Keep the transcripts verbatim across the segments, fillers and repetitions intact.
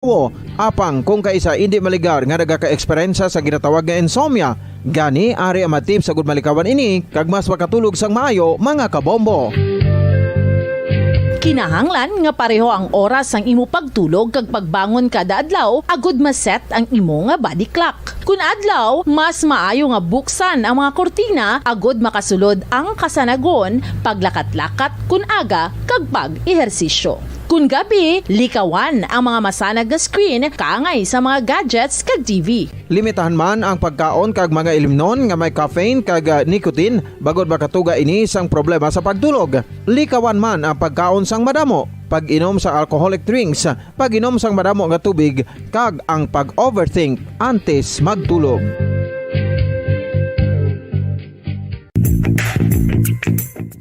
Wo, apang kung kaisa indi maligar nga nagaka-eksperyensya sa ginatawag nga insomnia, gani ari ang mga tips agud malikawan ini kag mas makatulog sang maayo, mga kabombo. Kinahanglan nga pareho ang oras sang imo pagtulog kag pagbangon kada adlaw agud ma-set ang imo nga body clock. Kun adlaw, mas maayo nga buksan ang mga kurtina agud makasulod ang kasanagon, paglakat-lakat kun aga, kag pag-ehersisyo. Kun gabi, likawan ang mga masanag nga screen kaangay sa mga gadgets kag T V. Limitahan man ang pagkaon kag mga ilimnon nga may caffeine kag, ah, nicotine, bangod makatuga ini sang problema sa pagtulog. Likawan man ang pagkaon sang madamo, pag-inom sa alcoholic drinks, pag-inom sang madamo nga tubig, kag ang pag-overthink antes magtulog.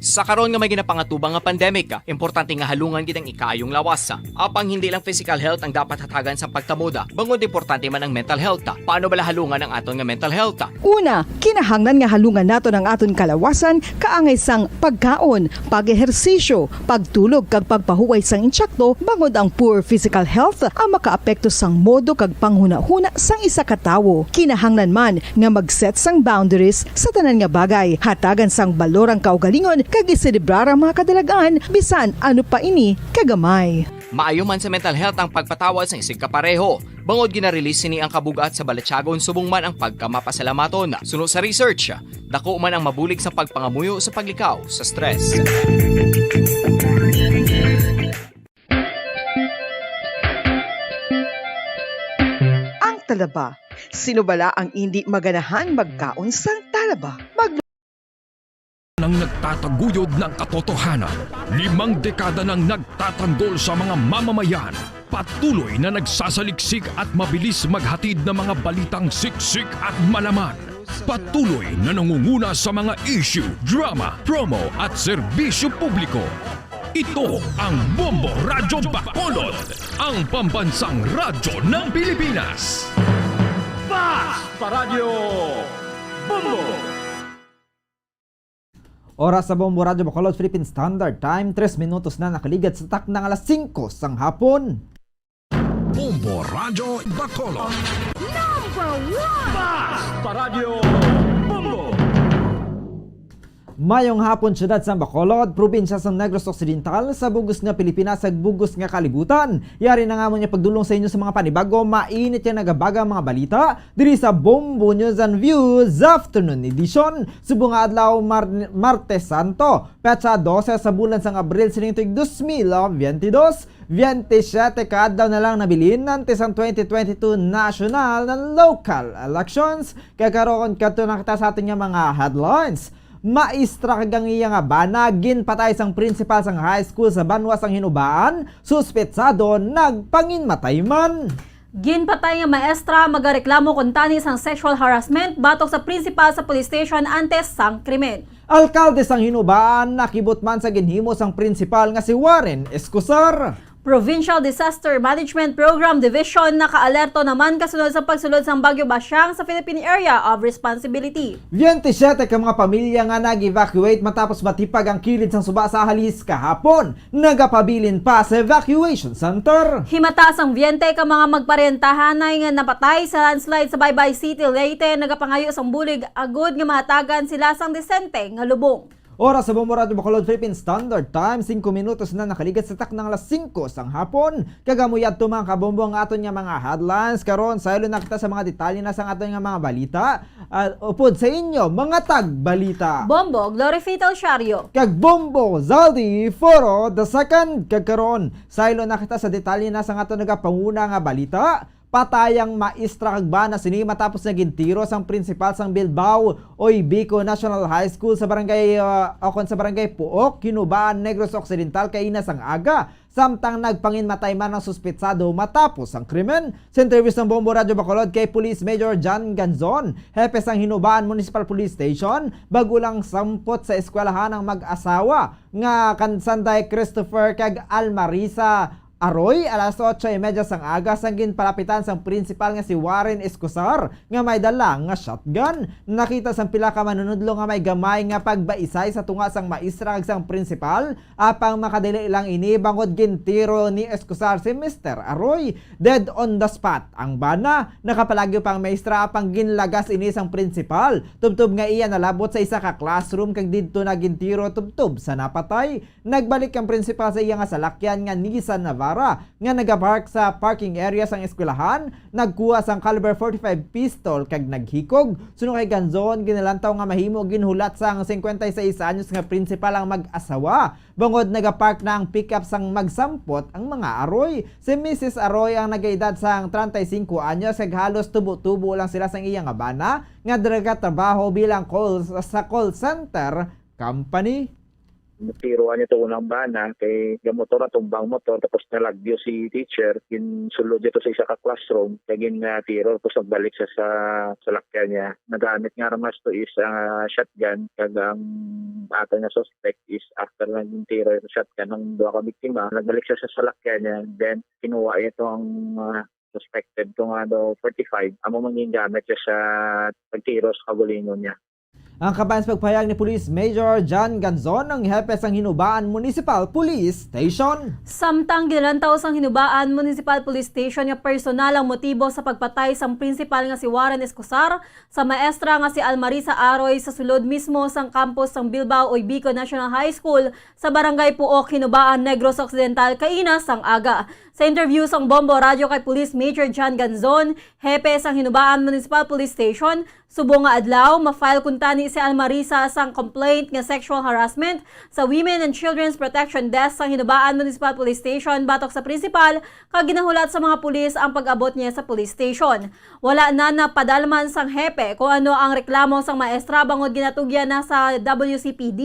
Sa karon nga may ginapangatubang nga pandemic, importante nga halungan gid ang ikaayong lawas. Apang hindi lang physical health ang dapat hatagan sa pagtamod, bangod importante man ang mental health. Paano bala halungan ang aton nga mental health? Una, kinahanglan nga halungan naton ang aton kalawasan kaangay sang pagkaon, pag-ehersisyo, pagtulog kag pagpahuway sang insakto, bangod ang poor physical health ang makaapekto sang modo kag panghunahuna sang isa ka tawo. Kinahanglan man nga mag-set sang boundaries sa tanan nga bagay, hatagan sang balor ang kaugalingon kag iselebrar ang mga kadalagan, bisan ano pa ini kagamay. Maayo man sa mental health ang pagpatawad sa isig kapareho. Bangod gina-release sini ang kabug-at sa balatyagon subong man ang pagkamapasalamaton. Suno sa research, dako man ang mabulig sa pagpangamuyo sa paglikaw sa stress. Ang talaba. Sino bala ang indi maganahan magkaon sang talaba? Mag- Nang nagtataguyod ng katotohanan, limang dekada nang nagtatanggol sa mga mamamayan, patuloy na nagsasaliksik at mabilis maghatid ng mga balitang siksik at malaman. Patuloy na nangunguna sa mga issue, drama, promo at serbisyo publiko. Ito ang Bombo Radyo Bacolod, ang pambansang radyo ng Pilipinas. Fast Paradyo Bombo! Oras sa Bombo Radyo Bacolod, Philippine Standard Time, tres minutos na nakaligad sa takna nga alas singko sang hapon. Bombo Radyo Bacolod. Number one! Fast Paradyo Bombo! Mayong hapon, siyudad sang Bacolod, probinsya sang Negros Occidental, sa bugos nga Pilipinas, sa bugos nga kalibutan. Yari na nga mo niya pagdulong sa inyo sa mga panibago, mainit yang nagabaga mga balita diri sa Bombo News and Views Afternoon Edition. Subong nga adlaw, Mar-, Martes Santo, petsa dose sa bulan sang Abril sining tuig dos mil biyente dos, biyente siyete ka adlaw na lang nabilin antes ang twenty twenty-two national and local elections. Kay karon, kadto na kita sa aton nga mga headlines. Maestra kag ang iya nga bana ginpatay sang prinsipal sang high school sa banwa sang Hinubaan, suspetsado nagpanginmatay man. Ginpatay nga maestra magareklamo kuntani sang sexual harassment batok sa prinsipal sa police station antes sang krimen. Alkalde sang Hinubaan nakibot man sa ginhimo sang prinsipal nga si Warren Escosar. Provincial Disaster Management Program Division nakaalerto naman kasunod sa pagsulod sang Bagyo Basyang sa Philippine Area of Responsibility. Biyente siyete ka mga pamilya nga nag-evacuate matapos matipag ang kilid sang suba sa Halis kahapon. Nagapabilin pa sa evacuation center. Himata sang biyente ka mga magparentahanay nga napatay sa landslide sa Baybay City, Leyte, nagapangayo sang bulig agud nga mahatagan sila sang disente nga lubong. Oras sa Bombo Radyo Bacolod, Philippine Standard Time, singko minutos na nakaligad sa taknang alas singko sang hapon. Kag amo yadto, mga kabombo, ang aton nga mga headlines. Karon, saylo na kita sa mga detalye na sang aton nga mga balita. Ah, upod sa inyo, mga tagbalita. Bombo Glory Fitel Siario. Kag Bombo Zaldi Foro the second. Kag karon, saylo na kita sa detalye na sang aton nagapanguna nga balita. Patay ang maestra kag bana sini matapos nga gintiro sang prinsipal sang Bilbao Oy Bico National High School sa barangay, ah, o kon sa barangay Puok, Hinubaan, Negros Occidental, kaina sang aga, samtang nagpanginmatay man ang suspetsado matapos ang krimen. Sa interview sang Bombo Radyo Bacolod kay Police Major John Ganzon, hepe sang Hinubaan Municipal Police Station, bag-o lang sampot sa eskwelahan ang mag-asawa nga kan Sanday Christopher kag Almarisa Aroy, alas otso y media sang aga, sang ginpalapitan sang prinsipal nga si Warren Escosar nga may dala nga shotgun. Nakita sang pila ka manunudlo nga may gamay nga pagbaisay sa tunga sang maestra kag sang prinsipal, apang makadali lang ini bangod gintiro ni Escosar si Mister Aroy. Dead on the spot ang bana. Nakapalagyo pa ang maestra apang ginlagas ini sang prinsipal, tubtob nga iya nalabot sa isa ka classroom kag didto na gintiro tubtob sa napatay. Nagbalik ang prinsipal sa iya nga salakyan nga Nissan Navara nga nagapark sa parking area sang eskwelahan, nagkuha sang caliber forty-five pistol kag naghikog. Suno kay Ganzon, ginalantaw nga mahimo ginhulat sang cincuenta y seis anyos nga prinsipal ang mag-asawa, bangod nagapark na ang pickup sang magsampot ang mga Aroy. Si Missus Aroy ang nagaedad sang treinta y cinco anyos kag halos tubo-tubo lang sila sang iya nga bana nga nagatrabaho bilang call, sa call center company. Natiruan niya to unang bana kay gamotor, natumbang motor, tapos nalagyo si teacher, ginsulod niya to sa isa ka classroom, kay gin, ah, tiro, tapos nagbalik siya sa salakyan niya. Nagamit nga armas to is, ah, shotgun, kag ang ato nga suspect is after nga gintiro yung shotgun ang duha ka biktima, nagbalik siya sa salakyan niya, then kinuha niya to ang, ah, suspected to nga daw forty-five, amo man gingamit siya sa pagtiro sa kaugalingon niya. Ang kabayan sa pagpahayag ni Police Major John Ganzon, ang hepe sang Hinubaan Municipal Police Station. Samtang ginalantaw sang Hinubaan Municipal Police Station nga personal ang motibo sa pagpatay sang prinsipal nga si Warren Escosar sa maestra nga si Almarisa Aroy sa sulod mismo sang campus sang Bilbao Oybico National High School sa Barangay Puok, Hinubaan, Negros Occidental, kaina sang aga. Sa interview sang Bombo Radyo kay Police Major John Ganzon, hepe sang Hinubaan Municipal Police Station, subong nga adlaw, ma-file kuntani si Almarisa sang complaint nga sexual harassment sa Women and Children's Protection Desk sang Hinubaan Municipal Police Station batok sa prinsipal, kag ginahulat sa mga pulis ang pag-abot niya sa police station. Wala na napadalman sang hepe kung ano ang reklamo sang maestra bangod ginatugyan na sa W C P D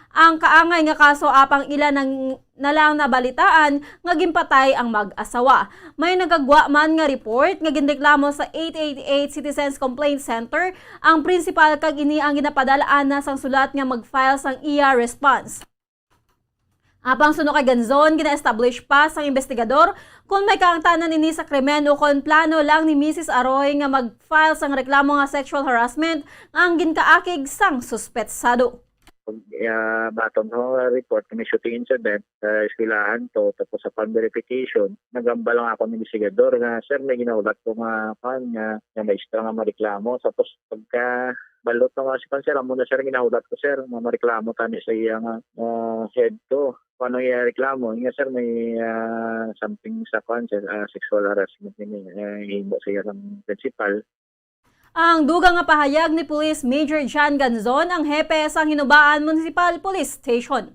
ang kaangay nga kaso, apang ila nang, na lang nabalitaan nga ginpatay ang mag-asawa. May nagagwa man nga report nga ginreklamo sa eight eight eight Citizens Complaint Center ang prinsipal, kag ini ang ginapadal-an na sang sulat nga mag-file sang iya response. Apang suno kay Ganzon, gina-establish pa sang investigador kon may kaangtanan ini sa krimen o kon plano lang ni Missus Aroy nga mag-file sang reklamo nga sexual harassment nga ang ginkaakig sang suspetsado. Pag, ah, baton ho nga report nga may shooting incident sa eskwelahan to, tapos sa pag verification, nagambal lang ako ng investigador nga, "Sir, may ginahulat ko nga, kuwan, nga, nga maestra nga mareklamo." Tapos pagka balot na nga si kuwan, "Sir, amo na, sir, ginahulat ko, sir, nga mareklamo tani sa iya nga, ah, head to." Kung ano iya reklamo, nga, "Sir, may, ah, something sa kuwan, sir, ah, sexual harassment ni, ah, himo sa iya ang principal." Ang dugang nga pahayag ni Police Major John Ganzon, ang hepe sang Hinubaan Municipal Police Station.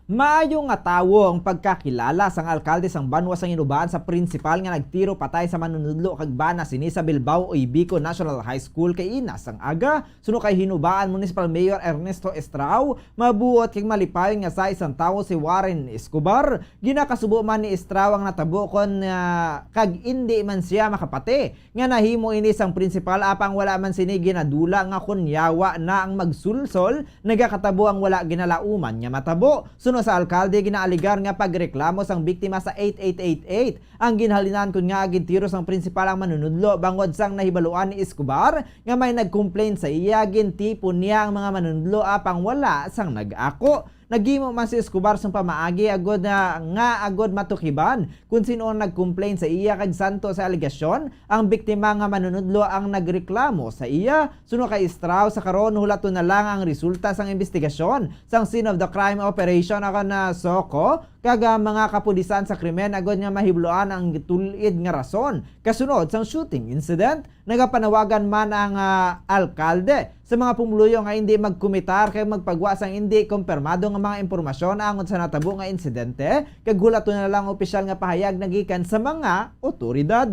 Maayo nga tawo ang pagkakilala sang alkalde sang banwa sang Hinubaan sa prinsipal nga nagtiro patay sa manunudlo kag bana sini sa Bilbao Oybico National High School kaina sang aga. Suno kay Hinubaan Municipal Mayor Ernesto Estrao, mabuot kag malipayon nga sa isang tawo si Warren Escobar. Ginakasubo man ni Estrao ang natabo kon, ah, kag indi man siya makapati nga nahimo ini sang prinsipal, apang wala man sini ginadula nga kon yawa na ang magsulsol, nagakatabo ang wala ginalauman nga matabo. Suno sa alkalde, ginaaligar nga pagreklamo sang biktima sa eight eight eight eight ang ginhalinan kon ngaa gintiro sang prinsipal ang manunudlo bangod sang nahibaluan ni Escobar nga may nag-complain sa iya, gintipon niya ang mga manunudlo apang wala sang nag-ako. Naghimo man si Escobar sang pamaagi agod na, nga agod matukiban kon sin-o ang nag-complain sa iya kag santo sa alegasyon, ang biktima nga manunudlo ang nagreklamo sa iya. Suno kay Estrao, sa karon hulaton na lang ang resulta sang investigasyon sang Scene of the Crime Operation, ako na SOCO, kag ang mga kapulisan sa krimen agod nga mahibaloan ang tulid nga rason kasunod sang shooting incident. Nagapanawagan man ang, ah, alkalde sa mga pumuluyo nga indi magkumitar kag magpagwa sang indi kumpirmado nga mga impormasyon angot sa natabo nga insidente, kag hulaton na lang ang opisyal nga pahayag nagikan sa mga otoridad.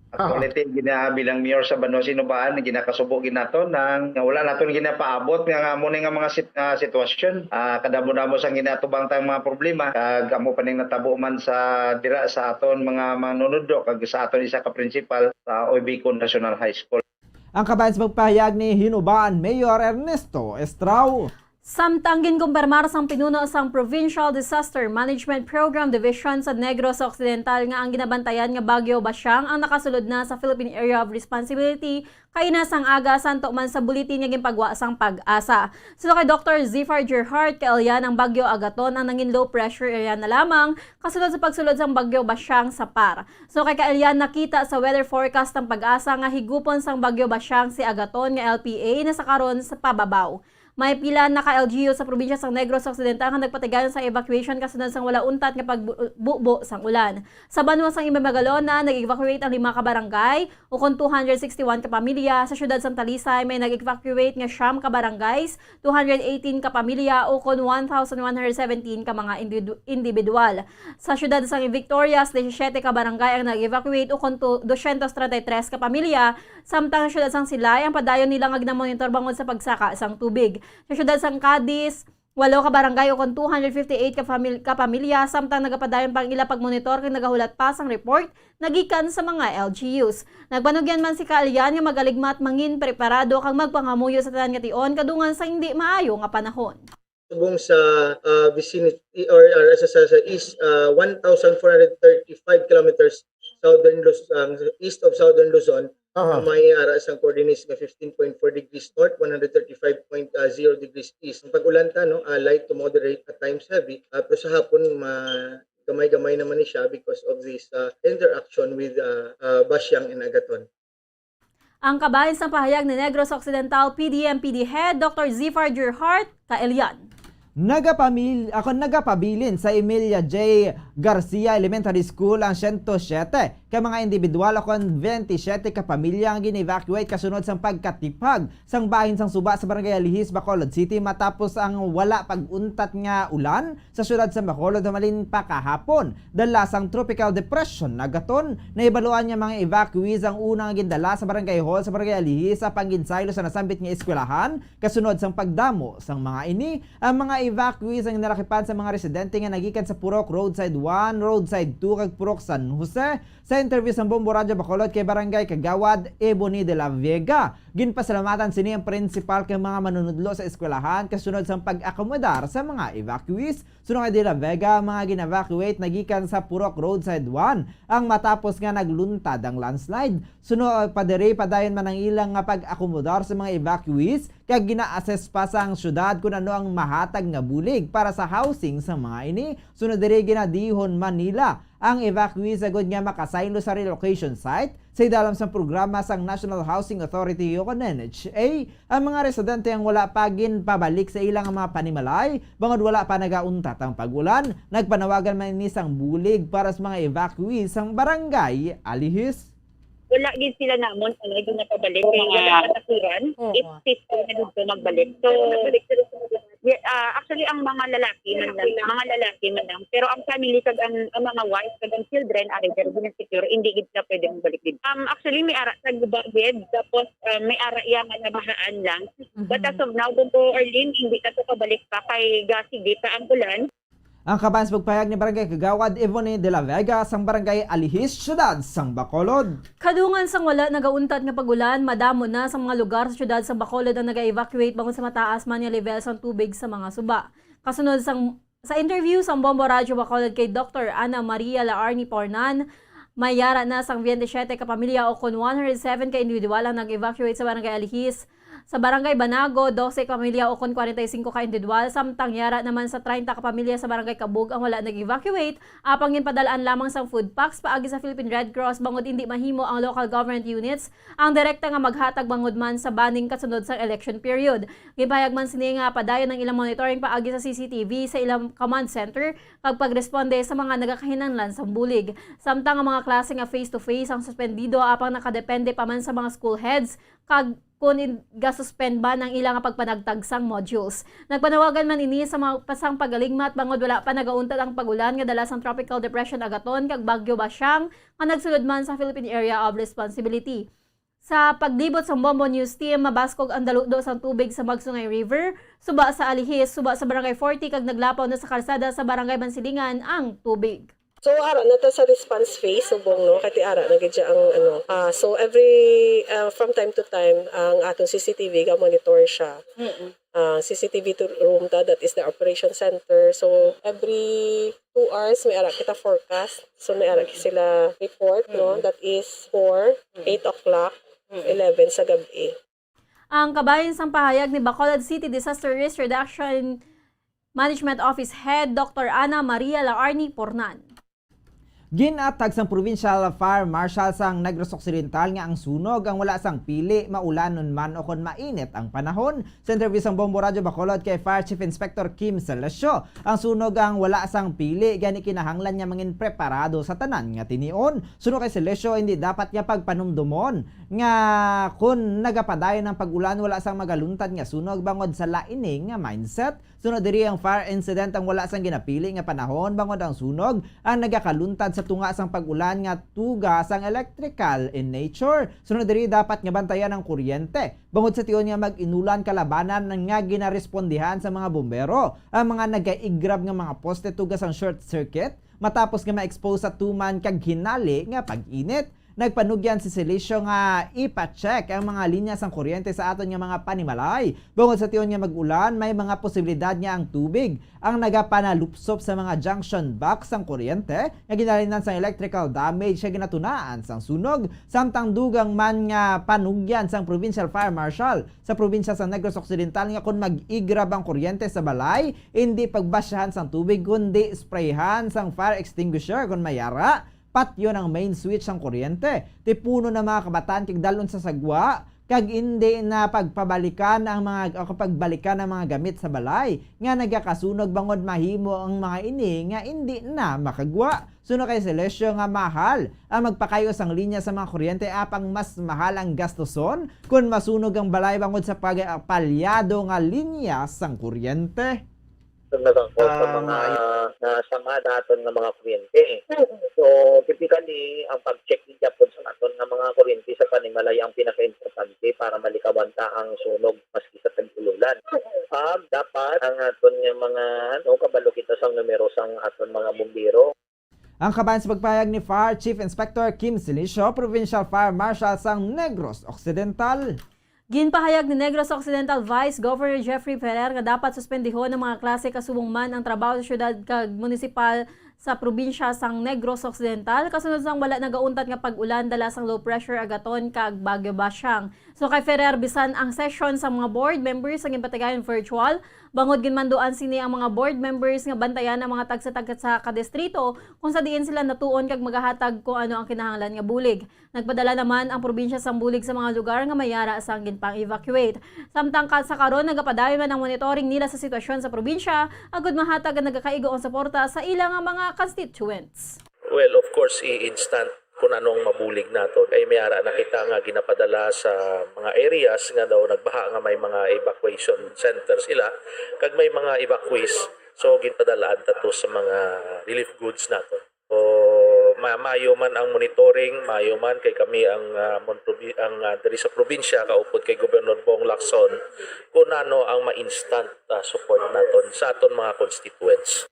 Actually, gina-, bilang mayor sa Banwa Sinubaan, ginakasubo gid nato nang nga wala naton ginapaabot nga, nga amo ni nga mga sit-, ah, sitwasyon. Ah, kadamo-damo sang ginatubang tang mga problema, kag amo pa ning natabo man sa dira sa aton mga manunudlo kag sa aton isa ka principal sa Oybico National High School. Ang kabahin sa pagpahayag ni Hinubaan Mayor Ernesto Estrao. Samtang ginkumpirmar sang pinuno sang Provincial Disaster Management Program Division sa Negros Occidental nga ang ginabantayan nga Bagyo Basyang ang nakasulod na sa Philippine Area of Responsibility kaina sang aga, santo man sa bulletin nga ginpagwa sang PAGASA. Suno kay Doktor Zifar Gerhart, kailian ang Bagyo Agaton ang nangin low pressure area na lamang kasunod sa pagsulod sang Bagyo Basyang sa PAR. Suno kay kailian, nakita sa weather forecast sang PAGASA nga higupon sang Bagyo Basyang si Agaton nga L P A na sa karon sa pababaw. May pila na ka L G U sa probinsya sang Negros Occidental nga nagpatigayon sa evacuation kasunod sang wala untat nga pagbubo sang ulan. Sa banwa sang Imagalona, nag-evacuate ang lima ka barangay, ukon two hundred sixty-one ka pamilya. Sa siyudad sang Talisay, may nag-evacuate nga siyam ka barangays, two hundred eighteen ka pamilya, ukon one thousand one hundred seventeen ka mga individu-, individual. Sa siyudad sang Victorias, disisiete ka barangay ang nag-evacuate, ukon to, dosyentos treinta y tres ka pamilya, samtang sa siyudad sang Silay, ang padayon nila nga ginamonitor bangod sa pagsaka sang tubig. Sa siyudad sang Cadiz, walo ka barangay ukon two hundred fifty-eight ka famil-, ka pamilya, samtang nagapadayon pa ang ila pagmonitor kag nagahulat pa sang report nga gikan sa mga L G Us. Nagpanugyan man si Kailian nga magaligmat, mangin preparado kag magpangamuyo sa tanan nga tion kadungan sa hindi maayo nga panahon. Subong sa, ah, vicinity or, or sa, sa, sa east, ah, one thousand four hundred thirty-five kilometers southern Luz-, ang east of southern Luzon, Aha. May ara sang coordinates nga fifteen point four degrees north, one hundred thirty-five point zero degrees east. Ang pag-ulan ta, no, ah, light to moderate, at times heavy, ah, pero sa hapon, ma-, gamay-gamay naman ni siya because of this, ah, interaction with, ah, ah, Basyang and Agaton. Ang kabahin sang pahayag ni Negros Occidental P D M P D Head Doctor Zifar Gerhart, kailian. Nagapamil-, ako, nagapabilin sa Emilia J. Garcia Elementary School ang siyento siyete ka mga individual, ako, twenty-siyete ka pamilya ang gin-evacuate kasunod sang pagkatipag sang bahin sang suba sa Barangay Alihis, Bacolod City, matapos ang wala pag-untat nga ulan sa siyudad sa Bacolod halin pa kahapon. Dala sang Tropical Depression Agaton, nahibaluan nga mga evacuees ang una nga gindala sa Barangay Hall sa Barangay Alihis sa panginsaylo sa nasambit nga eskwelahan. Kasunod sang pagdamo sang mga ini, ang mga evacuees ang nalakipan sa mga residente nga nagikan sa Purok Roadside one, Roadside two, kag Purok San Jose. Sa interview sang Bombo Radyo Bacolod kay Barangay Kagawad Ebony de la Vega, ginpasalamatan sini ang prinsipal kag mga manunudlo sa eskwelahan kasunod sang pag-akomodar sa mga evacuees. Suno kay De La Vega, ang mga gin-evacuate nagikan sa Purok Roadside one, ang matapos nga naglunta ang landslide. Suno pa diri, padayon man ang ilang nga pag-akomodar sa mga evacuees, kag gina-assess pa sang syudad kung ano ang mahatag nga bulig para sa housing sa mga ini. Suno diri, ginadihon man nila ang evacuees agud nga makasaylo sa relocation site sa idalom sang programa sang National Housing Authority o kon N H A. Ang mga residente ang wala pa ginpabalik sa ilang mga panimalay bangod wala pa nagauntat ang pag-ulan. Nagpanawagan man ini sang bulig para sa mga evacuees sang Barangay Alihis. Wala gid sila namon, ano, gid napabalik kay wala pa sa kuran. Oo. If safe na dito magbalik. So, yeah, ah, actually, ang mga lalaki man lang, mga lalaki man lang. Pero ang family kag ang, ang mga wife kag ang children, ari, pero gina-secure, hindi gid sila pwede magbalik dito. Um, actually, may ara sa guba gid, tapos, ah, may ara iya nga nabahaan lang. But as of now, Bombo Arlene, hindi na to pabalik pa kay gasigi pa ang ulan. Ang kabahin sa pagpahayag ni Barangay Kagawad Evone de la Vega sang Barangay Alihis, Siyudad sang Bacolod. Kadungan sang wala nagauntat nga pag-ulan, madamo na sa mga lugar sa siyudad sang Bacolod ang naga-evacuate bangod sa mataas man nga level sang tubig sa mga suba. Kasunod sang, sa interview sang Bombo Radyo Bacolod kay Doktor Ana Maria Laarni Pornan, may yara na sang twenty-siyete ka pamilya o kon one hundred seven ka individual ang nag-evacuate sa Barangay Alihis. Sa Barangay Banago, dose ka pamilya o kon kwarenta y singko ka individual, samtang yara naman sa treinta ka pamilya sa Barangay Kabug ang wala nag-evacuate, apang ginpadal-an lamang sang food packs paagi sa Philippine Red Cross bangod indi mahimo ang local government units ang direkta nga maghatag bangod man sa banning kasunod sang election period. Ginpahayag man sini nga padayon ang ilang monitoring paagi sa C C T V sa ilang command center kag pagresponde sa mga nagakinahanglan sang bulig. Samtang ang mga klase nga face-to-face ang suspendido, apang nakadepende pa man sa mga school heads kag kon in-, ga-suspend ba ang ila nga pagpanagtag sang modules. Nagpanawagan man ini sa mga pasang pagaligmat bangod wala pa nagauntat ang pag-ulan nga dala sang Tropical Depression Agaton kag Bagyo Basyang nga nagsulod man sa Philippine Area of Responsibility. Sa paglibot sang Bombo News Team, mabaskog ang daludo sang tubig sa Magsungay River, suba sa Alihis, suba sa Barangay forty, kag naglapaw na sa kalsada sa Barangay Mansilingan ang tubig. So, ara na ta sa response phase, subong, no? Kay ti ara na gid siya ang, ano, ah, so every, ah, from time to time, ang atong C C T V ga-monitor siya. Mm-mm. ah, C C T V to-, room ta, that is the operation center. So, every two hours, may ara kita forecast. So, may ara sila report, no? Mm. That is four, Mm. eight o'clock, Mm. eleven sa gabi. Ang kabahin sang pahayag ni Bacolod City Disaster Risk Reduction Management Office Head Doctor Ana Maria Laarni Pornan. Ginatag sang Provincial Fire Marshal sang Negros Occidental nga ang sunog ang wala sang pili, maulanon man o kon mainit ang panahon. Sa interview sang Bombo Radyo Bacolod kay Fire Chief Inspector Kim Celesio, ang sunog ang wala sang pili, gani kinahanglan nga mangin preparado sa tanan nga tinion. Suno kay Celesio, hindi dapat nga pagpanumdomon nga kon nagapadayon ang pag-ulan, wala sang magaluntad nga sunog, bangod sa lain nga mindset. Sunod diri, ang fire incident ang wala sang ginapili nga panahon, bangod ang sunog ang nagakaluntad sa tunga sang pag-ulan nga tuga sang electrical in nature. Sunod diri, dapat nga bantayan ang kuryente, bangod sa tion nga mag-inulan kalabanan nga ginarespondihan sa mga bumbero ang mga nagaigrab nga mga poste tuga sang short circuit, matapos nga ma-expose sa tuman kag hinali nga pag-init. Nagpanugyan si Celesio nga ipa-check ang mga linya sang kuryente sa aton nga mga panimalay. Bangod sa tion nga mag-ulan, may mga posibilidad nga ang tubig ang nagapanalupsop sa mga junction box sang kuryente nga ginalinan sang electrical damage nga ginatunaan sang sunog, samtang dugang man nga panugyan sang Provincial Fire Marshal sa probinsya sa Negros Occidental nga kon mag-igrab ang kuryente sa balay, hindi pagbasyahan sang tubig, kundi sprayhan sang fire extinguisher kon may ara, patyon ang main switch sang kuryente, tipunon ang mga kabataan kag dalon sa sagwa, kag indi na pagpabalikan ang mga, o pagbalikan ang mga gamit sa balay nga nagakasunog, bangod mahimo ang mga ini nga indi na makagwa. Suno kay Celesio nga mahal ang magpakayo sang linya sa mga kuryente, apang mas mahal ang gastuson kon masunog ang balay bangod sa pag-, palyado nga linya sang kuryente. Nagakos sa Ah, mga maayo. Nasama naton nga mga kuryente. Mm. So, typically, ang pag-check ni Japon sa aton nga mga kuryente sa panimalay ang pinakaimportante para malikawan ta ang sunog maski sa tag-ulan. Mm. Ah, dapat ang aton nga mga, ano, kabalo kita sa numero sang aton mga bumbero. Ang kabahin sa pagpahayag ni Fire Chief Inspector Kim Silicio, Provincial Fire Marshal sang Negros Occidental. Ginpahayag ni Negros Occidental Vice Governor Jeffrey Ferrer nga dapat suspendihon ang mga klase kasubong man ang trabaho sa syudad kag munisipal sa probinsya sang Negros Occidental, kasunod sang wala nagauntad nga pag-ulan dala sang low pressure Agaton kag Bagyo Basyang. So, kay Ferrer, bisan ang session sang mga board members ang ginpatigayon virtual, bangod ginmanduan sini ang mga board members nga bantayan ang mga tagsa-tagsa ka distrito kung sa diin sila natuon kag magahatag kung ano ang kinahanglan nga bulig. Nagpadala naman ang probinsya sang bulig sa mga lugar nga may ara sang ginpang-evacuate. Samtang ka-, sa karon, nagapadayon man ang monitoring nila sa sitwasyon sa probinsya agud mahatag ang nagakaigo ang suporta sa ila nga mga constituents. Well, of course, i-instant kung ano ang mabulig naton. Kay may ara na kita nga ginapadala sa mga areas nga daw nagbaha nga may mga evacuation center sila, kag may mga evacuees. So, ginpadalaan ta to sa mga relief goods naton. O, ma-, maayo man ang monitoring, maayo man kay kami ang, ah, mon-, probi-, ang, ah, diri sa probinsya, kaupod kay Gobernador Bong Lacson, kung ano ang ma-instant, ah, support naton sa aton mga constituents.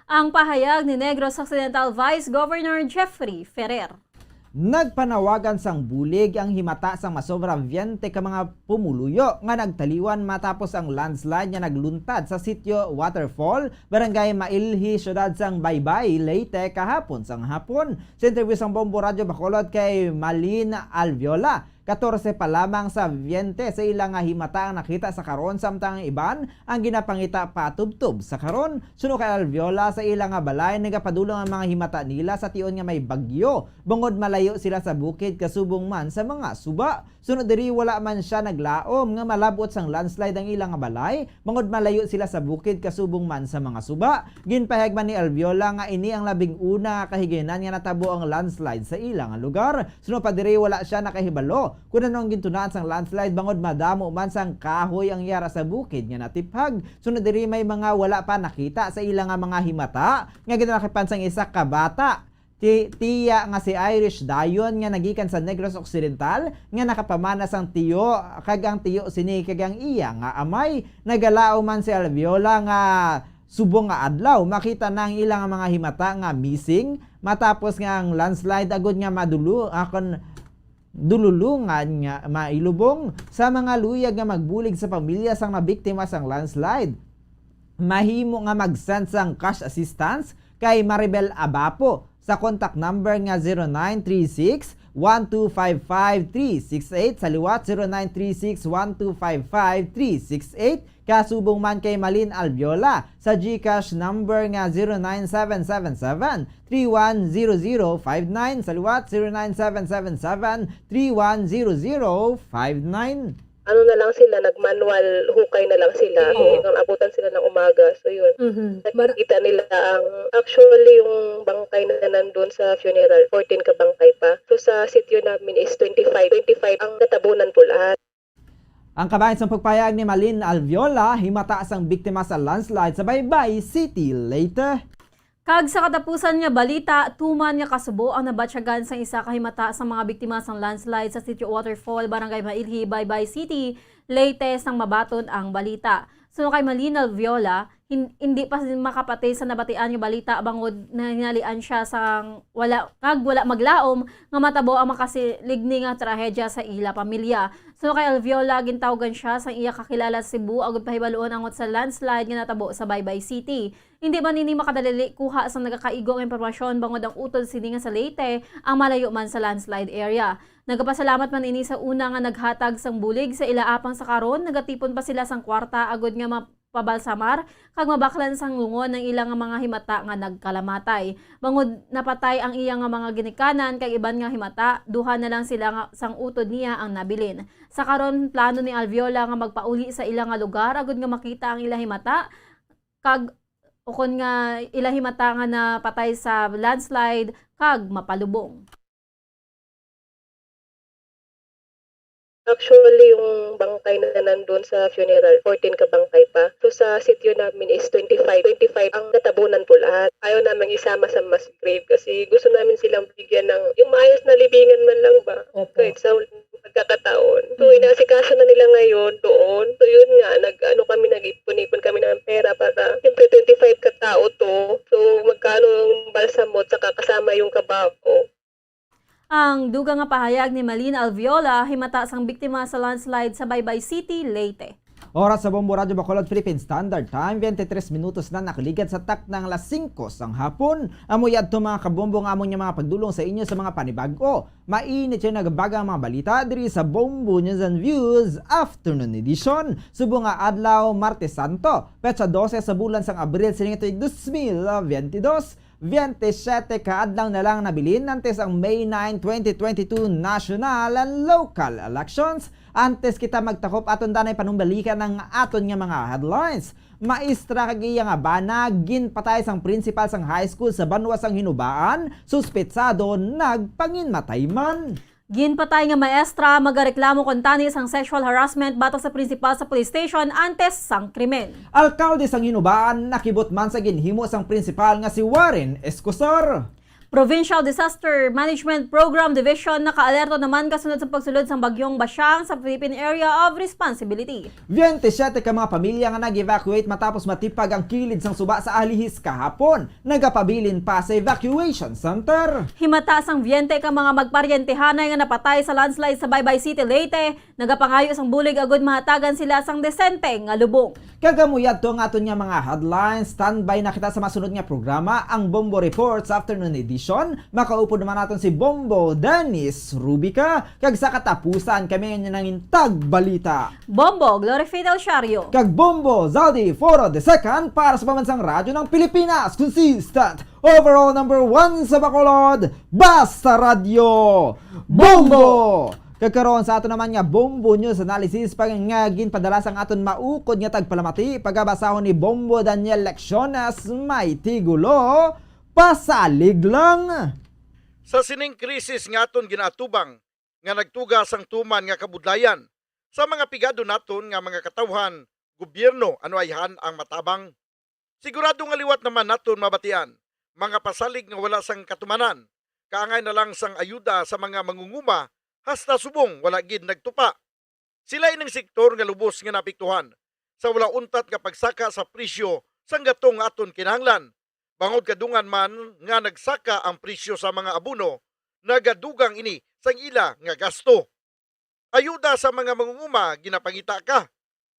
Ang pahayag ni Negros Occidental Vice Governor Jeffrey Ferrer. Nagpanawagan sang bulig ang himata sang masobra twenty ka mga pumuluyo nga nagtaliwan matapos ang landslide nga nagluntad sa Sitio Waterfall, Barangay Mailhi, Siyudad sang Baybay, Leyte, kahapon sang hapon. Sa interview sang Bombo Radyo Bacolod kay Malin Alviola, katorse pa lamang sa twenty sa ila nga himata ang nakita sa karon, samtang ang iban ang ginapangita patubtob sa karon. Suno kay Alviola, sa ila nga balay nagapadulong ang mga himata nila sa tion nga may bagyo, bangod malayo sila sa bukid kasubong man sa mga suba. Suno diri, wala man sia naglaom nga malab-ot sang landslide ang ila nga balay, bangod malayo sila sa bukid kasubong man sa mga suba. Ginpahayag man ni Alviola nga ini ang labing una nga kahigayonan nga natabo ang landslide sa ila nga lugar. Suno pa diri, wala sia nakahibalo kung ano ang gintunaan sang landslide, bangod madamo man sang kahoy ang yara sa bukid nga natiphag. Suno diri, may mga wala pa nakita sa ila nga mga himata nga ginalakipan sang isa ka bata. Ti-, tiya nga si Irish dayon nga nagikan sa Negros Occidental nga nakapamana sang tiyo, kag ang tiyo sini kag ang iya nga amay. Nagalaom man si Alviola nga subong nga adlaw makita na ang ila nga mga himata nga missing matapos nga ang landslide agud nga madulo, ah, kon dululungan nga mailubong sa mga luyag nga magbulig sa pamilya sang nabiktima sang landslide. Mahimo nga mag-send sang cash assistance kay Maribel Abapo sa contact number nga zero nine three six, one two five five, three six eight, sa liwat zero nine three six, one two five five, three six eight, kasubong man kay Malin Alviola sa GCash number nga zero nine seven seven seven, three one zero zero five nine, sa liwat zero nine seven seven seven, three one zero zero five nine. Ano na lang sila, nag-manual hukay na lang sila. Oo. Kung ang abutan sila ng umaga, so yun. Mhm. Mar- Nakita nila ang, actually, yung bangkay na nandun sa funeral, fourteen ka bangkay pa. So, sa sitio namin is twenty-five. Twenty-five ang natabunan po lahat. Ang kabahin sang pagpahayag ni Malin Alviola, himata sang biktima sa landslide sa Baybay City, Leyte. Kag sa katapusan nga balita, tuman nga kasubo ang nabatyagan sang isa ka himata sang mga biktima sang landslide sa Sitio Waterfall, Barangay Mailhi, Baybay City, Leyte, sang mabaton ang balita. Suno kay Malin Alviola, hin-, hindi pa sila makapati sa nabatian nga balita bangod nahinalian siya sang wala, kag wala maglaom nga matabo ang makasiligni nga trahedya sa ila pamilya. Suno kay Alviola, gintawgan siya sang iya kakilala sa Cebu agud pahibaluon angot sa landslide nga natabo sa Baybay City. Hindi man ini makadali kuha sang nagakaigo nga impormasyon bangod ang utod sini nga sa Leyte ang malayo man sa landslide area. Nagapasalamat man ini sa una nga naghatag sang bulig sa ila, apang sa karon nagatipon pa sila sang kwarta agud nga mapabalsamar kag mabaklan sang lungon ang ila nga mga himata nga nagkalamatay. Bangod napatay ang iya nga mga ginikanan kag iban nga himata, duha na lang sila nga sang utod niya ang nabilin. Sa karon, plano ni Alviola nga magpauli sa ila nga lugar agud nga makita ang ila himata kag ukon nga ila himata nga napatay sa landslide kag mapalubong. Actually, yung bangkay na nandun sa funeral, fourteen ka bangkay pa. So, sa sitio namin is twenty-five. Twenty-five ang natabunan po lahat. Ayaw namin isama sa mass grave kasi gusto namin silang bigyan ng, yung maayos na libingan man lang ba? Opo. Kahit sa pagkakataon. So, mm, inasikaso na nila ngayon doon. So, yun nga, nag-ano kami, nag-ipon-ipon kami ng pera para, siyempre, twenty-five ka tao to. So, magkano yung balsamot saka kasama yung kabako? Ang dugang nga pahayag ni Malin Alviola, himata sang biktima sa landslide sa Baybay City, Leyte. Oras sa Bombo Radyo Bacolod Philippine Standard Time, twenty-three minutos na nakaligad sa takna nga alas singko sang hapon. Amo yadto, mga kabombo, nga amon nga mga pagdulong sa inyo sa mga panibag-o. Mainit yung nagbagang mga balita diri sa Bombo News and Views Afternoon Edition. Subong nga adlaw, Martes Santo, petsa dose sa bulan sang Abril sining tuig dos mil biyente dos, biyente siyete ka adlaw na lang nabilin antes ang May nine, twenty twenty-two national and local elections. Antes kita magtakop, aton danay panumbalikan ang aton nga mga headlines. Maestra kag iya nga bana ginpatay sang principal sang high school sa banwa sang Hinubaan, suspetsado nagpanginmatay man. Ginpatay nga maestra magareklamo kuntani sang sexual harassment batok sa principal sa police station antes sang krimen. Alkalde sang Hinubaan nakibot man sa ginhimo sang principal nga si Warren Escosar. Provincial Disaster Management Program Division nakaalerto naman kasunod sa pagsulod sang Bagyong Basyang sa Philippine Area of Responsibility. Biyente siyete ka mga pamilya nga nag-evacuate matapos matipag ang kilid sang suba sa Alihis kahapon, nagapabilin pa sa evacuation center. Himata sang biyente ka mga magparyentehanay nga napatay sa landslide sa Baybay City, Leyte, nagapangayo sang bulig agud mahatagan sila sang desente nga lubong. Kag amo yadto ang aton nga mga headlines. Standby na kita sa masunod nga programa, ang Bombo Reports Afternoon Edition. Makaupod naman naton si Bombo Dennis Rubica. Kag sa katapusan, kami ang inyong nangin tagbalita, Bombo Glory Fidel Siario. Kag Bombo Zaldi Foro the Second para sa Pambansang Radyo ng Pilipinas. Consistent overall number one sa Bacolod, Basta Radyo Bombo! Kag karon sa ato naman nga Bombo News Analysis pa nga ginpadala sang aton maukod nga tagpalamati, pagabasahon ni Bombo Daniel Lecciones, may tigulo, Pasalig Lang. Sa sining krisis nga aton ginaatubang nga nagtuga sang tuman nga kabudlayan, sa mga pigado naton nga mga katawhan, gobyerno, ano ayhan ang matabang? Sigurado nga liwat naman naton mabatian mga pasalig nga wala sang katumanan, kaangay na lang sang ayuda sa mga mangunguma, hasta subong wala gid nagtupa. Sila ining sektor nga lubos nga naapektuhan sa wala untat nga pagsaka sa presyo sang gatong nga aton kinahanglan. Bangod kadungan man nga nagsaka ang presyo sa mga abono, nagadugang ini sang ila nga gasto. Ayuda sa mga mangunguma ginapangita ka,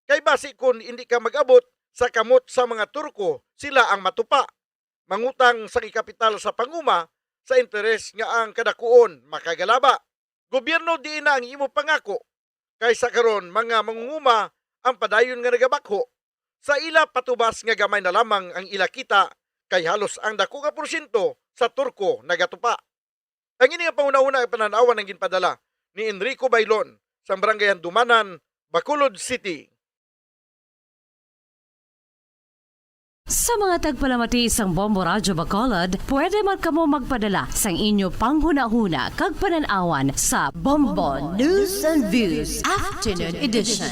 kay basi kon indi ka mag-abot sa kamot sa mga Turko, sila ang matupa. Mangutang sang ikapital sa panguma sa interes nga ang kadakuon makagalaba. Gobyerno diin na ang imo pangako, kay sa karon mga mangunguma ang padayon nga nagabakho sa ila patubas nga gamay na lamang ang ila kita, kay halos ang dako nga porsyento sa Turko nagatupa. Ang ini nga panghunahuna ay panan-awan ang ginpadala ni Enrico Bailon sang Barangay Handumanan, Bacolod City. Sa mga tagpalamati sang Bombo Radyo Bacolod, pwede man kamo magpadala sang inyo panghunahuna kag panan-awan sa Bombo News and Views Afternoon Edition.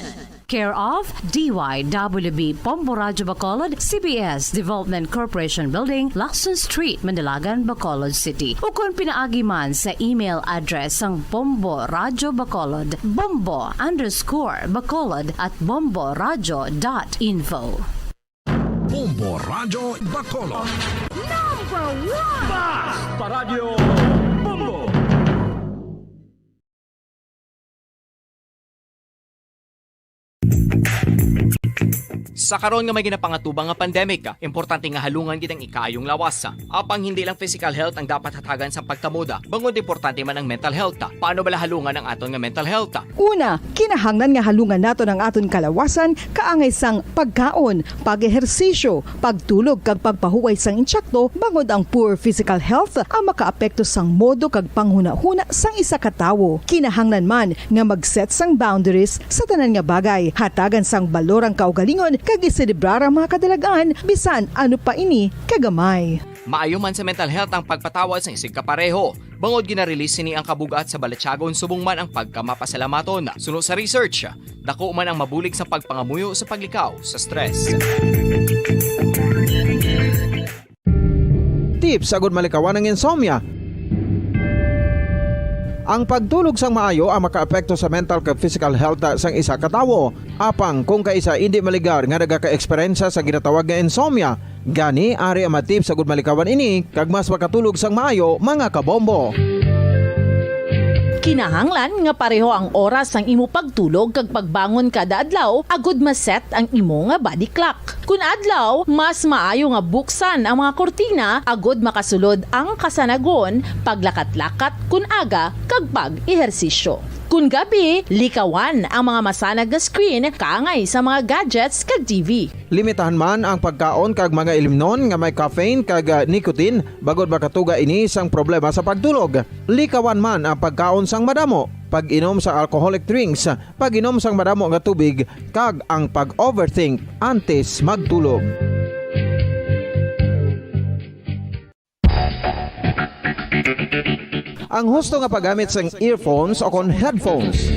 Care of D Y W B Bombo Radyo Bacolod, C B S Development Corporation Building, Lacson Street, Mandalagan, Bacolod City. Ukon pinaagi man sa email address sang Bombo Radyo Bacolod, bombo underscore bacolod at bombo radyo dot info. Bombo Radyo Bacolod. Number one! Basta Radyo Bombo! Sa karon nga may ginapangatubang nga pandemic, importante nga halungan gid ang ikaayong lawas. Apang hindi lang physical health ang dapat hatagan sang pagkamoda, bangod importante man ang mental health. Paano bala halungan ang aton nga mental health? Una, kinahanglan nga halungan naton ang aton kalawasan kaangay sang pagkaon, pag-ehersisyo, pagtulog kag pagpahuway sang intsakto, bangod ang poor physical health ang makaapekto sang modo kag panghunahuna sang isa ka tawo. Kinahanglan man nga mag-set sang boundaries sa tanan nga bagay. Hatagan sang balor ang kaugalingon kag iselebrar ang mga kadalag-an, bisan ano pa ini kagamay. Maayo man sa mental health ang pagpatawad sang isigkapareho, bangod gina-release sini ang kabug-at sa balatyagon subong man ang pagkamapasalamaton. Suno sa research, dako man ang mabulig sa pagpangamuyo sa paglikaw sa stress. Tips agud malikawan ang insomnia. Ang pagtulog sang maayo ang makaapekto sa mental kag physical health sang isa ka tawo. Apang kung kaisa indi maligar nga nagaka-eksperyensya sa ginatawag nga insomnia, gani ari ang mga tips agud malikawan ini kag mas makatulog sang maayo, mga kabombo. Kinahanglan nga pareho ang oras sang imo pagtulog kag pagbangon kada adlaw agud ma-set ang imo nga body clock. Kun adlaw, mas maayo nga buksan ang mga kurtina agud makasulod ang kasanagon, paglakat-lakat kun aga, kag pag-ehersisyo. Kun gabi, likawan ang mga masanag nga screen kaangay sa mga gadgets kag T V. Limitahan man ang pagkaon kag mga ilimnon nga may caffeine kag, ah, nicotine, bangod makatuga ini sang problema sa pagtulog. Likawan man ang pagkaon sang madamo, pag-inom sa alcoholic drinks, pag-inom sang madamo nga tubig, kag ang pag-overthink antes magtulog. Ang husto nga paggamit sang earphones o kon headphones.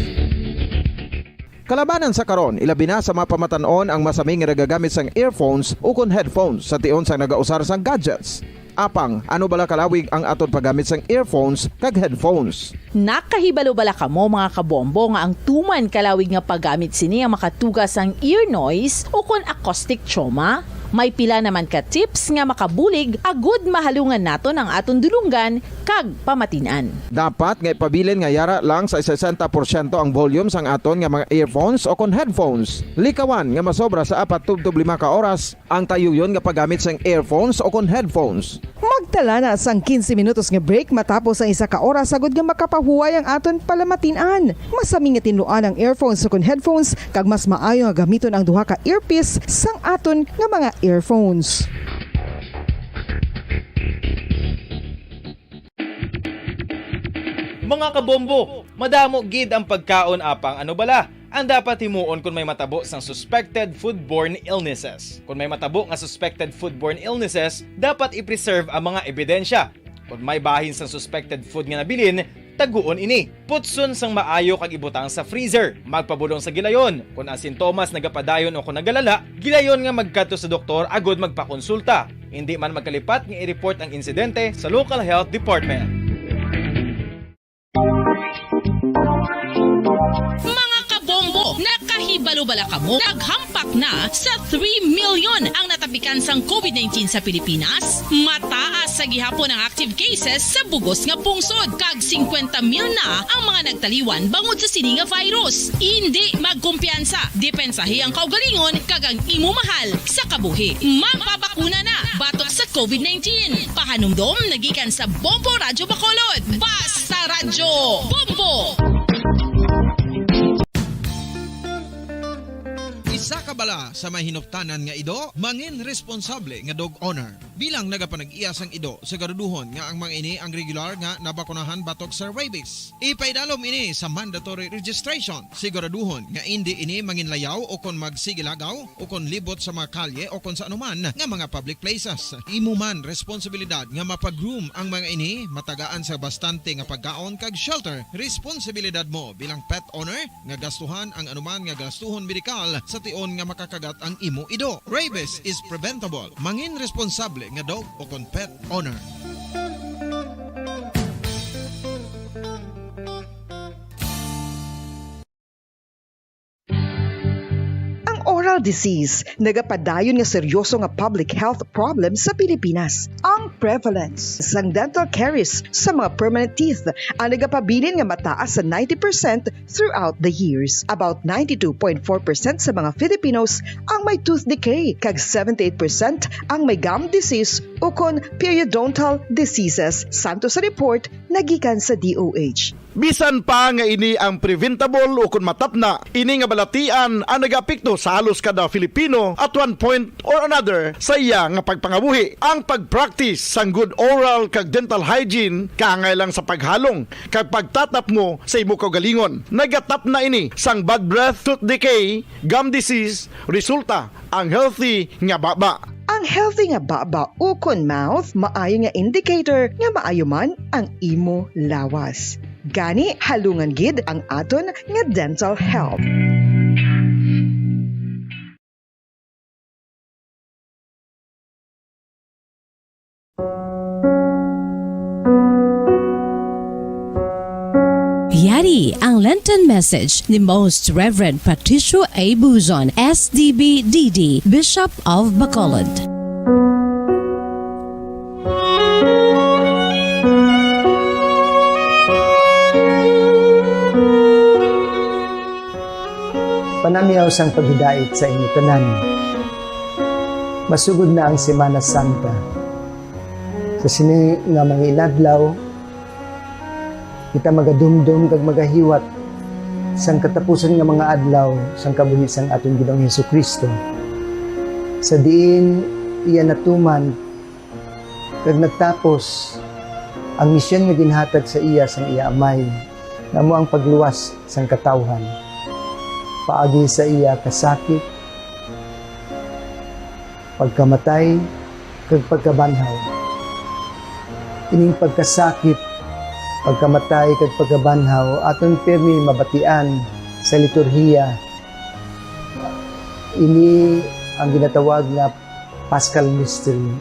Kalabanan sa karon, ilabi na sa mga pamatan-on ang masami nga nagagamit sang earphones o kon headphones sa tion sang nagausar sang gadgets. Apang, ano bala kalawig ang aton paggamit sang earphones kag headphones? Nakahibalo bala kamo, mga kabombo, nga ang tuman kalawig nga paggamit sini ang makatuga sang ear noise o kon acoustic trauma? May pila naman ka tips nga makabulig agud mahalungan naton ang aton dulonggan kag pamatin-an. Dapat nga ipabilin nga yara lang sa sesenta porsyento ang volume sang aton nga mga earphones o kon headphones. Likawan nga masobra sa apat tubtob lima ka oras ang tayuyon nga paggamit sang earphones o kon headphones. Magtala na sang quince minutos nga break matapos ang isa ka oras, agud nga makapahuway ang aton palamatin-an. Masami nga tinluan ang earphones o kon headphones, kag mas maayo nga gamiton ang duha ka earpiece sang aton nga mga earphones. Mga kabombo, madamo gid ang pagkaon, apang ano bala ang dapat himuon kon may matabo sang suspected foodborne illnesses? Kon may matabo nga suspected foodborne illnesses, dapat i-preserve ang mga ebidensya. Kon may bahin sang suspected food nga nabilin, taguon ini. Putson sang maayo kag ibutang sa freezer. Magpabulong sa gilayon. Kon ang sintomas nagapadayon o kon nagalala, gilayon nga magkadto sa doktor agud magpakonsulta. Indi man magkalipat nga i-report ang insidente sa local health department. Mga kabombo, nakahibalo Balubala kamo, naghampak na sa three million ang natapikan sang covid nineteen sa Pilipinas. Mataas sa gihapon ang active cases sa bugos nga pungsod, kag singkwenta mil na ang mga nagtaliwan bangod sa sini nga virus. Indi magkumpiyansa, depensahi ang kaugalingon kag ang imo mahal sa kabuhi. Magpabakuna na batok sa covid nineteen. Pahanumdom nagikan sa Bombo Radyo Bacolod. Basta Radyo Bombo! Isa ka bala sa may hinuptanan nga ido, mangin responsable nga dog owner. Bilang nagapanag-iya sang ido, siguraduhon nga ang mga ini ang regular nga nabakunahan batok sa rabies. Ipaidalom ini sa mandatory registration. Siguraduhon nga indi ini manginlayaw o kon magsigilagaw o kon libot sa mga kalye o kon sa anuman nga mga public places. Imo man responsibilidad nga mapag-groom ang mga ini, matagaan sa bastante nga pagkaon kag shelter. Responsibilidad mo bilang pet owner nga gastuhan ang anuman nga gastuhon medikal sa tion nga makakagat ang imo ido. Rabies is preventable. Mangin responsable nga dog o kon pet owner. Ang oral disease nagapadayon nga seryoso nga public health problem sa Pilipinas. Ang prevalence sang dental caries sa mga permanent teeth ang nagapabilin nga mataas sa ninety percent throughout the years. About ninety-two point four percent sa mga Filipinos ang may tooth decay, kag seventy-eight percent ang may gum disease ukon periodontal diseases, santo sa report nagikan sa D O H. Bisan pa nga ini ang preventable ukon matapna, ini nga balatian ang nagaapekto sa halos kada Filipino at one point or another sa iya nga pagpangabuhi. Ang pag-practice sang good oral kag dental hygiene kaangay lang sa paghalong kag pagtatapmo sa imo kaugalingon. Nagatapna ini sang bad breath, tooth decay, gum disease, resulta ang healthy nga baba. Ang healthy nga baba ukon mouth maayo nga indicator nga maayo man ang imo lawas. Gani, halungan gid ang aton nga dental health. Yari ang Lenten message ni Most Reverend Patricio A. Buzon, S D B D D, Bishop of Bacolod. Panamyaw sang paghidait sa inyo tanan. Masugod na ang Semana Santa. Sa sini nga mga inadlaw, kita magadumdom kag magahiwat sang katapusan nga mga adlaw sang kabuhi sang aton Ginoong Jesu-Cristo, sa diin iya natuman kag nagtapos ang misyon nga ginhatag sa iya sang iya Amay, nga amo ang pagluwas sang katawhan paagi sa iya kasakit, pagkamatay, kag pagkabanhaw. Ining pagkasakit, pagkamatay, kag pagkabanhaw aton pirmi mabatian sa liturhiya. Ini ang ginatawag nga Paschal Mystery,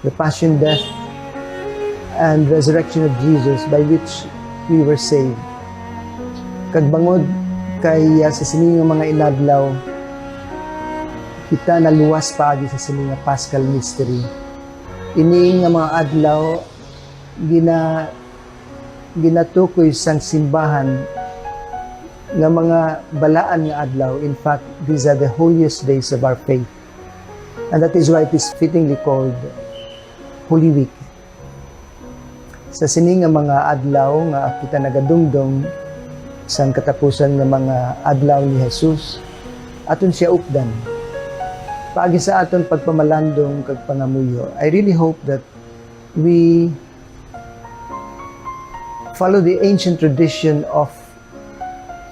the Passion, Death, and Resurrection of Jesus, by which we were saved. Kag bangod kay, ah, sa sini nga mga inadlaw, kita naluwas paagi sa sini nga Paschal Mystery. Ini nga mga adlaw, gina-, ginatukoy sang simbahan nga mga balaan nga adlaw. In fact, these are the holiest days of our faith. And that is why it is fittingly called Holy Week. Sa sini nga mga adlaw nga kita nagadumdom sang katapusan nga mga adlaw ni Jesus, aton siya updan. Paagi sa aton pagpamalandong kag pangamuyo, I really hope that we follow the ancient tradition of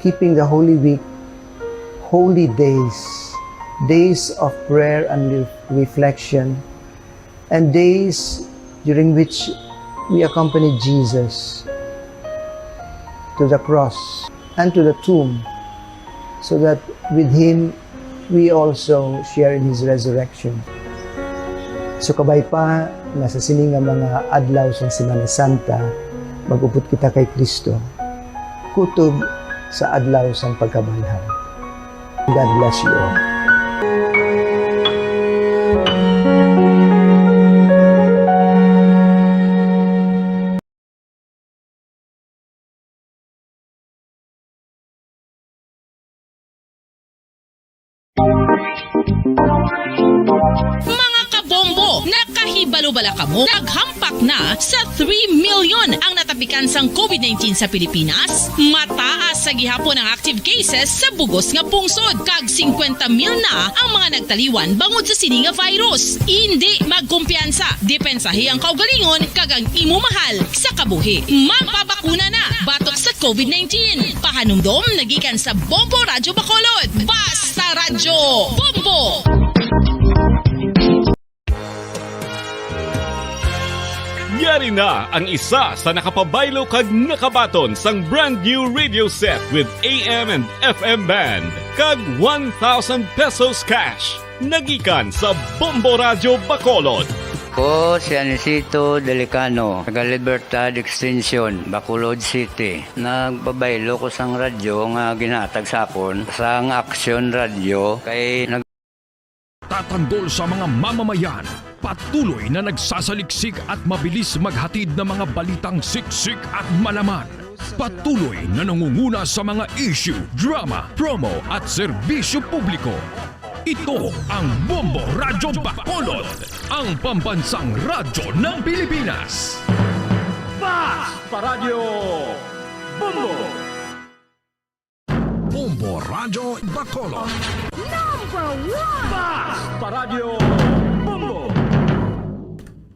keeping the Holy Week holy days, days of prayer and re-, reflection, and days during which we accompany Jesus to the cross and to the tomb, so that with him we also share in his resurrection. So, kabay pa nga sa sini nga mga adlaw sang Semana Santa, mag-upod kita kay Cristo, kutob sa adlaw sang pagkabanhaw. God bless you all. Mga kabombo, nakahibalo bala kamo? Naghampak na sa three million ang natapikan sang covid nineteen sa Pilipinas. Mataas sa gihapon ang active cases sa bugos nga pungsod, kag singkwenta mil na ang mga nagtaliwan bangod sa sini nga virus. Indi magkumpiyansa, depensahi ang kaugalingon kag ang imo mahal sa kabuhi. Magpabakuna na batok sa covid nineteen. Pahanumdom nagikan sa Bombo Radyo Bacolod. Basta Radyo Bombo! Yari na ang isa sa nakapabaylo kag nakabaton sang brand new radio set with A M and F M band kag one thousand pesos cash. Nagikan sa Bombo Radyo Bacolod. Ko si Anisito Delicano, taga Libertad Extension, Bacolod City. Nagpabaylo ko sang radyo nga ginhatag sa akon sang Aksyon Radyo kay nag- Tatanggol sa mga mamamayan, patuloy na nagsasaliksik at mabilis maghatid ng mga balitang siksik at malaman. Patuloy na nangunguna sa mga issue, drama, promo at serbisyo publiko. Ito ang Bombo Radyo Bacolod, ang pambansang radyo ng Pilipinas. Basta Radyo Bombo! Bombo Radyo Bacolod. Number one! Basta Radyo Bombo!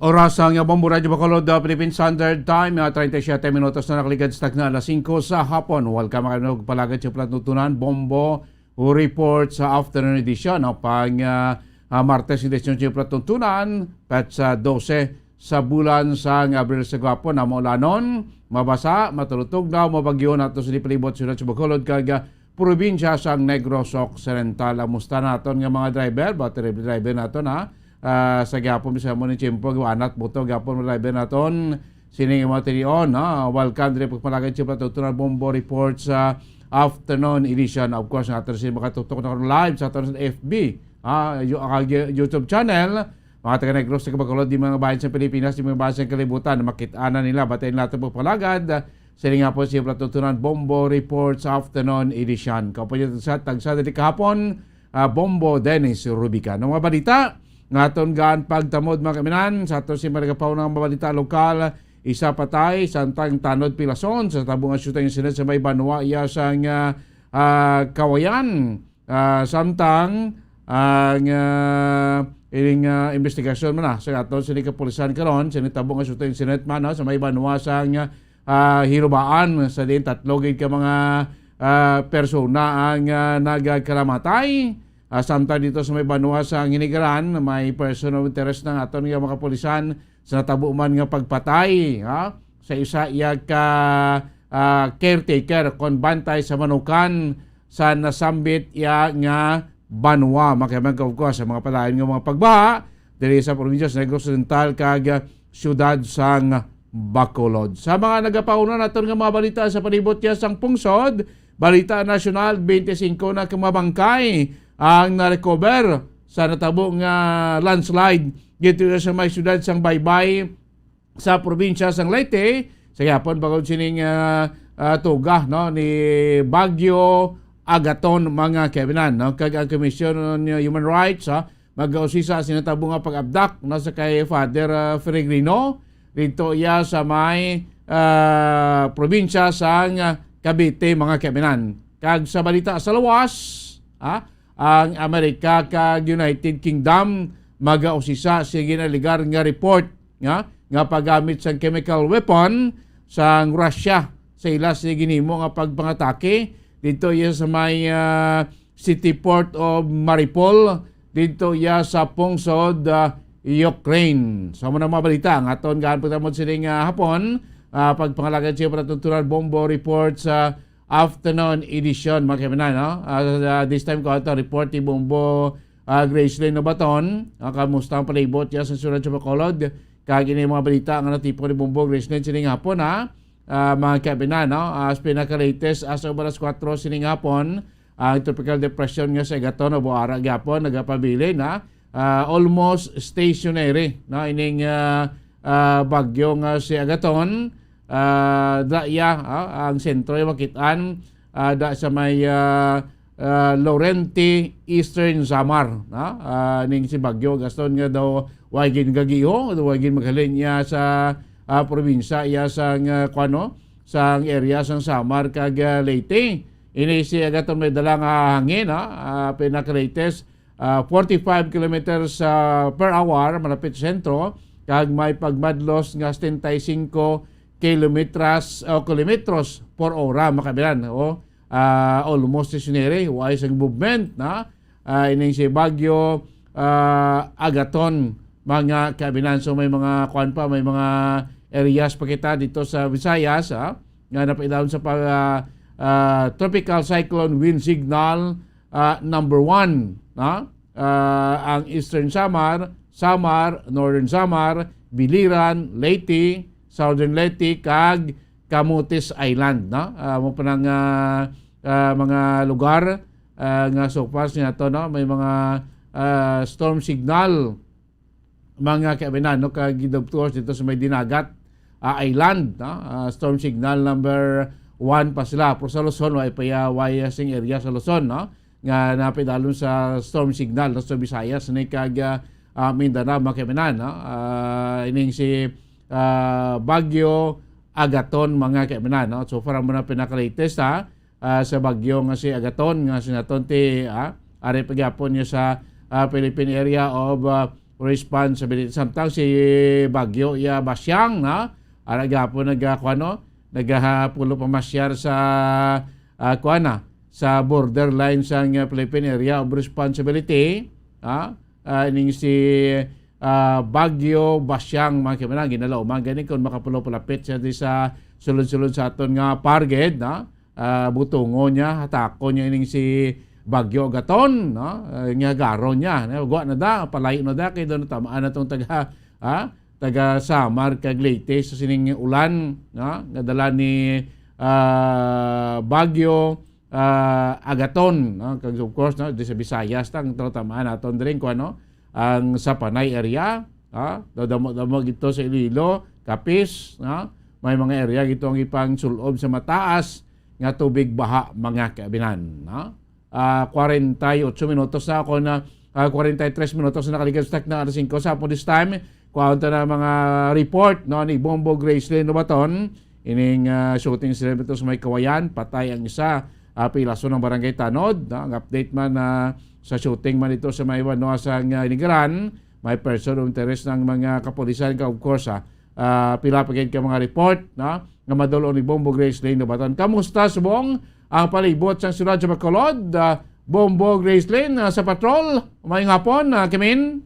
Oras ang Bombo Radyo Bacolod, uh, Philippine Standard Time, uh, treinta y siete minutos na nakaligad sa tagna alas singko sa hapon. Welcome kayo palagad sa palatuntunan, Bombo Report sa afternoon edition, no? Pang, ah, ah, Martes, edisyon sa palatuntunan, petsa dose sa bulan sang Abril sa gwapo, na maulanon, mabasa, matulutugnaw, mabagyo nato sa palibot sa siyudad sa Bacolod kag, ah, probinsya sang Negros Occidental. Ang musta naton nga mga driver, ba, driver naton, ha? Ah, sa gihapon, bisa mo ni Chimpo, anat buto, gihapon mga driver naton, sining mga tinion, ha? Welcome diri pagpalagay sa patutunan Bombo Report sa afternoon edition. Of course, nga ato sila makatutok na karon live sa aton sa F B, ha? Yu-, ang, uh, YouTube channel. Mga taga Negros, taga Bacolod, di mga bayan sa Pilipinas, di mga bayan sa kalibutan, makit-an na nila. Batayin natin pagpalagad, uh, sining nga po si patutunan Bombo Report sa afternoon edition. Kapo niya tagsa, tagsa dili kahapon, ah, Bombo Dennis Rubica. Ang mga balita nga aton gaan pagtamod, mga kaminan, sa aton si mga nagapauna nga mga balita lokal, isa patay, samtang tanod pilason sa tabo nga shooting incident sa may banwa iya sang, ah, ah, Kawayan. Ah, samtang ang, ah, ining, ah, investigasyon man na sa aton sini kapulisan karon, sini tabo nga shooting incident man, no, sa may banwa sang, ah, Hirubaan, sa diin tatlo gid ka mga, ah, persona ang, ah, nagkalamatay. Ah, samtang dito sa may banwa sa Nginigaran, may person of interest ng aton nga mga kapulisan sa natabo man nga pagpatay, ha? Sa isa iya ka, ah, caretaker kon bantay sa manukan sa nasambit iya nga banwa. Makiamang ka, of course, sa mga padayon nga mga pagbaha diri sa probinsya sa Negros Oriental kag, ah, siyudad sang Bacolod. Sa mga nagapauna naton nga mga balita sa palibot niya sang pungsod, balita nasyonal, twenty-five na ka mga bangkay ang na-recover sa natabo nga landslide dito sa may siyudad sang Baybay sa probinsya sang Leyte, sa gihapon bangod sining, ah, ah, tuga, no, ni Bagyo Agaton, mga kaibigan, no, kag ang Commission on Human Rights, ha, mag-usisa sa natabo nga pag-abduct, no, sa kay Father, ah, Peregrino dito iya sa may, ah, probinsya sang, ah, Cavite, mga kaibigan. Kag sa balita sa lawas, ha, ang Amerika kag United Kingdom mag-usisa sa ginalegar nga report nga, nga paggamit sang chemical weapon sang Russia sa ila sa ginhimo nga pagpangatake dito iya sa may, ah, city port of Mariupol dito iya sa pungsod, ah, Ukraine. So, mo na mga balita nga aton gaan pagtamod sining, ah, hapon, ah, pagpangalagad siya para tutunan Bombo Report sa afternoon edition, mga kaibigan, no? Ah, ah, this time ko ato report ni Bombo, ah, Gracelyn Nobaton. Ah, kamusta ang palibot niya sa siyudad sa Bacolod? Kag ini mga balita nga natipon ni Bombo Gracelyn sining hapon, ha? Ah, mga kaibigan, no? Ah, sa pinaka-latest, as of alas kuwatro sining hapon, Ang tropical depression nga si Agaton o Buara gyapon nagapabilin, ha? Ah, almost stationary, no? Ining, ah, ah, bagyo nga si Agaton, ah, da iya, ah, ang sentro ay makit-an, ah, da sa may, ah, ah, Lorente, Eastern Samar, no? Ah, ning si Bagyo Agaton nga daw way gin gagiho, way gin maghalin iya sa, ah, probinsya iya sang, ah, kuano, sang area sang Samar kag, ah, Leyte. Ini si Agaton may dala nga hangin, ha? Ah, pinaka-latest, ah, forty-five kilometers, ah, per hour, malapit sa sentro, kag may pagmadlos nga setenta y cinco kilometras o kilometros por ora, mga kaibigan, o, ah, almost stationary, way sang movement, na, ah, ining si Bagyo, ah, Agaton, mga kaibigan. So, may mga, kuwan pa, may mga areas pa kita dito sa Visayas, ah, nga napaidalom sa pag, ah, ah, Tropical Cyclone Wind Signal, ah, number one, no? Ah, ang Eastern Samar, Samar, Northern Samar, Biliran, Leyte, Southern Leyte, kag Camotes Island, no? Ah, mo pa nang, ah, ah, mga lugar, ah, nga so far sa nato, no? May mga, ah, storm signal, mga kaibigan, no? Kag of course dito sa may Dinagat, ah, Island, no? Ah, storm signal number one pa sila. Pero sa Luzon, way pa ya-, way sing area sa Luzon, no? Nga napidalom sa storm signal, no? Sa Visayas, ni kag, ah, ah, Mindanao, mga kaibigan, no? Ah, ining si, ah, Bagyo Agaton, mga kaibigan, no? So far, mo na pinaka-latest, ha? Ah, sa bagyo nga si Agaton, nga si naton ti, ah, ari pa gyapon niya sa, ah, Philippine Area of, ah, Responsibility. Samtang si Bagyo iya Basyang, na, ara gyapon nag, ah, kuwan, no? Nagapulo pa masyar sa, ah, kuwan na, sa borderline sang, ah, Philippine Area of Responsibility, ah, ah, ining si, ah, Bagyo Basyang, mga kaibigan, ginalauman gani kung makapulo palapit siya di sa sulod-sulod sa aton nga parged, no? Ah, butongon niya, hatakon niya ining si Bagyo Agaton, no? Ah, nga garon niya, no? Gwa na da, palayo na da, kay daw natamaan na tong taga, ha? Taga Samar kag Leyte sa sining ulan, no? Nga dala ni, ah, Bagyo, ah, Agaton, no? Kag of course, no, di sa Visayas, tang tamaan naton diri, kung ano, ang sa Panay area, ha? Dadamo-damo gito sa Iloilo, Capiz, ha? May mga area gito ang ipang sul-ob sa mataas nga tubig baha, mga kaabinan, ha? Ah, kwarenta y ocho minutos na ako na, ah, kwarenta y tres minutos na nakaligiran sa takna alas singko sa hapon this time. Kuhaon ta na mga report, no, ni Bombo Gracelyn Lobaton. Ining, ah, shooting incident ito sa may Kawayan, patay ang isa, ah, pilason ng Barangay Tanod, no? Ang update man, ah, sa shooting man ito sa may Wanoa sa, ah, Inigaran, may person of interest ng mga kapulisan ka, of course, ah, ah, pila pa gid ka mga report, no, nga madul-ong ni Bombo Gracelyn Lobaton. Kamusta subong ang palibot sa siyudad sa Bacolod? Ah, Bombo Gracelyn, ah, sa patrol, may hapon, ah, Kimin?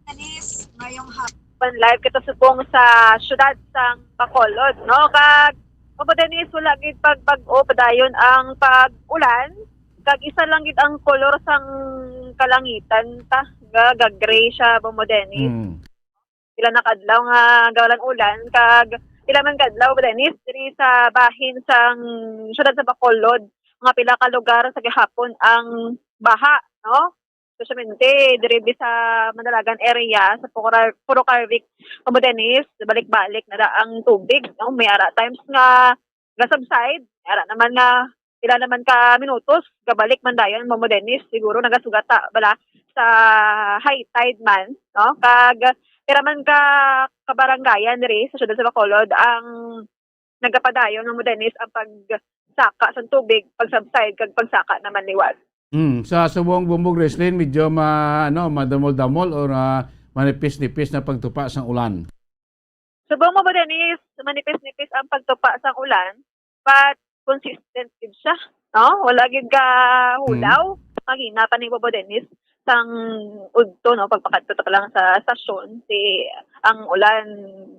Dennis, ngayong hapon live kita subong sa siyudad sang Bacolod, no? Kag, Papa Dennis, wala gid pagbag-o padayon ang pag-ulan. Kag isa lang gid ang kolor sang kalangitan ta, ga, ga gray siya, Papa Dennis. Mm. Pila na kadlaw nga gawalan ulan, kag pila man kadlaw, Dennis, diri sa bahin sang siyudad sa Bacolod, mga pila ka lugar sa gihapon ang baha, no? Especially diri di sa Mandalagan area, sa Puro Car-, Puro Carvic, Papa Dennis, balik-balik na da ang tubig, no? May ara times nga ga-subside, may ara naman nga pila naman ka minutos, gabalik man dayon, Momo Dennis, siguro nagasugata bala sa high tide man, no? Kag pira man ka kabarangayan diri sa siyudad sa Bacolod ang nagapadayon, Momo Dennis, ang pagsaka sa tubig, pag-subside, kag pagsaka naman liwat. Hmm, sa subong Bombo Gracelyn, medyo ma-, ano, madamol-damol or, ah, manipis-nipis na pagtupa sang ulan? Subong mo ba, Dennis? Manipis-nipis ang pagtupa sang ulan, but consistent gid siya, no? Wala gid ka hulaw. Mm. Hangina pa ni Bobo Dennis sang udto, no? Pagpakadto ta lang sa stasyon, si, ang ulan,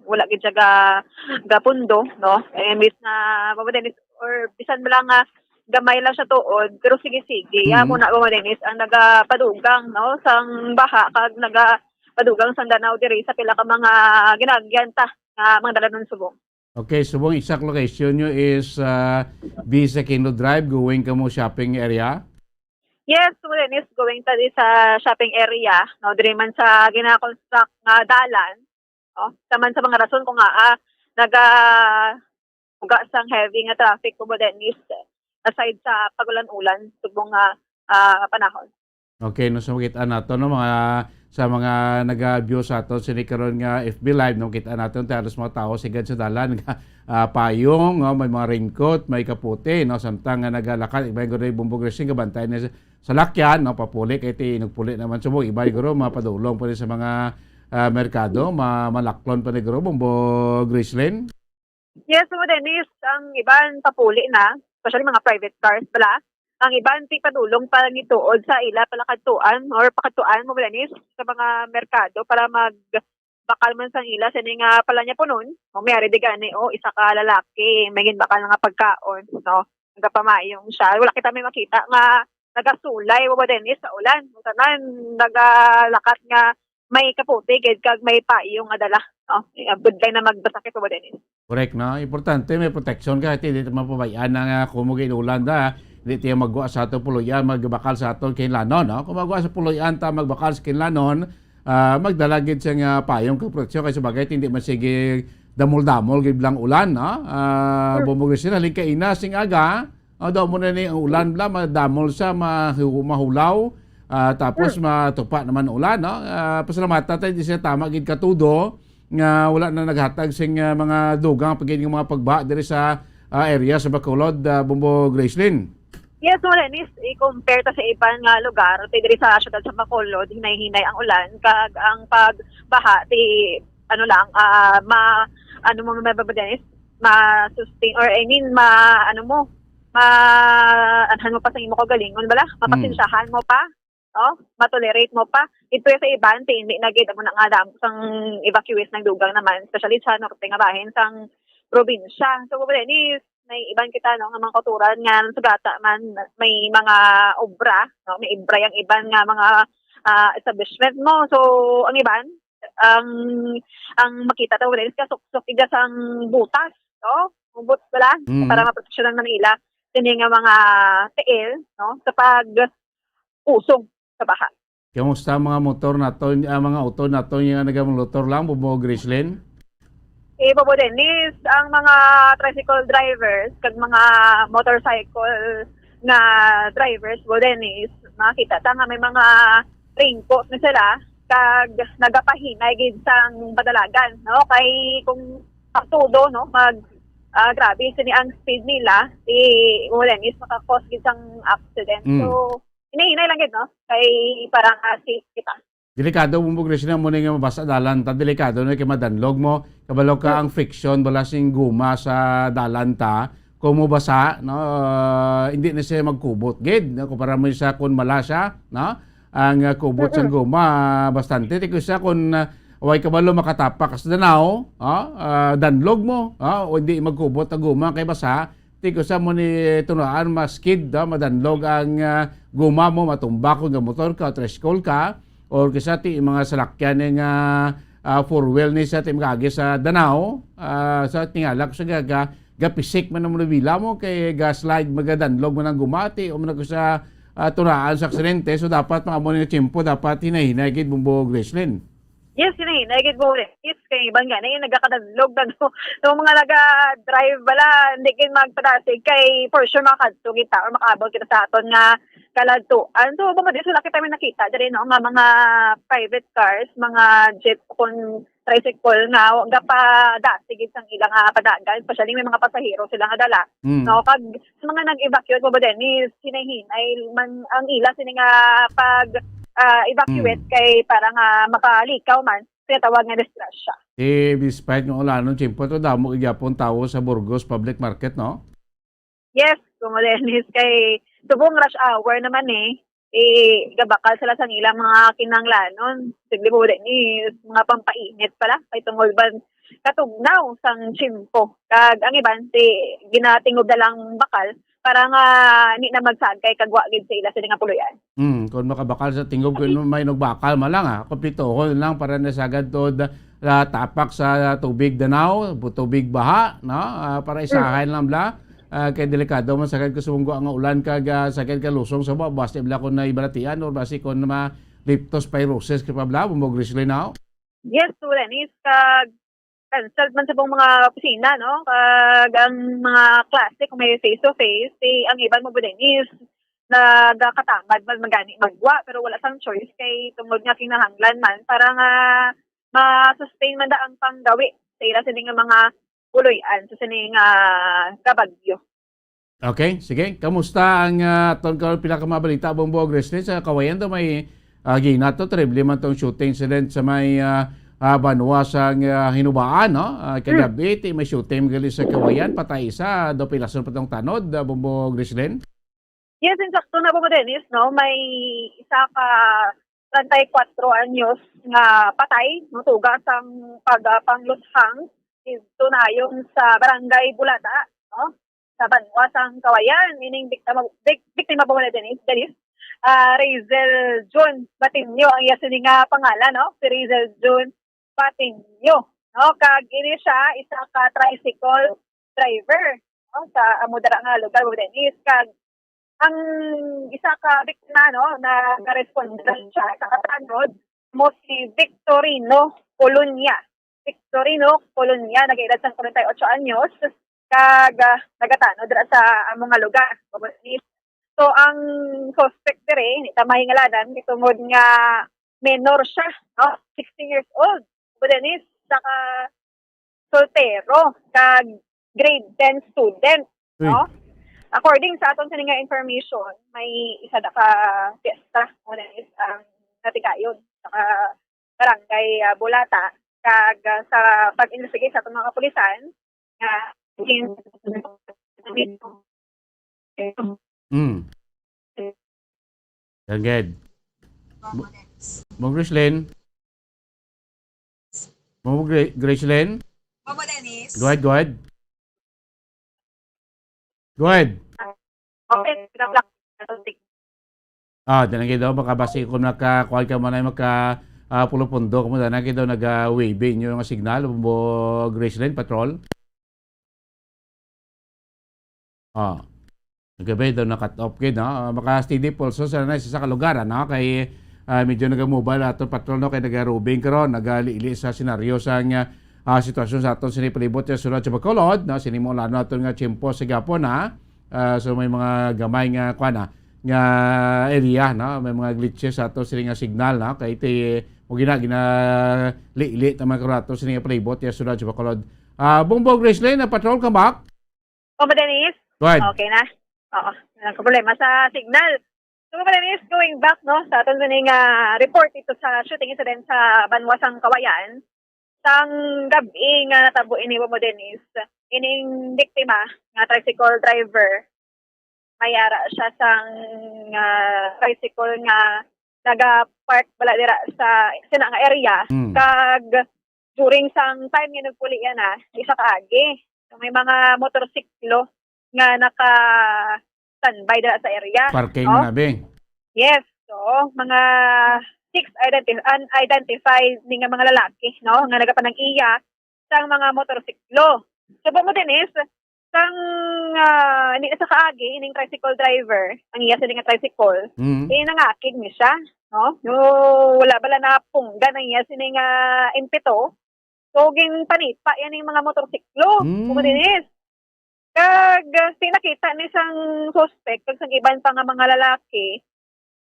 wala gid siya ga-, gapundo, no? Eh, imbis na, Bobo Dennis, or bisan ba lang nga gamay lang siya tuod, pero sige-sige. Mm. Amo na, Bobo Dennis, ang nagapadugang, no? Sang baha, kag naga-, padugang sang Danao diri sa pila ka mga ginaagyan ta nga mga dalanon subong. Okay, subong exact location nyo is, ah, Visa Kino Drive, going kamo shopping area? Yes, Kuya Dennis, going ta di sa shopping area, no, diri man sa gina-construct nga dalan, no, sa man sa mga rason kung ngaa naga-, uga sang heavy nga traffic, Kuya Dennis, aside sa pag-ulan-ulan, subong nga, ah, panahon. Okay, no, so makita nato, no, mga, sa mga naga-view sa aton sini karon nga F B Live, no, makita nato, tay, halos mga tawo sigad sa dalan nga, ah, payong, no, may mga raincoat, may kaputi, no, samtang nga nagalakat, iba yung guro yung bumbog racing, kabantay na sa salakyan, no, papuli kay ti nagpuli naman subong, iba yung guro, mapadulong pa rin sa mga, ah, merkado, ma-, malaklon pa ni guro, bumbog Gracelyn. Yes, so Dennis, ang iban papuli na, especially mga private cars pala. Ang iban, ti padulong pa nituod sa ila palakadtuan or pakadtuan mo, Dennis, sa mga merkado para magbakal man sang ila sini nga pala niya punon. O may ari di gani, o isa ka lalaki, may ginbakal nga pagkaon, no? Nagapamayong siya. Wala kita may makita nga nagasulay, Wawa Dennis, sa ulan. Ang tanan, nagalakat nga may kaputi gid kag may payong nga dala, no? Eh, ang budlay na magbasakit, Wawa Dennis. Correct, no? Importante may protection ka, ti di mapabayaan na nga kung mo ginulan da, di tiya magwa sa ato puloy-an, magbakal sa ato kinlanon, no? Kung magwa sa puloy-an ta, magbakal sa kinlanon, ah, magdala gid siya nga payong kag proteksyon kay sa bagay, hindi man sige damol-damol gid lang ulan, no? Ah, Hmm. Bumugri sila, halin kaina sing aga, ah, daw mo na ni ang ulan bla, madamol siya, mahu-, mahulaw, ah, tapos Hmm. matupa naman ulan, no? Ah, pasalamatan tayo, di siya tama gid katudo nga wala na naghatag sing, ah, mga dugang pagin nga mga pagbaha diri sa, ah, area sa Bacolod, ah, Bumbo Gracelyn. Yes, mo Dennis, i-compare ta sa iban nga lugar, ti diri sa siyudad sa Bacolod, hinay-hinay ang ulan, kag ang pagbaha, ti, ano lang, ah, ma-, ano mo, ma-, ma-, Dennis, ma-sustain, or I mean, ma-, ano mo, ma-, anhan mo pa sa imo kaugalingon, bala? Mm. Mapasensyahan mo pa, no? Matolerate mo pa. Ito sa iban, ti hindi na gid, amo na nga damo sang evacuees nagdugang naman, especially sa norte nga bahin sang probinsya. So, Dennis, may iban kita, no, nga mga kauturan nga sugata man may mga obra, no, may ibra ang iban nga mga, ah, establishment mo. So, ang iban, ang, ang makita ta, Dennis, kasuksok iga sang butas, no? Ubot bala, Mm. para maproteksyonan man nila sini nga mga tiil, no, sa pag-usog sa baha. Kamusta ang mga motor naton, ang mga auto naton nga nagamotor lang, Bobo Gracelyn? Eh, Bobo Dennis, ang mga tricycle drivers kag mga motorcycle nga drivers, Bobo Dennis, makita ta nga may mga raincoat na sila kag nagapahinay gid sang padalagan, no? Kay kung ang todo, no, mag, ah, grabe sini ang speed nila, eh, Bobo Dennis, maka-cause gid sang accident. Mm. So, hinay-hinay lang gid, no? Kay para nga safe kita. Delikado, Bumbog Regina, mo na nga mabasa dalan ta. Delikado na kay madanlog mo. Kabalo ka, Mm. ang friction bala sing guma sa dalan ta. Kung mabasa, no, ah, hindi na siya magkubot gid, no? Kumpara mo sa kung mala siya, no? Ang, ah, kubot sang Mm-mm. guma, ah, bastante. Ti ko siya kung, ah, way kabalo makatapak sa danaw, ah, ah, danlog mo, ah, o hindi magkubot ang guma kay basa. Ti ko sa mo ni tunaan, ma-skid, ah, madanlog ang, ah, guma mo, matumba kung gamotor ka, tricycle ka, or kisa ti mga salakyan ni nga, ah, four wheel ni sa ti magagi sa danaw, ah, sa tingala ko sa gaga, gapisik man ang manubila mo, kay ga-slide, magadanlog man ang guma, ti, o man ako sa, ah, tunaan sa aksidente. So, dapat mga mo nga tiyempo, dapat hinay-hinay gid, Bumbo Gracelyn. Yes, hinay-hinay gid mo, Dennis, kay iban gani, nagakadadlog na, no? So, mga naga-drive bala, hindi gid magpadasig kay for sure makakadto kita or makaabot kita sa aton nga kaladtuan. So, bumadi sila kita may nakita diri, no, nga mga private cars, mga jeep, kung tricycle nga gapadasig gid sang ilang, ah, padagan, especially may mga pasahero sila nga dala. Mm. No, kag sa mga nag-evacuate mo ba, Dennis, hinay-hinay man ang ila sini nga pag, ah, evacuate Mm. kay para nga makalikaw man, tinatawag nga disgrasya. Eh, despite nga ulanon, siyempre, to, damo gyapon tawo sa Burgos Public Market, no? Yes, Kuya Dennis, kay subong rush hour naman eh. Eh, gabakal sila sa ilang mga kinahanglanon. Posible po din is mga pampainit pala, kay tungod ban katugnaw sang tiyempo. Kag ang iban, ti ginatingob na lang bakal para nga hindi na magsagay kag wa gid sa ila sini nga puloy-an. Hmm, kung makabakal sa tingog, kung may nagbakal man lang, ah, kumpletuhon lang para na sagad to da-, ah, tapak sa tubig danaw, bu-, tubig baha, no? Ah, para isahay lang bala. Ah, kay delikado man sagad kung sumunggo ang ulan kag, ah, sagad ka lusong sa baba, basta bala kung naibalatian or basi kung ma-, leptospirosis ka pa bala, Bumbog Grislin, no? Yes, Tol Dennis, kag cancelled man sa buong mga opisina, no? Kag ang mga klase, kung may face-to-face, eh, ang iban mo, Dennis, nagakatamad man magani magwa, pero wala sang choice kay tungod nga kinahanglan man para nga ma-sustain man da ang panggawi sa ila sini nga mga puloy-an sa sini nga kabagyo. Okay, sige. Kamusta ang, ah, aton karon pila ka mga balita, Bumbog Grislin, sa Kawayan daw may, ah, ginato, terrible man tong shooting incident sa may, ah, ah, banwa sang, ah, Hinubaan, no? Ah, kagabi, ti may shooting gali sa Kawayan, patay isa, daw pilason pa tong tanod, ah, Bumbog Grislin? Yes, insakto na po, Dennis, no? May isa ka treinta y cuatro anyos nga patay, no? Tuga sang pag, ah, pangluthang dito nayon sa Barangay Bulata, no? Sa banwa sang Kawayan, ining biktima, bik-, biktima po, Dennis, Dennis, ah, Razel June Batinyo ang iya sini nga pangalan, no? Si Razel June Batinyo, no? Kag ini siya isa ka tricycle driver, no? Sa amo dira nga lugar, Dennis, kag ang isa ka biktima, no, nagaresponde siya sa katanod mo si Victorino Colonia. Victorino Colonia, nag-edad sang kwarenta y ocho anyos, kag, ah, nagatanod dira sa amo nga lugar. So, ang suspect diri, hindi ta mahingalanan, tungod nga menor siya, no? Sixteen years old. But then is, saka soltero, kag grade ten student, Uy. no? According sa aton sini nga information, may isa na ka piyesta, mo na is ang natigayon sa barangay, ah, Bulata, kag, ah, sa pag-investigate sa aton mga kapulisan, nga in-, Mm. Yan, gid. Mo-, Mo Grislin? Mo Gri-, Grislin? Bobo Dennis? Go ahead, go ahead. Go ahead. Okay, pinapalak-, Ah, di na gid daw, makabasi ko naka, kuwan ka man ay maka, ah, pulo-pundo ka mo, di na gid daw naga-wavy inyo nga signal, Bo Gracelyn Patrol. Ah. Nagabi daw na-cut off gid, no? Ah, maka-steady pulso sa na sa, sa kalugaran, no? Kay, ah, medyo naga-mobile ato patrol, no? Kay naga-roving karon, nagalili sa senaryo sang, ah, sitwasyon sa aton sini palibot sa sulod sa Bacolod, no? Sini mo lalo aton nga tiyempo sa gapon, ha? Ah, so may mga gamay nga, kuwan, ah, nga area, no? May mga glitches sa ato sini nga signal, no? Kay ti, mo gina, gina-lili ta man karon ato sini nga palibot sa sulod sa Bacolod. Ah, Bongbong Gracelyn, na patrol ka, Mac? Mama Denise? Go ahead. Okay na. Oo, walang problema sa signal. So, Mama Denise, going back, no, sa aton nga report dito sa shooting incident sa Banwa sang Kawayan, sang gab-i nga natabo ini, Mama Denise, ining biktima nga tricycle driver, may ara siya sang, ah, tricycle nga naga-park bala dira sa, sa ina nga area. Mm. Kag during sang time nga nagpuli yan, ah, isa ka agi. So, may mga motorsiklo nga naka-standby dira sa area, Parking no? na, be. Yes. So, mga six identi-, unidentified ni nga mga lalaki, no, nga nagapanag-iya sang mga motorsiklo. So, mo din is, sang, ah, hindi na sa kaagi, ining tricycle driver, ang iya sini nga tricycle, Mm. eh, nangakig ni siya, no? No, wala bala na punggan ang iya sini nga impeto. So, ginpanipa yan yung mga motorsiklo. Mm. Kung malinis. Kag, ah, pinakita ni sang suspect, kag sang iban pa nga mga lalaki,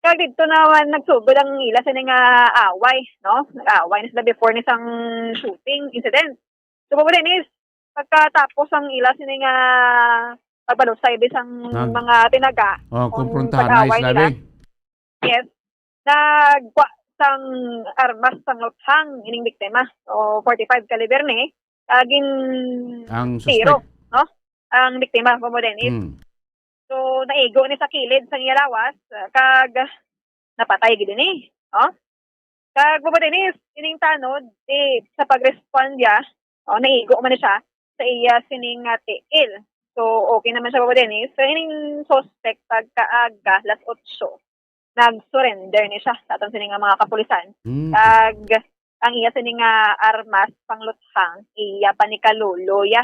kag dito naman nagsugod ang ila sini nga away, no? Nag-away na sila before ni sang shooting incident. So, mo din is, pagkatapos ang ila sini nga pagbalusay bisang Nag-, mga tinaga, oh, kung kumprontahan na pag-away isla, nila. be. Yes. Nagwa sang armas sang luthang ining biktima. So, forty-five caliber ni, ah, gin Ang tiro, suspect. no? Ang biktima, Bobo Dennis. Hmm. So, naigo ni sa kilid sang iya lawas, ah, kag napatay gid ni, no? Kag Bobo Dennis, ining tanod, eh, sa pag-respond niya, oh, naigo man ni siya sa iya sining nga tiil. So, okay naman siya, Papa Dennis. So, ining suspect, pagkaaga, las otso, nag-surrender ni siya sa aton sini nga mga kapulisan. Mm. Kag ang iya sini nga armas, pangluthang, iya pa ni kalulo, ya.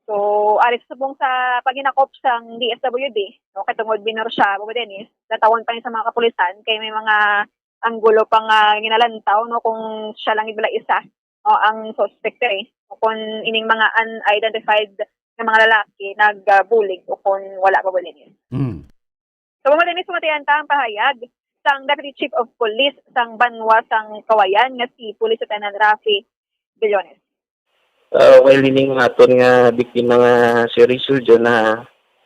So, ari sa subong sa paghinakop sang D S W D, no, kay tungod minor siya, Papa Dennis, natawon pa ni sa mga kapulisan kay may mga anggulo pa nga ginalantaw, no, kung siya lang gid bala isa, no, ang suspect diri, o kung ining mga unidentified nga mga lalaki nagbulig o kung wala, Papa Dennis. Mm. So, Papa Dennis, pamatian ta ang pahayag sang Deputy Chief of Police sang banwa sang Cauayan nga si Police Lieutenant Rafi Billones. Ah, well, ining aton nga biktima nga si Rizzo John na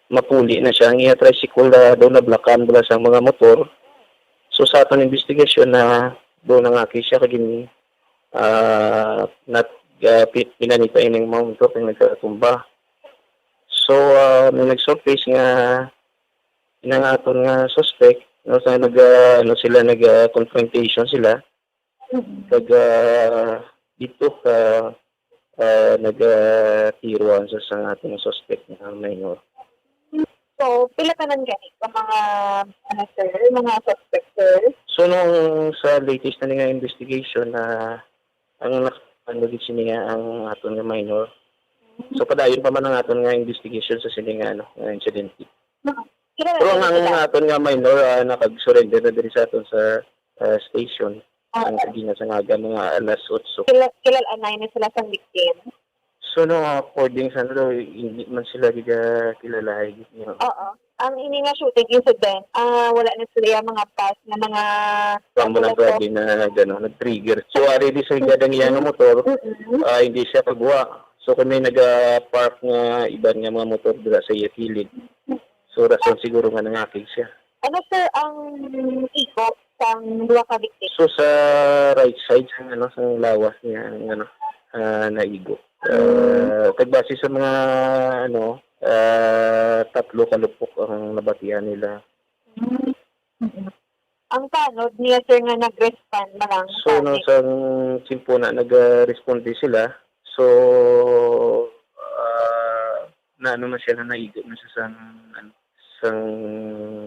mapuli na siya. Ang iya tricycle, ah, daw nablakan bala sang mga motor. So, sa aton investigasyon na daw nangaki siya kag gini, ah, nat-, ah, pi-, pinanita ining mga motor kag nagkatumba. So, ah, may nag-surface nga inang aton nga suspect, no, sa nag, ah, ano sila, nag, ah, confrontation sila. Mm. Kag, ah, dito ka, ah, nag, ah, tiruan sa, sa aton nga suspect nga minor. So, pila tanan gani ka mga, ano, sir, mga suspect, sir? So, nung sa latest na nga investigation na ang nak-, ano, gid sini nga ang aton nga minor. So, padayon pa man ang aton nga investigation sa sini nga, ano, nga insidente. Kilala Pero ang, na ang sila? aton nga minor, ah, nakag-surrender na diri sa aton sa, ah, station. Ah, Ang kagina sa nga aga, mga alas otso. Kila-, kilala na ni sila sa victim? So, no, according sa ano daw, hindi man sila gid, ah, kilala, eh, gid, no? Oo. Ang ini nga shooting incident, ah, wala na sila yung mga past na mga Wala mo lang ano to? grabe na, ano, nag-trigger. So, ari di sa higad ang iya nga motor, Mm-mm. ah, hindi siya kagwa. So, kung may nag-park nga iban nga mga motor dira sa iya kilid. So, rason siguro nga nangakig siya. Ano, sir, ang igo sang duha ka biktima? So, sa right side, sa, ano, sa lawas niya, ang, ano, ah, naigo. Ah, kag base sa mga, ano, ah, tatlo ka lupok ang nabatian nila. Mm-mm. Ang tanod niya, sir, nga nag-respond na lang So, sa no, atin. sa simpo na nag-responde sila. So, ah, na ano man siya, na naigo na siya sa, ano, sa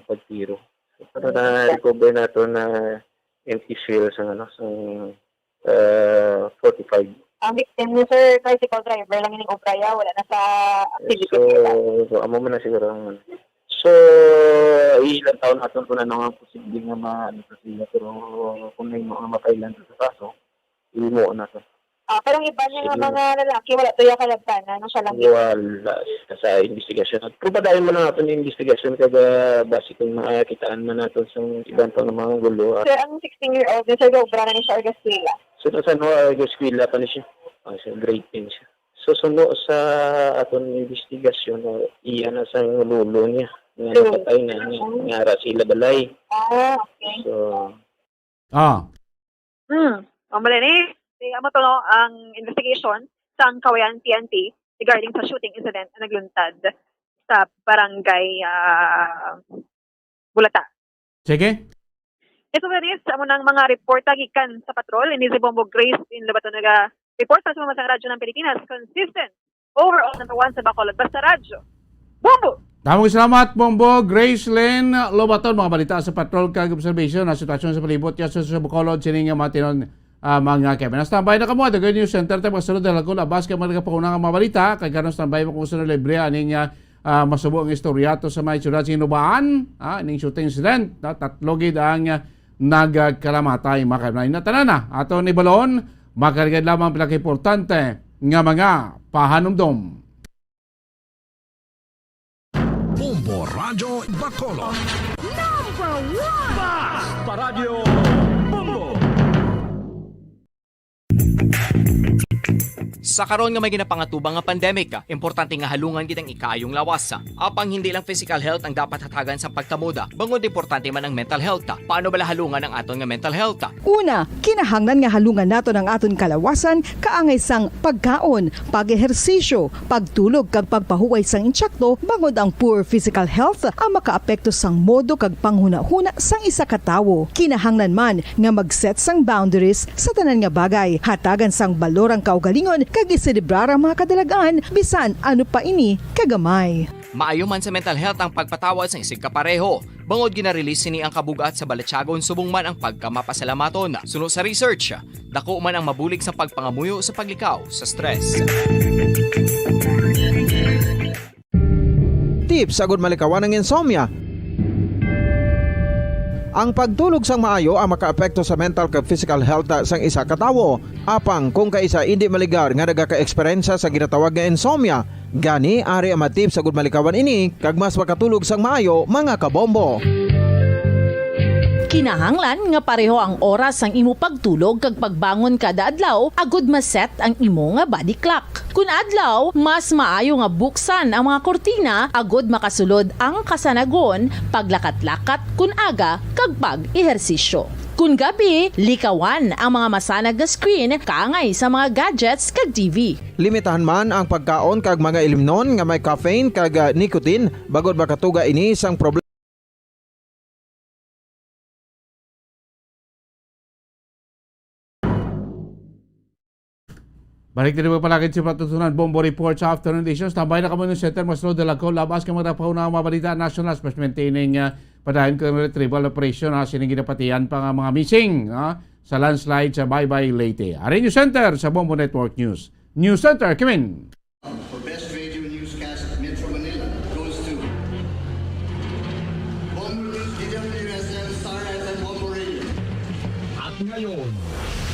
pagtiro. So, pero Mm. na-recover nato na empty shell sa, ano, sa, ah, forty-five. Ang victim niya, sir, tricycle driver lang ining obra, ya, wala na sa activity So, nila. so, amo man na siguro ang, ano. So, ilang taon naton kung ano ang posible nga ma-, ano sa sila, pero kung may mga mapailan sa kaso, imo na to. Ah, pero ang iba niya nga Sige. mga lalaki, wala to ya kalabtanan, no, siya lang yun. Wala. Sa investigasyon. Pero padayon man ang aton investigasyon, kag, ah, base kung makitaan man nato sa iban pa nga mga gulo, ah. Sir, ang sixteen-year-old, sir, gaobra na ni sa Orgasquila. So, sa ano, ah, eskwela pa ni siya. Ah, siya, grade ten siya. So, suno sa aton investigasyon, ah, iya na sa lolo niya, nga Lolo. napatay na, nga, nga ara sila balay. Ah, okay. So, Ah. Hmm. O, mali ni. Si, amo to, no, ang investigation sang Cauayan P N P regarding sa shooting incident na nagluntad sa barangay, ah, Bulata. Sige. Ito na rin sa amo nang mga reporta gikan sa patrol. Ini si Bombo Grace in Lobato naga-report para sa mga sa Radyo ng Pilipinas. Consistent. Overall, number one sa Bacolod. Basta Radyo. Bombo! Damo nga salamat, Bombo Gracelyn Lobaton. Mga balita sa patrol kag observation na sitwasyon sa palibot, ya sa, sa Bacolod, sining nga mga tinon, ah, mga kaibigan. Standby na kamo, the Good News Center, tayo magsunod na lagol, abas kay mga nagapahuna nga mga balita, kay karon standby mo kung sunod libre, aning, ah, ah, masubo ang istorya to sa mga syudad sa Hinubaan, ah, ning shooting incident, ah, tatlo gid ang, ah, nagkalamatay, mga kaibigan. Na tanan na, ato ni Balon, makaligad lamang pinakaimportante nga mga pahanumdom. Bombo Radyo Bacolod. Number one! Bas pa Radyo Bombo! Sa karon nga may ginapangatubang nga pandemic, importante nga halungan gid ang ikaayong lawas. Apang hindi lang physical health ang dapat hatagan sa pagkamoda, bangod importante man ang mental health. Paano bala halungan ang aton nga mental health? Una, kinahanglan nga halungan naton ang aton kalawasan kaangay sang pagkaon, pag-ehersisyo, pagtulog kag pagpahuway sang insakto, bangod ang poor physical health ang makaapekto sang modo kag panghunahuna sang isa ka tawo. Kinahanglan man nga mag-set sang boundaries sa tanan nga bagay. Hatagan sang balor ang Kaugalingon kag giselebrar ang mga kadalagan bisan ano pa ini kagamay. Maayo man sa mental health ang pagpatawad sang isigkapareho, bangod gina-release sini ang kabug-at sa balatyagon subong man ang pagkamapasalamaton. Suno sa research, dako man ang mabulig sang pagpangamuyo sa paglikaw sa stress. Tips agud malikawan ang insomnia. Ang pagtulog sang maayo ang makaapekto sa mental kag physical health sang isa ka tawo. Apang kung kaisa indi maligar nga nagaka-eksperyensya sa ginatawag nga insomnia, gani ari ang mga tips agud malikawan ini kag mas makatulog sang maayo, mga kabombo. Kinahanglan nga pareho ang oras sang imo pagtulog kag pagbangon kada adlaw agud ma-set ang imo nga body clock. Kun adlaw, mas maayo nga buksan ang mga kurtina agud makasulod ang kasanagon, paglakat-lakat kun aga, kag pag-ehersisyo. Kun gabi, likawan ang mga masanag nga screen kaangay sa mga gadgets kag T V. Limitahan man ang pagkaon kag mga ilimnon nga may caffeine kag, ah, nicotine, bangod makatuga ini sang problema. Balik diri, mga palakid, sa patutunan Bombo Report sa Afternoon Edition. Standby na kamo sa Center Maslo de la Col, labas ka mga pahuna ang mga balita national, especially maintaining, ah, padayon ko ang retrieval operation, ah, sining ginapatihan pa nga mga missing, ah, sa landslide sa Baybay, Leyte. Ari ang center sa Bombo Network News. News Center, Kimin. For Best Radio Newscast, Metro Manila goes to Bombo News, D W S M, Star F M, Bombo Radio. At ngayon,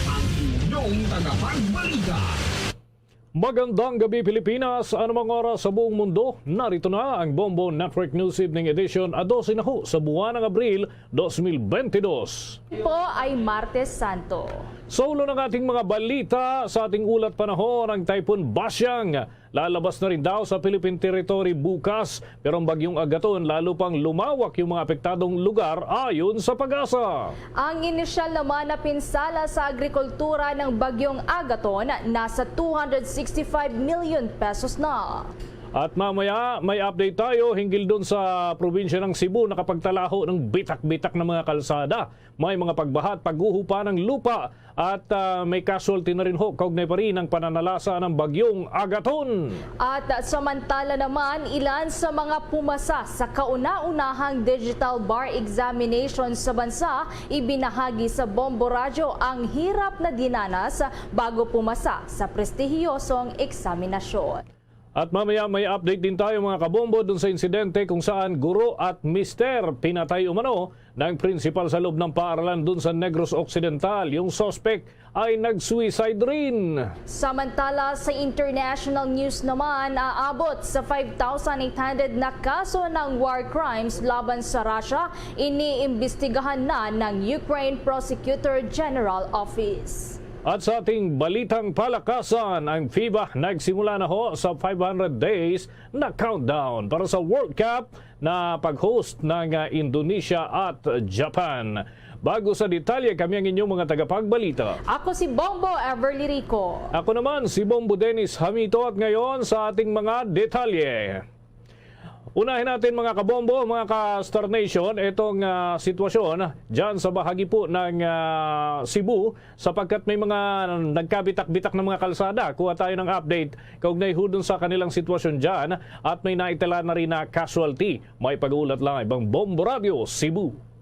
ang inyong tagapagbalita. Magandang gabi, Pilipinas. Anumang oras sa buong mundo, narito na ang Bombo Network News Evening Edition, a dose na ho sa buwan ng Abril, dos mil bentidós. Po ay Martes Santo. Sa ulo ng ating mga balita, sa ating ulat panahon, ang Typhoon Basyang lalabas na rin daw sa Philippine territory bukas, pero ang Bagyong Agaton lalo pang lumawak yung mga apektadong lugar, ayon sa PAGASA. Ang inisyal naman na pinsala sa agrikultura ng Bagyong Agaton nasa two hundred sixty-five million pesos na. At mamaya, may update tayo hinggil dun sa probinsya ng Cebu, nakapagtalaho ng bitak-bitak na mga kalsada. May mga pagbaha at pagguho pa ng lupa at, ah, may casualty na rin ho. Kaugnay pa rin ang pananalasa ng Bagyong Agaton. At samantala naman, ilan sa mga pumasa sa kauna-unahang digital bar examination sa bansa, ibinahagi sa Bombo Radyo ang hirap na dinanas bago pumasa sa prestihiyosong eksaminasyon. At mamaya may update din tayo, mga kabombo, dun sa insidente kung saan guro at mister pinatay umano ng principal sa loob ng paaralan dun sa Negros Occidental. Yung suspect ay nag-suicide rin. Samantala, sa international news naman, aabot sa five thousand eight hundred na kaso ng war crimes laban sa Russia, iniimbestigahan na ng Ukraine Prosecutor General Office. At sa ating balitang palakasan, ang FIBA nagsimula na ho sa five hundred days na countdown para sa World Cup na pag-host ng, ah, Indonesia at Japan. Bago sa detalye, kami ang inyong mga tagapagbalita. Ako si Bombo Everly Rico. Ako naman si Bombo Dennis Hamito, at ngayon sa ating mga detalye. Unahin natin, mga kabombo, mga ka-Star Nation, itong, ah, sitwasyon dyan sa bahagi po ng, ah, Cebu, sapagkat may mga nagkabitak-bitak ng mga kalsada. Kuha tayo ng update kaugnay ho dun sa kanilang sitwasyon dyan at may naitala na rin na casualty. May pag-uulat live ang Bombo Radyo Cebu.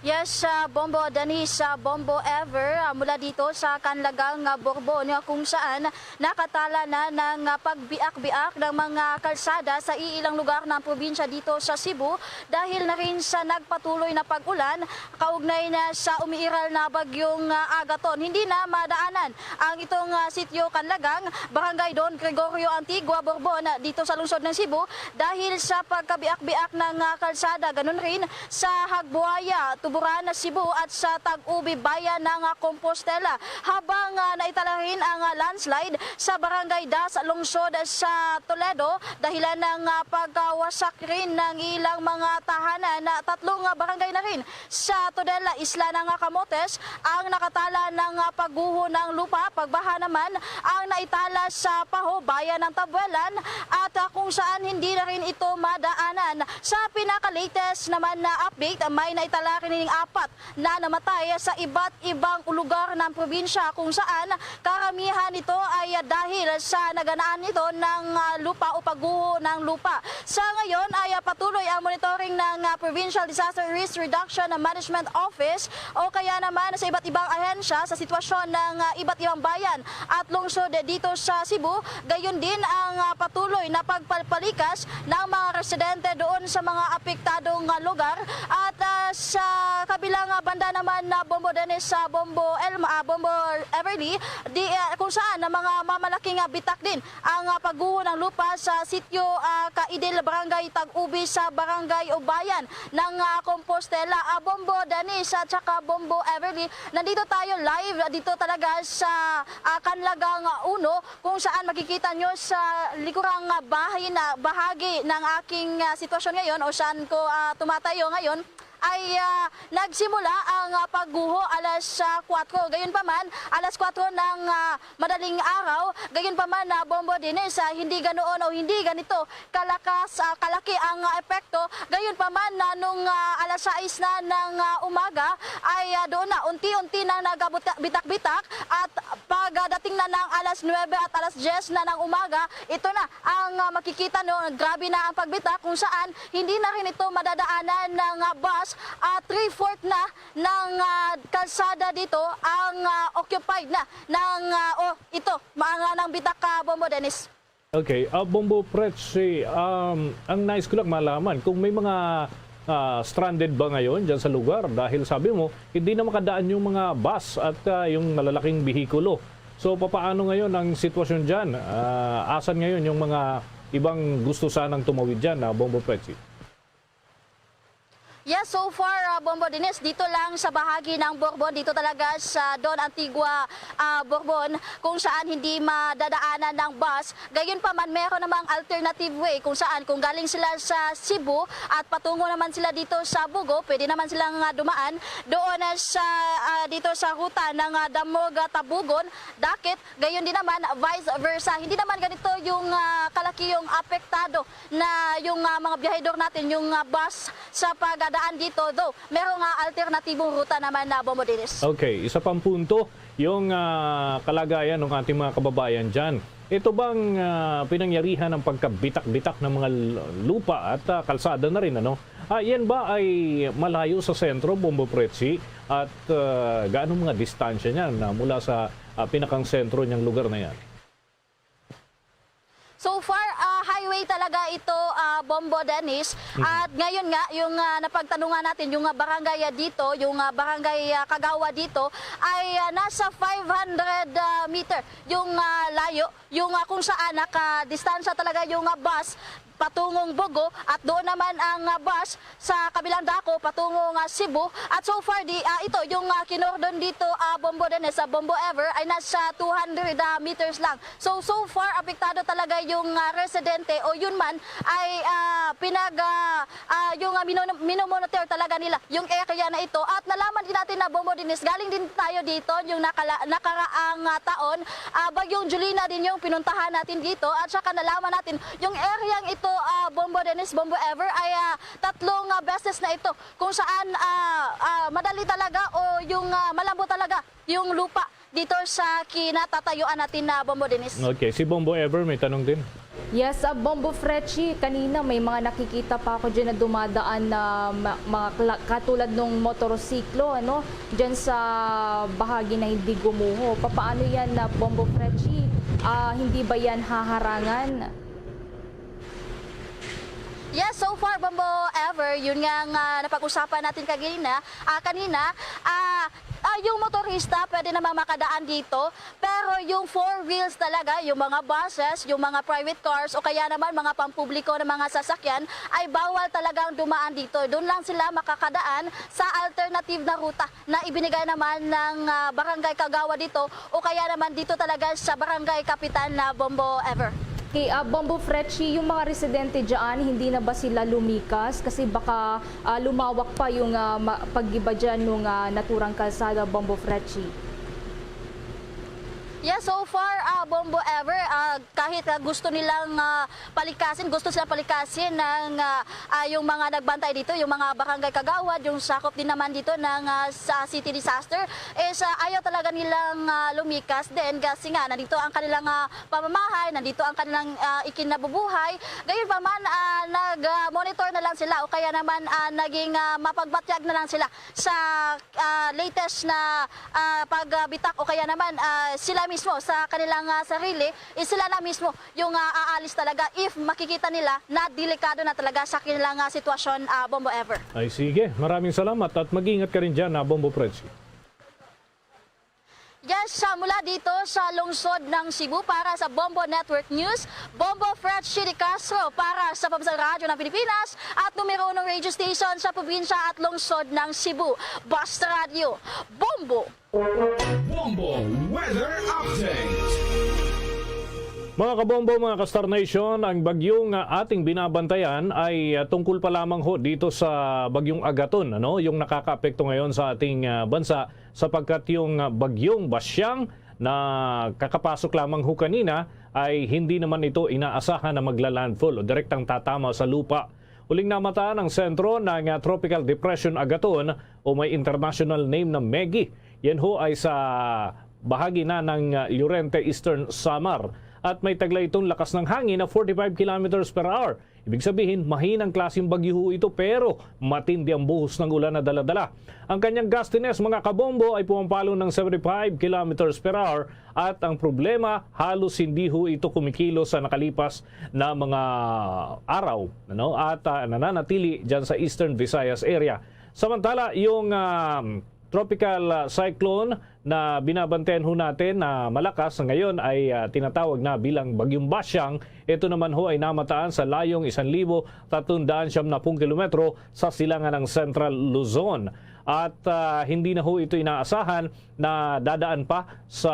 Yes, ah, Bombo Dennis, ah, Bombo Ever, ah, mula dito sa Canlagang, ah, Borbon, ah, kung saan nakatala na ng, ah, pagbiak-biak ng mga kalsada sa iilang lugar ng probinsya dito sa Cebu dahil na rin sa nagpatuloy na pag-ulan kaugnay na sa umiiral na bagyong, ah, Agaton. Hindi na madaanan ang itong, ah, sitio Canlagang, Barangay Don Gregorio Antigua, Borbon, ah, dito sa lungsod ng Cebu dahil sa pagkabiak-biak ng, ah, kalsada, ganun rin sa Hagbuaya, Tuburan, Cebu at sa Tag-Ubi, bayan ng, ah, Compostela. Habang, ah, naitala rin ang, ah, landslide sa Barangay Das, lungsod sa Toledo, dahilan ng, ah, pagkawasak rin ng ilang mga tahanan. Ah, tatlong, ah, barangay na rin sa Tudela, Isla ng Camotes, ang nakatala ng, ah, pagguho ng lupa. Pagbaha naman ang naitala sa Paho, bayan ng Tabuelan, at, ah, kung saan hindi na rin ito madaanan Sa pinaka-latest naman na update, may naitala kining apat na namatay sa iba't ibang lugar ng probinsya, kung saan karamihan nito ay dahil sa naganaan nito ng, ah, lupa o pagguho ng lupa. Sa ngayon ay, ah, patuloy ang monitoring ng, ah, Provincial Disaster Risk Reduction Management Office o kaya naman sa iba't ibang ahensya sa sitwasyon ng, ah, iba't ibang bayan at lungsod dito sa Cebu. Gayon din ang, ah, patuloy na pagpapalikas ng mga residente doon sa mga apektadong, ah, lugar. At, ah, sa kabilang, ah, banda naman na Bombo Dennis, sa Bombo Elma, ah, Bombo Everly, di, ah, kung saan ang mga mamalaking, ah, bitak din ang, ah, pagguho ng lupa sa sitio, ah, Kaidil, Barangay Tag-Ubi, sa Barangay Ubayan ng, ah, Compostela. Ah, Bombo Dennis at saka Bombo Everly, nandito tayo live, ah, dito talaga sa, ah, Kanlagang Uno, kung saan makikita nyo sa likurang, ah, bahay na bahagi ng aking, ah, sitwasyon ngayon o saan ko, ah, tumatayo ngayon, ay, ah, nagsimula ang, ah, pagguho alas, ah, kwatro. Gayon pa man, alas kwatro ng, ah, madaling araw, gayon pa man, ah, Bombo Dennis, ah, hindi ganoon o hindi ganito kalakas, ah, kalaki ang, ah, epekto. Gayon pa man, ah, nung, ah, alas sais na ng, ah, umaga, ay, ah, doon na unti-unti na nagabuta-, bitak-bitak at pagdating na ng alas nuebe at alas diyes na ng umaga, ito na ang, ah, makikita, no, grabe na ang pagbitak kung saan hindi na rin ito madadaanan ng, ah, bus. Ah, three-fourth na ng, ah, kalsada dito ang, ah, occupied na ng, ah, o ito, mga nang bitak ka, Bombo Dennis. Okay, ah, Bombo Fretchie, um, ang nais ko lang malaman kung may mga, ah, stranded ba ngayon dyan sa lugar dahil sabi mo, hindi na makadaan yung mga bus at, ah, yung malalaking bihikulo. So, papaano ngayon ang sitwasyon dyan? Ah, asan ngayon yung mga ibang gusto sanang tumawid dyan, ah, Bombo Fretchie? Yes, so far, ah, Bombo Dennis, dito lang sa bahagi ng Borbon, dito talaga sa Don Antigua, ah, Borbon, kung saan hindi madadaanan ng bus. Gayon pa man, meron namang alternative way kung saan, kung galing sila sa Cebu at patungo naman sila dito sa Bogo, pwede naman silang, ah, dumaan doon na sa, ah, dito sa ruta ng, ah, Damog, ah, Tabugon, Dakit. Gayon din naman, vice versa. Hindi naman ganito yung, ah, kalaki yung apektado na yung, ah, mga biyahedor natin, yung, ah, bus sa pagdaan dito. Though, merong, ah, alternatibong ruta naman na, Bombo Dennis. Okay, isa pang punto, yung, ah, kalagayan ng ating mga kababayan dyan. Ito bang, ah, pinangyarihan ng pagkabitak-bitak ng mga l-, lupa at, ah, kalsada na rin, ano? Ah, yan ba ay malayo sa sentro, Bombo Fretchie? At, ah, gaano mga distansya niyan na mula sa, ah, pinakang sentro niyang lugar na yan? So far, ah, highway talaga ito, ah, Bombo Dennis. Mhm. At ngayon nga, yung, ah, napagtanungan natin, yung, ah, barangay, ah, dito, yung, ah, barangay, ah, Kagawa dito, ay, ah, nasa five hundred, ah, meter yung, ah, layo. Yung, ah, kung saan nakadistansya talaga yung, ah, bus patungong Bogo at doon naman ang, ah, bus sa kabilang dako patungong, ah, Cebu. At so far, di, ah, ito yung, ah, kinordon dito, ah, Bombo Dennis, sa Bombo Ever ay nasa two hundred, ah, meters lang. So, so far, apektado talaga yung, ah, residente o yun man ay, ah, pinag, ah, ah, yung, ah, mino-, minomonitor talaga nila yung area na ito. At nalaman din natin na, Bombo Dennis, galing din tayo dito yung nakala-, nakaraang, ah, taon. Ah, Bagyong Jolina din yung pinuntahan natin dito. At saka nalaman natin yung area ito, ah, Bombo Dennis, Bombo Ever, ay, ah, tatlong, ah, beses na ito kung saan, ah, ah, madali talaga o yung, ah, malambot talaga yung lupa dito sa kinatatayuan natin na, Bombo Dennis. Okay, si Bombo Ever may tanong din. Yes, ah, Bombo Fretchie, kanina may mga nakikita pa ako dyan na dumadaan na ma-, mga kla-, katulad nung motorsiklo, ano, dyan sa bahagi na hindi gumuho. Papaano yan na, Bombo Fretchie? Ah, hindi ba yan haharangan? Yes, so far, Bombo Ever, yun nga nga napag-usapan natin kagina, ah, kanina, ah, ah, yung motorista pwede naman makadaan dito, pero yung four wheels talaga, yung mga buses, yung mga private cars, o kaya naman mga pampubliko na mga sasakyan, ay bawal talagang dumaan dito. Doon lang sila makakadaan sa alternative na ruta na ibinigay naman ng, ah, Barangay Kagawa dito o kaya naman dito talaga sa Barangay Kapitan na, Bombo Ever. Okay, ah, Bombo Fretchie, yung mga residente dyan, hindi na ba sila lumikas? Kasi baka, ah, lumawak pa yung, ah, ma-, pag-iba dyan nung, ah, naturang kalsada, Bombo Fretchie. Yeah, so far, ah, Bombo Ever, ah, kahit, ah, gusto nilang, ah, palikasin, gusto silang palikasin ng, ah, ah, yung mga nagbantay dito, yung mga barangay kagawad, yung sakop din naman dito ng, ah, sa city disaster, is, ah, ayaw talaga nilang, ah, lumikas din kasi nga nandito ang kanilang, ah, pamamahay, nandito ang kanilang, ah, ikinabubuhay. Gayon pa man, ah, nag-monitor na lang sila o kaya naman, ah, naging, ah, mapagbatyag na lang sila sa, ah, latest na, ah, pagbitak o kaya naman, ah, sila mismo sa kanilang, ah, sarili, eh, sila na mismo yung, ah, aalis talaga if makikita nila na delikado na talaga sa kanilang, ah, sitwasyon, ah, Bombo Ever. Ay sige, maraming salamat at mag-ingat ka rin dyan, ah, Bombo Frenchie. Yes, sa mula dito sa lungsod ng Cebu para sa Bombo Network News, Bombo Frenchie de Castro para sa Pambansang Radyo ng Pilipinas at numero unong radio station sa probinsya at lungsod ng Cebu. Basta Radyo, Bombo! Bombo Weather Update. Mga kabombo, mga ka-Star Nation, ang bagyong, ah, ating binabantayan ay, ah, tungkol pa lamang ho dito sa bagyong Agaton, ano, yung nakakaapekto ngayon sa ating, ah, bansa, sapagkat yung, ah, bagyong Basyang na kakapasok lamang ho kanina ay hindi naman ito inaasahan na magla-landfall o direktang tatama sa lupa. Uling namataan ang sentro ng, ah, Tropical Depression Agaton o may international name na Megi. Yan ho ay sa bahagi na ng, ah, Llorente, Eastern Samar. At may tagla itong lakas ng hangin na forty-five kilometers per hour. Ibig sabihin, mahinang klaseng bagyo ho ito, pero matindi ang buhos ng ulan na dala-dala. Ang kanyang gustiness, mga kabombo, ay pumapalo ng seventy-five kilometers per hour at ang problema, halos hindi ho ito kumikilos sa nakalipas na mga araw, ano? At, ah, nananatili dyan sa Eastern Visayas area. Samantala, yung, ah, tropical, ah, cyclone na binabantayan ho natin na malakas ngayon ay, ah, tinatawag na bilang Bagyong Basyang. Ito naman ho ay namataan sa layong isan libo tatlong daan siyam na pung kilometro sa silangan ng Central Luzon. At, ah, hindi na ho ito inaasahan na dadaan pa sa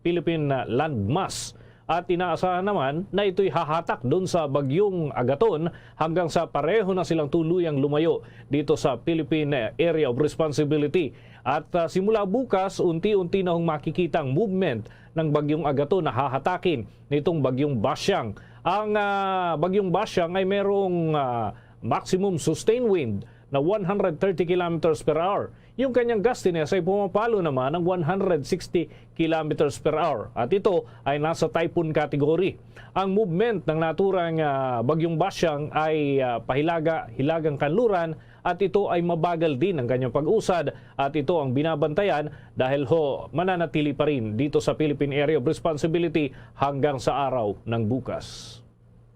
Philippine landmass. At inaasahan naman na ito'y hahatak doon sa Bagyong Agaton hanggang sa pareho na silang tuluyang lumayo dito sa Philippine Area of Responsibility. At, ah, simula bukas, unti-unti na hong makikita ang movement ng Bagyong Agaton na hahatakin nitong Bagyong Basyang. Ang, ah, Bagyong Basyang ay merong, ah, maximum sustained wind na one hundred thirty kilometers per hour. Yung kanyang gustiness ay pumapalo naman ng one hundred sixty kilometers per hour, at ito ay nasa typhoon category. Ang movement ng naturang, ah, Bagyong Basyang ay, ah, pahilaga-hilagang kanluran, at ito ay mabagal din ang kanyang pag-usad, at ito ang binabantayan dahil ho mananatili pa rin dito sa Philippine Area of Responsibility hanggang sa araw ng bukas.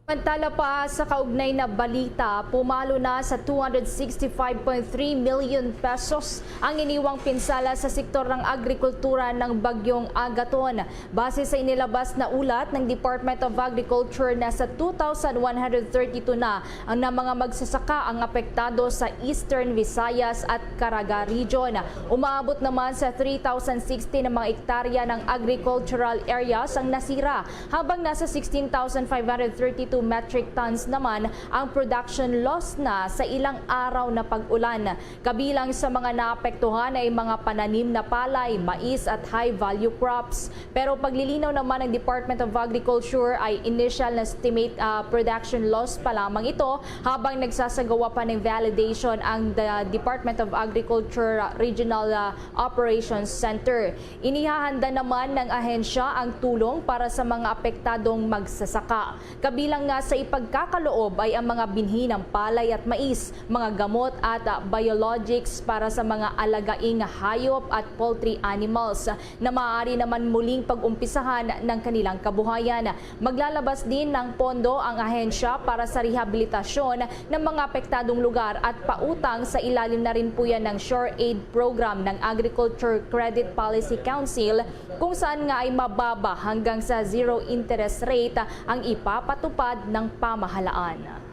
Samantala pa sa kaugnay na balita, pumalo na sa two hundred sixty-five point three million pesos ang iniwang pinsala sa sektor ng agrikultura ng Bagyong Agaton. Base sa inilabas na ulat ng Department of Agriculture, nasa two thousand one hundred thirty-two na ang na mga magsasaka ang apektado sa Eastern Visayas at Caraga Region. Umaabot naman sa three thousand sixty na mga ektarya ng agricultural areas ang nasira, habang nasa sixteen thousand five hundred thirty-two metric tons naman ang production loss na sa ilang araw na pag-ulan. Kabilang sa mga naapektuhan ay mga pananim na palay, mais at high-value crops. Pero paglilinaw naman ng Department of Agriculture ay initial na estimate, ah, production loss pa lamang ito, habang nagsasagawa pa ng validation ang the Department of Agriculture, ah, Regional, ah, Operations Center. Inihahanda naman ng ahensya ang tulong para sa mga apektadong magsasaka. Kabilang nga sa ipagkakaloob ay ang mga binhi ng palay at mais, mga gamot at, ah, biologics para sa mga alagaing hayop at poultry animals na maaari naman muling pag-umpisahan ng kanilang kabuhayan. Maglalabas din ng pondo ang ahensya para sa rehabilitasyon ng mga apektadong lugar at pautang. Sa ilalim na rin po yan ng Sure Aid Program ng Agriculture Credit Policy Council, kung saan nga ay mababa hanggang sa zero interest rate ang ipapatupad ng pamahalaan.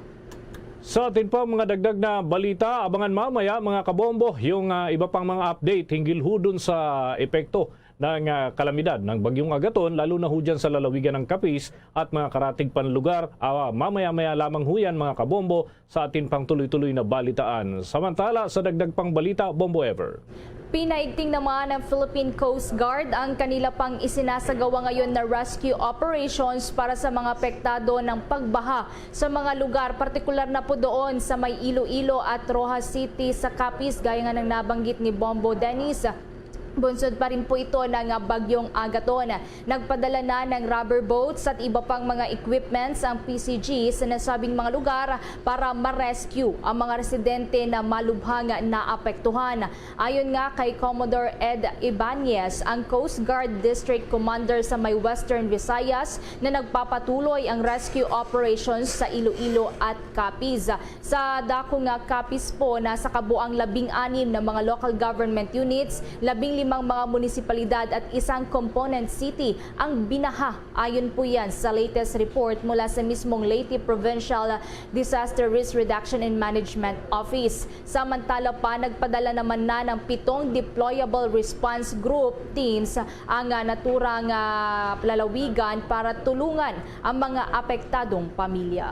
Sa atin pa mga dagdag na balita, abangan mamaya, mga kabombo, yung, ah, iba pang mga update hinggil ho dun sa epekto ng, ah, kalamidad ng Bagyong Agaton, lalo na ho dyan sa lalawigan ng Capiz at mga karatig pang lugar. Ah, mamaya-maya lamang ho yan, mga kabombo, sa atin pang tuloy-tuloy na balitaan. Samantala, sa dagdag pang balita, Bombo Ever. Pinaigting naman ng Philippine Coast Guard ang kanila pang isinasagawa ngayon na rescue operations para sa mga apektado ng pagbaha sa mga lugar, partikular na po doon sa may Iloilo at Roxas City sa Capiz, gaya nga ng nabanggit ni Bombo Dennis. Bunsod pa rin po ito ng, ah, Bagyong Agaton. Nagpadala na ng rubber boats at iba pang mga equipments ang P C G sa nasabing mga lugar para ma-rescue ang mga residente na malubhang naapektuhan. Ayon nga kay Commodore Ed Ibanez, ang Coast Guard District Commander sa may Western Visayas, na nagpapatuloy ang rescue operations sa Iloilo at Capiz. Sa dako nga Capiz po, nasa kabuang labing anim na mga local government units, labing limang mga munisipalidad at isang component city ang binaha. Ayon po yan sa latest report mula sa mismong Leyte Provincial Disaster Risk Reduction and Management Office. Samantala pa, nagpadala naman na ng pitong deployable response group teams ang, ah, naturang, ah, lalawigan para tulungan ang mga apektadong pamilya.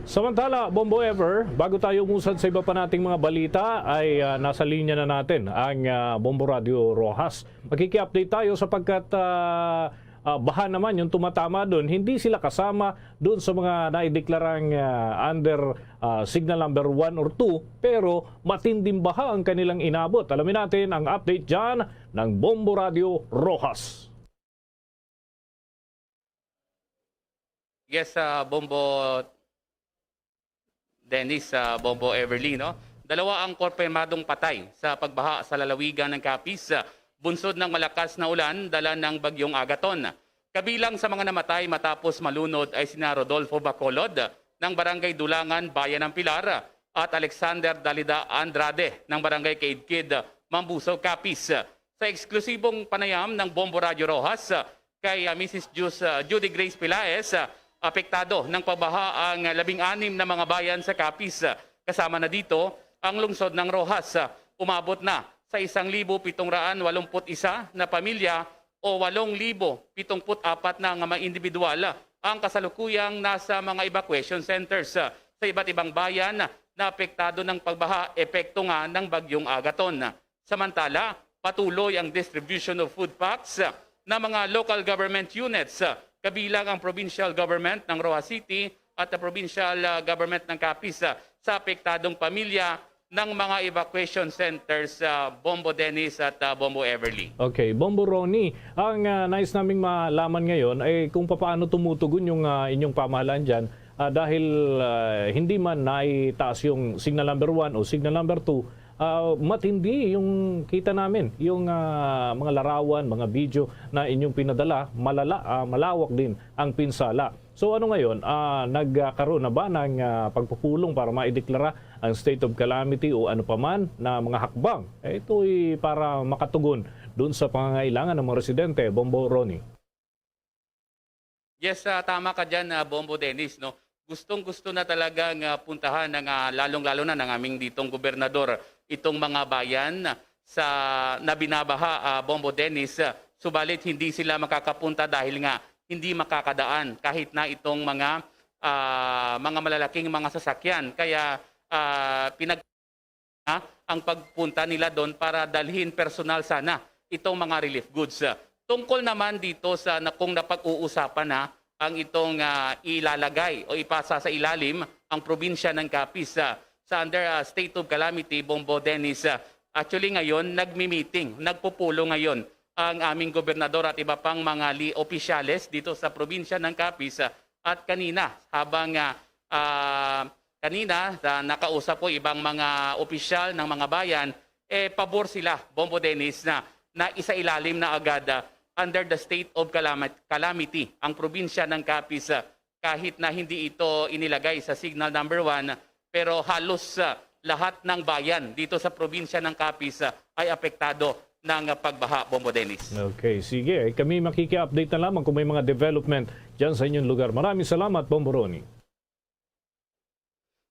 Samantala, Bombo Ever, bago tayo umusad sa iba pa nating mga balita, ay, ah, nasa linya na natin ang, ah, Bombo Radio Roxas. Makiki-update tayo sapagkat, ah, ah, baha naman yung tumatama doon. Hindi sila kasama doon sa mga naideklarang, ah, under, ah, signal number one or two, pero matinding baha ang kanilang inabot. Alamin natin ang update dyan ng Bombo Radio Roxas. Yes, ah, Bombo Dennis, ah, Bombo Everly, no? Dalawa ang konfirmadong patay sa pagbaha sa lalawigan ng Capiz, ah, bunsod ng malakas na ulan dala ng Bagyong Agaton. Kabilang sa mga namatay matapos malunod ay sina Rodolfo Bacolod ng Barangay Dulangan, Bayan ng Pilar, at Alexander Dalida Andrade ng Barangay Kaidkid, Mambuso, Capiz. Sa eksklusibong panayam ng Bombo Radyo Roxas, ah, kay, ah, Misis Jus-, ah, Judy Grace Pilaes, ah, apektado ng pagbaha ang labing anim na mga bayan sa Capiz. Ah, kasama na dito ang lungsod ng Roxas. Ah, umabot na sa isang libo pitong raan walumput isa na pamilya o walong libo pitumput apat na nga mga individual ang kasalukuyang nasa mga evacuation centers, ah, sa iba't ibang bayan na apektado ng pagbaha epekto nga ng Bagyong Agaton. Samantala, patuloy ang distribution of food packs, ah, ng mga local government units, ah, kabilang ang provincial government ng Roxas City at ang provincial, ah, government ng Capiz, ah, sa apektadong pamilya ng mga evacuation centers, ah, Bombo Dennis at, ah, Bombo Everly. Okay, Bombo Ronnie, ang, ah, nais naming malaman ngayon ay kung papaano tumutugon yung, ah, inyong pamahalaan dyan, ah, dahil, ah, hindi man naitaas yung signal number one o signal number two, ah, matindi yung kita namin, yung, ah, mga larawan, mga video na inyong pinadala, malala, ah, malawak din ang pinsala. So ano ngayon, ah, nagkaroon na ba ng, ah, pagpupulong para maideklara ang state of calamity o ano pa man na mga hakbang? Eh, ito'y para makatugon dun sa pangangailangan ng mga residente, Bombo Ronnie. Yes, ah, tama ka diyan, ah, Bombo Dennis, no. Gustong-gusto na talaga nga puntahan ng, ah, lalong-lalo na ng aming ditong gobernador itong mga bayan sa na binabaha, ah, Bombo Dennis, ah, subalit hindi sila makakapunta dahil nga hindi makakadaan kahit na itong mga, ah, mga malalaking mga sasakyan. Kaya, ah, pinag- na ang pagpunta nila doon para dalhin personal sana itong mga relief goods. Tungkol naman dito sa na, kung napag-uusapan na ang itong, ah, ilalagay o ipasa sa ilalim ang probinsya ng Capiz, ah, sa under, ah, state of calamity, Bombo Dennis. Ah, actually ngayon nagmi-meeting, nagpupulo ngayon ang aming gobernador at iba pang mga li opisyales dito sa probinsya ng Capiz, ah, at kanina habang, ah, ah, kanina, sa nakausap ko ibang mga opisyal ng mga bayan, eh, pabor sila, Bombo Dennis, na, na isailalim na agad, ah, under the state of calami- calamity ang probinsya ng Capiz, ah, kahit na hindi ito inilagay sa signal number one, pero halos, ah, lahat ng bayan dito sa probinsya ng Capiz, ah, ay apektado ng, ah, pagbaha, Bombo Dennis. Okay, sige. Eh, kami makiki-update na lamang kung may mga development dyan sa inyong lugar. Maraming salamat, Bombo Ronnie.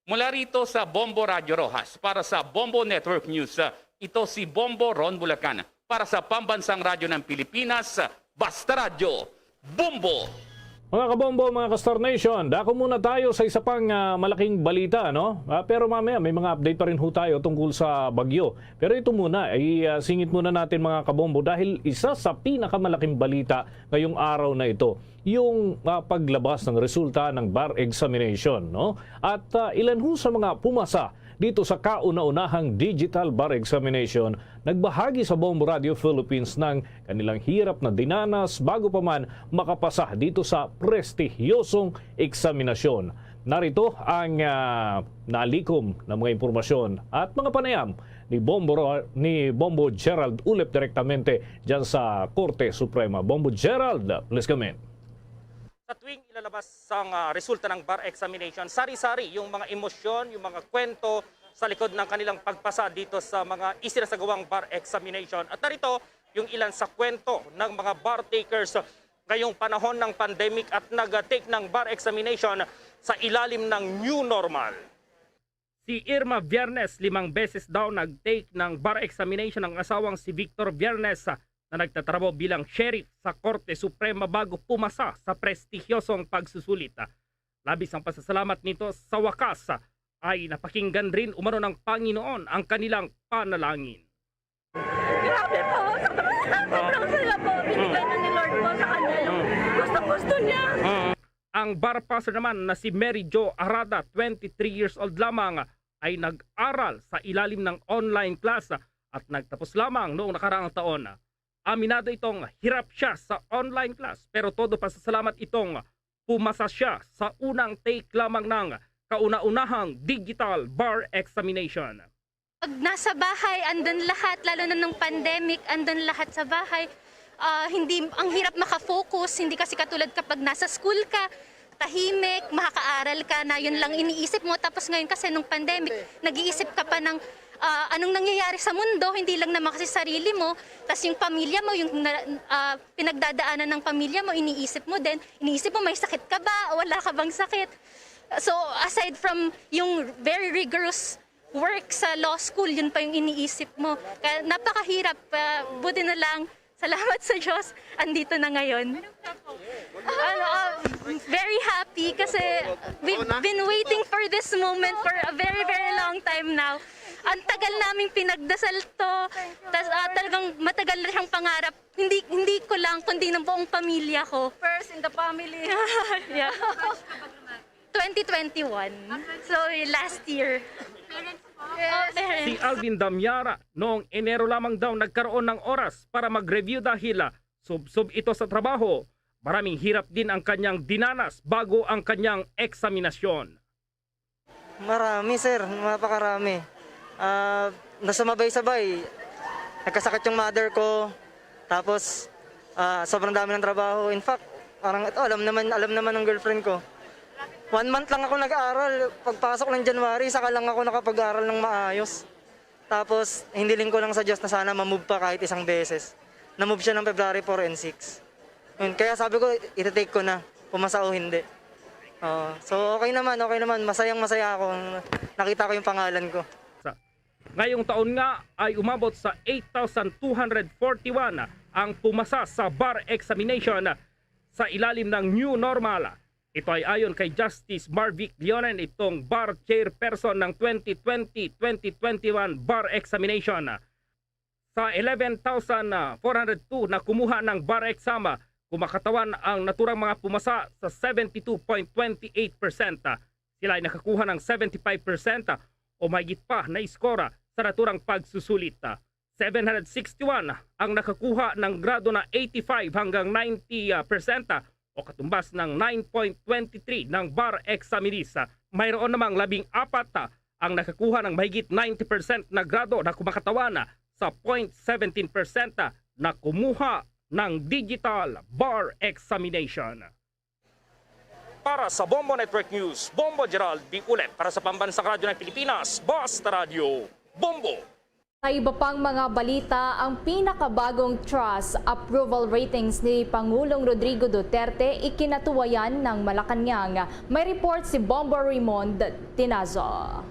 Mula rito sa Bombo Radyo Roxas, para sa Bombo Network News, ah, ito si Bombo Ron Bulacan. Para sa Pambansang Radyo ng Pilipinas, Basta Radyo, Bombo! Mga kabombo, mga ka-Star Nation, dako muna tayo sa isa pang, ah, malaking balita, no? Ah, pero mamaya may mga update pa rin ho tayo tungkol sa bagyo. Pero ito muna, i-, ah, singit muna natin, mga kabombo, dahil isa sa pinakamalaking balita ngayong araw na ito, yung, ah, paglabas ng resulta ng bar examination, no? At, ah, ilan ho sa mga pumasa dito sa kauna-unahang digital bar examination nagbahagi sa Bombo Radio Philippines ng kanilang hirap na dinanas bago pa man makapasa dito sa prestihiyosong eksaminasyon. Narito ang, ah, nalikom na mga impormasyon at mga panayam ni Bombo Ro-, ni Bombo Gerald Ulep direktamente dyan sa Korte Suprema. Bombo Gerald, please come in. Sa tuwing ilalabas ang, ah, resulta ng bar examination, sari-sari yung mga emosyon, yung mga kwento sa likod ng kanilang pagpasa dito sa mga isinasagawang bar examination. At narito yung ilan sa kwento ng mga bar takers ngayong panahon ng pandemic at nag-take ng bar examination sa ilalim ng new normal. Si Irma Viernes, limang beses daw nag-take ng bar examination ng asawang si Victor Viernes, ah, na nagtatrabaho bilang sheriff sa Korte Suprema bago pumasa sa prestihiyosong pagsusulit. Labis ang pasasalamat nito, sa wakas, ah, ay napakinggan rin umano ng Panginoon ang kanilang panalangin. Grabe po. Sobrang, sobrang saya po. Binigay na ni Lord po sa kanya yung gustong-gusto niya. Ang bar passer naman na si Mary Jo Arada, twenty-three years old lamang, ay nag-aral sa ilalim ng online class at nagtapos lamang noong nakaraang taon. Aminado itong hirap siya sa online class, pero todo pasasalamat itong pumasa siya sa unang take lamang ng kauna-unahang digital bar examination. Pag nasa bahay, andun lahat, lalo na nung pandemic, andun lahat sa bahay. Ah, hindi, ang hirap makafocus, hindi kasi katulad kapag nasa school ka, tahimik, makakaaral ka na yun lang iniisip mo. Tapos ngayon kasi nung pandemic, nag-iisip ka pa ng, ah, anong nangyayari sa mundo, hindi lang naman kasi sarili mo, tas yung pamilya mo, yung na-, ah, pinagdadaanan ng pamilya mo, iniisip mo din, iniisip mo may sakit ka ba, o wala ka bang sakit. So, aside from yung very rigorous work sa law school, yun pa yung iniisip mo. Kaya napakahirap. Ah, buti na lang, salamat sa Diyos, andito na ngayon. Ano, ah, very happy kasi we've been waiting for this moment for a very, very long time now. Ang tagal naming pinagdasal to. Tas, ah, talagang matagal na siyang pangarap. Hindi, hindi ko lang, kundi ng buong pamilya ko. First in the family. Yeah. Twenty twenty-one. So, last year. Oh, parents. Si Alvin Damyara, noong Enero lamang daw nagkaroon ng oras para mag-review dahil, ah, subsob ito sa trabaho. Maraming hirap din ang kanyang dinanas bago ang kanyang eksaminasyon. Marami, sir. Napakarami. Ah, nasumabay-sabay. Nagkasakit yung mother ko. Tapos, ah, sobrang dami ng trabaho. In fact, parang ito, alam naman, alam naman ng girlfriend ko. One month lang ako nag-aaral. Pagpasok ng January, saka lang ako nakapag-aral ng maayos. Tapos, hiniling ko lang sa Diyos na sana ma-move pa kahit isang beses. Na-move siya ng February four and six. Yun, kaya sabi ko, iti-take ko na, pumasa o hindi. Oo. So, okay naman, okay naman. Masayang-masaya ako. Nakita ko yung pangalan ko. Sa, ngayong taon nga ay umabot sa eight thousand two hundred forty-one ang pumasa sa bar examination sa ilalim ng new normal. Ito ay ayon kay Justice Marvic Leonen, itong bar chairperson ng twenty twenty, twenty twenty-one bar examination. Sa eleven thousand four hundred two na kumuha ng bar exam, kumakatawan ang naturang mga pumasa sa seventy-two point twenty-eight percent. Sila ay nakakuha ng seventy-five percent o mahigit pa na score sa naturang pagsusulit. Seven hundred sixty-one ang nakakuha ng grado na eighty-five hanggang ninety percent o katumbas ng nine point twenty-three ng bar examinees. Mayroon namang labing apat ang nakakuha ng mahigit ninety percent na grado na kumakatawan sa point seventeen percent na kumuha ng digital bar examination. Para sa Bombo Network News, Bombo Gerald B. Ulet. Para sa Pambansang Radyo ng Pilipinas, Basta Radyo, Bombo. Sa iba pang mga balita, ang pinakabagong trust approval ratings ni Pangulong Rodrigo Duterte ikinatuwayan ng Malacañang. May report si Bombo Raymond Tinazo.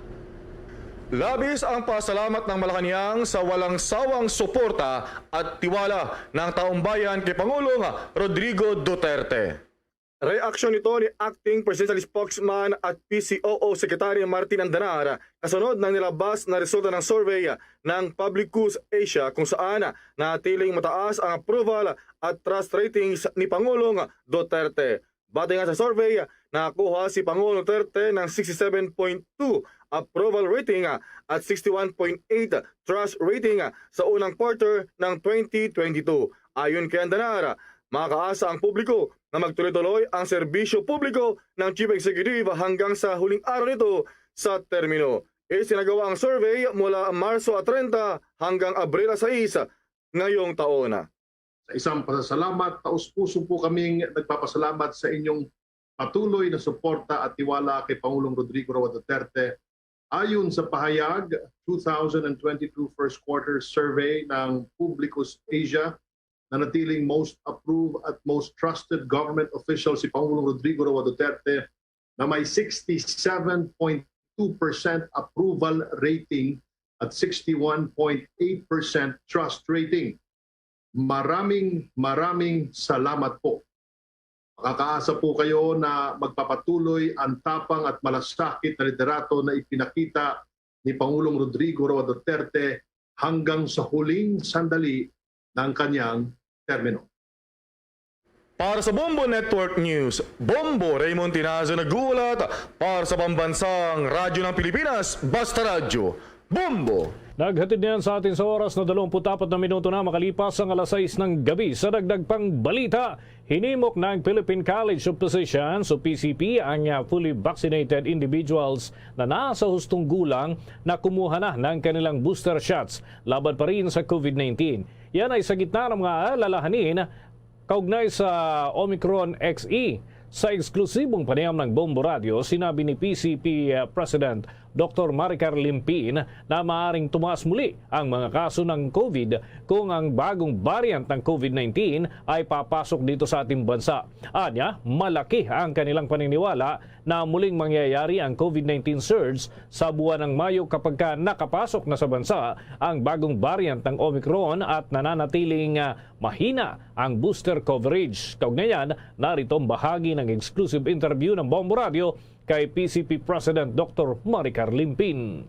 Labis ang pasalamat ng Malacañang sa walang sawang suporta at tiwala ng taumbayan kay Pangulong Rodrigo Duterte. Reaksyon ito ni Acting Presidential Spokesman at P C O O Secretary Martin Andanar kasunod ng nilabas na resulta ng survey ng Publicus Asia, kung saan natiling mataas ang approval at trust ratings ni Pangulong Duterte. Batay nga sa survey, nakakuha si Pangulong Duterte ng sixty-seven point two approval rating at sixty-one point eight trust rating sa unang quarter ng twenty twenty-two. Ayon kay Andanar, makakaasa ang publiko na magtuloy-tuloy ang serbisyo publiko ng Chief Executive hanggang sa huling araw nito sa termino. Isinagawa ang survey mula Marso treinta hanggang Abril sais ngayong taon. Sa isang pasasalamat, taus-puso po kaming nagpapasalamat sa inyong patuloy na suporta at tiwala kay Pangulong Rodrigo Roa Duterte. Ayon sa pahayag, two thousand twenty-two first quarter survey ng Publicus Asia, nanatiling most approved at most trusted government official si Pangulong Rodrigo Roa Duterte, na may sixty-seven point two percent approval rating at sixty-one point eight percent trust rating. Maraming, maraming salamat po. Makakaasa po kayo na magpapatuloy ang tapang at malasakit na liderato na ipinakita ni Pangulong Rodrigo Roa Duterte hanggang sa huling sandali ng kanyang termino. Para sa Bombo Network News, Bombo Raymond Tinazo nag-uulat. Para sa Pambansang Radyo ng Pilipinas, Basta Radyo, Bombo! Naghatid niyan sa atin sa oras na dalawampu't apat na minuto na makalipas ang alas sais ng gabi. Sa dagdag pang balita, hinimok ng Philippine College of Physicians o P C P ang, ah, fully vaccinated individuals na nasa hustong gulang na kumuha na ng kanilang booster shots laban pa rin sa COVID nineteen. Yan ay sa gitna ng mga alalahanin kaugnay sa Omicron X E. Sa eksklusibong panayam ng Bombo Radio, sinabi ni P C P President Doktor Maricar Limpin na maaring tumaas muli ang mga kaso ng COVID kung ang bagong variant ng COVID nineteen ay papasok dito sa ating bansa. Anya, malaki ang kanilang paniniwala na muling mangyayari ang COVID nineteen surge sa buwan ng Mayo kapag ka nakapasok na sa bansa ang bagong variant ng Omicron at nananatiling, ah, mahina ang booster coverage. Kaugnay niyan, narito ang bahagi ng exclusive interview ng Bombo Radio kay P C P President Doktor Maricar Limpin.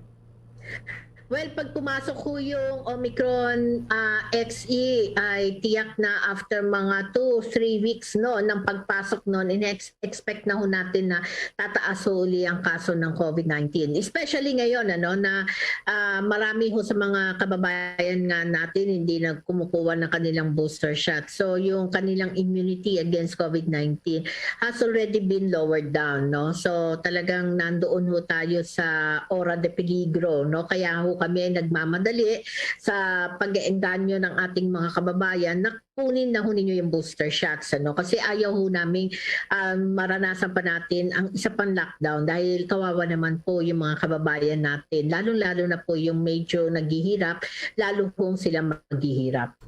Well, pag pumasok ho yung Omicron, ah, X E, ay tiyak na after mga two, three weeks, no, ng pagpasok nun, in-ex-, expect na ho natin na tataas ho uli ang kaso ng COVID nineteen. Especially ngayon, ano, na, ah, marami ho sa mga kababayan nga natin hindi na kumukuha ng kanilang booster shot. So, yung kanilang immunity against COVID nineteen has already been lowered down, no? So, talagang nandoon ho tayo sa hora de peligro, no? Kaya ho kami ay nagmamadali sa pag-eengganyo ng ating mga kababayan na kunin na ho ninyo yung booster shots, ano? Kasi ayaw ho namin, um, maranasan pa natin ang isa pang lockdown dahil kawawa naman po yung mga kababayan natin, lalong-lalo na po yung medyo naghihirap, lalo hong sila maghihirap.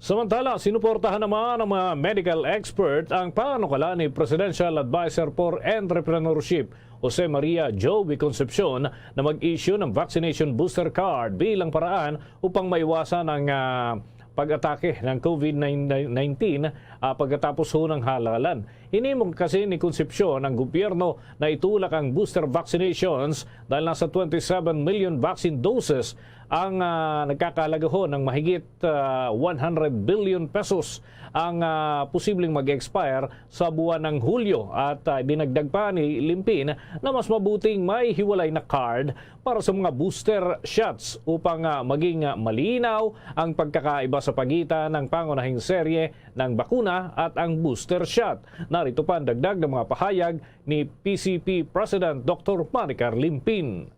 Samantala, sinuportahan naman ng mga medical expert ang panukala ni Presidential Advisor for Entrepreneurship, Jose Maria Joey Concepcion, na mag-issue ng vaccination booster card bilang paraan upang maiwasan ang, ah, pag-atake ng COVID nineteen, ah, pagkatapos ho ng halalan. Hinimok kasi ni Concepcion ang gobyerno na itulak ang booster vaccinations dahil nasa twenty-seven million vaccine doses ang, ah, nagkakahalaga ho ng mahigit, ah, one hundred billion pesos ang, ah, posibleng mag-expire sa buwan ng Hulyo. At, ah, dinagdag pa ni Limpin na mas mabuting may hiwalay na card para sa mga booster shots upang, ah, maging, ah, malinaw ang pagkakaiba sa pagitan ng pangunahing serye ng bakuna at ang booster shot. Narito pa ang dagdag ng mga pahayag ni P C P President Doktor Maricar Limpin.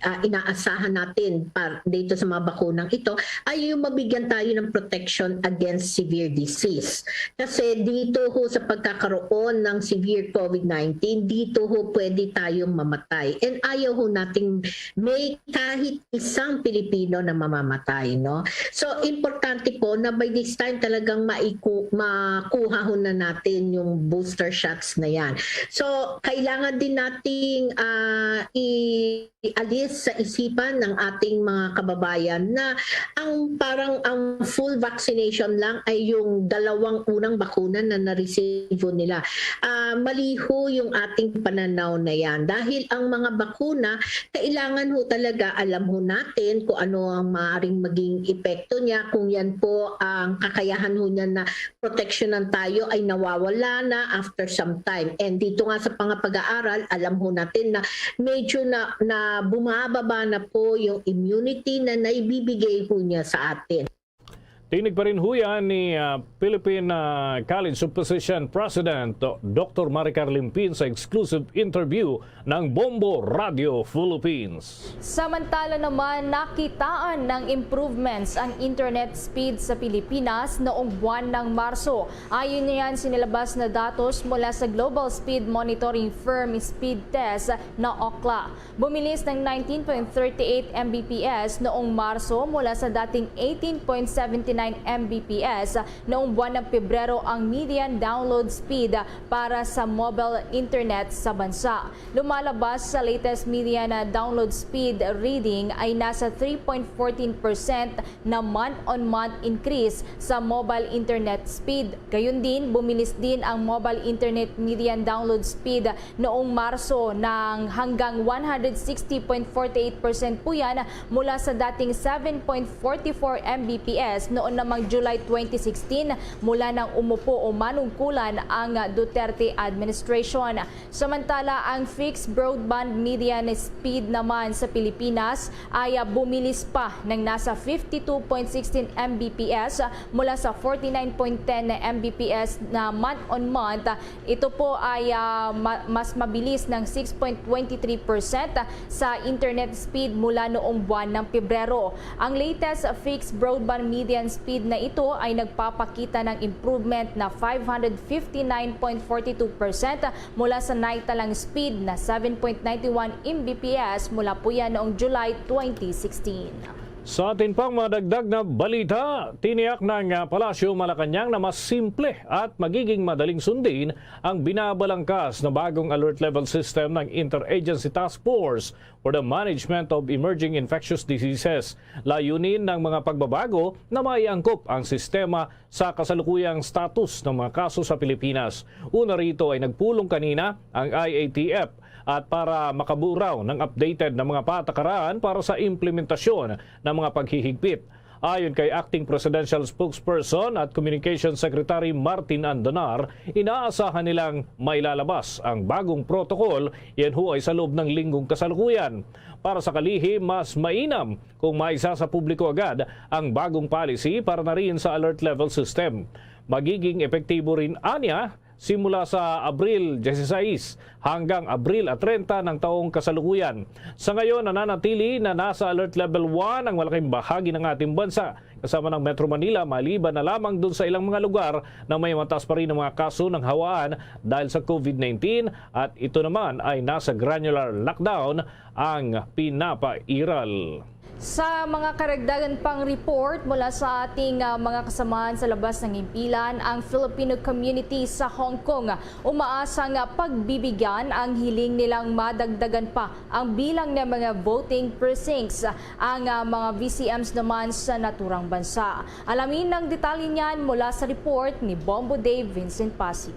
Ah, inaasahan natin pa dito sa mga bakunang ito ay yung mabigyan tayo ng protection against severe disease. Kasi dito ho sa pagkakaroon ng severe COVID nineteen, dito ho pwede tayong mamatay. And ayaw ho nating may kahit isang Pilipino na mamamatay, no? So, importante po na by this time talagang maiku-, makuha ho na natin yung booster shots na yan. So, kailangan din nating, ah, i-, i-, sa isipan ng ating mga kababayan na ang parang ang full vaccination lang ay yung dalawang unang bakuna na na-receive nila. Ah, mali ho yung ating pananaw na yan. Dahil ang mga bakuna, kailangan ho talaga alam ho natin kung ano ang maaaring maging epekto niya, kung yan po ang kakayahan ho niya na proteksyonan tayo ay nawawala na after some time. And dito nga sa mga pag-aaral, alam ho natin na medyo na, na bumababa na po yung immunity na naibibigay ho niya sa atin. Tinig pa rin huyan ni ah, Philippine ah, College of Physician President Doctor Maricar Limpin sa exclusive interview ng Bombo Radio Philippines. Samantala naman, nakitaan ng improvements ang internet speed sa Pilipinas noong buwan ng Marso. Ayon niyan sinilabas na datos mula sa global speed monitoring firm Speedtest na Ookla. Bumilis ng nineteen point thirty eight Mbps noong Marso mula sa dating eighteen point seventy nine Mbps noong buwan ng Pebrero ang median download speed para sa mobile internet sa bansa. Lumalabas sa latest median na download speed reading ay nasa three point fourteen percent na month-on-month increase sa mobile internet speed. Gayon din, bumilis din ang mobile internet median download speed noong Marso ng hanggang one hundred sixty point forty eight percent po yan mula sa dating seven point forty four Mbps noon namang July twenty sixteen mula nang umupo o manungkulan ang Duterte administration. Samantala, ang fixed broadband median speed naman sa Pilipinas ay bumilis pa ng nasa fifty two point sixteen Mbps mula sa forty nine point ten Mbps na month-on-month. Ito po ay ah, ma- mas mabilis ng six point twenty three percent sa internet speed mula noong buwan ng Pebrero. Ang latest fixed broadband median speed na ito ay nagpapakita ng improvement na five hundred fifty nine point forty two percent mula sa naitalang speed na seven point nine one Mbps mula po yan noong July twenty sixteen. Sa atin pang madagdag na balita, tiniyak ng ah, Palasyo Malacañang na mas simple at magiging madaling sundin ang binabalangkas na bagong alert level system ng Interagency Task Force for the Management of Emerging Infectious Diseases. Layunin ng mga pagbabago na maiangkop ang sistema sa kasalukuyang status ng mga kaso sa Pilipinas. Una rito ay nagpulong kanina ang I A T F at para makaburaw ng updated na mga patakaran para sa implementasyon ng mga paghihigpit. Ayon kay Acting Presidential Spokesperson at Communications Secretary Martin Andanar, inaasahan nilang mailalabas ang bagong protocol yan huway sa loob ng linggong kasalukuyan. Para sa kalihim, mas mainam kung maisa sa publiko agad ang bagong policy para na rin sa alert level system. Magiging epektibo rin anya simula sa Abril dieciséis hanggang Abril treinta ng taong kasalukuyan. Sa ngayon, nananatili na nasa alert level one ang malaking bahagi ng ating bansa, kasama ng Metro Manila, maliban na lamang dun sa ilang mga lugar na may mataas pa rin ang mga kaso ng hawaan dahil sa COVID nineteen, at ito naman ay nasa granular lockdown ang pinapairal. Sa mga karagdagan pang report mula sa ating ah, mga kasamahan sa labas ng himpilan, ang Filipino community sa Hong Kong umaasa nga pagbibigyan ang hiling nilang madagdagan pa ang bilang ng mga voting precincts ang ah, mga V C Ms naman sa naturang bansa. Alamin ang detalye niyan mula sa report ni Bombo Dave Vincent Pasig.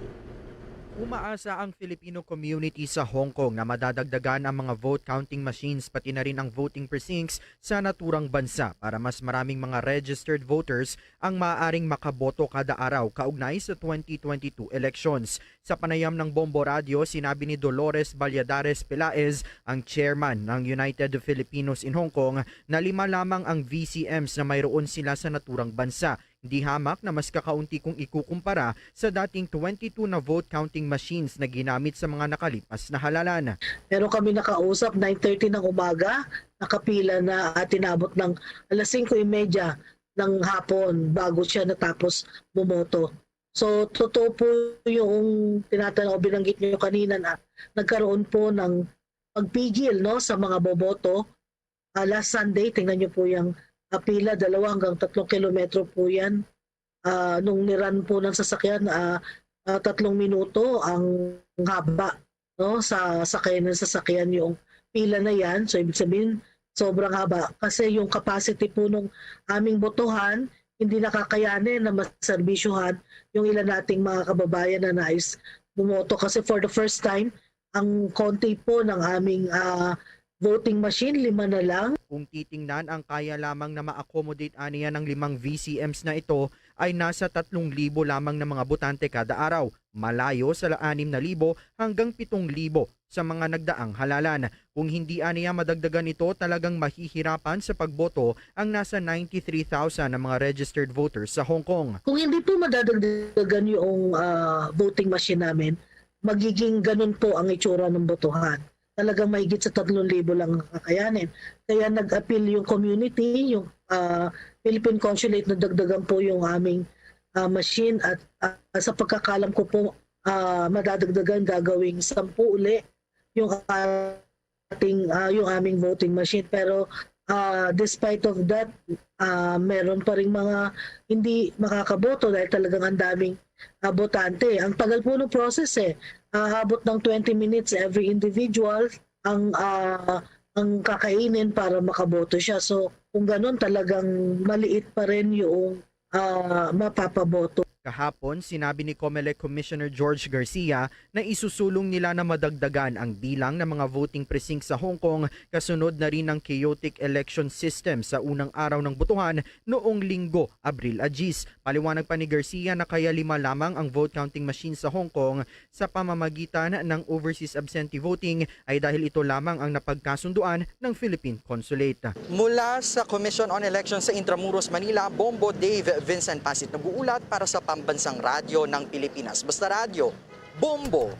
Umaasa ang Filipino community sa Hong Kong na madadagdagan ang mga vote counting machines pati na rin ang voting precincts sa naturang bansa para mas maraming mga registered voters ang maaaring makaboto kada araw kaugnay sa twenty twenty-two elections. Sa panayam ng Bombo Radio, sinabi ni Dolores Valladares Pelaez, ang chairman ng United Filipinos in Hong Kong, na lima lamang ang V C Ms na mayroon sila sa naturang bansa. Hindi hamak na mas kakaunti kung ikukumpara sa dating twenty-two na vote counting machines na ginamit sa mga nakalipas na halalan. Meron kami nakausap, nine thirty ng umaga, nakapila na at inabot ng alas singko y media ng hapon bago siya natapos bumoto. So, totoo po yung tinatanaw, binanggit niyo kanina na nagkaroon po ng pagpigil, no, sa mga boboto. Ah, last Sunday, tingnan niyo po yung ah, pila, dalawa hanggang tatlong kilometro po yan. Ah, nung niran po ng sasakyan, ah, ah, tatlong minuto ang haba, no, sa sakayan ng sasakyan yung pila na yan. So, ibig sabihin, sobrang haba. Kasi yung capacity po nung aming botohan, hindi na kakayanin na maserbisyuhan yung ilan nating mga kababayan na nais bumoto. Kasi for the first time, ang konti po ng aming, ah, voting machine, lima na lang. Kung titingnan, ang kaya lamang na ma-accommodate aniya ng limang V C Ms na ito ay nasa tatlong libo lamang na mga botante kada araw, malayo sa anim na libo hanggang pitong libo sa mga nagdaang halalan. Kung hindi aniya madagdagan ito, talagang mahihirapan sa pagboto ang nasa ninety-three thousand na mga registered voters sa Hong Kong. Kung hindi po madadagdagan yung, ah, voting machine namin, magiging ganun po ang itsura ng botohan. Talagang mahigit sa tatlong libo lang ang kakayanin. Kaya nag-appeal yung community, yung, ah, Philippine Consulate, na dagdagan po yung aming, ah, machine at, ah, sa pagkakalam ko po, ah, madadagdagan, gagawing sampu uli yung ating, ah, yung aming voting machine. Pero, ah, despite of that, ah, meron pa ring mga hindi makakaboto dahil talagang ang daming, ah, botante. Ang tagal po ng process eh. Aabot ng twenty minutes every individual ang, ah, ang kakainin para makaboto siya. So, kung ganun, talagang maliit pa rin yung, ah, mapapaboto. Kahapon, sinabi ni Comelec Commissioner George Garcia na isusulong nila na madagdagan ang bilang ng mga voting precinct sa Hong Kong kasunod na rin ng chaotic election system sa unang araw ng botohan noong Linggo, Abril a diyes. Paliwanag pa ni Garcia na kaya lima lamang ang vote counting machine sa Hong Kong sa pamamagitan ng overseas absentee voting ay dahil ito lamang ang napagkasunduan ng Philippine Consulate. Mula sa Commission on Elections sa Intramuros, Manila, Bombo Dave Vincent Pasit nag-uulat para sa Pambansang Radyo ng Pilipinas. Basta Radyo, Bombo!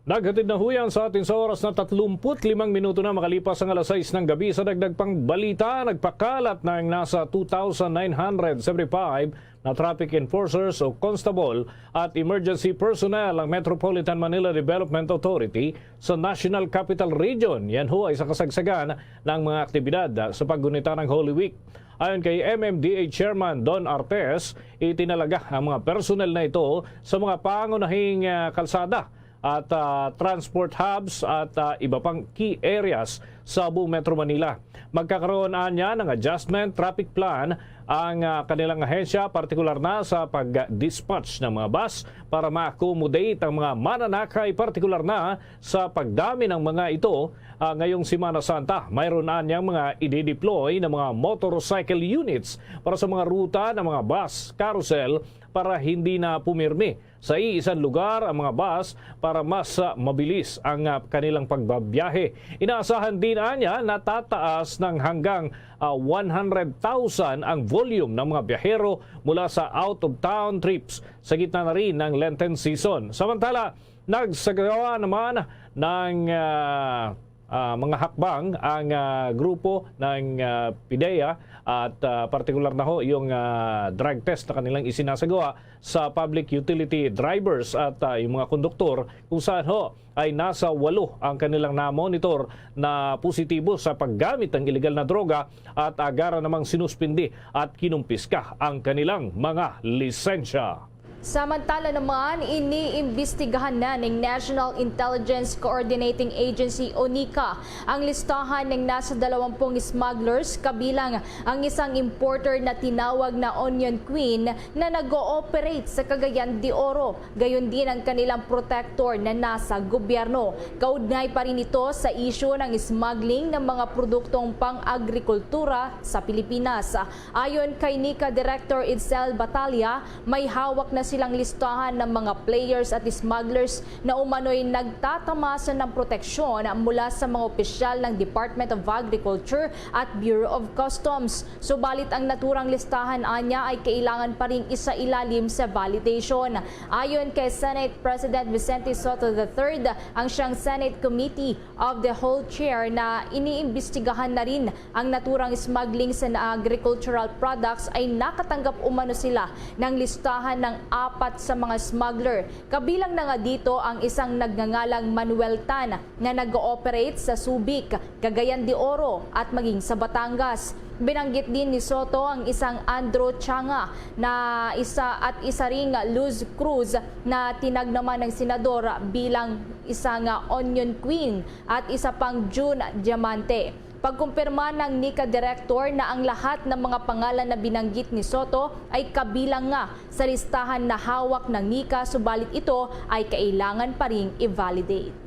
Naghatid na huyan sa atin sa oras na tatlumpu't limang minuto na makalipas ang alas sais ng gabi. Sa dagdag pang balita, nagpakalat na ang nasa two thousand nine hundred seventy-five na traffic enforcers o constable at emergency personnel ang Metropolitan Manila Development Authority sa National Capital Region. Yan ho ay sa kasagsagan ng mga aktibidad sa paggunita ng Holy Week. Ayon kay M M D A Chairman Don Artes, itinalaga ang mga personnel na ito sa mga pangunahing, ah, kalsada at, ah, transport hubs at, ah, iba pang key areas sa buong Metro Manila. Magkakaroon anya ng adjustment traffic plan ang, ah, kanilang ahensya, partikular na sa pag-dispatch ng mga bus para ma-accommodate ang mga mananakay, partikular na sa pagdami ng mga ito, ah, ngayong Semana Santa. Mayroon anyang mga i-deploy na mga motorcycle units para sa mga ruta ng mga bus, carousel, para hindi na pumirmi sa iisang lugar ang mga bus para mas, ah, mabilis ang, ah, kanilang pagbabiyahe. Inaasahan din anya na tataas ng hanggang, ah, one hundred thousand ang volume ng mga biyahero mula sa out-of-town trips sa gitna na rin ng Lenten season. Samantala, nagsagawa naman ng, ah, ah, mga hakbang ang, ah, grupo ng, ah, PDEA at, ah, partikular na ho yung, ah, drug test na kanilang isinasagawa sa public utility drivers at, ah, yung mga konduktor, kung saan ho ay nasa walo ang kanilang na-monitor na positibo sa paggamit ng iligal na droga at agara namang sinuspindi at kinumpiska ang kanilang mga lisensya. Samantala naman, iniimbestigahan na ning National Intelligence Coordinating Agency o NICA ang listahan ng nasa dalawampung smugglers, kabilang ang isang importer na tinawag na Onion Queen na nag-ooperate sa Cagayan de Oro, gayon din ang kanilang protector na nasa gobyerno. Kaugnay pa rin ito sa isyu ng smuggling ng mga produktong pang-agrikultura sa Pilipinas. Ayon kay NICA Director Edsel Batalla, may hawak na silang listahan ng mga players at smugglers na umano'y nagtatamasan ng proteksyon mula sa mga opisyal ng Department of Agriculture at Bureau of Customs. Subalit, ang naturang listahan anya ay kailangan pa ring isailalim sa validation. Ayon kay Senate President Vicente Sotto the third, ang siyang Senate Committee of the Whole Chair na iniimbestigahan na rin ang naturang smuggling sa agricultural products ay nakatanggap umano sila ng listahan ng apat sa mga smuggler. Kabilang na nga dito ang isang nagngangalang Manuel Tan nga nag-ooperate sa Subic, Cagayan de Oro at maging sa Batangas. Binanggit din ni Soto ang isang Andrew Changa na isa at isa ring Luz Cruz na tinag naman ng senador bilang isang Onion Queen at isa pang June Diamante. Pagkumpirma ng NICA Director na ang lahat ng mga pangalan na binanggit ni Soto ay kabilang nga sa listahan na hawak ng NICA, subalit ito ay kailangan pa ring i-validate.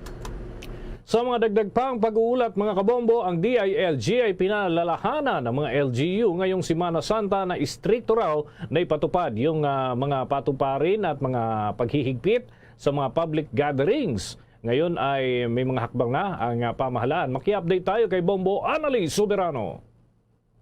Sa mga dagdag pang pag-uulat, mga kabombo, ang D I L G ay pinalalahanan ng mga L G U ngayong Semana Santa na istrikto raw na ipatupad yung ah, mga patuparin at mga paghihigpit sa mga public gatherings. Ngayon ay may mga hakbang na ang ah, pamahalaan. Maki-update tayo kay Bombo Annalie Soberano.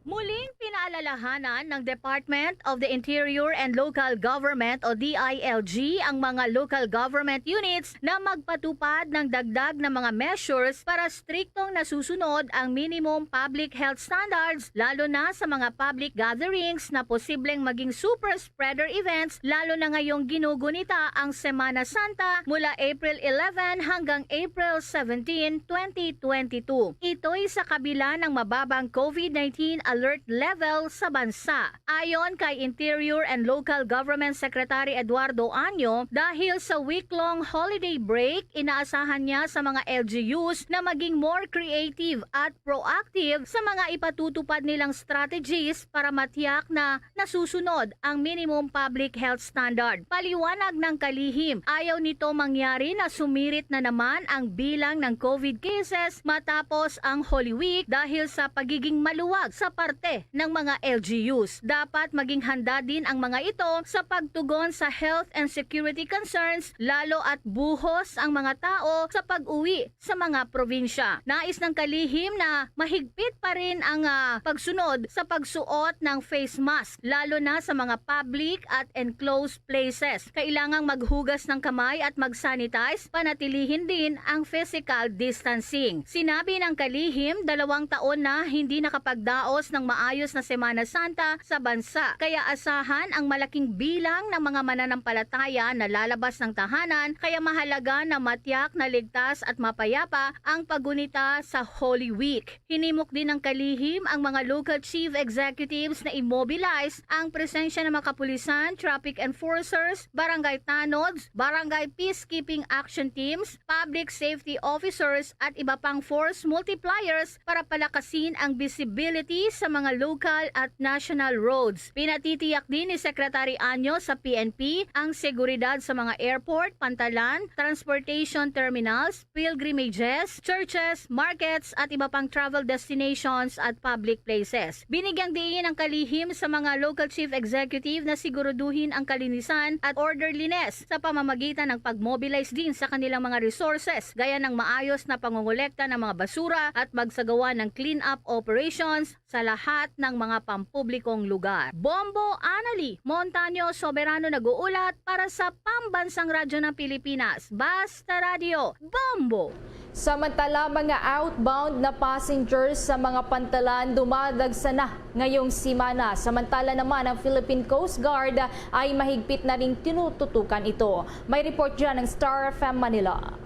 Muling pinaalalahanan ng Department of the Interior and Local Government o D I L G ang mga local government units na magpatupad ng dagdag na mga measures para striktong nasusunod ang minimum public health standards, lalo na sa mga public gatherings na posibleng maging super spreader events, lalo na ngayong ginugunita ang Semana Santa mula April eleven hanggang April seventeen, twenty twenty-two. Ito'y sa kabila ng mababang COVID nineteen alert level sa bansa. Ayon kay Interior and Local Government Secretary Eduardo Año, dahil sa week-long holiday break, inaasahan niya sa mga L G Us na maging more creative at proactive sa mga ipatutupad nilang strategies para matiyak na nasusunod ang minimum public health standard. Paliwanag ng kalihim, ayaw nito mangyari na sumirit na naman ang bilang ng COVID cases matapos ang Holy Week dahil sa pagiging maluwag sa parte ng mga L G Us. Dapat maging handa din ang mga ito sa pagtugon sa health and security concerns, lalo at buhos ang mga tao sa pag-uwi sa mga probinsya. Nais ng kalihim na mahigpit pa rin ang ah, pagsunod sa pagsuot ng face mask, lalo na sa mga public at enclosed places. Kailangang maghugas ng kamay at mag-sanitize, panatilihin din ang physical distancing. Sinabi ng kalihim, dalawang taon na hindi nakapagdaos ng maayos na Semana Santa sa bansa, kaya asahan ang malaking bilang ng mga mananampalataya na lalabas ng tahanan, kaya mahalaga na matiyak na ligtas at mapayapa ang paggunita sa Holy Week. Hinimok din ng kalihim ang mga local chief executives na i-mobilize ang presensya ng mga kapulisan, traffic enforcers, barangay tanods, barangay peacekeeping action teams, public safety officers, at iba pang force multipliers para palakasin ang visibility sa mga local at national roads. Pinatitiyak din ni Secretary Anyo sa P N P ang seguridad sa mga airport, pantalan, transportation terminals, pilgrimages, churches, markets, at iba pang travel destinations at public places. Binigyang diin ang kalihim sa mga local chief executive na siguraduhin ang kalinisan at orderliness sa pamamagitan ng pag-mobilize din sa kanilang mga resources, gaya ng maayos na pangongolekta ng mga basura at magsagawa ng clean-up operations sa lahat ng mga pampublikong lugar. Bombo Anali Montaño Soberano nag-uulat para sa Pambansang Radyo ng Pilipinas, Basta Radio, Bombo! Samantala, mga outbound na passengers sa mga pantalan dumadagsa na ngayong simana. Samantala naman, ang Philippine Coast Guard ay mahigpit na ring tinututukan ito. May report dyan ng Star F M Manila.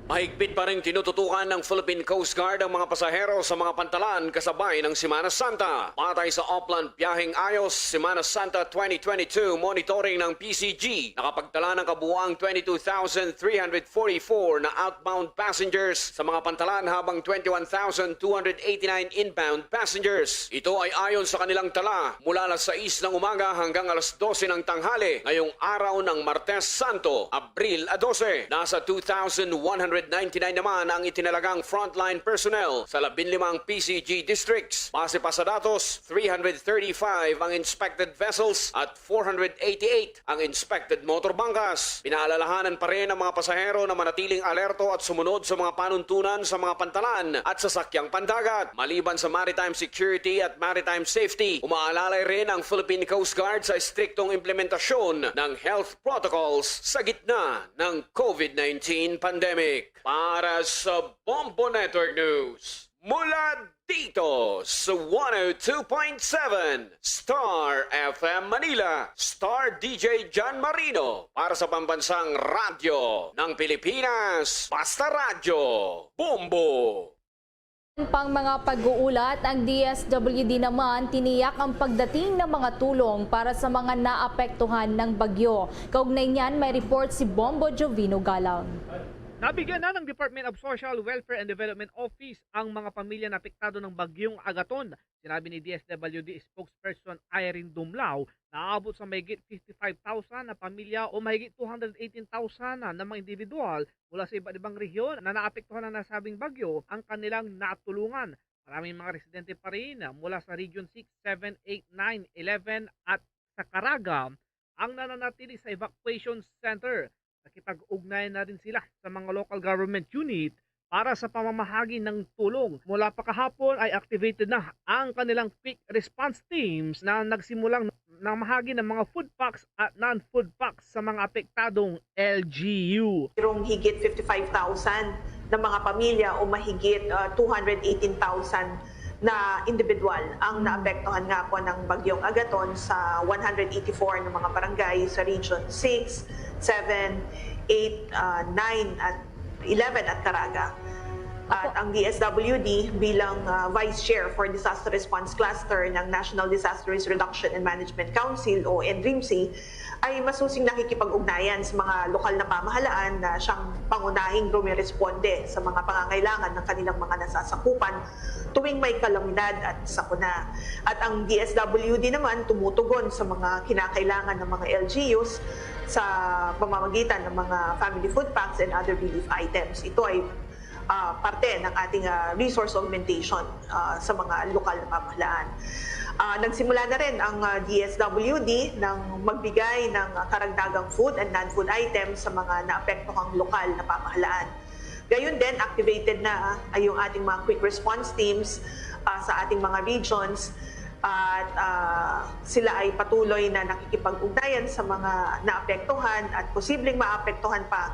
Mahigpit pa rin tinututukan ng Philippine Coast Guard ang mga pasahero sa mga pantalan kasabay ng Semana Santa. Patay sa Oplan Biyaheng Ayos Semana Santa twenty twenty-two monitoring ng P C G, nakapagtala ng kabuuang twenty-two thousand three hundred forty-four na outbound passengers sa mga pantalan, habang twenty-one thousand two hundred eighty-nine inbound passengers. Ito ay ayon sa kanilang tala mula alas sais ng umaga hanggang alas dose ng tanghali ngayong araw ng Martes Santo, Abril a dose. Nasa two thousand one hundred ninety-nine naman ang itinalagang frontline personnel sa labinlimang P C G districts. Base pa sa datos, three hundred thirty-five ang inspected vessels at four hundred eighty-eight ang inspected motor bangkas. Pinaalalahanan pa rin ang mga pasahero na manatiling alerto at sumunod sa mga panuntunan sa mga pantalan at sasakyang pandagat. Maliban sa maritime security at maritime safety, umaalalay rin ang Philippine Coast Guard sa estriktong implementasyon ng health protocols sa gitna ng COVID nineteen pandemic. Para sa Bombo Network News, mula dito Sa one oh two point seven Star F M Manila, Star D J John Marino para sa Pambansang Radyo ng Pilipinas, Basta Radyo, Bombo! Pang mga pag-uulat, ang D S W D naman tiniyak ang pagdating ng mga tulong para sa mga naapektuhan ng bagyo. Kaugnay niyan, may report si Bombo Jovino Galang. Nabigyan na ng Department of Social Welfare and Development Office ang mga pamilya na apektado ng Bagyong Agaton. Sinabi ni D S W D spokesperson Irene Dumlao na aabot sa mahigit fifty-five thousand na pamilya o mahigit two hundred eighteen thousand na, na mga individual mula sa iba't ibang rehiyon na naapektuhan ng nasabing bagyo ang kanilang natulungan. Maraming mga residente pa rin mula sa Region six, seven, eight, nine, eleven at sa Caraga ang nananatili sa evacuation center. Nakipag-ugnayan na rin sila sa mga local government unit para sa pamamahagi ng tulong. Mula pa kahapon ay activated na ang kanilang quick response teams na nagsimulang namahagi ng mga food packs at non-food packs sa mga apektadong L G U. Mayroong higit fifty-five thousand na mga pamilya o mahigit ah, two hundred eighteen thousand na individual ang naapektuhan nga po ng Bagyong Agaton sa one hundred eighty-four na mga barangay sa Region six, seven, eight, ah, nine at eleven at Caraga. At ang D S W D bilang ah, Vice Chair for Disaster Response Cluster ng National Disaster Risk Reduction and Management Council o N R I M C ay masusing nakikipag-ugnayan sa mga lokal na pamahalaan na siyang pangunahing rumiresponde sa mga pangangailangan ng kanilang mga nasasakupan tuwing may kalamidad at sakuna. At ang D S W D naman tumutugon sa mga kinakailangan ng mga L G Us sa pamamagitan ng mga family food packs and other relief items. Ito ay ah, parte ng ating ah, resource augmentation ah, sa mga lokal na pamahalaan. Ah, nagsimula na rin ang ah, D S W D ng magbigay ng ah, karagdagang food and non-food items sa mga naapektuhang lokal na pamahalaan. Gayon din, activated na ah, yung ating mga quick response teams ah, sa ating mga regions at ah, sila ay patuloy na nakikipag-ugnayan sa mga naapektuhan at posibleng maapektuhan pa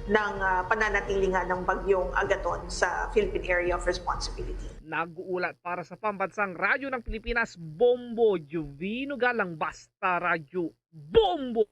ng ah, pananatili nga ng Bagyong Agaton sa Philippine Area of Responsibility. Nag-uulat para sa Pambansang Radyo ng Pilipinas, Bombo Jovino Galang, Basta Radyo, Bombo!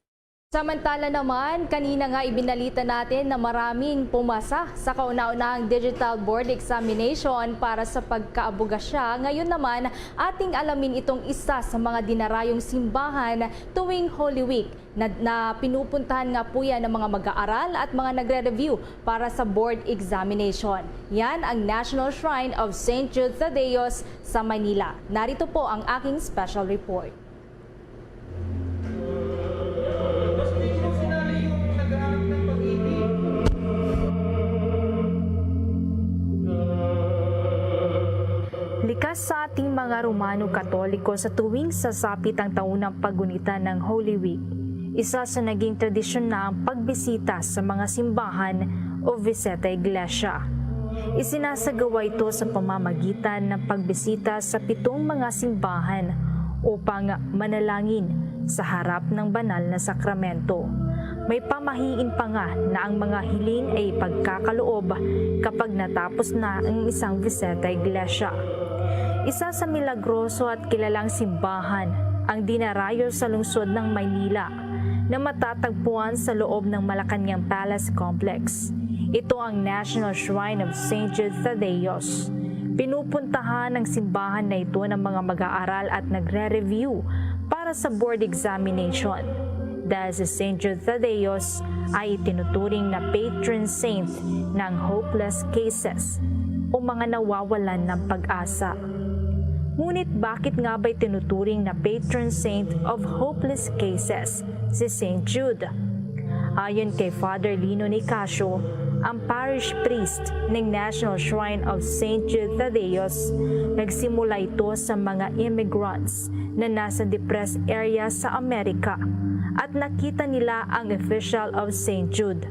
Samantala naman, kanina nga ibinalita natin na maraming pumasa sa kauna-unahang digital board examination para sa pagkaabugasya. Ngayon naman, ating alamin itong isa sa mga dinarayong simbahan tuwing Holy Week na, na pinupuntahan nga po yan ng mga mag-aaral at mga nagre-review para sa board examination. Yan ang National Shrine of Saint Jude Thaddeus sa Manila. Narito po ang aking special report. Likas sa ating mga Romano Katoliko sa tuwing sasapit ang taunang paggunita ng Holy Week, isa sa naging tradisyon na ang pagbisita sa mga simbahan o Visita Iglesia. Isinasagawa ito sa pamamagitan ng pagbisita sa pitong mga simbahan upang manalangin sa harap ng banal na sakramento. May pamahiin pa nga na ang mga hiling ay ipagkakaloob kapag natapos na ang isang Visita Iglesia. Isa sa milagroso at kilalang simbahan ang dinarayo sa lungsod ng Maynila na matatagpuan sa loob ng Malacañang Palace Complex. Ito ang National Shrine of Saint Jude Thaddeus. Pinupuntahan ng simbahan na ito ng mga mag-aaral at nagre-review para sa board examination. Dahil si Saint Jude Thaddeus ay itinuturing na patron saint ng hopeless cases o mga nawawalan ng pag-asa. Ngunit bakit nga ba'y tinuturing na patron saint of hopeless cases si Saint Jude? Ayon kay Father Lino Nicasio, ang parish priest ng National Shrine of Saint Jude Thaddeus, nagsimula ito sa mga immigrants na nasa depressed area sa Amerika at nakita nila ang official of Saint Jude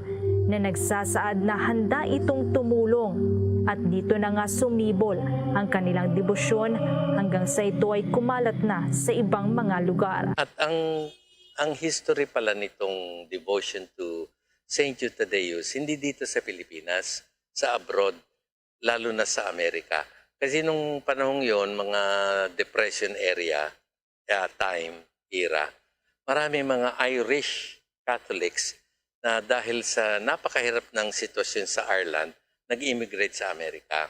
na nagsasaad na handa itong tumulong at dito na nga sumibol ang kanilang debosyon hanggang sa ito ay kumalat na sa ibang mga lugar. At ang ang history pala nitong devotion to Saint Jude Thaddeus, hindi dito sa Pilipinas, sa abroad, lalo na sa Amerika. Kasi nung panahong yon, mga depression area, ah, time, era, maraming mga Irish Catholics na dahil sa napakahirap ng sitwasyon sa Ireland, nag-immigrate sa Amerika.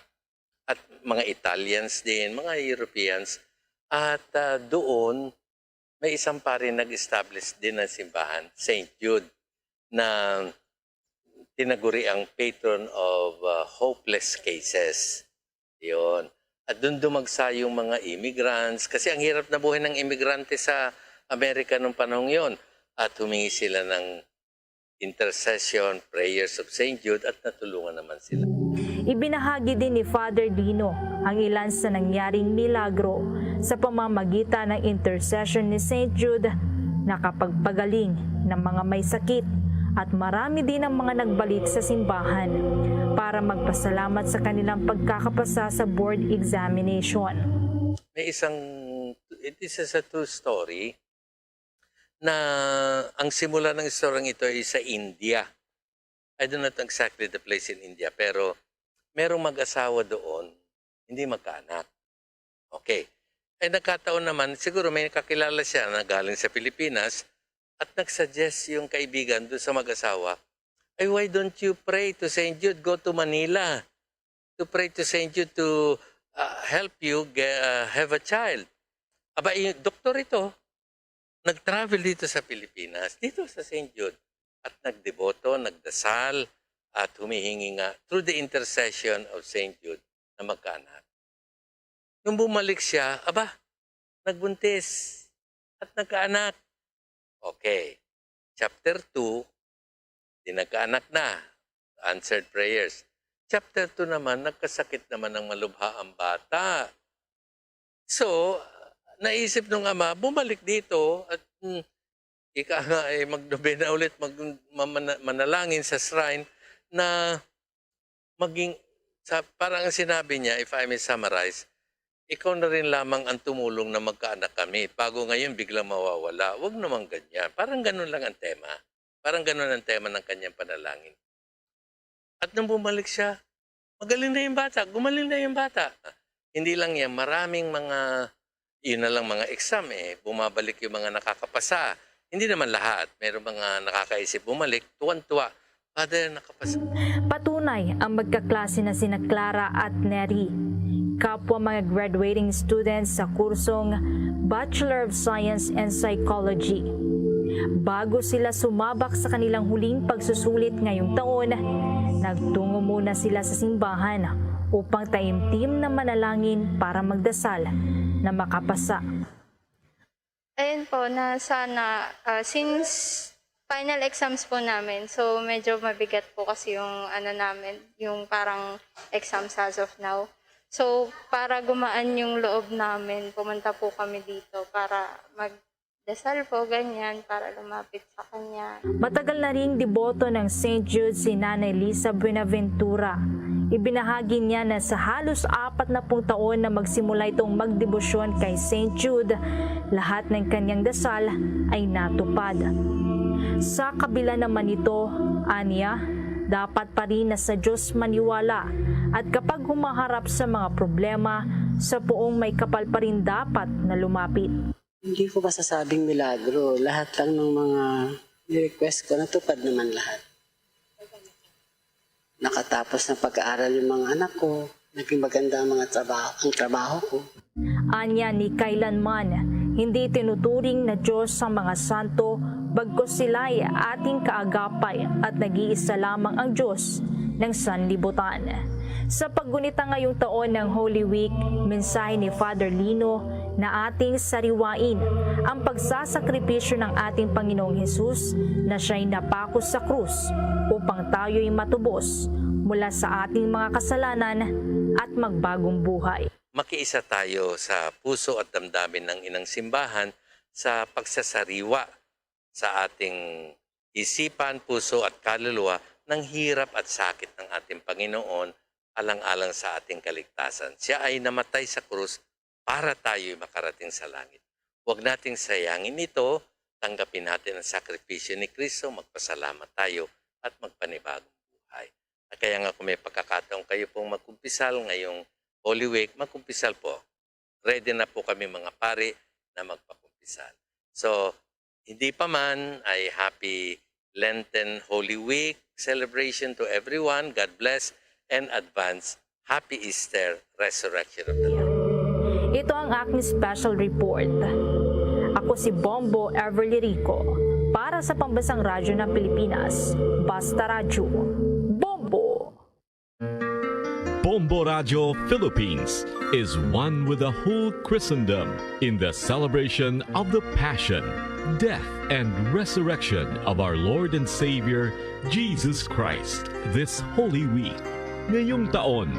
At mga Italians din, mga Europeans. At, ah, doon, may isang pari nag-establish din ng simbahan, Saint Jude, na tinaguri ang patron of, ah, hopeless cases. Yun. At doon dumagsa yung mga immigrants. Kasi ang hirap na buhay ng imigrante sa Amerika nung panahong yon. At humingi sila ng intercession, prayers of Saint Jude, at natulungan naman sila. Ibinahagi din ni Father Dino ang ilan sa nangyaring milagro. Sa pamamagitan ng intercession ni Saint Jude, nakapagpagaling ng mga may sakit at marami din ang mga nagbalik sa simbahan para magpasalamat sa kanilang pagkakapasa sa board examination. May isang, it is a true story, na ang simula ng istoryang ito ay sa India. I do not exactly the place in India, pero merong mag-asawa doon, hindi magkaanak. Okay. Ay nagkataon naman, siguro may nakakilala siya na galing sa Pilipinas at nag-suggest yung kaibigan doon sa mag-asawa, "Ay, why don't you pray to Saint Jude? Go to Manila to pray to Saint Jude to, ah, help you ge-, ah, have a child." Aba, yung doktor ito, nag-travel dito sa Pilipinas, dito sa Saint Jude, at nagdeboto, nagdasal, at humihingi nga through the intercession of Saint Jude na magkaanak. Nung bumalik siya, aba, nagbuntis at nagkaanak. Okay. Chapter two, di nagkaanak na. Answered prayers. Chapter two naman, nagkasakit naman ng malubha ang bata. So, naisip nung ama, bumalik dito at, hmm, ika nga, eh, magnobena ulit, mag-, mamana-, manalangin sa shrine na maging, sa, parang ang sinabi niya, if I may summarize, "Ikaw na rin lamang ang tumulong na magkaanak kami. Bago ngayon, biglang mawawala." Wag naman ganyan. Parang ganun lang ang tema. Parang ganun ang tema ng kanyang panalangin. At nung bumalik siya, magaling na yung bata, gumaling na yung bata. Hindi lang yan, maraming mga, yun na lang, mga exam, eh, bumabalik yung mga nakakapasa. Hindi naman lahat. Meron mga nakakaisip bumalik, tuwan-tuwa. "Father, nakapasa." Patunay ang magkaklase na sina Clara at Neri, kapwa mga graduating students sa kursong Bachelor of Science and Psychology. Bago sila sumabak sa kanilang huling pagsusulit ngayong taon, nagtungo muna sila sa simbahan upang taimtim na manalangin para magdasal na makapasa. Ayun po, na sana, ah, since final exams po namin, so medyo mabigat po kasi yung ano namin, yung parang exams as of now. So, para gumaan yung loob namin, pumunta po kami dito para magdasal po, ganyan, para lumapit sa kanya. Matagal na ring deboto ng Saint Jude si Nanay Lisa Buenaventura. Ibinahagi niya na sa halos apat na pung taon na magsimula itong magdebosyon kay Saint Jude, lahat ng kanyang dasal ay natupad. Sa kabila naman nito, anya, dapat pa rin na sa Diyos maniwala at kapag humaharap sa mga problema, sa poong may kapal pa rin dapat na lumapit. Hindi ko masasabing milagro. Lahat lang ng mga ni-request ko, natupad naman lahat. Nakatapos ng pag-aaral yung mga anak ko. Naging maganda ang mga trabaho, ang trabaho ko. Anya, ni kailanman hindi tinuturing na Diyos ang mga santo, bagkus sila'y ating kaagapay at nag-iisa lamang ang Diyos ng sanlibutan. Sa paggunita ngayong taon ng Holy Week, mensahe ni Father Lino na ating sariwain ang pagsasakripisyo ng ating Panginoong Hesus na siya'y napako sa krus upang tayo'y matubos mula sa ating mga kasalanan at magbagong buhay. Makiisa tayo sa puso at damdamin ng Inang Simbahan sa pagsasariwa sa ating isipan, puso at kaluluwa ng hirap at sakit ng ating Panginoon alang-alang sa ating kaligtasan. Siya ay namatay sa krus para tayo'y makarating sa langit. Huwag nating sayangin ito. Tanggapin natin ang sakripisyo ni Kristo, magpasalamat tayo at magpanibagong buhay. At kaya nga kung may pagkakataon kayo pong magkumpisal ngayong Holy Week, magkumpisal po. Ready na po kami, mga pari, na magpakumpisal. So, hindi pa man, ay happy Lenten Holy Week celebration to everyone. God bless and advance Happy Easter, Resurrection of the Lord. Ito ang aking special report. Ako si Bombo Everly Rico para sa Pambansang Radyo ng Pilipinas, Basta Radyo. Bombo! Bombo Radio Philippines is one with the whole Christendom in the celebration of the Passion, Death, and Resurrection of our Lord and Savior, Jesus Christ, this Holy Week. Ngayong taon,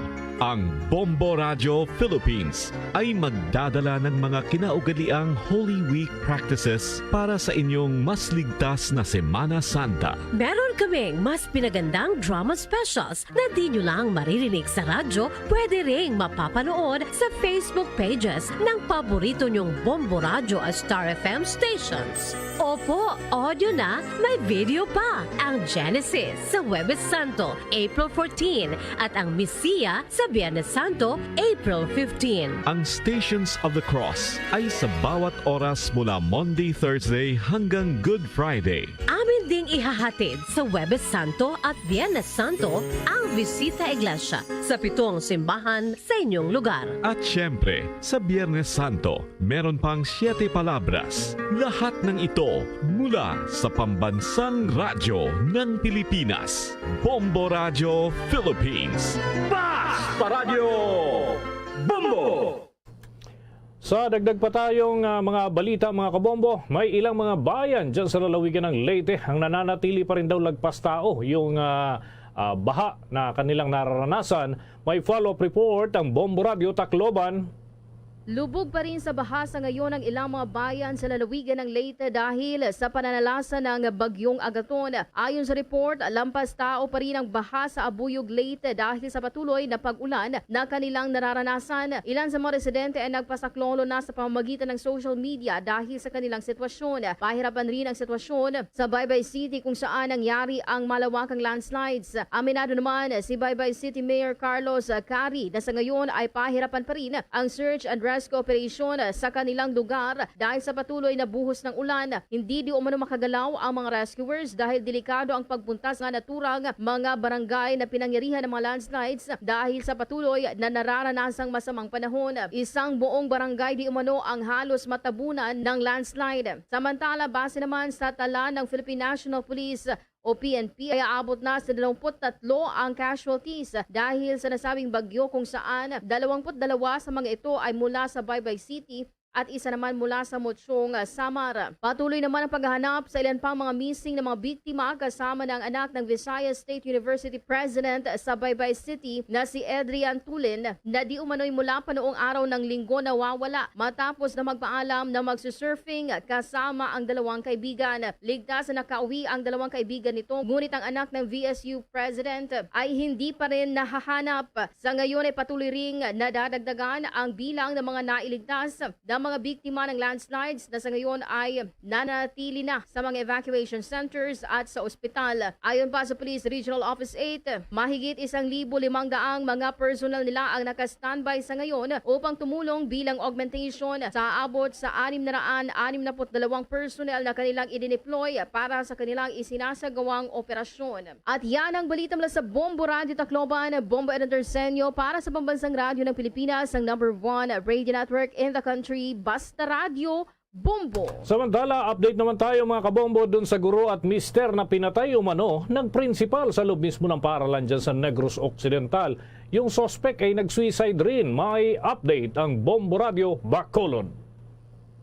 ang Bombo Radio Philippines ay magdadala ng mga kinaugaliang Holy Week practices para sa inyong mas ligtas na Semana Santa. Meron kaming mas pinagandang drama specials na di nyo lang maririnig sa radyo, pwede ring mapapanood sa Facebook pages ng paborito nyong Bombo Radyo at Star F M stations. Opo, audio na, may video pa. Ang Genesis sa Huwebes Santo, April fourteen, at ang Misiya sa Biyernes Santo, April fifteen. Ang Stations of the Cross ay sa bawat oras mula Monday, Thursday hanggang Good Friday. Amin ding ihahatid sa Huwebes Santo at Biyernes Santo ang Bisita Iglesia sa pitong simbahan sa inyong lugar. At siyempre, sa Biyernes Santo, meron pang Siete Palabras. Lahat ng ito mula sa Pambansang Radyo ng Pilipinas, Bombo Radio Philippines. Basta Radyo Bombo! Sa dagdag pa tayong ah, mga balita, mga kabombo, may ilang mga bayan dyan sa lalawigan ng Leyte ang nananatili pa rin daw lagpas tao yung ah, ah, baha na kanilang nararanasan. May follow-up report ang Bombo Radio Tacloban. Lubog pa rin sa baha sa ngayon ang ilang mga bayan sa lalawigan ng Leyte dahil sa pananalasa ng Bagyong Agaton. Ayon sa report, lampas tao pa rin ang baha sa Abuyog, Leyte dahil sa patuloy na pag-ulan na kanilang nararanasan. Ilan sa mga residente ay nagpasaklolo na sa pamamagitan ng social media dahil sa kanilang sitwasyon. Pahirapan rin ang sitwasyon sa Baybay City kung saan nangyari ang malawakang landslides. Aminado naman si Baybay City Mayor Carlos Cari na sa ngayon ay pahirapan pa rin ang search and rescue operation sa kanilang lugar dahil sa patuloy na buhos ng ulan. Hindi di umano makagalaw ang mga rescuers dahil delikado ang pagpunta sa naturang mga barangay na pinangyarihan ng mga landslides dahil sa patuloy na nararanasang masamang panahon. Isang buong barangay di umano ang halos matabunan ng landslide. Samantala, base naman sa tala ng Philippine National Police o P N P, ay aabot na sa dalawampu't tatlo ang casualties dahil sa nasabing bagyo kung saan dalawampu't dalawa sa mga ito ay mula sa Baybay City at isa naman mula sa Mochong, Samar. Patuloy naman ang paghahanap sa ilan pang mga missing na mga biktima kasama na ang anak ng Visayas State University President sa Baybay City na si Adrian Tulin na di umano'y mula pa noong araw ng Linggo nawawala matapos na magpaalam na magsusurfing kasama ang dalawang kaibigan. Ligtas na nakauwi ang dalawang kaibigan nito, ngunit ang anak ng V S U President ay hindi pa rin nahahanap. Sa ngayon ay patuloy ring nadadagdagan ang bilang ng mga nailigtas na mga biktima ng landslides na sa ngayon ay nanatili na sa mga evacuation centers at sa ospital. Ayon pa sa Police Regional Office eight, mahigit isang libo limang daang mga personnel nila ang naka-standby sa ngayon upang tumulong bilang augmentation sa aabot sa anim na raan anim na put dalawang personnel na kanilang idineploy para sa kanilang isinasagawang operasyon. At yan ang balita mula sa Bombo Radio Tacloban, Bombo Ed Antersenio para sa Pambansang Radyo ng Pilipinas, ang number one radio network in the country, Basta Radyo, Bombo. Samantala, update naman tayo, mga kabombo, dun sa guro at mister na pinatay umano ng prinsipal sa loob mismo ng paaralan dyan sa Negros Occidental. Yung suspect ay nag-suicide rin. May update ang Bombo Radio Bacolod.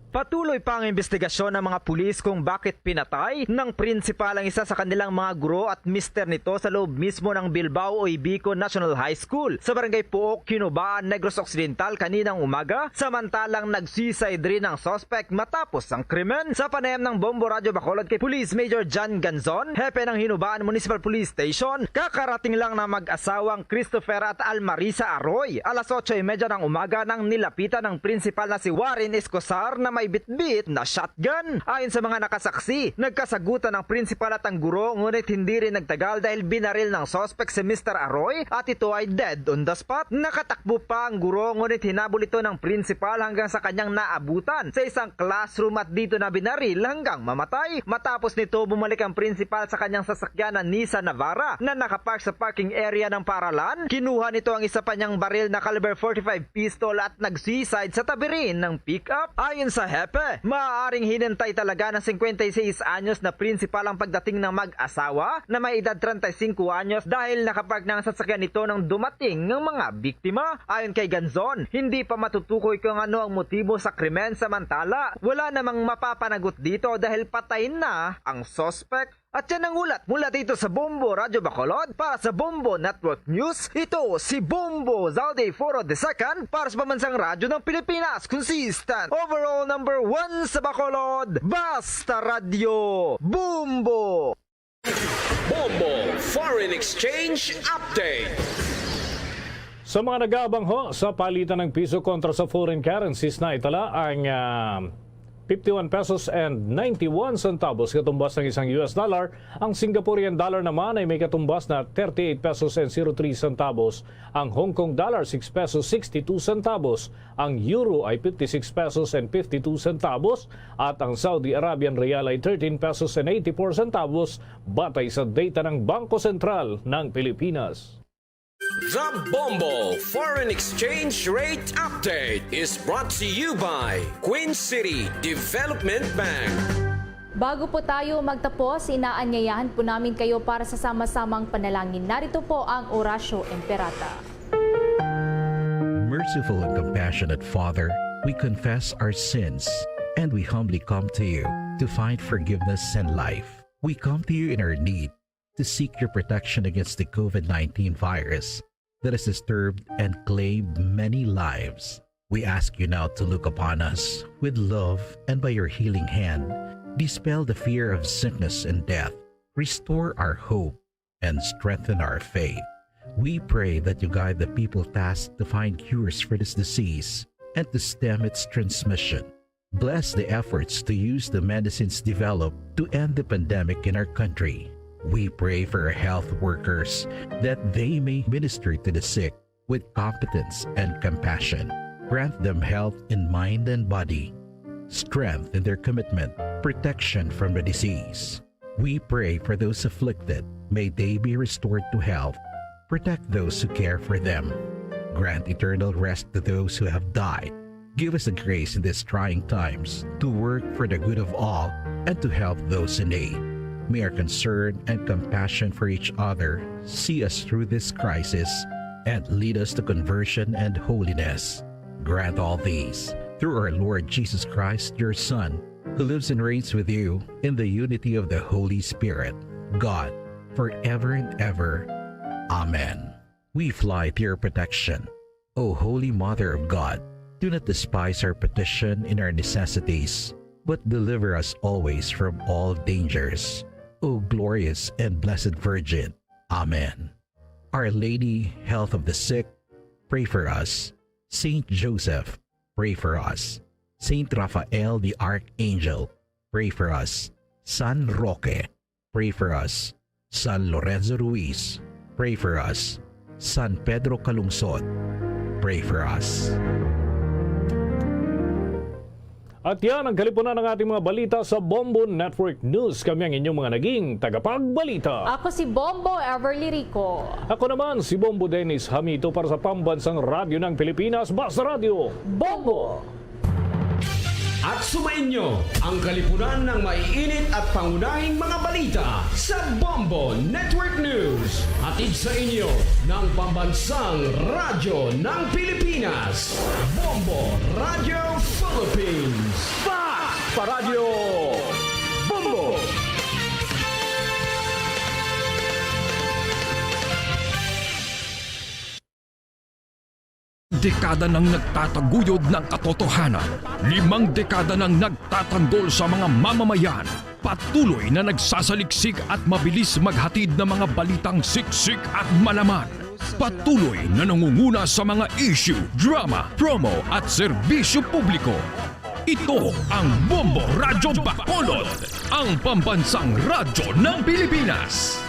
Patuloy pa ang imbestigasyon ng mga pulis kung bakit pinatay ng prinsipal ang isa sa kanilang mga guro at mister nito sa loob mismo ng Bilbao Oibico National High School sa Barangay Puok, Hinubaan, Negros Occidental kaninang umaga, samantalang nag-suicide rin ang suspect matapos ang krimen. Sa panayam ng Bombo Radyo Bacolod kay Police Major John Ganzon, hepe ng Hinubaan Municipal Police Station, kakarating lang ng mag-asawang Christopher at Almarisa Aroy alas otso y media ng umaga nang nilapitan ng prinsipal na si Warren Escosar na may bitbit na shotgun. Ayon sa mga nakasaksi, nagkasagutan ang prinsipal at ang guro, ngunit hindi rin nagtagal dahil binaril ng suspect si Mister Aroy at ito ay dead on the spot. Nakatakbo pa ang guro, ngunit hinabol ito ng prinsipal hanggang sa kanyang naabutan sa isang classroom at dito na binaril hanggang mamatay. Matapos nito, bumalik ang prinsipal sa kanyang sasakyan na Nissan Navara na nakapark sa parking area ng paralan. Kinuha nito ang isa pa niyang baril na caliber forty-five pistol at nag-suicide sa tabi rin ng pickup. Ayon sa hepe, maaaring hinintay talaga ng singkwenta y seis anyos na prinsipal ang pagdating ng mag-asawa na may edad treinta y cinco anyos dahil nakapark na ang sasakyan nito nang dumating ang mga biktima. Ayon kay Ganzon, hindi pa matutukoy kung ano ang motibo sa krimen, samantala wala namang mapapanagot dito dahil patay na ang suspect. At yan ang ulat mula dito sa Bombo Radyo Bacolod. Para sa Bombo Network News, ito si Bombo Zaldi Foro the second para sa Pambansang Radyo ng Pilipinas. Consistent, overall number one sa Bacolod. Basta Radyo, Bombo! Bombo Foreign Exchange Update. Sa mga nag-aabang ho sa palitan ng piso kontra sa foreign currencies, naitala ang, ah, fifty-one pesos and ninety-one centavos katumbas ng isang U S dollar, ang Singaporean dollar naman ay may katumbas na thirty-eight pesos and zero three centavos, ang Hong Kong dollar six pesos sixty-two centavos, ang euro ay fifty-six pesos and fifty-two centavos, at ang Saudi Arabian riyal ay thirteen pesos and eighty-four centavos, batay sa data ng Bangko Sentral ng Pilipinas. The Bombo Foreign Exchange Rate Update is brought to you by Queen City Development Bank. Bago po tayo magtapos, inaanyayahan po namin kayo para sa sama-samang panalangin. Narito po ang Oratio Imperata. Merciful and compassionate Father, we confess our sins and we humbly come to you to find forgiveness and life. We come to you in our need to seek your protection against the COVID nineteen virus that has disturbed and claimed many lives. We ask you now to look upon us with love and by your healing hand, dispel the fear of sickness and death, restore our hope, and strengthen our faith. We pray that you guide the people tasked to find cures for this disease and to stem its transmission. Bless the efforts to use the medicines developed to end the pandemic in our country. We pray for our health workers that they may minister to the sick with competence and compassion. Grant them health in mind and body, strength in their commitment, protection from the disease. We pray for those afflicted. May they be restored to health. Protect those who care for them. Grant eternal rest to those who have died. Give us the grace in these trying times to work for the good of all and to help those in need. May our concern and compassion for each other see us through this crisis and lead us to conversion and holiness. Grant all these through our Lord Jesus Christ, your Son, who lives and reigns with you in the unity of the Holy Spirit, God, forever and ever. Amen. We fly to your protection. O Holy Mother of God, do not despise our petition in our necessities, but deliver us always from all dangers. O glorious and blessed Virgin. Amen. Our Lady, Health of the Sick, pray for us. Saint Joseph, pray for us. Saint Raphael the Archangel, pray for us. San Roque, pray for us. San Lorenzo Ruiz, pray for us. San Pedro Calungsod, pray for us. At yan ang kalipunan ng ating mga balita sa Bombo Network News. Kami ang inyong mga naging tagapagbalita. Ako si Bombo Everly Rico. Ako naman si Bombo Dennis Hamito para sa Pambansang Radyo ng Pilipinas, Basta Radyo. Bombo! At sumainyo ang kalipunan ng maiinit at pangunahing mga balita sa Bombo Network News. Hatid sa inyo ng Pambansang Radyo ng Pilipinas, Bombo Radio Philippines. Basta Radyo Bombo! Dekada nang nagtataguyod ng katotohanan. Limang dekada nang nagtatanggol sa mga mamamayan. Patuloy na nagsasaliksik at mabilis maghatid ng mga balitang siksik at malaman. Patuloy na nangunguna sa mga issue, drama, promo at serbisyo publiko. Ito ang Bombo Radyo Bacolod, ang pambansang radyo ng Pilipinas.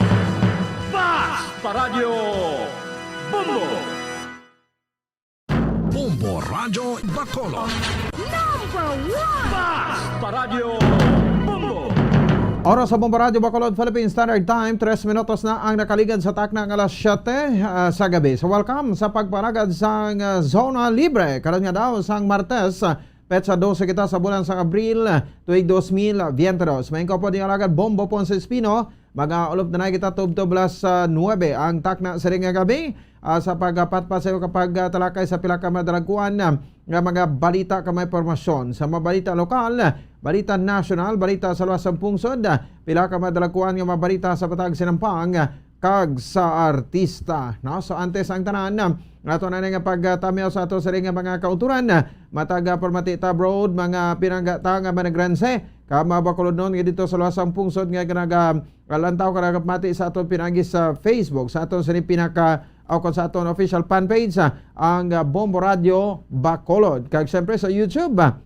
Fast Paradyo Bombo! Bombo Radyo Bacolod. Number one! Fast Paradyo Bombo! Oras sa Bombo Radyo Bacolod, Philippine Standard Time, tres minutos na ang nakaligad sa takna nga alas siyete, ah, sa gabi. So, welcome sa pagpanagad sang, ah, Zona Libre. Karon nga daw sang Martes, ah, petsa dose kita sa bulan sang Abril, tuig dos mil biyente dos. Maayong kaupod, inyong alagad Bombo Ponce Espino. Mag-aulop na kita tubtob alas, ah, nuebe ang takna sining nga gabi, ah, sa pagpatpat sa iyo kapag, ah, talakay sa pila ka madalagkuan, ah, nga mga balita kag mga impormasyon sa mga balita lokal, balita nasyonal, balita sa luwas sang pungsod, ah, pila ka madalagkuan nga mga balita sa patag sinampang, ah, kag sa artista, no? So, antes ang tanan, ah, ato na nga pagtamyaw sa ato sining nga mga kauturan, ah, matag, ah, pamati ta abroad, mga pinangga ta nga managranse, ka mga Bacolodnon nga didto sa luwas sang pungsod nga ganaga-, ah, lantaw ka nagapamati sa aton pinagi sa Facebook, sa aton sining pinaka, o kon sa aton official fan page, ah, ang, ah, Bombo Radyo Bacolod. Kag siyempre sa YouTube, ah,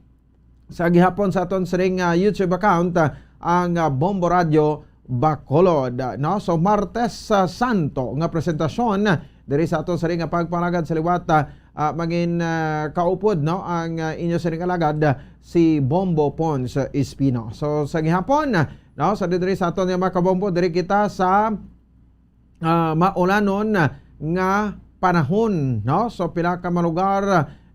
sa gihapon sa aton sining, ah, YouTube account, ah, ang, ah, Bombo Radyo Bacolod, ah, no? So, Martes, ah, Santo nga presentasyon, ah, diri sa aton sining nga pagpanagad sa liwat, ah, ah, mangin, ah, kaupod, no, ang, ah, inyo sining alagad, ah, si Bombo Ponce Espino. So, sa gihapon, ah, no, sa diri sa aton nga mga kabombo, diri kita sa ah, maulanon nga panahon, no? So, pila ka mga lugar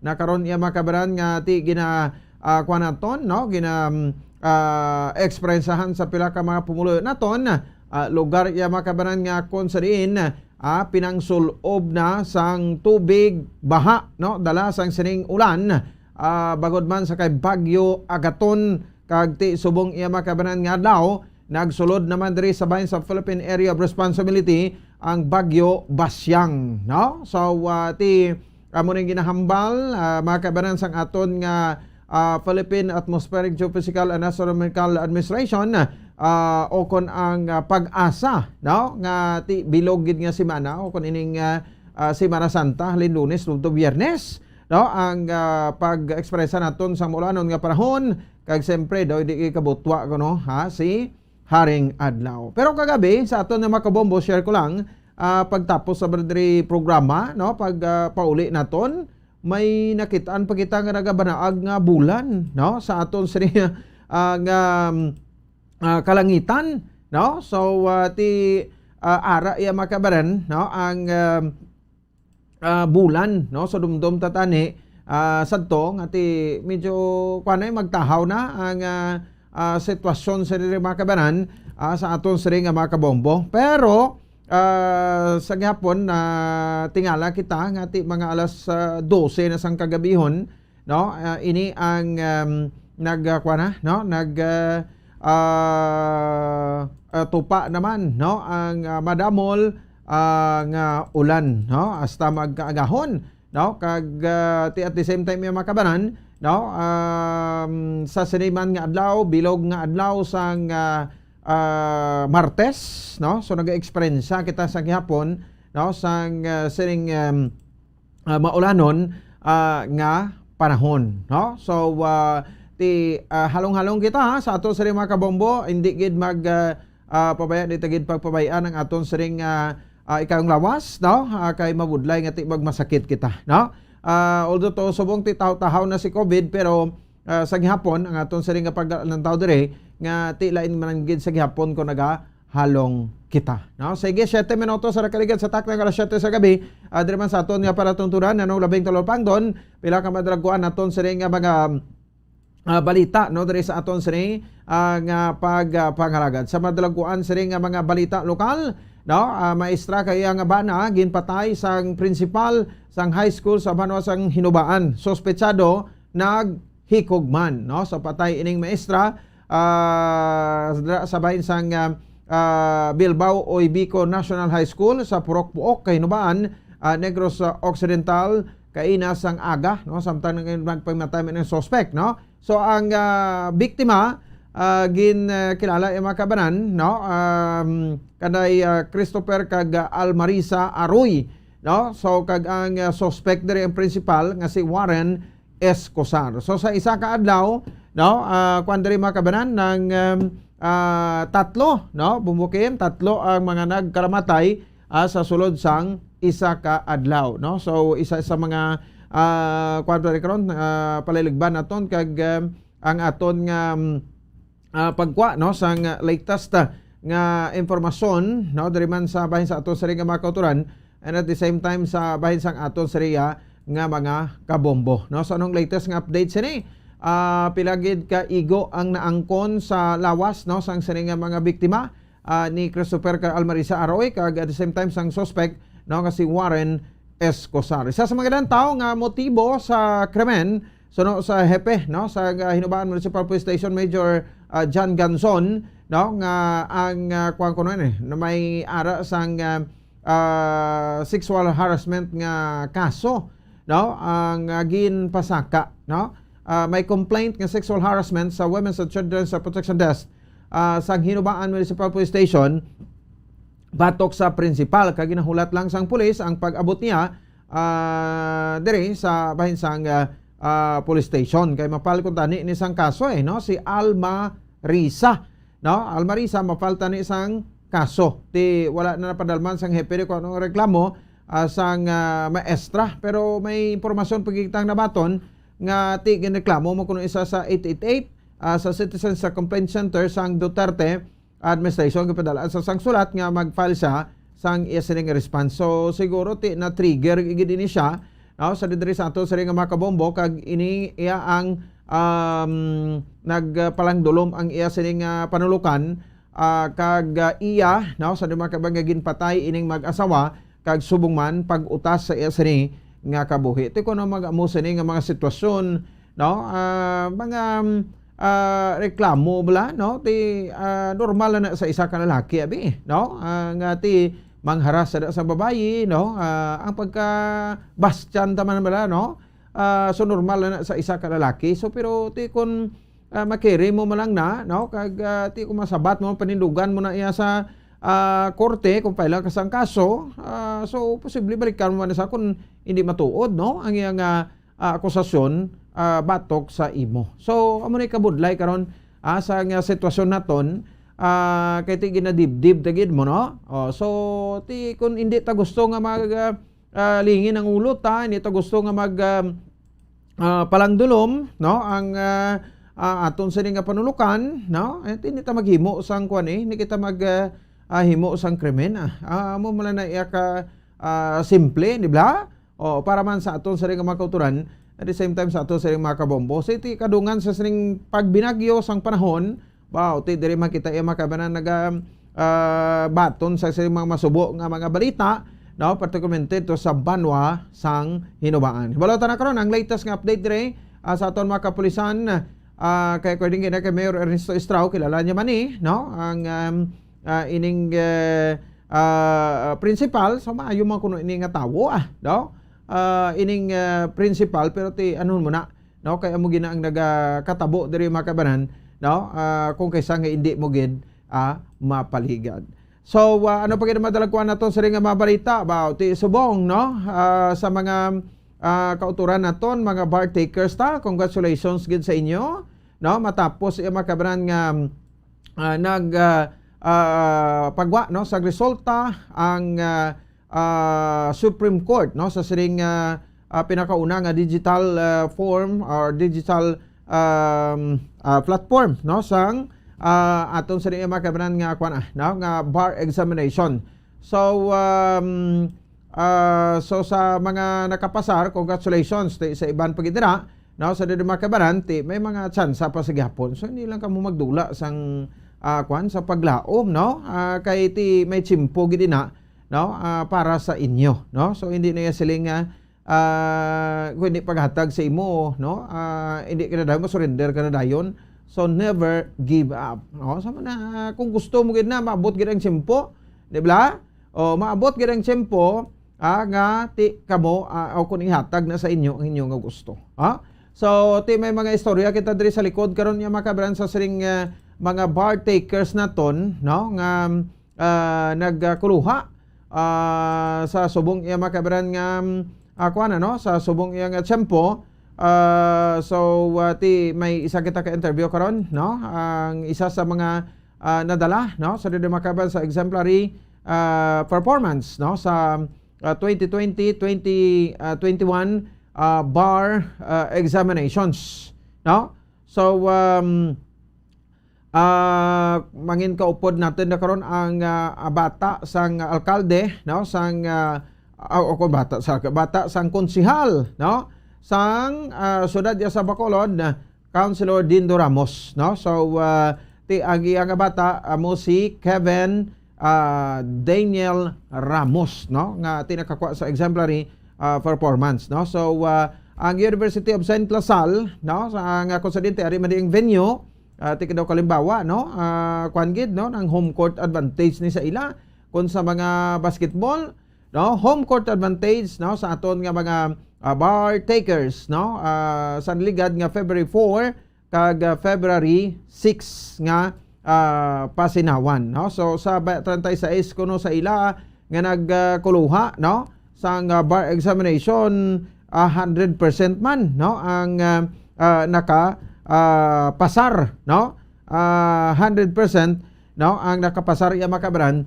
na karon iya mga kabaran nga ti gina, ah, kuwan naton, no? Gina, mm, ah, eksperensahan sa pila ka mga pumuluyo naton, ah, lugar iya mga kabaran nga kung sa diin, ah, pinangsul-ob na sang tubig, baha, no? Dala sang sining ulan, ah, bangod man sa kay Bagyo Agaton kag ti subong iya mga kabaran nga adlaw, nagsulod naman diri sa bahin sa Philippine Area of Responsibility ang Bagyo Basyang, no? So, ah, ti, amo ning ginahambal, ah, mga kaibanan, sang aton nga, ah, Philippine Atmospheric Geophysical and Astronomical Administration, ah, o kon ang, ah, PAGASA, no? Nga ti bilog gid nga semana o kon ining, ah, ah, Semana Santa, halin Lunes tubtob Biyernes, no? Ang, ah, pag-ekspresa naton sang maulanon nga panahon, kag siyempre daw, di kabutwa kuno, ha, si Haring Adlaw. Pero kagabi, sa aton nga mga kabombo, share ko lang, ah, pagtapos sa diri programa, no, pag, ah, pauli naton, may nakitaan pa kita nga nagabanaag nga bulan, no, sa aton sini, ah, nga, ah, kalangitan, no? So, ah, ti, ah, ara iya mga kabaran, no, ang, ah, ah, bulan, no? So, dumdom ta tani, ah, sadto nga ti medyo kuwan na, magtahaw na ang, ah, ah, sitwasyon sa diri mga kabanan, ah, sa aton sini nga mga kabombo. Pero, ah, sa gihapon, ah, tingala kita nga ti mga alas, ah, dose na sang kagabihon, no? Ah, ini ang, um, nag, ah, kuwan na, no? Nag, ah, ah, ah, tupa naman, no? Ang, ah, madamol, ah, nga ulan, no? Hasta magkaagahon, no? Kag, ah, ti at the same time, yung mga kabanan, no? Um, sa siniman nga adlaw, bilog nga adlaw sang, ah, ah, Martes, no? So, nag-experience kita sa gihapon, no? Sang, ah, sining, um, ah, maulanon, ah, nga panahon, no? So, ah, ti, ah, halong-halong kita, ha, sa ato sa mga kabombo, hindi gid mag, ah, ah, pabaya, di ta gid pagpabayaan ang aton sining, ah, ah, ikayong lawas, no? Ah, kay mabudlay nga ti magmasakit kita, no? Ah, although to subong ti tahaw-tahaw na si COVID, pero, ah, sa gihapon ang aton sining nga paglantaw dire nga ti lain man gid sa gihapon kung naga halong kita. No? Sige, siyete minutos sa nakaligad sa takna nga alas siyete sa gabi. Ah, diri man sa aton nga palatuntunan, nanong labing talupangdon, pila ka madalagkuan naton sini nga mga, ah, balita, no, diri sa aton sini, ah, nga pag, ah, pangalagad. Sa madalagkuan sini nga mga balita lokal, no, ah, maestra kay iya nga bana ginpatay sang prinsipal sang high school sa banwa sang Hinubaan. Suspetsado nag hikugman, no? Sa patay ining maestra, ah, sa, sa bahin sang, ah, ah, Bilbao Oybico National High School sa Purok Puok, Kahinubaan, ah, Negros, ah, Occidental, kaina sang aga, no? Samtang nag-, nagpamatayan ang suspect, no? So, ang, ah, biktima, ah, gin, ah, kilala ang mga kabanan, no? Um, kanay, ah, Christopher kag, ah, Almarisa Aroy, no? So, kag ang, ah, suspect diri ang principal nga si Warren Escosar. So, sa isa ka adlaw, no, ah, kuwan diri, mga kabanan, ng, um, ah, tatlo, no, bumbukin, tatlo ang mga nagkalamatay, ah, sa sulod sang isa ka adlaw, no. So, isa sa mga, ah, kuwan diri karon, ah, palaligban naton kag, um, ang aton nga, um, ah, pagkuha, no, sang latest, ah, nga impormasyon, no, diri man sa bahin sa aton sari nga mga kauturan, and at the same time sa bahin sang aton sariya nga mga kabombo, no. So, anong latest nga update sini? Ah, pila gid ka igo ang naangkon sa lawas, no, sang sini nga mga biktima, ah, ni Christopher kag Almarisa Aroy, kag at the same time sang suspect, no, nga si Warren Escosar. Isa sa mga ilang tawo nga motibo sa krimen, suno sa hepe, no, sa, ah, Hinubaan Municipal Police Station, Major, ah, John Ganzon, no, nga ang, ah, kuwan ko nun, eh, na may ara sang, ah, ah, sexual harassment nga kaso, no, ang, ah, ginpasaka, no. Ah, may complaint nga sexual harassment sa Women's and Children's Protection Desk, ah, sang Hinubaan Municipal Police Station, batok sa principal, kag ginahulat lang sang pulis ang pag-abot niya, ah, diri sa bahin sang, ah, ah, police station. Kay mapal kuntani ni sang kaso, eh, no, si Alma Risa, no? Alma Risa, mapal tani sang kaso. Ti wala na napadalman sang hepe ni kung anong reklamo, ah, sang, ah, maestra. Pero may impormasyon pa gid kitang nabaton nga ti ginreklamo mo kuno isa sa eight eight eight, ah, sa Citizens sa Complaint Center sang Duterte administration, gipadala sa sang sulat nga mag-file siya sang iya sining response. So, siguro ti na-trigger gid ini siya, no, sa didiri sa ato sini nga mga kabombo, kag ini iya ang, um, nagpalangdulom ang iya sining, ah, panulukan, ah, kag, ah, iya, no, sa mga kabang nga ginpatay ining mag-asawa, kag subong man pag-utas sa iya sini nga kabuhi. Ti kuno mag-amo sini nga mga sitwasyon, no, ah, mga, um, ah, reklamo bala, no? Ti, ah, normal na sa isa ka lalaki, abi, no? Ah, nga ti mangharas sa, sa babayi, no? Ah, ang pagka-bastyan ta man bala, no? Ah, so normal na sa isa ka lalaki. So, pero ti kun, ah, makiri mo man lang na, no? Kag, ah, ti kun masabat mo, panindugan mo na iya sa, ah, korte kung paila ka sang kaso, ah, so posible balikan mo man sa kung hindi matuod, no? Ang iyang, ah, ah, akusasyon, ah, batok sa imo. So, amo ni kabudlay karon, ah, sa nga sitwasyon naton, ah, kay ti ginadibdib ta gid mo, no? Oh, so, ti kun hindi ta gusto nga mag, ah, ah, lingin ang ulo ta, hindi ta gusto nga mag, ah, ah, palangdulom, no? Ang, ah, ah, aton sini nga panulukan, no? Eh, ti hindi ta maghimo sang kuan, eh, hindi kita mag, ah, ah, himo sang krimen, ah. Ah, amo man lang na iya ka, ah, simple, di ba? O, para man sa aton sari nga mga kauturan, at the same time sa aton sari nga mga kabombo. Sa iti kadungan sa sining pagbinagyo sang panahon, wow, ti diri man kita iya mga kabanan naga, ah, baton sa sining mga masubo nga mga balita, no? Particularmente to sa banwa sang Hinubaan. Hibalo ta na karon ang latest nga update diri, ah, sa aton mga kapulisan, ah, kay according kina kay Mayor Ernesto Estrao, kilala niya man ni, no? Ang, um, ah, ining, eh, ah, principal, so maayo man kuno ini nga tawo, ah, no? Ah, ining, eh, principal, pero ti, ano mo na, no? Kay amo gina ang nagakatabo diri, mga kabanan, no? Ah, kung kaysa nga hindi mo gid, ah, mapaligad. So, ah, ano pa gid ang madalagkuan naton sa nga mga balita? Ba, ti subong, no? Ah, sa mga, ah, kauturan naton, mga bar takers ta, congratulations gid sa inyo, no? Matapos iya, mga kabanan, nga ah, nag, ah, ah, pagwa, no, sa resulta ang, ah, ah, Supreme Court, no, sa sining, ah, ah, pinakauna nga digital, ah, form or digital, um, ah, platform, no, sang, ah, aton sining mga kabanan nga kuan, ah, no, nga bar examination. So, um, Ah, so sa mga nakapasar, congratulations. Ti sa iban pa gid dira, no, sa diri mga kabanan, ti may mga tsansa pa sa gihapon. So hindi lang kamo magdula sang, ah, kwan, sa paglaom, no? Ah, kay ti may tiyempo gid ina, no? Ah, para sa inyo, no? So hindi na iya siling nga, ah, kung hindi paghatag sa imo, no? Ah, hindi ka na dayon, surrender ka na dayon. So never give up, no? Sa mga, kung gusto mo gid na maabot gid ang tiyempo, di ba? O, maabot gid ang tiyempo, ah, nga ti kamo, ah, o kung ihatag na sa inyo ang inyo nga gusto. Ha? So, ti may mga istorya kita diri sa likod karon nga mga kabanan sa siring, ah, mga bar takers naton, no, nga, ah, nagkuluha, ah, sa subong iya mga kabanan nga, ah, kuwan, ano, sa subong iya nga tiyempo, Ah, so, ah, ti, may isa kita ka interview karon, no? Ang isa sa mga, ah, nadala, no? Sa diri makaban sa exemplary, ah, performance, no? Sa, ah, twenty twenty, twenty, ah, twenty-one, ah, bar, ah, examinations, no? So, um, ah, mangin kaupod natin na karon ang, ah, bata sang alkalde, no? Sang, ah, ah, o kung bata sa, bata sang konsehal, no? Sang, ah, siyudad ya sa Bacolod, Councilor Dindo Ramos, no? So, ah, ti, ang iya nga bata, amo si Kevin, ah, Daniel Ramos, no? Nga ti nakakuha sa exemplary, ah, performance, no? So, ah, ang University of Saint La Salle, no? Sa, ang, ah, konsidente, ari man di ang venue, ah, ti daw kalimbawa, no? Ah, kwan gid, no? Ang home court advantage ni sa ila. Kung sa mga basketball, no? Home court advantage, no? Sa aton nga mga, ah, bar takers, no? Ah, sa ligad nga February four kag, ah, February six nga, ah, pasinawan, no? So, sa ba-, treinta y seis kuno sa ila nga nag, ah, kuluha, no? Sang, ah, bar examination, ah, hundred percent man, no? Ang, ah, ah, naka, ah, pasar, no? Ah, hundred percent, no? Ang nakapasar iya makabaran,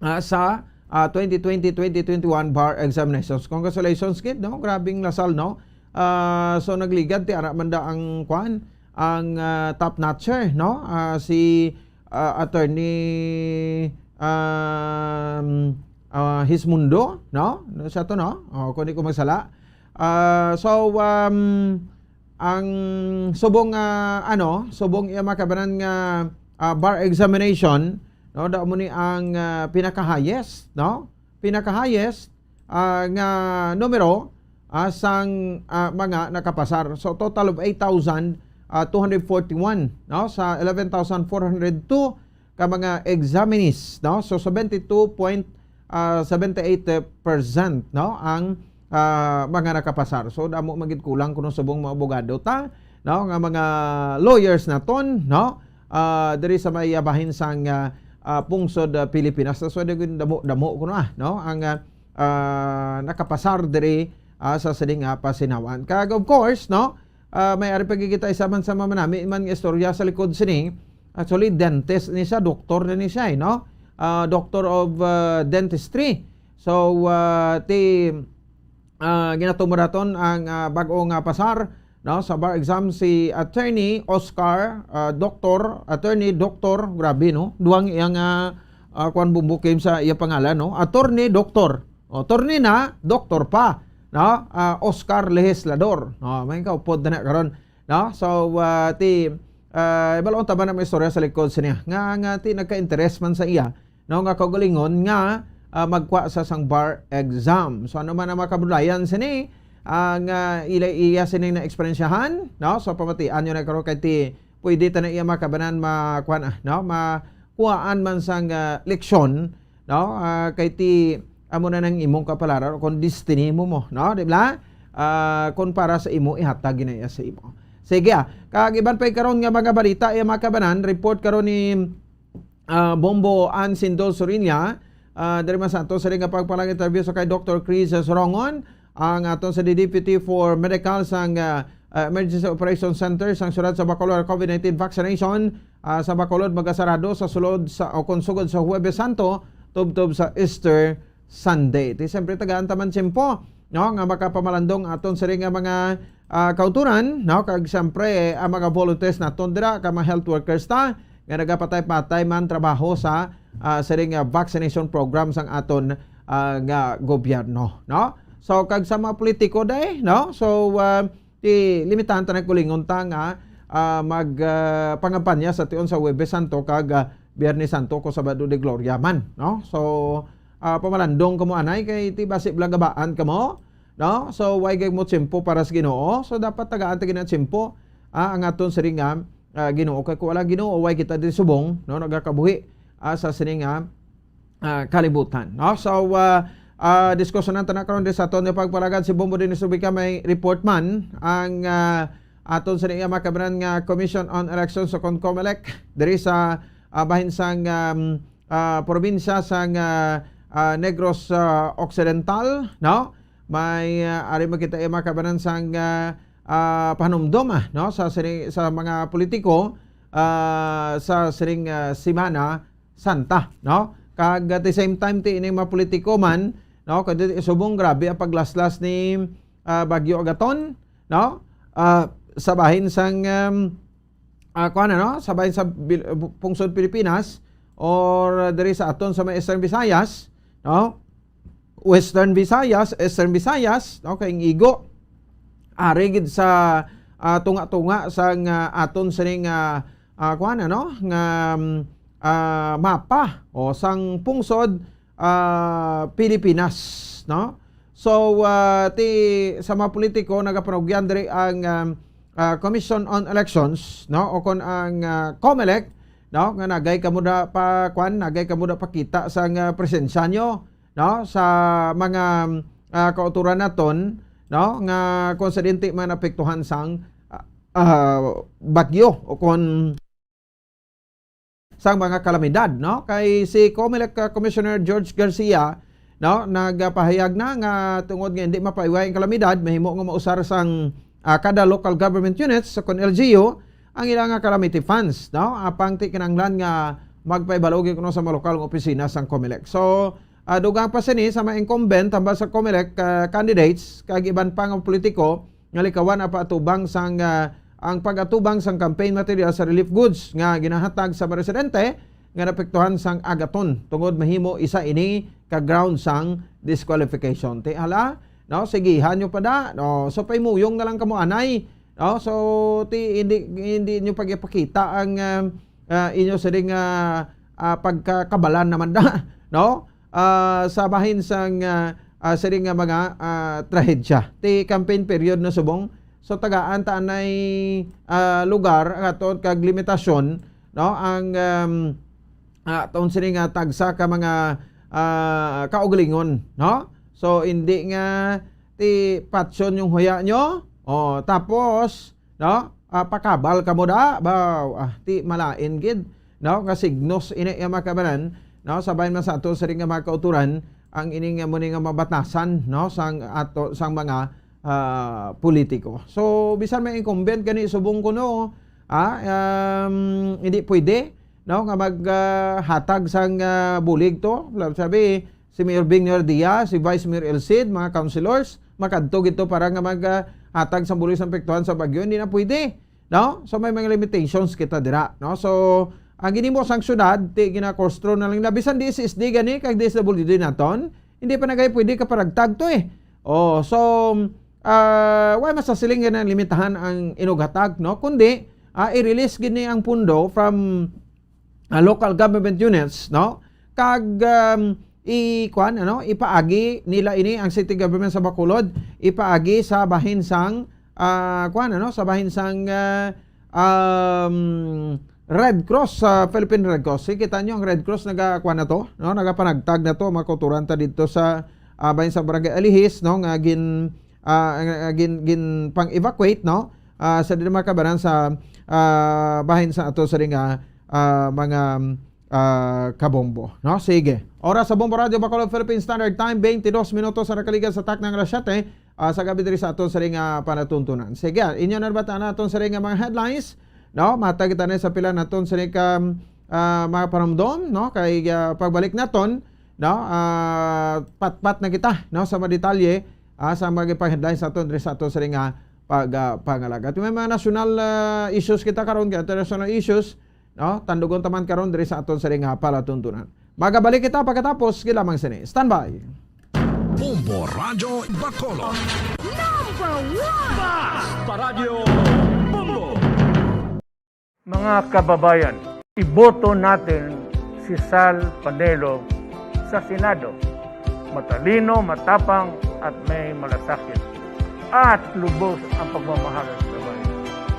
ah, sa, ah, twenty twenty, twenty twenty-one bar examinations. Congratulations, kid, no? Grabing lasal, no? Ah, so, nagligad, ti, ara man da ang, kwan, ang, ah, top notcher, no? Ah, si, ah, Attorney, um, ah, Hismundo, no? No, siya to, no? O, kung di ko magsala. Ah, so, um, ang subong, ah, ano, subong iya makabanan nga, ah, bar examination, no? Daw mo ni ang, ah, pinaka-highest, no? Pinaka-highest, ah, nga numero, ah, sang, ah, mga nakapasar. So, total of eight thousand, ah, two hundred forty-one, no? Sa eleven thousand four hundred two ka mga examinees, no? So, seventy-two point seventy-eight percent, no, ang, ah, mga nakapasar. So, damo man gid kulang kuno subong mga abogado ta, no, nga mga lawyers naton, no, ah, diri sa may bahin sang, ah, ah, pungsod, ah, Pilipinas. So, damo, damo kuno, ah, no, ang, ah, ah, nakapasar diri, ah, sa sining, ah, pasinawan. Kag, of course, no, ah, may ari pa gid kita isa man sa mamanami man nga istorya sa likod sini. Actually, dentist ni siya, doktor na ni siya, eh, no? Ah, Doctor of, ah, Dentistry. So, ah, ti, ah, ginatumaraton ang, ah, bag-o nga pasar, no, sa bar exam, si Attorney Oscar, ah, Doctor, Attorney Doctor, grabe, no? Duwang iyang, ah, ah, kwan, bumbukim sa iya pangalan, no? Attorney Doctor. O, attorney na, doktor pa, no? Ah, Oscar Legislador. No, may kaupod na karon, no? So, ah, ti, ah, ibalon ta ba na may istorya sa likod sa niya? Nga, nga ti nagka-interes man sa iya, no? Nga kaugalingon nga, ah, magkuha sa sang bar exam. So, ano man ang mga kabudlayan sini, ang, ah, ila iya sining na eksperyensyahan, no? So, pamatian nyo na karon kay ti pwede ta na iya makabanan ma-, kuan, ah, no? Makuhaan man sang, ah, leksyon, no? Ah, kay ti amo na nang imong kapalaran o kung destiny mo mo, no? Di ba? Ah, kung para sa imo, ihatag na iya sa imo. Sige, ah. Kag iban pa'y karon nga mga balita, iya makabanan, report karon ni, ah, Bombo Ansindo Sorinia, ah, diri man sa ato sa nga pagpalang interview sa kay Doctor Chris Sorongon, ang aton sa Deputy for Medical sang, ah, ah, Emergency Operation Center sang Siyudad sa Bacolod, COVID nineteen vaccination, ah, sa Bacolod magasarado sa sulod sa, o kon sugod sa Huwebes Santo, tubtob sa Easter Sunday. Ti siyempre, tagaan ta man tiyempo, no, nga makapamalandong aton sini nga mga, ah, kauturan, no, kag siyempre, ang mga volunteers naton dira, kag mga health workers ta, nga nagapatay-patay man trabaho sa, ah, sini nga vaccination program sang aton, ah, nga gobyerno, no? So, kag sa mga politiko, day, no? So, ah, ti limitahan ta na kulingon ta nga, ah, mag, ah, pangampanya sa tion sa Huwebes Santo kag, ah, Biyernes Santo kung Sabado de Gloria man, no? So, ah, pamalandong kamo anay kay ti basi bala gabaan kamo, no? So, way gay mo tiyempo para sa Ginoo. So, dapat tagaan ta gina tiyempo, ah, ang aton sini nga, ah, Ginoo. Kay kung wala Ginoo, way kita diri subong, no? Nagakabuhi, ah, sa sini nga, ah, kalibutan, no? So, ah, ah, diskusyonan ta na karon diri sa aton nga pagpalagad. Si Bombo Dionisio Vica may report man ang, ah, aton sa iya makabanan nga Commission on Elections sa kon Comelec diri sa, ah, bahin sang, um, ah, probinsya sang, ah, ah, Negros, ah, Occidental, no? May, ah, ari makita iya makabanan sang, ah, ah, pahanumdom, ah, no, sa sini, sa mga politiko, ah, sa sining, ah, Semana Santa, no? Kag at the same time, ti ining mga politiko man, no, kundi subong grabe ang paglaslas ni, ah, Bagyo Agaton, no? Ah, sa bahin sang, um, ah, kuwan, ano, sa bahin sa Bil-, Pungsod Pilipinas or diri sa aton sa may Eastern Visayas, no? Western Visayas, Eastern Visayas, no, kay ang igo ari gid sa, ah, tunga-tunga sang, ah, aton sining, ah, ah, kuwan, ano, nga, mm, ah, mapa o sang pungsod, ah, Pilipinas, no? So, ah, ti sa mga politiko nagapanugyan diri ang, um, ah, Commission on Elections, no, o kon ang, ah, COMELEC, no, nga nagay kamo da pa, kwan, nagay kamo da pakita sang, ah, presensya nyo, no, sa mga, ah, kauturan naton, no, nga kung sa dinti man naapektuhan sang, ah, ah, bagyo o kon sang mga kalamidad, no? Kay si COMELEC, ah, Commissioner George Garcia, no, nagapahayag na nga tungod nga hindi mapaiway ang kalamidad, mahimo nga mausar sang, ah, kada local government units sa kon L G U ang ila nga calamity funds, no? Apang ti kinahanglan nga magpahibalo gid kuno sa mga lokal nga opisina sang COMELEC. So, ah, dugang pa sini sa mga incumbent hambal sa COMELEC, ah, candidates kag iban pa nga politiko nga likawan ang paatubang sang, ah, ang pag-atubang sang campaign material sa relief goods nga ginahatag sa mga residente nga naapektuhan sang Agaton, tungod mahimo isa ini ka ground sang disqualification. Ti hala, no, sigihan nyo pa da, no? So, paimuyong na lang kamo anay, no? So, ti hindi, hindi nyo pagipakita ang, ah, ah, inyo siring nga, ah, pagkakabalan naman da, no? Ah, sa bahin sang, ah, ah, siring nga mga, ah, trahedya. Ti campaign period na subong. So, tagaan ta anay, ah, lugar ang aton kag limitasyon, no? Ang, um, ah, aton siring nga tagsa ka mga, ah, kaugalingon, no? So, hindi nga ti patyon yung huya nyo. Oh, tapos, no? Ah, pakabal kamo da, ba, ah, ti malain gid, no? Nga signos ini nga mga kabanan, no? Sabayan man sa ato siring nga mga kauturan, ang ini nga muni nga mabatasan, no? Sang ato, sang mga, ah, politiko. So, bisan may incumbent gani subong kuno, ah, um, hindi pwede, no? Nga mag, ah, hatag sang, ah, bulig to. Sabi, si Mayor Bing Nerdia, si Vice Mayor El Cid, mga councilors, makadto gid to para nga mag, ah, hatag sang bulig sa apektuhan sa bagyo, hindi na pwede, no? So, may mga limitations kita dira, no? So, ang ginimo sang syudad, ti gina-claustro na lang na, bisan D S S D gani, kag D S W D naton, hindi pa na gani pwede kaparagtag to eh. Oh, so, ah, wala masasiling nga limitahan ang inughatag, no? Kundi, ah, i-release gid ni ang pundo from ah, local government units, no? Kag, um, i-, kuwan, ano, ipaagi nila ini ang city government sa Bacolod, ipaagi sa bahin sang, ah, kuwan, ano, sa bahin sang, ah, um, Red Cross, sa Philippine Red Cross. Si, kita nyo ang Red Cross naga, kuwan na to, no? Nagapanagtag na to, mga kauturan ta dito sa, ah, bahin sa Barangay Alihis, no? Nga gin, ah, nga gin, gin pang-evacuate, no? Ah, sa di mga kabanan sa, ah, bahin sa ato sa ring, ah, ah, mga, ah, kabombo, no? Sige. Oras sa Bombo Radio Bacolod, Philippine Standard Time, twenty-dos minutos sa nakaligan sa takna nga alas siyete, ah, sa gabi diri sa aton sa ring, ah, panatuntunan. Sige, inyo na ba naton sa ring, ah, mga headlines, no? Matag kita na sa pila naton sa ring, um, ah, mga panumdom, no? Kay, ah, pagbalik naton, no? Ah, patpat na kita, no, sa mga detalye, ah, sa mga pang-headlines sa aton diri sa aton sa ring, ah, pag, ah, pangalagad. May mga national, ah, issues kita karon, kay international issues, no? Tandugon ta man karon diri sa aton sa ring, ah, palatuntunan. Magabalik kita pagkatapos, kay lamang sini. Standby. Bombo Radyo Bacolod. Number one! Basta Radyo Bombo! Mga kababayan, iboto natin si Sal Panelo sa Senado. Matalino, matapang, at may malasakit. At lubos ang pagmamahal sa bayan.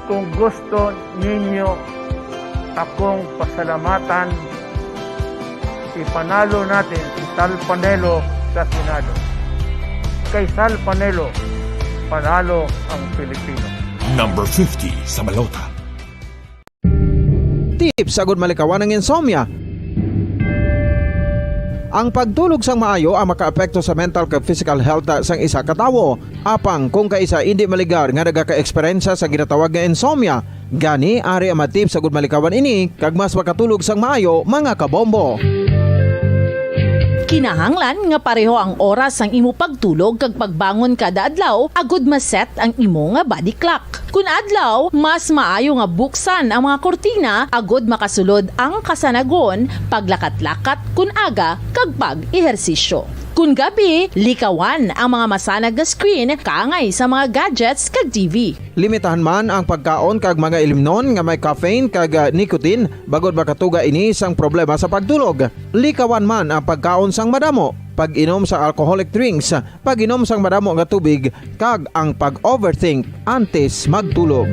Kung gusto ninyo akong pasalamatan, ipanalo natin si Sal Panelo sa Senado. Kay Sal Panelo, panalo ang Pilipino. Number fifty sa balota. Tips agud malikawan ang insomnia. Ang pagtulog sang maayo ang makaapekto sa mental kag physical health sang isa ka tawo. Apang kung kaisa indi maligar nga nagaka-eksperyensya sa ginatawag nga insomnia, gani ari ang mga tips agud malikawan ini kag mas makatulog sang maayo, mga kabombo. Kinahanglan nga pareho ang oras sang imo pagtulog kag pagbangon kada adlaw agud ma-set ang imo nga body clock. Kun adlaw, mas maayo nga buksan ang mga kurtina agud makasulod ang kasanagon, paglakat-lakat kun aga, kag pag-ehersisyo. Kun gabi, likawan ang mga masanag nga screen kaangay sa mga gadgets kag T V. Limitahan man ang pagkaon kag mga ilimnon nga may caffeine kag, ah, nicotine, bangod makatuga ini sang problema sa pagtulog. Likawan man ang pagkaon sang madamo, pag-inom sa alcoholic drinks, pag-inom sang madamo nga tubig, kag ang pag-overthink antes magtulog.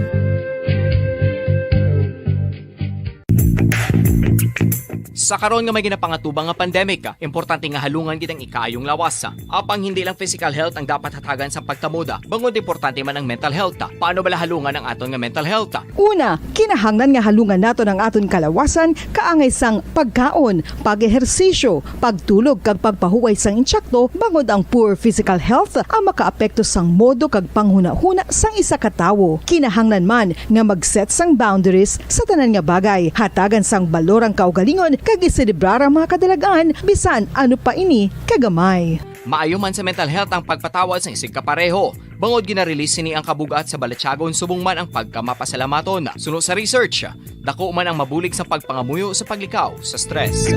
Sa karon nga may ginapangatubang nga pandemic, importante nga halungan gid ang ikaayong lawas. Apang hindi lang physical health ang dapat hatagan sa pagkamuda, bangod importante man ang mental health. Paano bala halungan ang aton nga mental health? Una, kinahanglan nga halungan naton ang aton kalawasan kaangay sang pagkaon, pag-ehersisyo, pagtulog kag pagpahuway sang insakto, bangod ang poor physical health ang makaapekto sang modo kag panghunahuna sang isa ka tawo. Kinahanglan man nga mag-set sang boundaries sa tanan nga bagay, hatagan sang balor ang kaugalingon kag iselebrar ang mga kadalag-an bisan ano pa ini kagamay. Maayo man sa mental health ang pagpatawad sang isigkapareho, bangod gina-release sini ang kabug-at sa balatyagon subong man ang pagkamapasalamaton. Suno sa research, dako man ang mabulig sa pagpangamuyo sa paglikaw sa stress.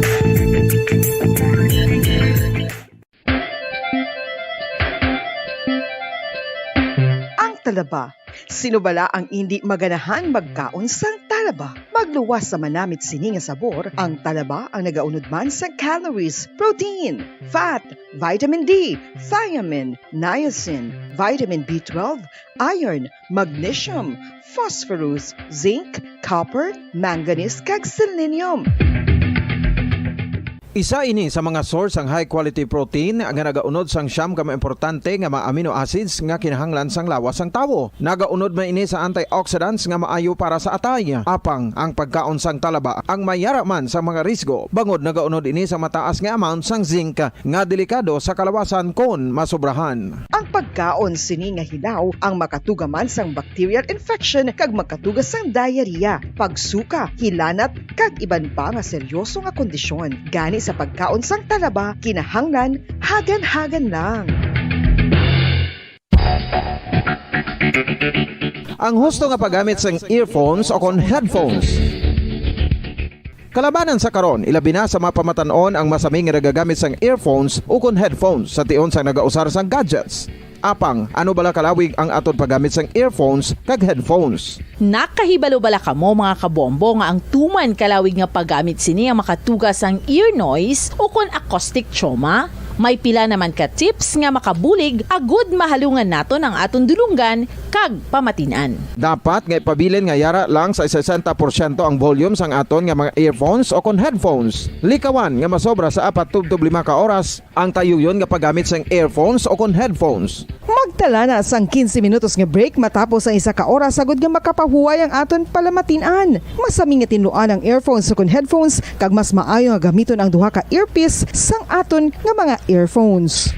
Ang talaba. Sino bala ang indi maganahan magkaon sang talaba? Magluwas sa manamit sini nga sabor, ang talaba ang nagaunod man sang calories, protein, fat, vitamin D, thiamine, niacin, vitamin B twelve, iron, magnesium, phosphorus, zinc, copper, manganese, kag selenium. Isa ini sa mga source sang high quality protein nga nagaunod sang siyam ka mga importante nga mga amino acids nga kinahanglan sang lawas sang tawo. Nagaunod man ini sa antioxidants nga maayo para sa atay. Apang ang pagkaon sang talaba ang may yara man sa mga risgo, bangod nagaunod ini sa mataas nga amount sang zinc nga delikado sa kalawasan kon masobrahan. Ang pagkaon sini nga hilaw ang makatuga man sang bacterial infection kag makatuga sang diarrhea, pagsuka, hilanat, kag iban pa nga seryoso nga kondisyon. Gani sa pagkaon sang talaba, kinahanglan hagan-hagan lang. Ang husto nga paggamit sang earphones o kon headphones. Kalabanan sa karon, ilabi na sa mga pamatan-on ang masami nga nagagamit sang earphones ukon headphones sa tion sang nagausar sang gadgets. Apang, ano bala kalawig ang aton paggamit sang earphones kag headphones? Nakahibalo bala kamo, mga kabombo, nga ang tuman kalawig nga paggamit sini ang makatuga sang ear noise ukon acoustic trauma? May pila naman ka tips nga makabulig agud mahalungan naton ang aton dulonggan kag pamatin-an. Dapat nga ipabilin nga yara lang sa sesenta porsyento ang volume sang aton nga mga earphones o kon headphones. Likawan nga masobra sa apat tubtob lima ka oras ang tayuyon nga paggamit sang earphones o kon headphones. Magtala na sang quince minutos nga break matapos ang isa ka oras agud nga makapahuway ang aton palamatin-an. Masami nga tinluan ang earphones o kon headphones, kag mas maayo nga gamiton ang duha ka earpiece sang aton nga mga earphones.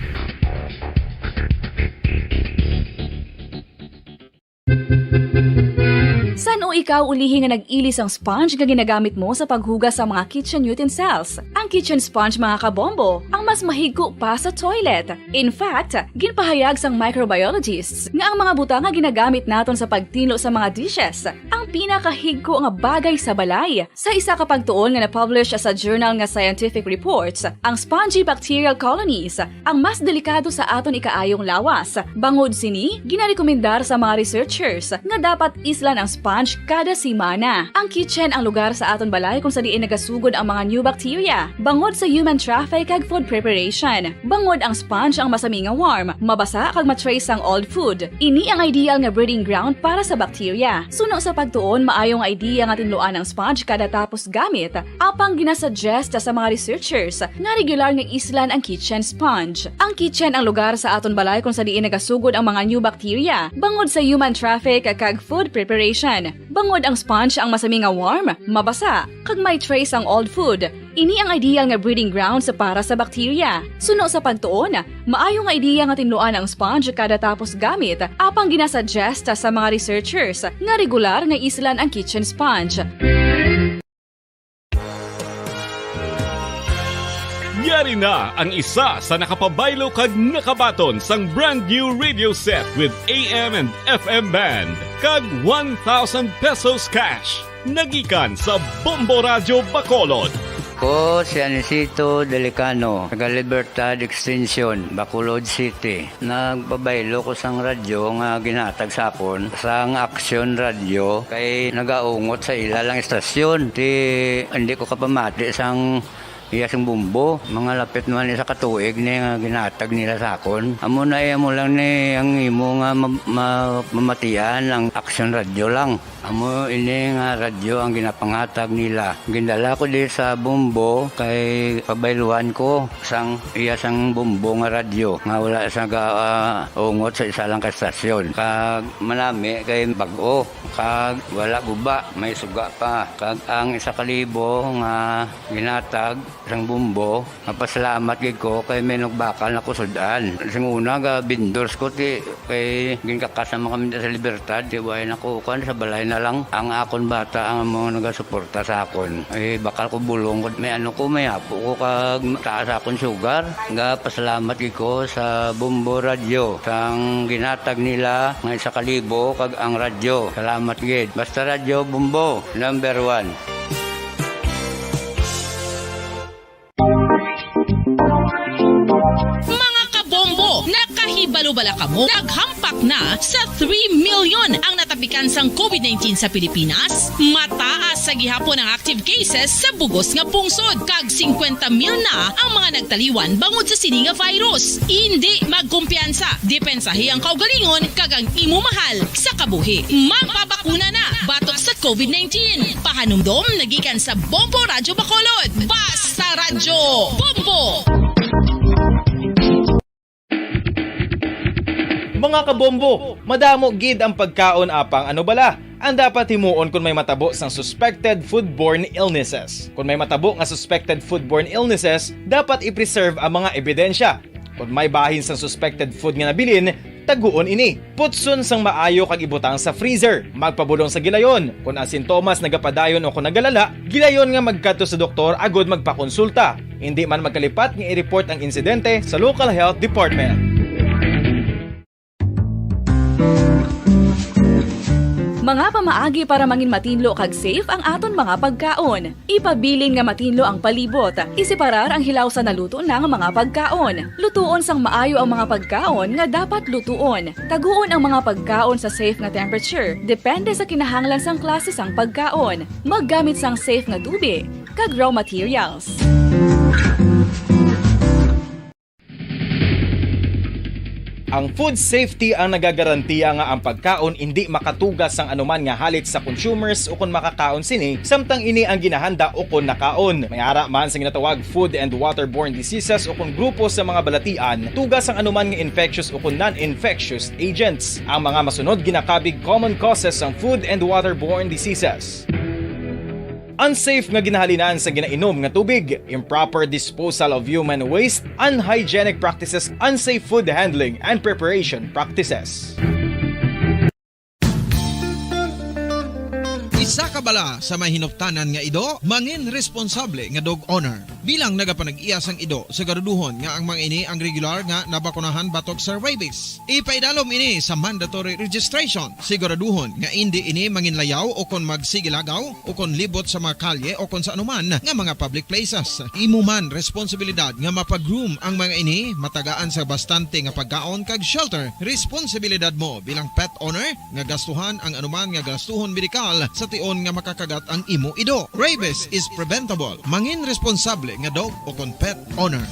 San-o ikaw ulihi nga nag-ili sang sponge nga ginagamit mo sa paghugas sa mga kitchen utensils? Ang kitchen sponge, mga kabombo, ang mas mahigko pa sa toilet. In fact, ginpahayag sang microbiologists nga ang mga butang nga ginagamit naton sa pagtinlo sa mga dishes ang pinakahigko nga bagay sa balay. Sa isa ka pagtuon nga na-publish sa journal nga Scientific Reports, ang spongy bacterial colonies ang mas delikado sa aton ikaayong lawas. Bangod sini, ginarekomendar sa mga researchers nga dapat islan ang sponge kada semana. Ang kitchen ang lugar sa aton balay kung sa diin nagasugod ang mga new bacteria, bangod sa human traffic kag food preparation. Bangod ang sponge ang masami nga warm, mabasa kag ma-trace sang old food. Ini ang ideal nga breeding ground para sa bacteria. Suno sa pagtuon, maayo nga idea nga tinluan ang sponge kada tapos gamit, apang ginasuggest sa mga researchers nga regular nga islan ang kitchen sponge. Ang kitchen ang lugar sa aton balay kung sa diin nagasugod ang mga new bacteria, bangod sa human traffic kag food preparation. Bangod ang sponge ang masami nga warm, mabasa, kag may trace ang old food, ini ang ideal nga breeding grounds para sa bakterya. Suno sa pagtuon, maayo nga ideya nga tinluan ang sponge kada tapos gamit, apang ginasuggest sa mga researchers nga regular nga islan ang kitchen sponge. Yari na ang isa sa nakapabaylo kag nakabaton sang brand new radio set with A M and F M band kag one thousand pesos cash. Nagikan sa Bombo Radyo Bacolod. Ko si Anisito Delicano, taga Libertad Extension, Bacolod City. Nagpabaylo ko sang radyo nga ginhatag sa akon sang Action Radio kay nagaungot sa ila lang istasyon. Ti hindi ko kapamati sang iya sing bumbo. Mga lapit naman isa ka tuig ni nga ginhatag nila sa akon. Amo na iya mo lang ni ang imo nga ma- ma- mamatian ang Action Radio lang. Amo ini nga radyo ang ginapanghatag nila. Gindala ko di sa Bombo kay pabayluan ko sang iya sang Bombo nga radyo nga wala sa ga, ah, ungot sa isa lang ka estasyon. Kag manami kay bag-o, kag wala guba, may suga pa. Kag ang isa ka libo nga ginatag sang Bombo, mapasalamat gid ko kay may nagbakal na ko sud-an. Sing una ga vendors ko ti kay ginkakas naman kami sa Libertad, ti way na ko kan sa balay na lang ang akon bata ang mga nagasuporta sa akon. Eh, bakal ko bulong ko, may ano ko, may apo ko kag taas akon sugar. Ga pasalamat gid ko sa Bombo Radio sang ginatag nila nga isa ka libo kag ang radyo. Salamat gid. Basta Radyo Bombo, number one. Mga kabombo, nakahibalo bala kamo? Naghampak na sa three million ang natapikan sang COVID nineteen sa Pilipinas. Mataas sa gihapon ang active cases sa bugos nga pungsod, kag singkwenta mil na ang mga nagtaliwan bangod sa sini nga virus. Indi magkumpiyansa, depensahi ang kaugalingon kag ang imo mahal sa kabuhi. Magpabakuna na batok sa COVID nineteen. Pahanumdom nagikan sa Bombo Radyo Bacolod. Basta Radyo Bombo! Mga kabombo, madamo gid ang pagkaon apang ano bala ang dapat himuon kon may matabo sang suspected foodborne illnesses. Kon may matabo nga suspected foodborne illnesses, dapat i-preserve ang mga ebidensya. Kon may bahin sang suspected food nga nabilin, taguon ini. Putson sang maayo kag ibutang sa freezer. Magpabulong sa gilayon. Kon ang sintomas nagapadayon o kon nagalala, gilayon nga magkadto sa doktor agud magpakonsulta. Indi man magkalipat nga i-report ang insidente sa local health department. Mga pamaagi para mangin matinlo kag safe ang aton mga pagkaon. Ipabilin nga matinlo ang palibot. Iseparar ang hilaw sa naluto na nga mga pagkaon. Lutuon sang maayo ang mga pagkaon nga dapat lutuon. Taguon ang mga pagkaon sa safe nga temperature, depende sa kinahanglan sang klase sang pagkaon. Maggamit sang safe nga tubig kag raw materials. Ang food safety ang nagagarantiya nga ang pagkaon indi makatuga sang anuman nga halit sa consumers ukon makakaon sini, samtang ini ang ginahanda ukon nakaon. May ara man sa ginatawag food and waterborne diseases ukon grupo sa mga balatian, tuga sang anuman nga infectious ukon non-infectious agents. Ang mga masunod ginakabig common causes sang food and waterborne diseases. Unsafe nga ginahalinan sa ginainom nga tubig, improper disposal of human waste, unhygienic practices, unsafe food handling and preparation practices. Isa ka bala sa may hinuptanan nga ido, mangin responsable nga dog owner. Bilang nagapanag-iya sang ido, siguraduhon nga ang mga ini ang regular nga nabakunahan batok sa rabies. Ipaidalom ini sa mandatory registration. Siguraduhon nga indi ini manginlayaw o kon magsigilagaw o kon libot sa mga kalye o kon sa anuman nga mga public places. Imo man responsibilidad nga mapa-groom ang mga ini, matagaan sa bastante nga pagkaon kag shelter. Responsibilidad mo bilang pet owner nga gastuhan ang anuman nga gastuhon medikal sa tion nga makakagat ang imo ido. Rabies is preventable. Mangin responsable nga dog o kon pet owner.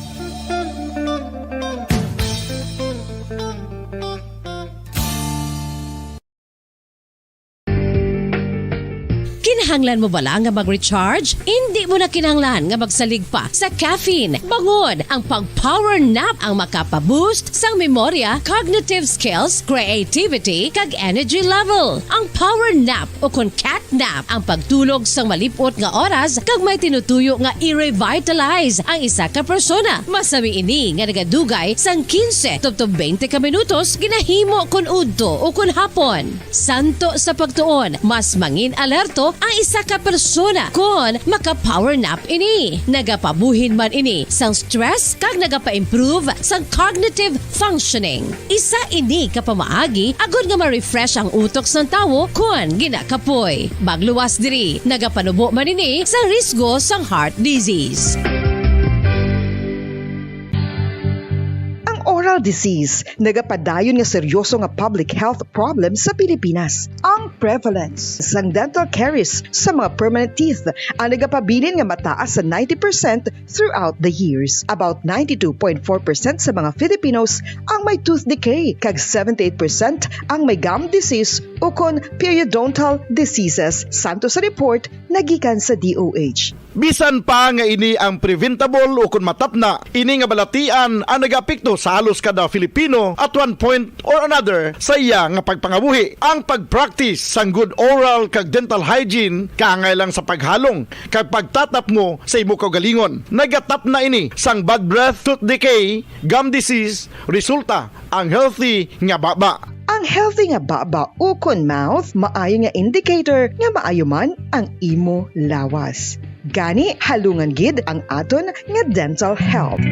Kinahanglan mo bala nga mag-recharge? Indi mo na kinahanglan nga magsalig pa sa caffeine. Bangod ang pag-power nap ang makapa-boost sang memorya, cognitive skills, creativity, kag energy level. Ang power nap o kon cat nap ang pagtulog sang malip-ot nga oras kag may tinutuyo nga i-revitalize ang isa ka persona. Masami ini nga nagadugay sang quince tubtob twenty ka minutos ginahimo kon udto o kon hapon. Santo sa pagtuon, mas mangin alerto ang isa ka persona kon maka-power nap ini. Nagapabuhin man ini sang stress kag nagapa-improve sang cognitive functioning. Isa ini ka pamaagi agod nga ma-refresh ang utok sang tawo kon ginakapoy. Magluwas diri, nagapanubo man ini sa risgo sang heart disease. Ang oral disease nagapadayon nga seryoso nga public health problem sa Pilipinas. Ang prevalence sang dental caries sa mga permanent teeth ang nagapabilin nga mataas sa ninety percent throughout the years. About ninety-two point four percent sa mga Filipinos ang may tooth decay, kag seventy-eight percent ang may gum disease ukon periodontal diseases, santo sa report nagikan sa D O H. Bisan pa nga ini ang preventable ukon matapna, ini nga balatian ang nagaapekto sa halos kada Filipino at one point or another sa iya nga pagpangabuhi. Ang pag-practice sang good oral kag dental hygiene kaangay lang sa paghalong kag pagtatapngo sa imo kaugalingon. Nagatapna ini sang bad breath, tooth decay, gum disease, resulta ang healthy nga baba. Ang healthy nga baba ukon mouth maayo nga indicator nga maayo man ang imo lawas. Gani, halungan gid ang aton nga dental health.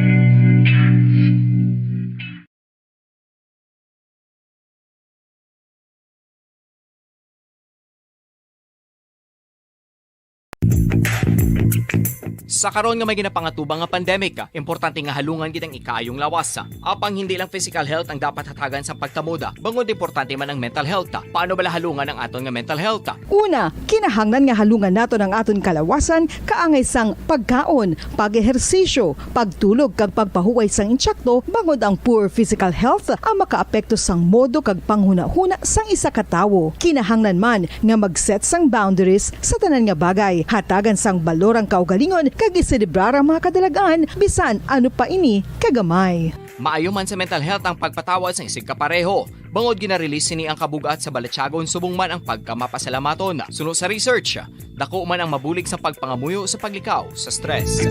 Sa karon nga may ginapangatubang nga pandemic, importante nga halungan gid ang ikaayong lawas. Apang hindi lang physical health ang dapat hatagan sa pagtamod, bangod importante man ang mental health. Paano bala halungan ang aton nga mental health? Una, kinahanglan nga halungan naton ang aton kalawasan kaangay sang pagkaon, pag-ehersisyo, pagtulog kag pagpahuway sang insakto, bangod ang poor physical health ang makaapekto sang modo kag panghunahuna sang isa ka tawo. Kinahanglan man nga mag-set sang boundaries sa tanan nga bagay, hatagan sang balor ang kaugalingon kag iselebrar ang mga kadalag-an bisan ano pa ini kagamay. Maayo man sa mental health ang pagpatawad sang isigka pareho. Bangod gina-release sini ang kabug-at sa balatyagon subong man ang pagkamapasalamaton. Suno sa research, dako man ang mabulig sa pagpangamuyo sa paglikaw sa stress.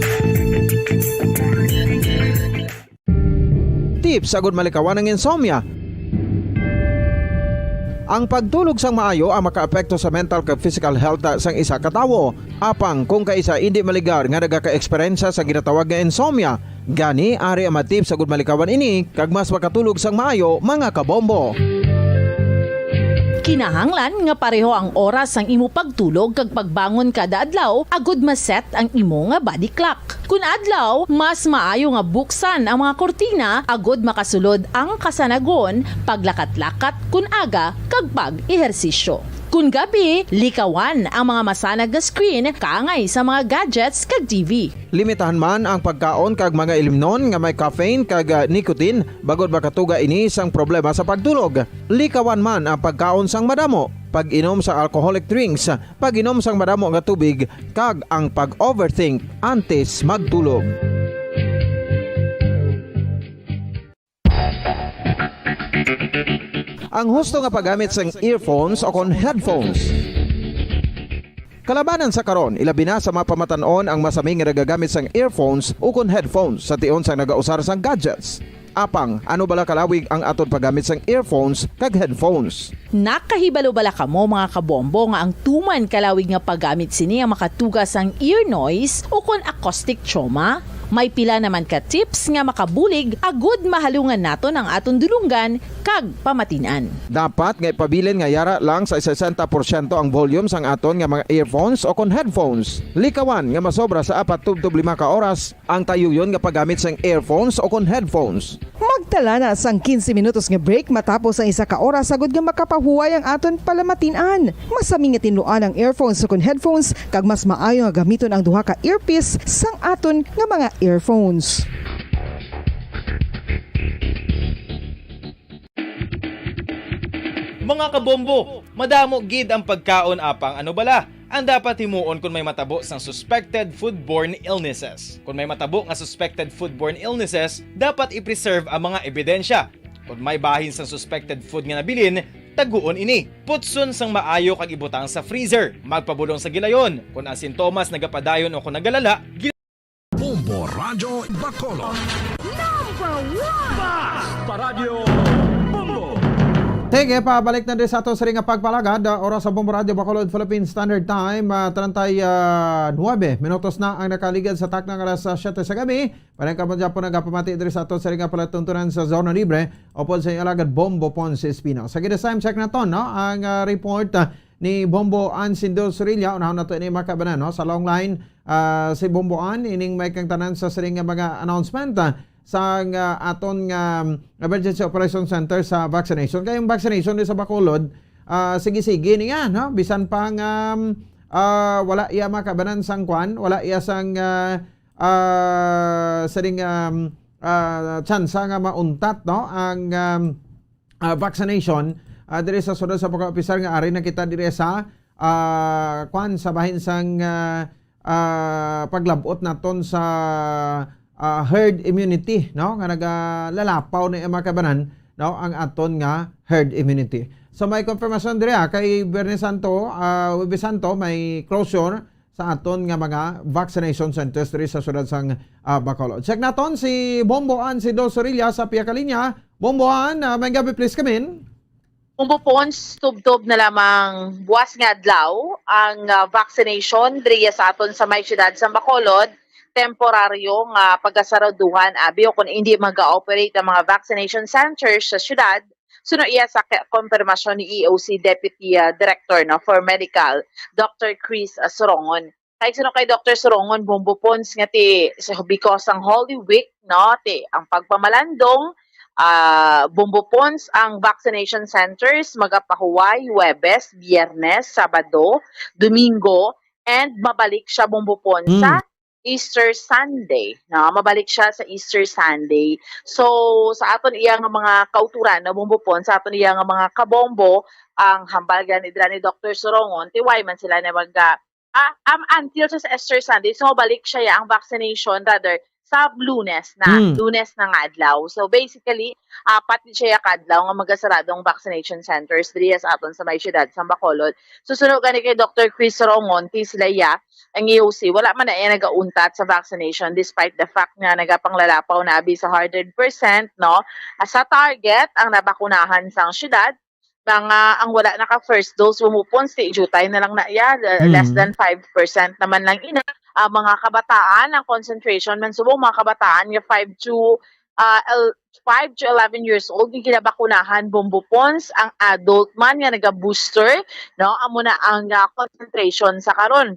Tips agud malikawan ang insomnia. Ang pagtulog sang maayo ang makaapekto sa mental kag physical health sang isa ka tawo. Apang kung kaisa indi maligar nga nagaka-eksperyensya sa ginatawag nga insomnia, gani ari ang mga tips agud malikawan ini kag mas makatulog sang maayo, mga kabombo. Kinahanglan nga pareho ang oras sang imo pagtulog kag pagbangon kada adlaw agud ma-set ang imo nga body clock. Kun adlaw, mas maayo nga buksan ang mga kurtina agud makasulod ang kasanagon, paglakat-lakat kun aga, kag pag-ehersisyo. Kun gabi, likawan ang mga masanag nga screen kaangay sa mga gadgets kag T V. Limitahan man ang pagkaon kag mga ilimnon nga may caffeine kag, ah, nicotine, bangod makatuga ini sang problema sa pagtulog. Likawan man ang pagkaon sang madamo, pag-inom sa alcoholic drinks, pag-inom sang madamo nga tubig, kag ang pag-overthink antes magtulog. Ang husto nga paggamit sang earphones o kon headphones. Kalabanan sa karon, ilabi na sa mga pamatan-on ang masami nga nagagamit sang earphones o kon headphones sa tion sang nagausar sang gadgets. Apang, ano bala kalawig ang aton paggamit sang earphones kag headphones? Nakahibalo bala kamo, mga kabombo, nga ang tuman kalawig nga paggamit sini ang makatuga sang ear noise o kon acoustic trauma? May pila naman ka tips nga makabulig agud mahalungan naton ang aton dulonggan kag pamatin-an. Dapat nga ipabilin nga yara lang sa sesenta porsyento ang volume sang aton nga mga earphones o kon headphones. Likawan nga masobra sa apat tubtob lima ka oras ang tayuyon nga paggamit sang earphones o kon headphones. Magtala na sang quince minutos nga break matapos ang isa ka oras, agud nga makapahuway ang aton palamatin-an. Masami nga tinluan ang earphones o kon headphones, kag mas maayo nga gamiton ang duha ka earpiece sang aton nga mga earphones. Mga kabombo, madamo gid ang pagkaon, apang ano bala? Ang dapat himuon kon may matabo sang suspected foodborne illnesses. Kon may matabo nga suspected foodborne illnesses, dapat i-preserve ang mga ebidensya. Kon may bahin sang suspected food nga nabilin, taguon ini. Putson sang maayo kag ibutang sa freezer. Magpabulong sa gilayon. Kon ang sintomas nagapadayon o kon nagalala, Bombo Radyo Bacolod. Number one! Bas Paradyo Bombo! Sige, pabalik na din sa ato sa ring nga pagpalagad. Ah, oras sa Bombo Radyo Bacolod, Philippine Standard Time, ah, treinta y nueve minutos na ang nakaligad sa takna nga alas, ah, siyete sa gabi. Parang kamo dyan po nagapamati diri sa ato sa ring nga palatuntunan sa Zona Libre, upod sa inyong alagad Bombo Ponce Espino. Sa Gidas Time, check naton, no? Ang, ah, report, ah, ni Bombo Ann Sindo Sorilla. Unahon nato ini, mga kabanan, no? Sa long line, ah, si Bombo Ann, ining may kang tanan sa siring nga mga announcement, ah, sa nga aton nga, um, Emergency Operation Center sa vaccination. Kay ang vaccination ni sa Bacolod, ah, sige-sige ni nga, no? Bisan pa nga, um, ah, wala iya, mga kabanan, sang kwan, wala iya sang, ah, ah, siring, um, ah, tsansa nga mauntat, no? Ang, um, ah, vaccination, ah, diri sa sunod sa pagka-opisar nga ari na kita diri sa, ah, kwan, sa bahin sang, ah, ah, paglab-ot naton sa, ah, herd immunity, no? Nga nagalalapaw na, mga kabanan, no? Ang aton nga herd immunity. So, may konfirmasyon diri, ah, kay Biyernes Santo, ah, Huwebes Santo, may closure sa aton nga mga vaccination centers diri sa siyudad sang, ah, Bacolod. Check naton si Bombo Ann Sindo Sorilla sa pihak linya. Bombo Ann, ah, may gabi, please come in. Bombo Ponce, tubtob na lamang buwas nga adlaw ang, ah, vaccination diri sa aton sa may siyudad sa Bacolod. Temporaryo nga pagasaraduhan, abi, o kung hindi mag-ooperate ang mga vaccination centers sa siyudad, suno iya sa ke-, kompirmasyon ni E O C Deputy, ah, Director, no, for Medical, Doctor Chris, ah, Sorongon. Kay suno kay Doctor Sorongon, Bombo Ponce, nga ti, sa, because ang Holy Week, no, ti ang pagpamalandong, ah, Bombo Ponce ang vaccination centers magapahuway Huwebes, Biyernes, Sabado, Domingo, and mabalik siya, Bombo Ponce, sa Mm. Easter Sunday, no? Mabalik siya sa Easter Sunday. So, sa aton iya nga mga kauturan na Bombo Ponce, sa aton iya nga mga kabombo, ang hambal gani dira ni Doctor Sorongon, ti why man sila na mag, ah, ah, um, until sa Easter Sunday. So, mabalik siya ya ang vaccination, rather, sa Lunes na, Mm. Lunes na nga adlaw. So, basically, apat di siya ya ka adlaw nga magasarado ang vaccination centers diri sa aton sa may siyudad sa Bacolod. So, suno gani kay Doctor Chris Sorongon, ti sila ya, ang E O C, wala man na iya nagauntat sa vaccination despite the fact nga nagapanglalapaw na abi sa hundred percent, no? Ah, sa target ang nabakunahan sang siyudad, mga ang wala naka first dose, Bombo Ponce, ti jutay na lang na iya, le-, less Mm. than five percent naman lang ina. Ah, mga kabataan, ang concentration man subong mga kabataan nga five to, ah, el-, five to eleven years old, nga ginabakunahan, Bombo Ponce, ang adult man nga naga-booster, no, amo na ang, ah, concentration sa karon.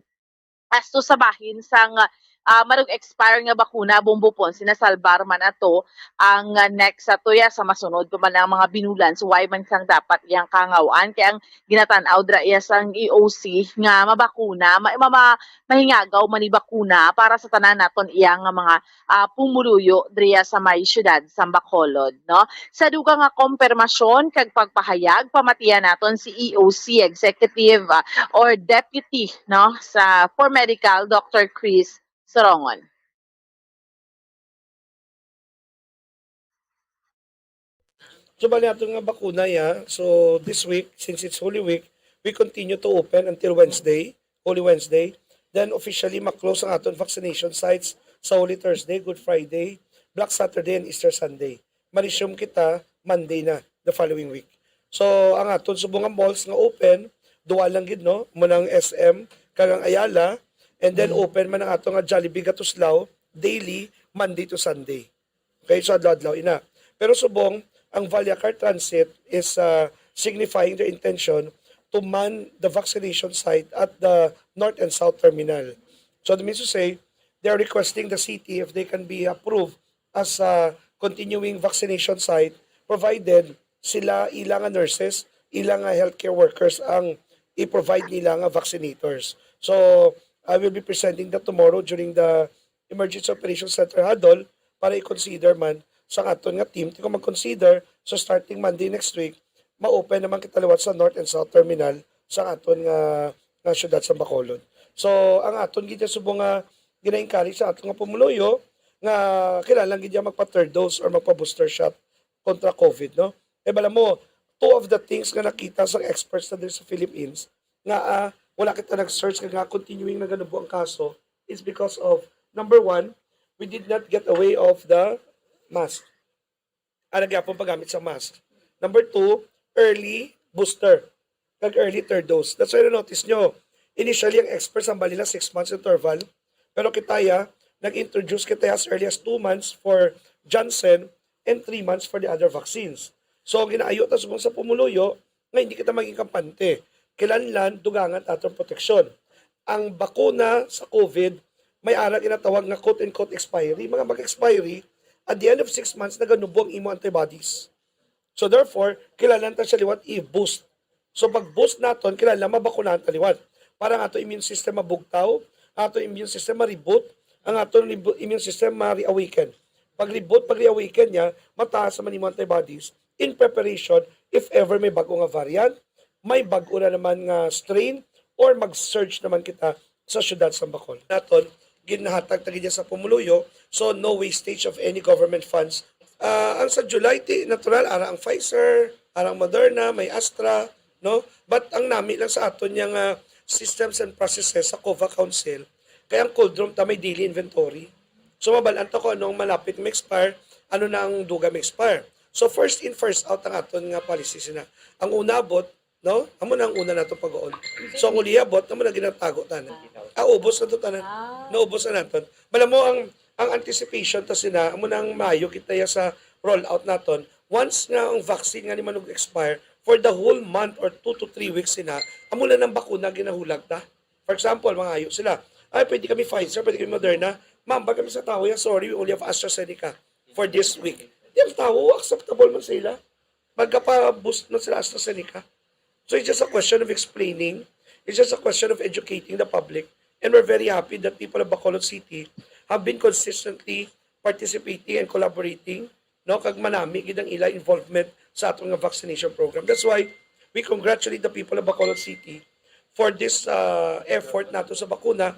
As to sa bahin sang, ah, marag-expire nga bakuna, Bombo Ponce, sinasalbar man ato ang, ah, next sa tuya sa masunod pa man ang mga binulan. So, why man sang dapat iyang kangaw-an? Kay ang ginatan-aw dira iya sang E O C nga mabakuna, ma-, ma-, ma-, mahingagaw man ni bakuna para sa tanan naton iya nga mga, ah, pumuluyo diriya sa may siyudad sa Bacolod, no? Sa dugang nga kompirmasyon kag pagpahayag, pamatian naton si E O C Executive, ah, or Deputy, no, sa for Medical, Doctor Chris Sorongon. So, bali, ato nga bakuna, ya. So, this week, since it's Holy Week, we continue to open until Wednesday, Holy Wednesday. Then, officially, ma-close ang aton vaccination sites sa Holy Thursday, Good Friday, Black Saturday, and Easter Sunday. Ma-resume kita Monday na, the following week. So, ang aton subong nga malls nga open, duwa lang gid, no? Muna ang S M, kag ang Ayala, and then Mm. open man ang ato nga Jollibee Gatuslao, daily, Monday to Sunday. Okay, so adlaw-adlaw ina. Pero subong, ang Vallecar Transit is, uh, signifying their intention to man the vaccination site at the North and South Terminal. So that means to say, they are requesting the city if they can be approved as a continuing vaccination site, provided sila, ila nga nurses, ila nga healthcare workers ang i-provide nila nga vaccinators. So, I will be presenting that tomorrow during the Emergency Operations Center huddle para i-consider man sa aton nga team. Ti kung mag-consider, so starting Monday next week, ma-open naman kita liwat sa North and South Terminal sa aton nga, nga siyudad sa Bacolod. So, ang aton gid subong nga gina-encourage sa aton nga pumuluyo nga kinahanglan gid niya magpa-third dose or magpa-booster shot kontra COVID, no? Kay bala mo, two of the things nga nakita sa experts na diri sa Philippines nga, ah, wala kita nag-search kay nga continuing naganubo ang kaso is because of, number one, we did not get away of the mask. Ang nagyapon paggamit sa mask. Number two, early booster. Kag early third dose. That's why na-notice nyo, initially, ang experts ang bali na six months interval. Pero kita ya, nag-introduce kita ya as early as two months for Johnson and three months for the other vaccines. So, ang ginaayo ta subong sa pumuluyo, nga hindi kita maging kampante. Kinahanglan dugangan ta atong proteksyon. Ang bakuna sa COVID, may ara ginatawag nga quote-unquote expiry. Mga mag-expiry, at the end of six months, naganubo ang imo antibodies. So therefore, kinahanglan ta siya liwat i-boost. So pag-boost naton, kinahanglan mabakunahan ta liwat. Para ang ato immune system mabugtaw, ang ato immune system ma-reboot, ang ato rebo-, immune system ma-reawaken. Pag-reboot, pag-reawaken niya, mataas naman imo antibodies in preparation if ever may bag-o nga variant, may bag-o na naman nga strain, or mag-surge naman kita sa siyudad sa Bacolod. Naton, ginahatag ta gid sa pumuluyo, so no wastage of any government funds. Ah, ang sa July, ti, natural, ara ang Pfizer, ara ang Moderna, may Astra, no? But ang nami lang sa aton niya nga systems and processes sa COVA Council, kay ang cold room ta may daily inventory. So, mabalaan ta kung anong malapit ma-expire, ano na ang dugay ma-expire. So, first in, first out ang aton nga policy sina. Ang una abot, no? Amo na ang una nato pag-uon. So, ang uli abot, amo na ginatago tanan. Ah, ubos na to tanan. Ah. Naubos na naton. Bala mo, ang, ang anticipation ta sina, amo na ang maayo kita ya sa rollout naton. Once nga ang vaccine nga ni manog-expire, for the whole month or two to three weeks sina, amo lang ang bakuna ginahulag ta. For example, mangayo sila, "Ay, pwede kami Pfizer, pwede kami Moderna." Ma'am, ba kami sa tao yan, "Sorry, we only have AstraZeneca for this week." Di ang tao, acceptable man sa ila. Magkapa-boost man sila AstraZeneca. So it's just a question of explaining. It's just a question of educating the public. And we're very happy that people of Bacolod City have been consistently participating and collaborating, no? Kag manami gid ang ila involvement sa aton nga vaccination program. That's why we congratulate the people of Bacolod City for this, uh, effort nato sa bakuna.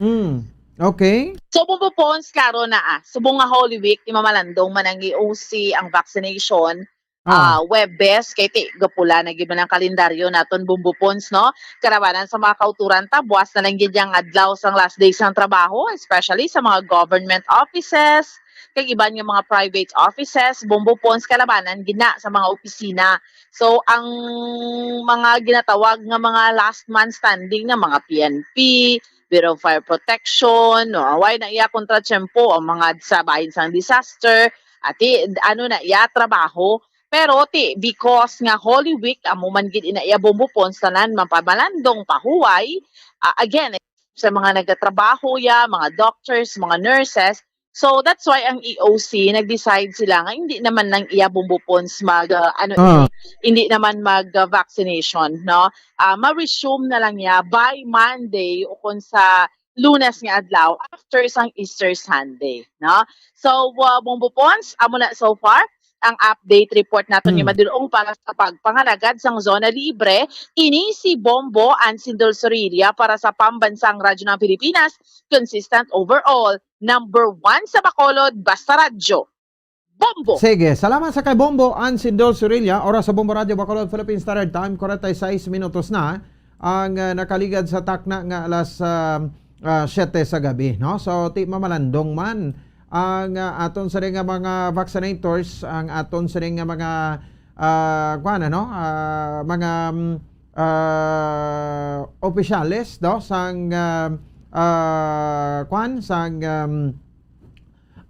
Mm. Okay. So, Bombo Pons, klaro na, ah. Subong nga Holy Week, ni Mama Landong man ang i-O C ang vaccination. Ah. Ah, Huwebes, kay ti, gapula na gid man ang kalendaryo naton, Bombo Pons, no? Kalabanan sa mga kauturan ta, buwas na lang gid yang adlaw sang last day sang trabaho, especially sa mga government offices, kag iban nga mga private offices, Bombo Pons, kalabanan gid na sa mga opisina. So, ang mga ginatawag nga mga last man standing na mga P N P, Bureau of Fire Protection, no, way na iya kontra tiyempo ang mga sa bahin sang disaster, ati, ano na iya trabaho. Pero ti, because nga Holy Week, amo man gid ina iya, Bombo Pons, tanan man pa Mama Landong, pahuway, ah, again, sa mga nagatrabaho ya, mga doctors, mga nurses. So that's why ang E O C nag-decide sila nga hindi naman nang iya, Bombo Pons, mag, ah, ano, Ah. hindi, hindi naman mag, ah, vaccination, no? Ah, ma-resume na lang niya by Monday o kung sa Lunes nga adlaw after sang Easter Sunday, no? So, ah, Bombo Pons, amo na so far ang update report naton ni Hmm. Madulong para sa pagpangalagad sang zona libre. Ini si Bombo Ansindol Sorilla para sa Pambansang Radyo ng Pilipinas, consistent overall, number one sa Bacolod, basta radyo. Bombo! Sige, salamat sa kay Bombo Ansindol Sorilla. Oras sa Bombo Radyo Bacolod, Philippine Standard Time, forty-six minutos na ang, ah, nakaligad sa takna nga alas, ah, ah, siyete sa gabi, no? So, ti mamalandong man ang, ah, aton sa nga mga vaccinators, ang aton sa nga mga, ah, kuwan, ano, ah, mga, mm, ah, opisyales, no? Sang, ah, ah, kuwan, sang, um,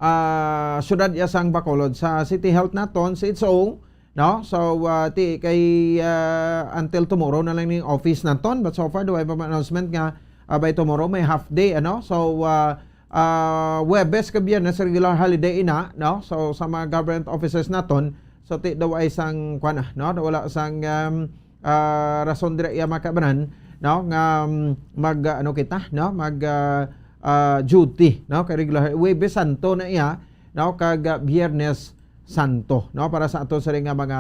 ah, syudad ya sang Bacolod sa City Health naton, C H O, no? So, ah, ti kay, ah, until tomorrow na lang ning office naton, but so far, do I have an announcement nga, ah, by tomorrow may half day, ano? So, ah, ah, Huwebes kag Biyernes, regular holiday ina, no? So, sa mga government offices naton, so ti daw ay sang, kuwan, ah, no? Wala sang, um, ah, rason dira iya makabanan, no? Nga, um, mag, ah, ano kita, no? Mag, ah, ah, duty, no? Kay regular, Huwebes Santo na iya, no? Kag, ah, Biyernes Santo, no? Para sa ato sa nga mga,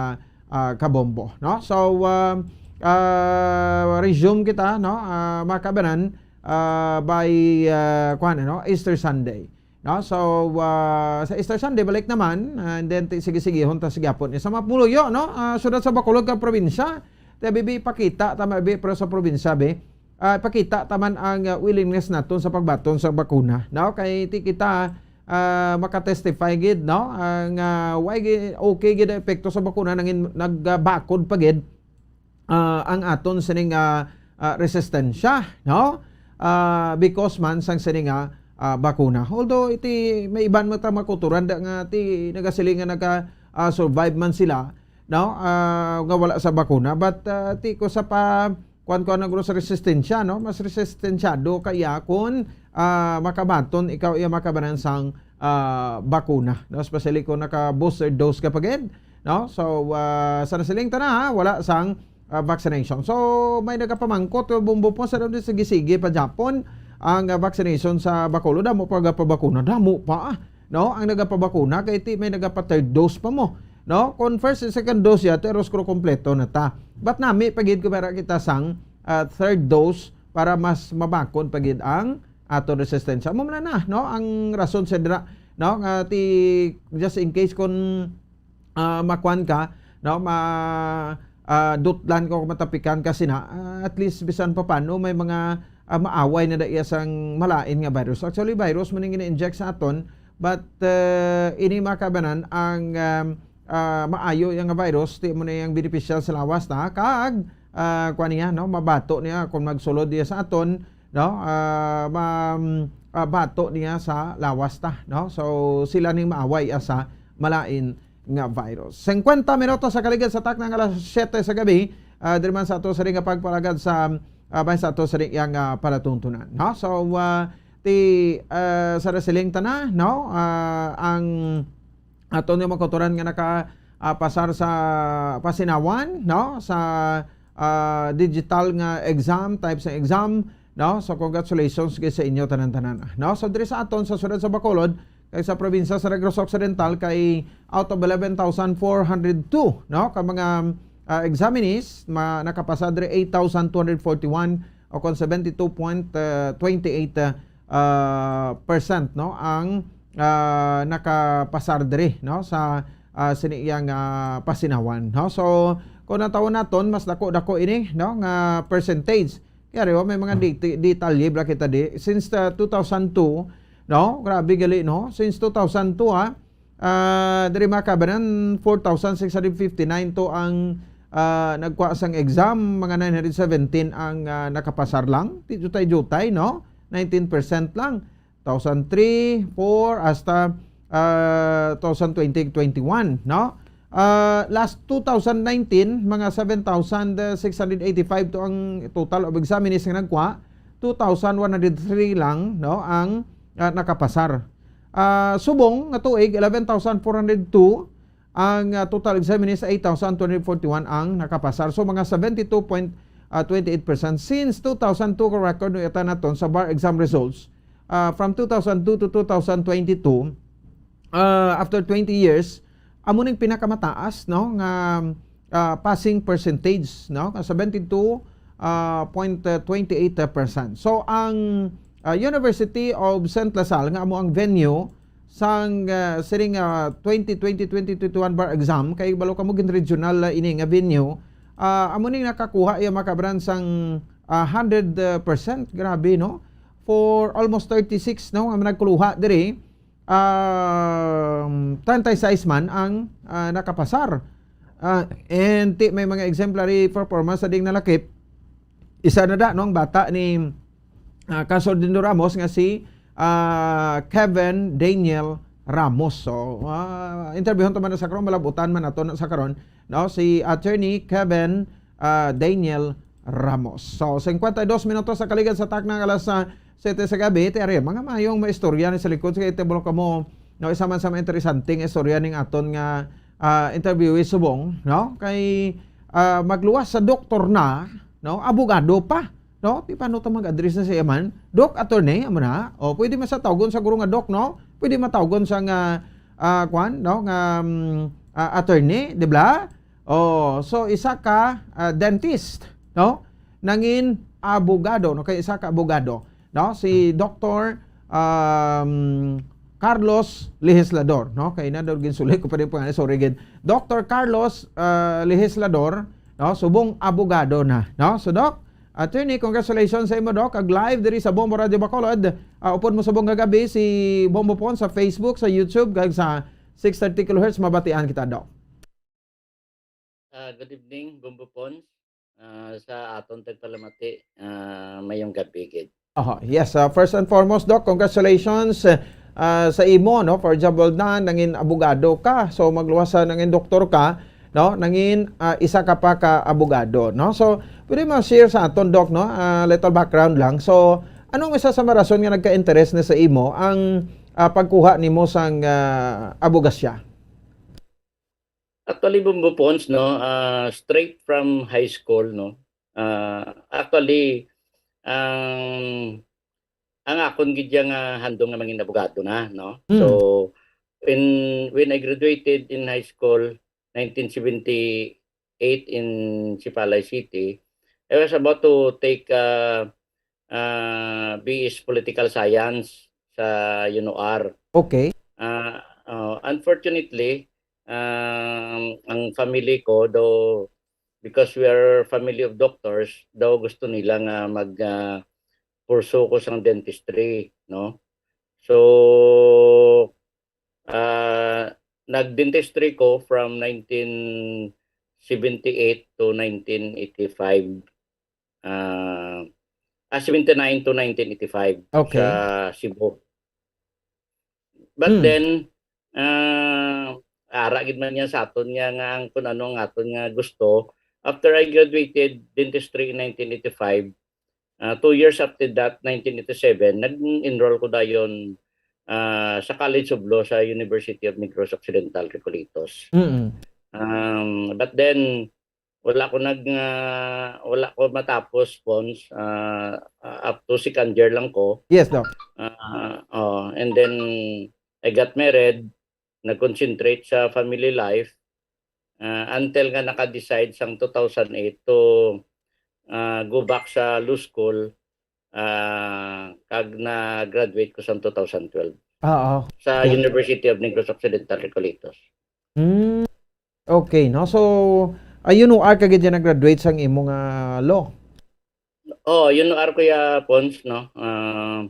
ah, kabombo, no? So, ah, ah, resume kita, no? Ah, mga kabanan, ah, by, ah, kuwan, ano, Easter Sunday. No? So, ah, sa Easter Sunday, balik naman, ah, and then, ti-, sige-sigihon ta sa gihapon. Sa mga pumuluyo, no? Ah, syudad sa Bacolod kag probinsya, ti, bi, bi, pakita ta, bi, pero sa probinsya, bi, ah, pakita ta man ang, ah, willingness naton sa pagbaton sa bakuna, no? Kay ti kita, ah, makatestify gid, no? Ah, nga, why gi-, okay gid ang epekto sa bakuna, nangin-, nagbakod pa gid ah, ang aton sining, ah, ah, resistensya, no? Ah, because man sang sining, ah, ah, bakuna. Although iti may iban man ta mga kultura da nga ti nagasiling nga naga, ah, survive man sila, no? Ah, nga wala sa bakuna, but, ah, ti ko sa pa kuan ko ang sa resistensya, no? Mas resistensyado kaya kung, ah, makabaton ikaw iya makabanan sang, ah, bakuna, no? Especially kung naka booster dose ka pa gid, no? So, ah, sa nasiling ta na, ha, wala sang ah, vaccination. So, may nagapamangkot, uh, bumbo po sa daw sige-sige pa Japon ang, ah, vaccination sa Bacolod. Damo pa gapabakuna, damo pa, ah, no? Ang nagapabakuna kay ti may nagapa third dose pa mo, no? Kung first and second dose ya, pero siguro kompleto na ta. But nami pa gid ko para kita sang, ah, third dose para mas mabakod pa gid ang aton resistensya. Amo man na, no? Ang rason sa dira, no? Nga ti, just in case kung ah, makuan ka, no, ma-, ah, dutlan ko, matapikan ka sina, ah, at least bisan pa paano may mga, ah, maaway na da iya sang malain nga virus. Actually, virus man ang gina-inject sa aton, but, ah, ini makabanan ang, um, ah, maayo yang nga virus, ti mo na yang beneficial sa lawas ta, kag, ah, kuan niya, no, mabato niya kung magsulod niya sa aton, no, ah, ma-, ah, bato niya sa lawas ta, no? So, sila ning maaway, ah, sa malain nga virus. Singkwenta minutos sa kaligid sa takna nga alas siyete sa gabi, ah, diri man sa ato sa ring nga pagpalagad sa, ah, bahin sa ato sa ring yang, ah, palatuntunan, no? So, ah, ti, ah, sa nasiling ta na, no? Ah, ang aton nga mga kautoran nga naka, ah, pasar sa pasinawan, no? Sa, ah, digital nga exam, type sa exam, no? So, congratulations gid sa inyo tanan-tanan, no? So, diri sa aton sa siyudad sa Bacolod, kag sa probinsya sa Negros Occidental, kay out of eleven thousand four hundred two, no? Ka mga, ah, examinees, ma-, nakapasa diri eight thousand two hundred forty-one, o kon seventy-two point twenty-eight, ah, percent, no? Ang, ah, nakapasar diri, no? Sa, ah, sini iyang, ah, pasinawan, no? So, kung natawon naton, mas dako-dako ini, no? Nga percentage. Kaya, di ba, may mga deti-, detalye bala kita di. Since, ah, two thousand two, no? Grabe gali, no? Since two thousand two, ah, ah, diri makabanan, four thousand six hundred fifty-nine to ang, ah, nagkuha sang exam, mga nine hundred seventeen ang, ah, nakapasar lang. Ti-, jutay-jutay, no? Nineteen percent lang. Two thousand three, four, hasta, ah, two thousand twenty, twenty-one, no? Ah, last two thousand nineteen, mga seven thousand six hundred eighty-five to ang total of examinees nga nagkuha, two thousand one hundred three lang, no, ang, ah, nakapasar. Ah, subong nga tuig, eleven thousand four hundred two, ang, ah, total examinees, eight thousand two hundred forty-one ang nakapasar. So, mga seventy-two point twenty-eight percent. Since two thousand two ka record, no, ita naton sa bar exam results, ah, from two thousand two to two thousand twenty-two, ah, after twenty years, amo ning pinakamataas, no, nga, ah, passing percentage, no, nga seventy-two, ah, point twenty-eight percent. So, ang, ah, University of Saint La Salle, nga amo ang venue sang, ah, sining, ah, twenty twenty, twenty twenty-one bar exam, kay balo kamo gin-regional, ah, ini nga venue, ah, amo ning nakakuha iya makabanan sang, ah, hundred percent. Grabe, no? For almost thirty-six, no, nga nagkuluha diri, um, thirty-six man ang, ah, nakapasar. Ah, and ti-, may mga exemplary performance sa ding nalakip. Isa na da, no, ang bata ni, ah, Kaso Dindo Ramos nga si, ah, Kevin Daniel Ramos. So, ah, interviewon to man na sa karon, malabutan man nato na sa karon, no, si Attorney Kevin, ah, Daniel Ramos. So, singkwenta y dos minutos sa kaligad sa takna nga alas, ah, siyete sa gabi, ti ari, mga mayong maistorya ni sa likod, kay tibalo kamo, no, isa man sa mga interesante nga istorya ning aton nga, ah, interviewee subong, no? Kay, ah, magluwas sa doktor na, no? Abogado pa, no? Ti paano ta mag-address na sa iya man? Doc, attorney, amo na. O, pwede man sa tawgon sa guro nga doc, no? Pwede matawgon sa nga, ah, kwan, no? Nga, mm, ah, attorney, di ba? Oh, so isa ka, ah, dentist. no? Nangin abogado, no? Kay isa ka abogado, no? Si Doktor, um, Carlos Legislador, no? Kay na daw ginsulit ko pa rin po nga, sorry gid. Doktor Carlos, uh, Legislador, no? Subong abogado na, no? So, Doc, attorney, congratulations sa imo, Doc. Kag live diri sa Bombo Radio Bacolod. Ah, upod mo subong nga gabi si Bombo Pons sa Facebook, sa YouTube, kag sa six thirty kilohertz, mabatian kita, Doc. Ah, good evening, Bombo Pons. Ah, sa aton tagpalamati, ah, mayong gabi gid. Aha, yes, ah, first and foremost, Doc, congratulations, ah, sa imo, no, for example na nangin abogado ka. So, magluwas sa nangin doktor ka, no, nangin, ah, isa ka pa ka abogado, no. So, pwede mo share sa aton, Doc, no, ah, little background lang. So, anong isa sa mga rason nga nagka-interes na sa imo ang, ah, pagkuha nimo sang, ah, abogasya? Actually, Bombo Pons, no, ah, straight from high school, no. Ah, actually, ang, ang akon gid ya nga handom nga mangin abogado na, no. Mm. So, when, when I graduated in high school, nineteen seventy-eight in Sipalay City, I was about to take, ah, ah, B S Political Science sa UNOR. Okay. Ah, oh, unfortunately, um, ang family ko, though, because we are family of doctors, daw gusto nila nga mag, ah, pursue ko sang dentistry, no? So, ah, nag-dentistry ko from nineteen seventy-eight to nineteen eighty-five. Ah, ah, seventy-nine to nineteen eighty-five Okay. sa Cebu. But Hmm. then, ah, ara gid man niya sa aton nga, nga ang kun ano ang aton nga gusto. After I graduated dentistry in nineteen eighty-five, ah, two years after that, nineteen eighty-seven, nag-enroll ko dayon, ah, sa College of Law sa University of Negros Occidental, Recoletos. Mm. Um, but then, wala ko nag, ah, wala ko matapos, Pons, ah, ah, up to second year lang ko. Yes, Doc. Ah, oh, and then I got married, nag-concentrate sa family life, ah, until nga naka-decide sang two thousand eight to, ah, go back sa law school, ah, kag na-graduate ko sang two thousand twelve Oo. sa Yeah. University of Negros Occidental, Recoletos. Hmm. Okay, no? So, ayun, U R ka gid yan nag-graduate sang imo nga law? Oh, yun, U R ko ya, Pons, no? Ah,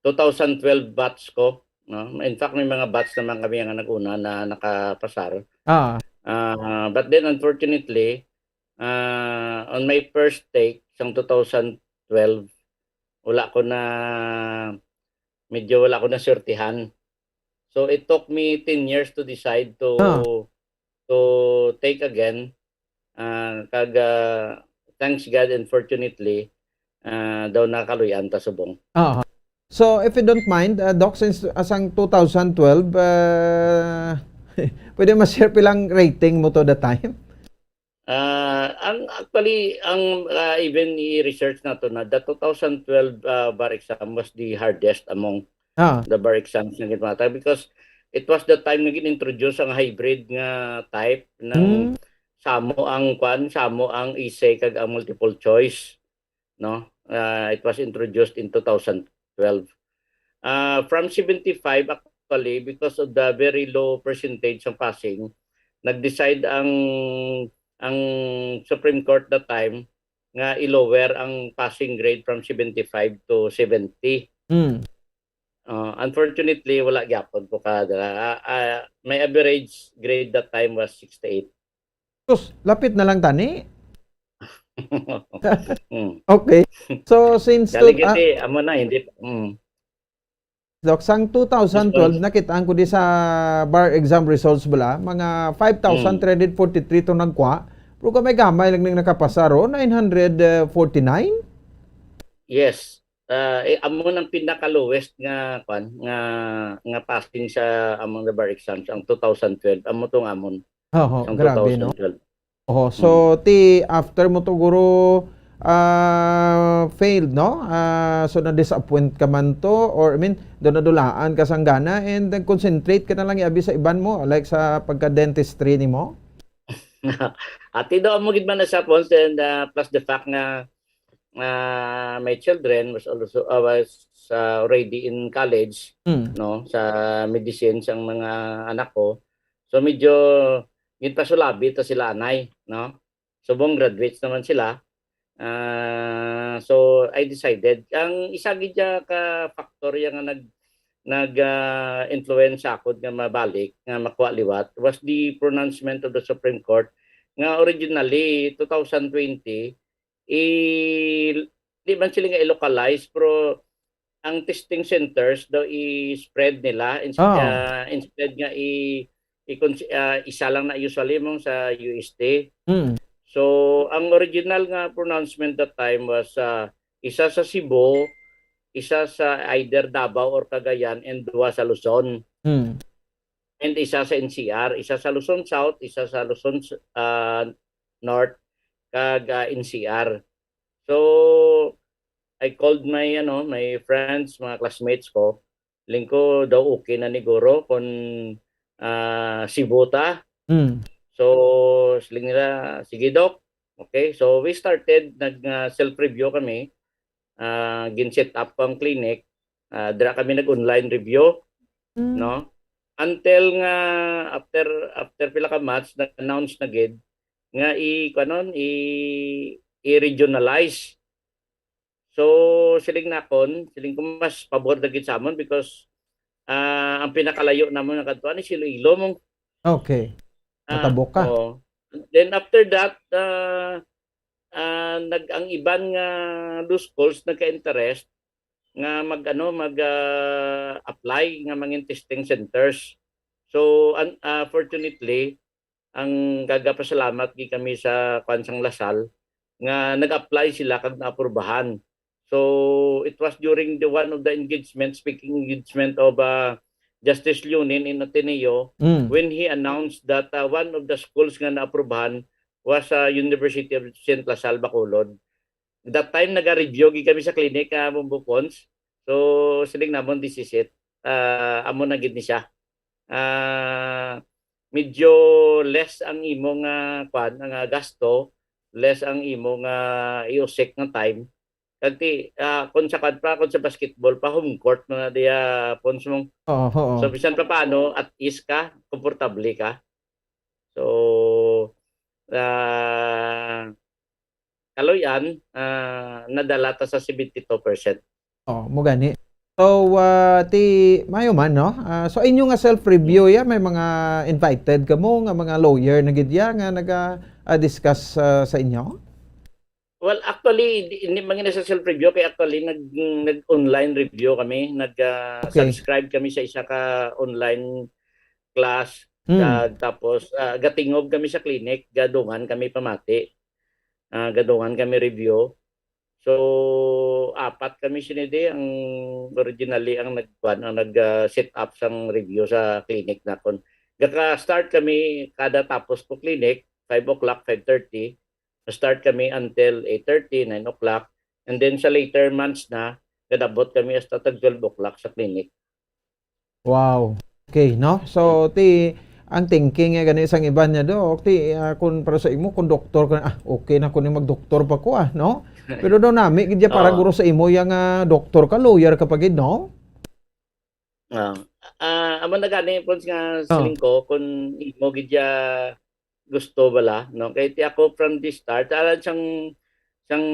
two thousand twelve batch ko, no? In fact, may mga batch naman kami nga nag-una na nakapasar. Ah. Ah, but then, unfortunately, ah, on my first take, sang two thousand twelve, wala ko na, medyo wala ko na swertihan. So, it took me ten years to decide to, Ah. to take again. Ah, kag, ah, thanks God, and fortunately, ah, daw nakaluy-an ta subong. Aha. So, if you don't mind, ah, Doc, since, ah, sang two thousand twelve, ah, pwede ma-share pilang rating mo to the time? Ah, ang, actually, ang, ah, even i-research nato na the two thousand twelve, ah, bar exam was the hardest among Ah. the bar exams nga ginpatag because it was the time nga gin-introduce ang hybrid nga type ng Hmm. samo ang kwan, samo ang essay kag ang multiple choice, no? Ah, it was introduced in two thousand twelve. Ah, from seventy-five, actually, because of the very low percentage ng passing, nag-decide ang, ang Supreme Court that time nga i-lower ang passing grade from seventy-five to seventy. Mm. Ah, unfortunately, wala gyapon ko kadala. Ah, ah, my average grade that time was sixty-eight. Sus, lapit na lang tani. Mm. Okay. So, since Galing to, ah, kasi, amo na, hindi, mm. Doc, sang two thousand twelve, Yes, sir. Nakita ko di sa bar exam results bala, mga five thousand three hundred forty-three to nagkuha. Pero gamay-gamay lang ning nakapasa ro, nine hundred forty-nine? Yes. Ah, eh, amo nang pinaka-lowest nga, kwan, nga, nga passing sa among the bar exams, ang two thousand twelve. Amo tong amon. Oho, sang grabe, no? two thousand twelve. Oho, so, Mm. ti after mo to, guro, ah, failed, no? Ah, so, na-disappoint ka man to, or, I mean, do nadulaan ka sang gana, and then concentrate ka na lang, abi, sa iban mo, like sa pagka-dentistry nimo? Ati daw mo gid man na sa Pons, and, ah, plus the fact nga, ah, my children was also, ah, was, ah, already in college, Mm. no, sa medicine sang mga anak ko. So medyo ginpasulabi ta sila anay, no? Subong graduates naman sila. Ah, so I decided, ang isa gid ya ka factor ya nga nag nag ah, influence sa akon nga mabalik, nga makuha liwat, was the pronouncement of the Supreme Court nga originally two thousand twenty, i di man sila nga i-localize, pero ang testing centers daw i-spread nila, ins- Ah. ah, instead nga i, i ah, isa lang na usually mong sa U S T. Mm. So, ang original nga pronouncement that time was ah, isa sa Cebu, isa sa either Davao or Cagayan, and duha sa Luzon. Mm. And isa sa N C R, isa sa Luzon South, isa sa Luzon ah, North, kag ah, N C R. So, I called my, ano, my friends, mga classmates ko. Siling ko daw okay na ni guro kung ah, Cebu ta. Mm. So, siling nila, "Sige, Doc." Okay, so we started, nag ah, self-review kami. Ah, gin-set up ko ang clinic. Ah, dira kami nag-online review, Mm. no? Until nga after after pila ka months, na-announce na gid nga i kanon i i-regionalize. So siling nakon, siling ko mas pabor na gid sa amon because ah, ang pinakalayo namon nga kadtuan is Iloilo mong Okay. Ah, Matabok ka. Oo. Then after that, ah, ah, nag ang iban nga law schools nagka-interest nga mag ano, mag ah, apply nga mangin testing centers. So un- ah, fortunately, ang gagapasalamat gid kami sa kwan sang Lasal nga nag-apply sila kag naaprubahan. So it was during the one of the engagement, speaking engagement of uh, Justice Leonin in Ateneo Mm. when he announced that uh, one of the schools nga naaprubahan was uh, University of Saint Lasal Bacolod. That time naga-review gid kami sa clinic uh, Bumbukons. So siling namon this is it. Uh, amo na gid ni siya. Uh, medyo less ang imo nga kwan, nga gasto, less ang imo nga iusik nga time. Kag ti ah, kung sa kwan pa, kung sa basketball pa, home court na na diya, Pons, mong. Oo, oo. So bisan pa paano, at ease ka, komportable ka. So ah, kaloy-an, ah, nadala ta sa seventy-two percent. Oh, mo gani. So, ah, ti mayo man, no? Ah, so inyo nga self-review ya, may mga invited kamo nga mga lawyer na gid ya nga naga ah, discuss ah, sa inyo? Well, actually, di- hindi man gina sa self-review, kay actually nag nag-online review kami, nag ah, Okay. subscribe kami sa isa ka online class, Hmm. kag tapos ah, gatingob kami sa clinic, gadungan kami pamati. Ah, gadungan kami review. So apat kami sini di ang originally ang nagkuan, ang nag ah, set up sang review sa clinic nakon. Gaka-start kami kada tapos ko clinic, five o'clock, five thirty. Start kami until eight thirty, nine o'clock. And then sa later months na, gadabot kami hasta tag twelve o'clock sa clinic. Wow. Okay, no? So, ti ang thinking nga gani sang iban niya do, ti ah, kung para sa imo kung doktor ka, ah, okay na kuno magdoktor pa ko ah, no? Pero daw nami gid ya para Oo. guro sa imo yang ah, doktor ka, lawyer ka pa gid, no? Ah, ah, amo na gani, Pons, nga Oh. siling ko, kung imo gid ya gusto bala, no? Kay ti ako from the start, alam sang sang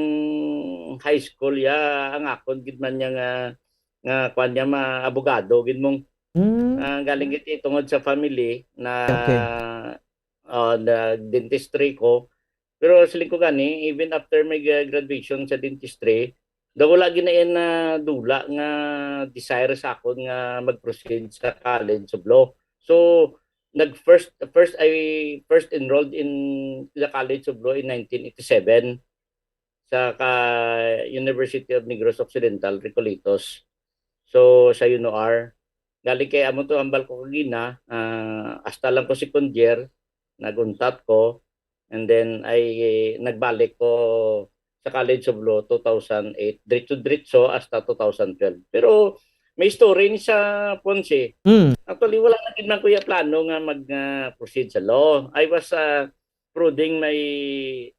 high school ya, ang akon gid man niya nga nga kwan niya ma abogado gid mong Mm. ah, galing gid ti tungod sa family na Okay. oh, na dentistry ko. Pero siling ko gani, even after my gra- graduation sa dentistry, daw wala gid na yan na dula nga desire sa akon nga mag-proceed sa College of Law. So nag first first I first enrolled in the College of Law in nineteen eighty-seven sa ka University of Negros Occidental, Recoletos. So sa UNOR, gali kay amo to ambal ko kagina, ah, hasta lang ko second year, nag-untat ko, and then ay nagbalik ko sa College of Law two thousand eight, diretso-diretso hasta two thousand twelve. Pero may story ni sa Ponce. Mm. Actually, wala na gid man kuya plano nga mag ah, proceed sa law. I was ah, prodding my,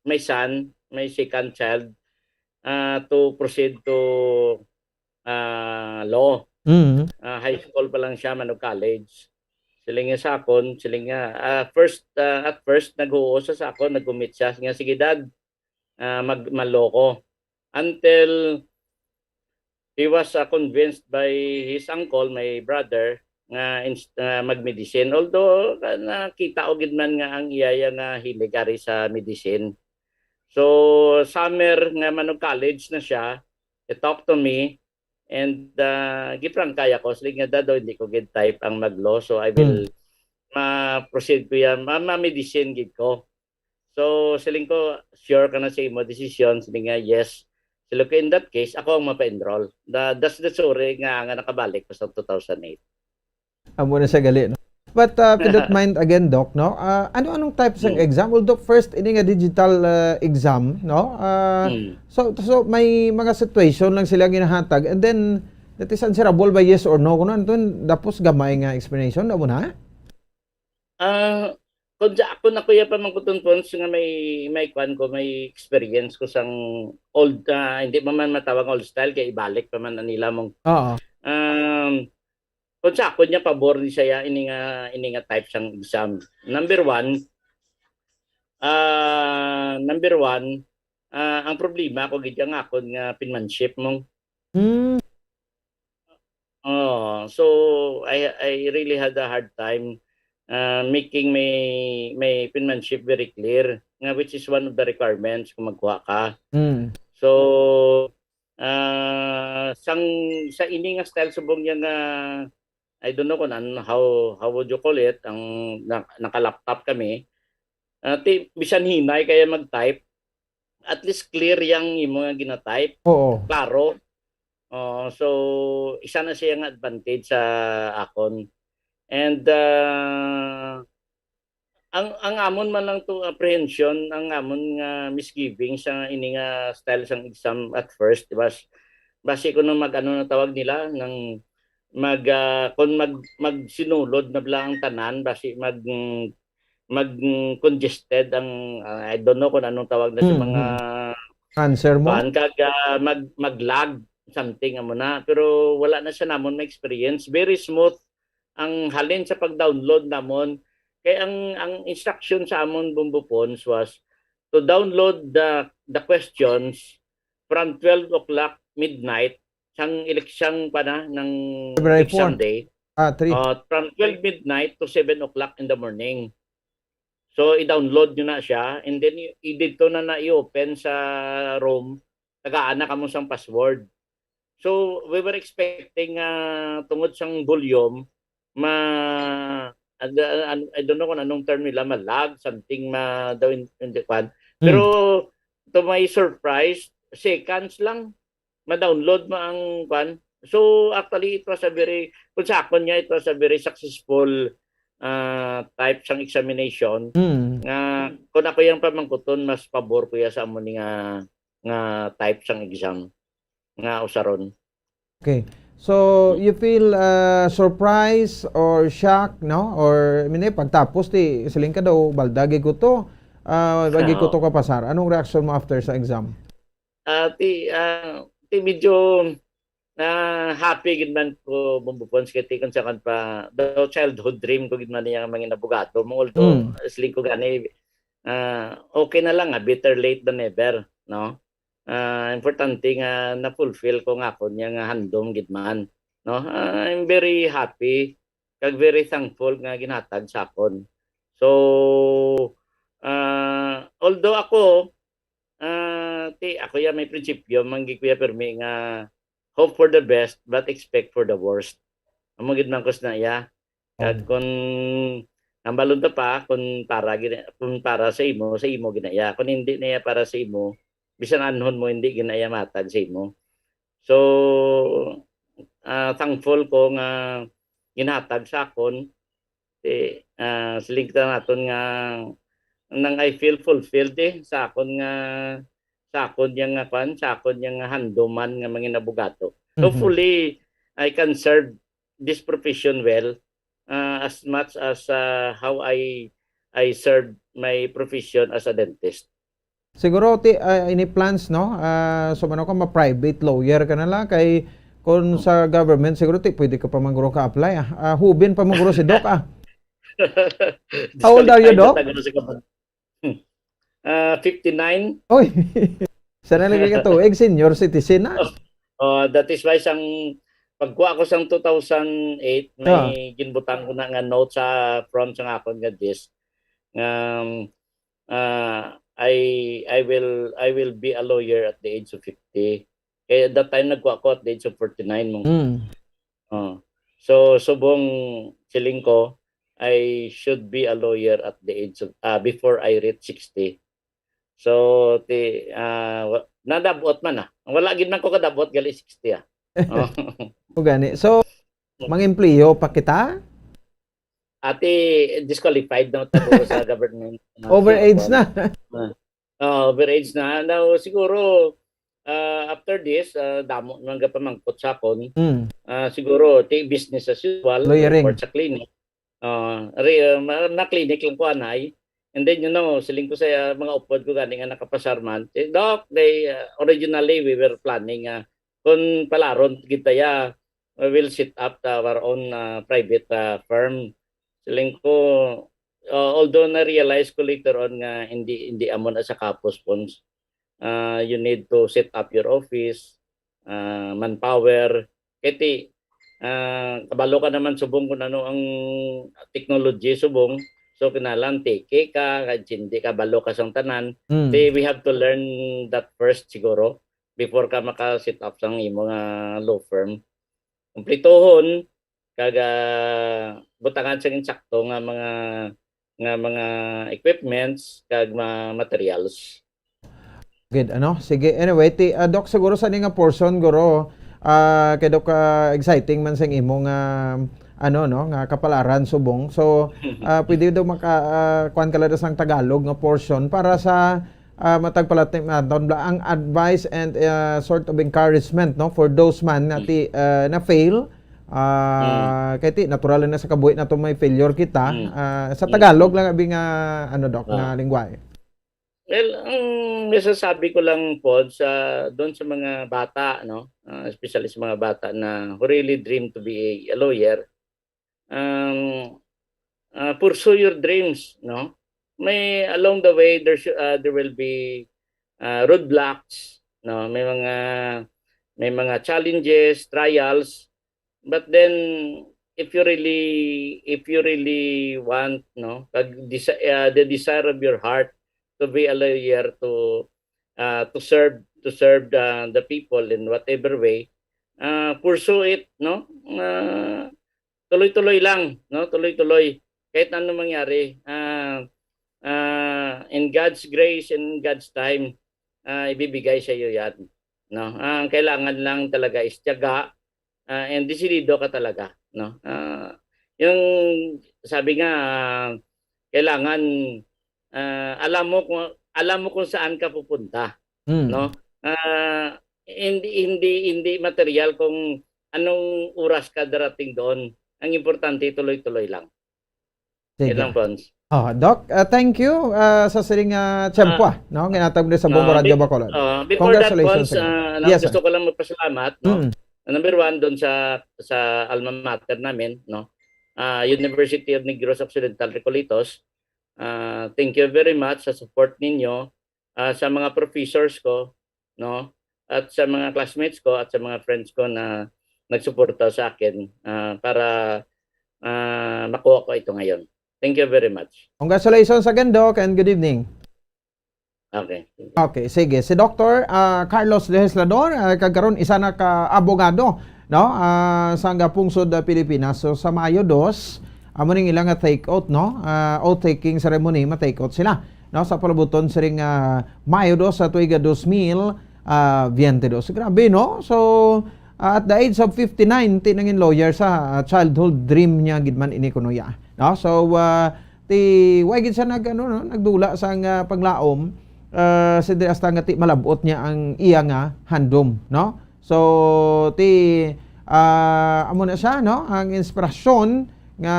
my son, my second child, ah, to proceed to, ah, law. Mm. Ah, high school pa lang siya, manug college. Siling niya sa akon, siling niya, ah, first, ah, at first, naghuo siya sa akon, nag-commit siya. Siling niya, "Sige, Dad, ah, mag-, manlaw ko." Until he was, ah, convinced by his uncle, my brother, nga ins-, nga mag-medicine. Although, ah, nakita ko gid man nga ang iya, iya nga hilig ari sa medicine. So, summer nga manug college na siya, he talked to me, and, ah, giprangkay ako. Siling niya, "Dad, oh, hindi ko gid type ang mag-law, so I will Hmm. ma-proceed ko yan, ma-, ma-medicine gid ko." So, siling ko, "Sure ka na sa imo desisyon?" Siling niya, "Yes." Siling ko, "In that case, ako ang mapa-enroll." Da-, that's the story nga, nga nakabalik ko sa two thousand eight. Amo na siya gali, no? But, uh, to that mind again, Doc, no? Ah, ano-anong type sang Hmm. exam? Although first, ini nga digital, uh, exam, no? Ah, Hmm. so, so may mga situation lang sila ginahatag, and then that is answerable by yes or no. Kuno, anton, tapos gamay nga explanation, amo na? Ah, kung sa ako na, kuya, pamangkuton, Pons, nga may, may kwan ko, may experience ko sang old, ah, hindi pa man matawag old style, kay ibalik pa man na nila mong, Oo. um, kung sa ako niya, pabor ni siya, ini nga, ini nga type sang exam. Number one, ah, number one, ah, ang problema ko gid ang akon nga penmanship mo. Hmm. Oh, so I, I really had a hard time, ah, making my, my penmanship very clear, nga which is one of the requirements kung magkuha ka. Hmm. So, ah, sang, sa ini nga style subong niya nga, I don't know kung ano, how, how would you call it, ang na-, naka-laptop kami. Ah, ti-, bisan hinay kaya mag-type, at least clear yang imo nga gina-type. Oo. Klaro. Oh, so, isa na siya nga advantage sa akon. And, ah, ang, ang amon man lang to apprehension, ang amon nga misgiving sa ini nga style sang exam at first, di ba? Basi ko nung mag-ano na tawag nila, nang mag, ah, kung mag, magsinulod na bala ang tanan, basi mag, mag, mm, congested ang, ah, I don't know kung anong tawag na sa Mm, mga mm. Answer mo? Kuan, kag, ah, mag, mag-lag something amo na. Pero wala na siya namon ma-experience. Very smooth ang halin sa pag-download namon. Kay ang, ang instruction sa amon, Bumbo Pons, was to download the, the questions from twelve o'clock midnight sang eleksyon pa na ng February exam fourth. Day. Ah, three. Uh, from twelve midnight to seven o'clock in the morning. So, i-download nyo na siya, and then i- i-, dito na na i-open sa Chrome, tagaan na kamo sang password. So, we were expecting, ah, tungod sang volume, ma, and, uh, an-, I don't know kung anong term nila, ma-lag, something ma, daw in, in the kwan. Hmm. Pero, to my surprise, seconds lang, ma-download mo ang kwan. So, actually, it was a very, kung sa akon nga, it was a very successful, ah, type sang examination. Mm. Nga, kung ako yung pamangkuton, mas pabor ko ya sa amo ni nga, nga type sang exam nga usaron. Okay. So, you feel, uh, surprise or shock, no? Or, I mean, eh, pagtapos, ti, siling ka daw, balda gid ko to. Ah, lagi ko Oo. To kapasar. Anong reaction mo after sa exam? Ah, ti, ah, ti medyo, ah, happy gid man ko, Bumbo Pons, kay ti kung sa kan pa, daw childhood dream ko gid man niya nga mangin abogado. Mo, although, Mm. siling ko gani, ah, okay na lang, ah, better late than never, no? Ah, importante nga na-fulfill ko nga ako niya nga handom gid man, no? Ah, I'm very happy kag very thankful nga ginhatag sa akon. So, ah, although ako, ah, ti, ako ya may prinsipyo, man gid ko ya pirmi nga hope for the best but expect for the worst. Amo gid man ko sa iya. Kag Oh. kung ang balon ta pa, kung para gina-, kung para sa imo, sa imo ginaya. Kung hindi na iya para sa imo, bisan anhon mo, hindi ginaya matag sa imo. So, ah, thankful ko nga ginhatag sa akon, eh, ah, siling kita naton nga nang I feel fulfilled, eh, sa akon nga, sa akon yang nga kwan, sa akon yang nga handuman nga mangin abogado. Mhm. Hopefully, I can serve this profession well, ah, as much as, ah, how I, I serve my profession as a dentist. Siguro ti ah, any plans, no? Ah, so ano ka, ma-private lawyer ka na lang kay kung sa government siguro ti pwede ka pa man guro ka-apply, ah. Ah, hubin pa man guro si Doc, ah. How old are you, Doc? Disqualified na tayo sa kapag- Ah, fifty-nine. Oy. Sana lagi ka tuig, senior citizen na. Uh, that is why sang pagkuha ko sang two thousand eight, may Ah. ginbutang ko na nga note sa front sang akon nga desk. Um, uh, I I will I will be a lawyer at the age of fifty. Kaya that time nagkuha ko at the age of forty-nine mo. Mm. Oh. So subong siling ko, I should be a lawyer at the age of ah, before I reach sixty. So ti ah, wa- nadabot man ah. Wala gid man ko kadabot gali sixty ah. Oh. O gani. So, mang-empleyo pa kita? Ati disqualified na tabo sa government. Overage na. Ah, overage na. Now siguro ah, after this, ah, damo nang gapamangkot sa akon. Mm. Ah, siguro ti business as usual, Lawyering. Report sa clinic. Ah, re, ah, ma- na clinic lang ko anay. And then you know, siling ko sa ah, mga upod ko gani nga nakapasar man. Eh, Doc, they ah, originally we were planning ah, kung palaron kita ya, we will set up our own ah, private ah, firm. Siling ko, ah, although na-realize ko later on nga hindi hindi amo na sa kapos funds, ah, you need to set up your office, ah, manpower. Kay ti ah, kabalo ka naman subong kung ano ang technology subong. So kinahanglan tiki ka, kay hindi kabalo ka sang tanan. Mm. Ti we have to learn that first siguro before ka maka-set up sang imo nga law firm. Kumplituhon kag ah, butangan sang insakto nga mga nga mga equipments kag mga materials. Good, ano? Sige, anyway, ti, ah, Doc, siguro sa ni nga portion, guro, ah, kay Doc, ah, exciting man sing imo nga, ano, no, nga kapalaran subong. So, ah, pwede daw maka, ah, kuwan ka lang sang Tagalog nga portion para sa, ah, matag palatimatan bla, ang advice and, ah, sort of encouragement, no, for those man na ti, ah, na fail. Ah, kay ti, natural na sa kabuhi nato may failure kita. Mm. Ah, sa Mm. Tagalog lang abi nga, ano, Doc, Ah. na lingwahe. Well, ang masasabi ko lang po sa doon sa mga bata, no, ah, especially sa mga bata na who really dream to be a, a lawyer, um, ah, pursue your dreams, no. May along the way there should, ah, there will be ah, roadblocks, no, may mga may mga challenges, trials, but then if you really if you really want, no, kag desi- ah, the desire of your heart to be a lawyer, to ah, to serve to serve the, the people in whatever way, ah, pursue it, no. Ah, tuloy-tuloy lang, no, tuloy-tuloy kahit ano mangyari. Ah, ah, in God's grace and in God's time, ah, ibibigay sa iyo yan, no. Ang kailangan lang talaga is tiyaga, ah, and desidido ka talaga, no. Ah, yung sabi nga, ah, kailangan ah, alam mo kung alam mo kung saan ka pupunta, Mm. no? Ah, hindi hindi hindi material kung anong oras ka darating doon. Ang importante tuloy-tuloy lang. Sige. Yan lang, Pons. Ah, Doc, ah, thank you ah, sa siring nga tiyempo, ah, no? Ginatag mo sa Bombo Ah, Radio be- Bacolod. Ah, before that, Congratulations Pons, again. ah, Yes, gusto sir. ko lang magpasalamat, no? Mm. Ah, number one, doon sa sa alma mater namin, no? Ah, University of Negros Occidental Recoletos. Ah, thank you very much sa support ninyo, ah, sa mga professors ko, no? At sa mga classmates ko at sa mga friends ko na nagsuporta sa akin, ah, para ah, makuha ko ito ngayon. Thank you very much. Congratulations again, Doc, and good evening. Okay. Okay, sige. Si Doctor ah, Carlos Legislador, ah, kag karon isa na ka abogado, no? Ah, sa nga pungsod ah, Pilipinas. So sa Mayo dos, amo ning ilang nga take oath, no? Ah, oath taking ceremony, ma-take oath sila, no? Sa palabuton siring ah, Mayo dos sa tuig ah, dos mil ah, veinte dos. Grabe, no? So ah, at the age of fifty-nine, ti nangin lawyer sa ah, childhood dream niya gid man ini kuno ya, no? So ah, ti way gid siya nag ano, no? Nagdula sa nga paglaom, ah, si hasta nga ti malabot niya ang iya nga handom, no? So ti ah, amo na siya, no? Ang inspirasyon nga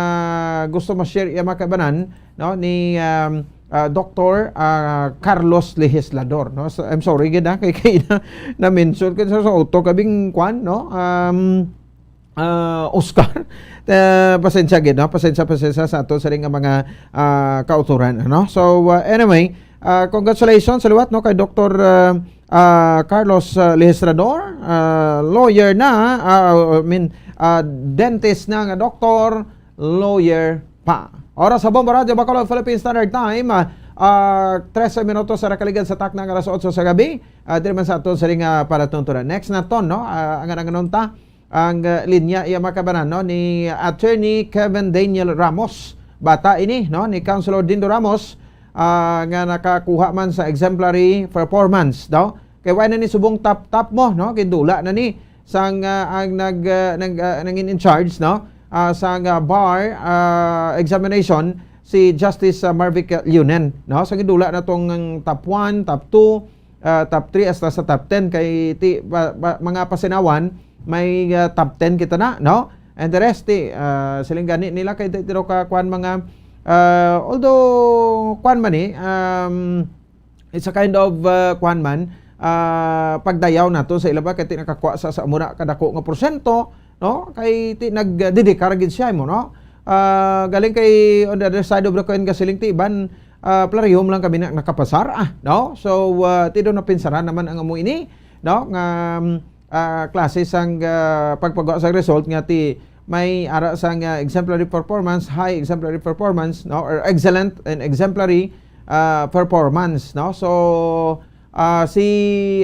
gusto ma-share iya mga kaibanan, no, ni um, ah, Doktor, ah, Carlos Legislador, no? So, I'm sorry gid, ah, kay, kay na, na-mention ko sa, sa auto kabing kwan, no? Um, ah, Oscar. Eh, pasensya gid, no? Pasensya, pasensya sa ato sa nga mga, ah, kauturan, ano? So, ah, anyway, ah, congratulations sa liwat, no, kay Doktor, ah, ah, Carlos, ah, Legislador, ah, lawyer na, ah, I mean, ah, dentist na nga doktor, lawyer pa. Oras sa Bombo Radyo Bacolod, Philippine Standard Time, ah, ah, trese minutos sa nakaligad sa takna nga alas otso sa gabi. Ah, diri man sa aton sa ring, ah, palatuntunan. Next naton, no? Ah, ang anang ta ang, ah, linya iya makabanan, no, ni Attorney Kevin Daniel Ramos. Bata ini, no, ni Councilor Dindo Ramos, ah, nga nakakuha man sa exemplary performance, no? Kay wala na ni subong top top mo, no? Kay dula na ni sang, ah, ang nag, ah, nag, ah, nangin in charge, no? Ah, sang, ah, bar, ah, examination si Justice, ah, Marvic Leonen, no? Sa gidula na tong top one, top two, ah, top three hasta sa top ten kay ti ba, ba, mga pasinawan may, ah, top ten kita na, no? And the rest ti, ah, siling gani nila kay ti, ti daw ka kwan mga, ah, although kwan man ni, um, it's a kind of, ah, kwan man, ah, pagdayaw nato sa ila ba kay ti nakakuha sa, sa mura kadako nga porsyento, no? Kay ti nagdedikar gid siya mo, no? Ah, galing kay on the other side of the coin, gasiling ti iban, ah, plarihom lang kami na nakapasar, ah, no? So, ah, ti daw napinsaran naman ang amo ini, no? Nga, um, ah, klase sang, ah, pagpagawa sang result nga ti may ara sang, ah, exemplary performance, high exemplary performance, no? Or excellent and exemplary, ah, performance, no? So, ah, si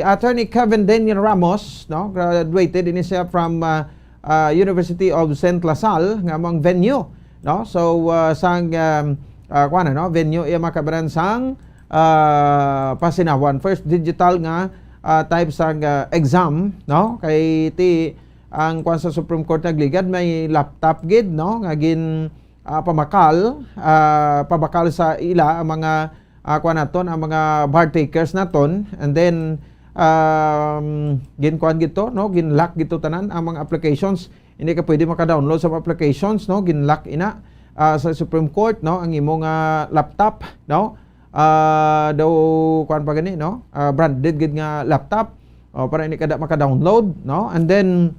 Attorney Kevin Daniel Ramos, no? Graduated ini siya from, ah, ah, University of Saint La Salle nga among venue, no? So, ah, sang, um, ah, kuwan, ano, venue iya makabaran sang, ah, pasinawan. First digital nga, ah, type sang, ah, exam, no? Kay ti ang kuwan sa Supreme Court nagligad may laptop gid, no? Nga gin, ah, pamakal, ah, pabakal sa ila ang mga, ah, kuwan naton, ang mga bar takers naton. And then, um, ginkuwan gid to, no? Ginlock gid to tanan ang mga applications. Hindi ka pwede maka-download sa mga applications, no? Ginlock ina, ah, sa Supreme Court, no? Ang imo nga laptop, no? Ah, daw, kuwan pa gani, no? Ah, branded gid nga laptop. O, para hindi ka da maka-download, no? And then,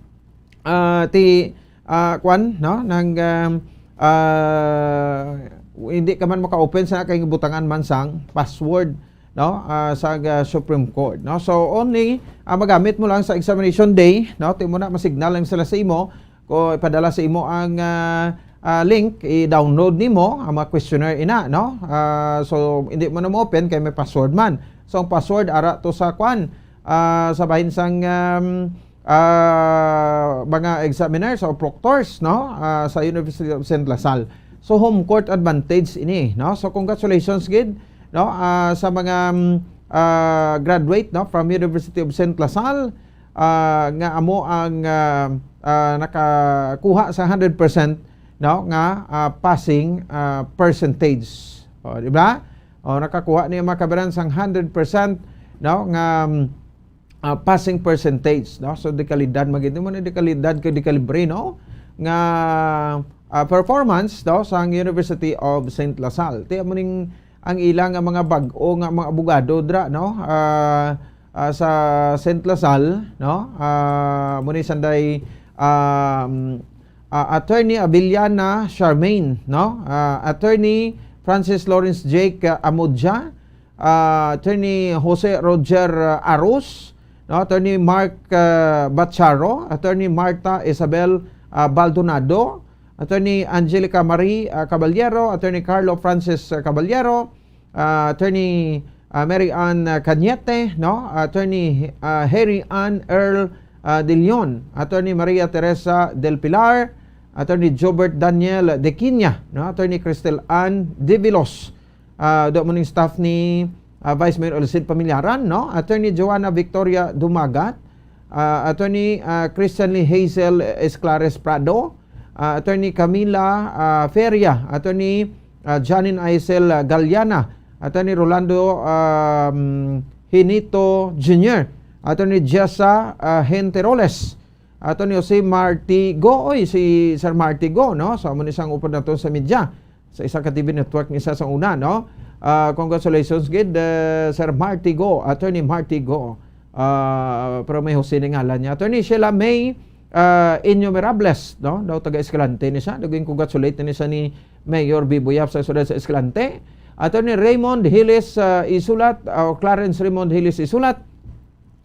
ah, ti, ah, kuwan, no? Nang, um, ah, hindi ka man maka-open sa kay butangan man sang password, no? Ah, sa, ah, Supreme Court, no? So, only, ah, magamit mo lang sa examination day, no? Ti mo na masignal lang sila sa imo, ko ipadala sa imo ang, ah, ah, link, i-download nimo ang mga questionnaire ina, no? Ah, so, hindi mo na mo-open kay may password man. So, ang password ara to sa kwan, ah, sa bahin sang, um, ah, mga examiners o proctors, no? Ah, sa University of Saint La Salle. So, home court advantage ini, no? So, congratulations gid, no? Ah, sa mga, um, ah, graduate, no, from University of Saint La Salle, ah, nga amo ang, ah, ah, nakakuha sa hundred percent, no, nga, ah, passing, ah, percentage. O, di ba? O, nakakuha niya mga kabaran sang hundred percent, no, nga, um, ah, passing percentage, no? So, dekalidad, magito mo na dekalidad kay dekalibre, no? Nga, ah, performance, no, sang University of Saint La Salle. Ti amo ning ang ila nga mga bag-o nga mga abogado dra, no? Ah, ah, sa Saint La Salle, no? Ah, muna sanday, um, ah, Attorney Avellana Charmaine, no? Ah, Attorney Francis Lawrence Jake, ah, Amodja, ah, Attorney Jose Roger, ah, Arus, no? Attorney Mark, ah, Bacharo, Attorney Martha Isabel, ah, Baldonado, Attorney Angelica Marie, ah, Caballero, Attorney Carlo Francis, ah, Caballero, ah, Attorney, ah, Mary Ann, ah, Cañete, no? Attorney, ah, Harry Ann Earl, ah, De Leon, Attorney Maria Teresa Del Pilar, Attorney Jobert Daniel De Quiña, no? Attorney Cristel Ann Divilos, ah, do mo ning staff ni, ah, Vice Mayor Olcid Pamillaran, no? Attorney Joanna Victoria Dumagat, ah, Attorney, ah, Christian Lee Hazel Esclares Prado, ah, Attorney Camila, ah, Feria, Attorney, ah, Janine Aisel, ah, Galiana, Attorney Rolando, um, Hinito Junior, Attorney Jessa, ah, Henteroles, Attorney Jose Martigo, oy, si Sir Martigo, no? So, amo ni sang upod nato sa media. Sa isa ka T V network ni sa, sa una, no? Ah, congratulations gid, eh, Sir Marty Go, Attorney Marty Go. Ah, pero may Jose ni ngalan niya. Attorney Sheila May, ah, Inyo Mirables, no? Daw taga Escalante ni siya. Naging congratulate ni siya ni Mayor Bibo Yap sa siyudad sa Escalante. Attorney Raymond Hilis, ah, Isulat, ah, o Clarence Raymond Hilis Isulat.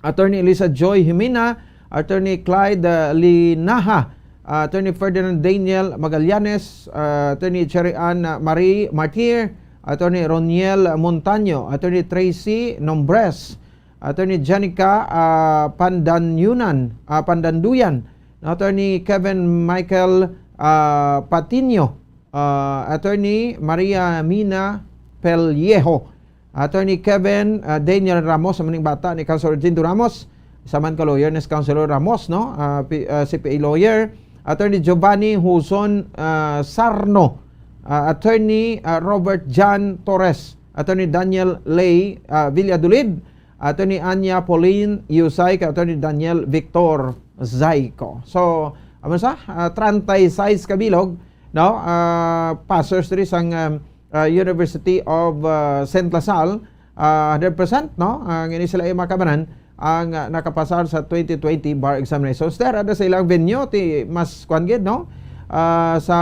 Attorney Elisa Joy Jimena, Attorney Clyde, ah, Linaha, ah, Attorney Ferdinand Daniel Magallanes, ah, Attorney Cherry Ann, ah, Marie Martir, Attorney Roniel Montaño, Attorney Tracy Nombres, Attorney Janica, ah, Pandanyunan, ah, Pandanduyan, Attorney Kevin Michael, ah, Patiño, ah, Attorney Maria Mina Pellejo, Attorney Kevin, ah, Daniel Ramos, ang maning bata ni Councilor Jindo Ramos, isa man ka lawyer ni si Councilor Ramos, no? Ah, P-, ah, C P A lawyer, Attorney Giovanni Huson, ah, Sarno, ah, Attorney, ah, Robert John Torres, Attorney Daniel Lay, ah, Villadolid, Attorney Anya Pauline Yusay, kag Attorney Daniel Victor Zayco. So, amo sa, ah, treinta y seis ka bilog, no? Ah, passers diri sang, um, ah, University of, ah, Saint La Salle, ah, hundred percent, no? Ang ini sila ay makabanan ang, ah, nakapasar sa twenty twenty bar examinations. There, ada sa ilang venue, ti mas kwan gid, no? Ah, sa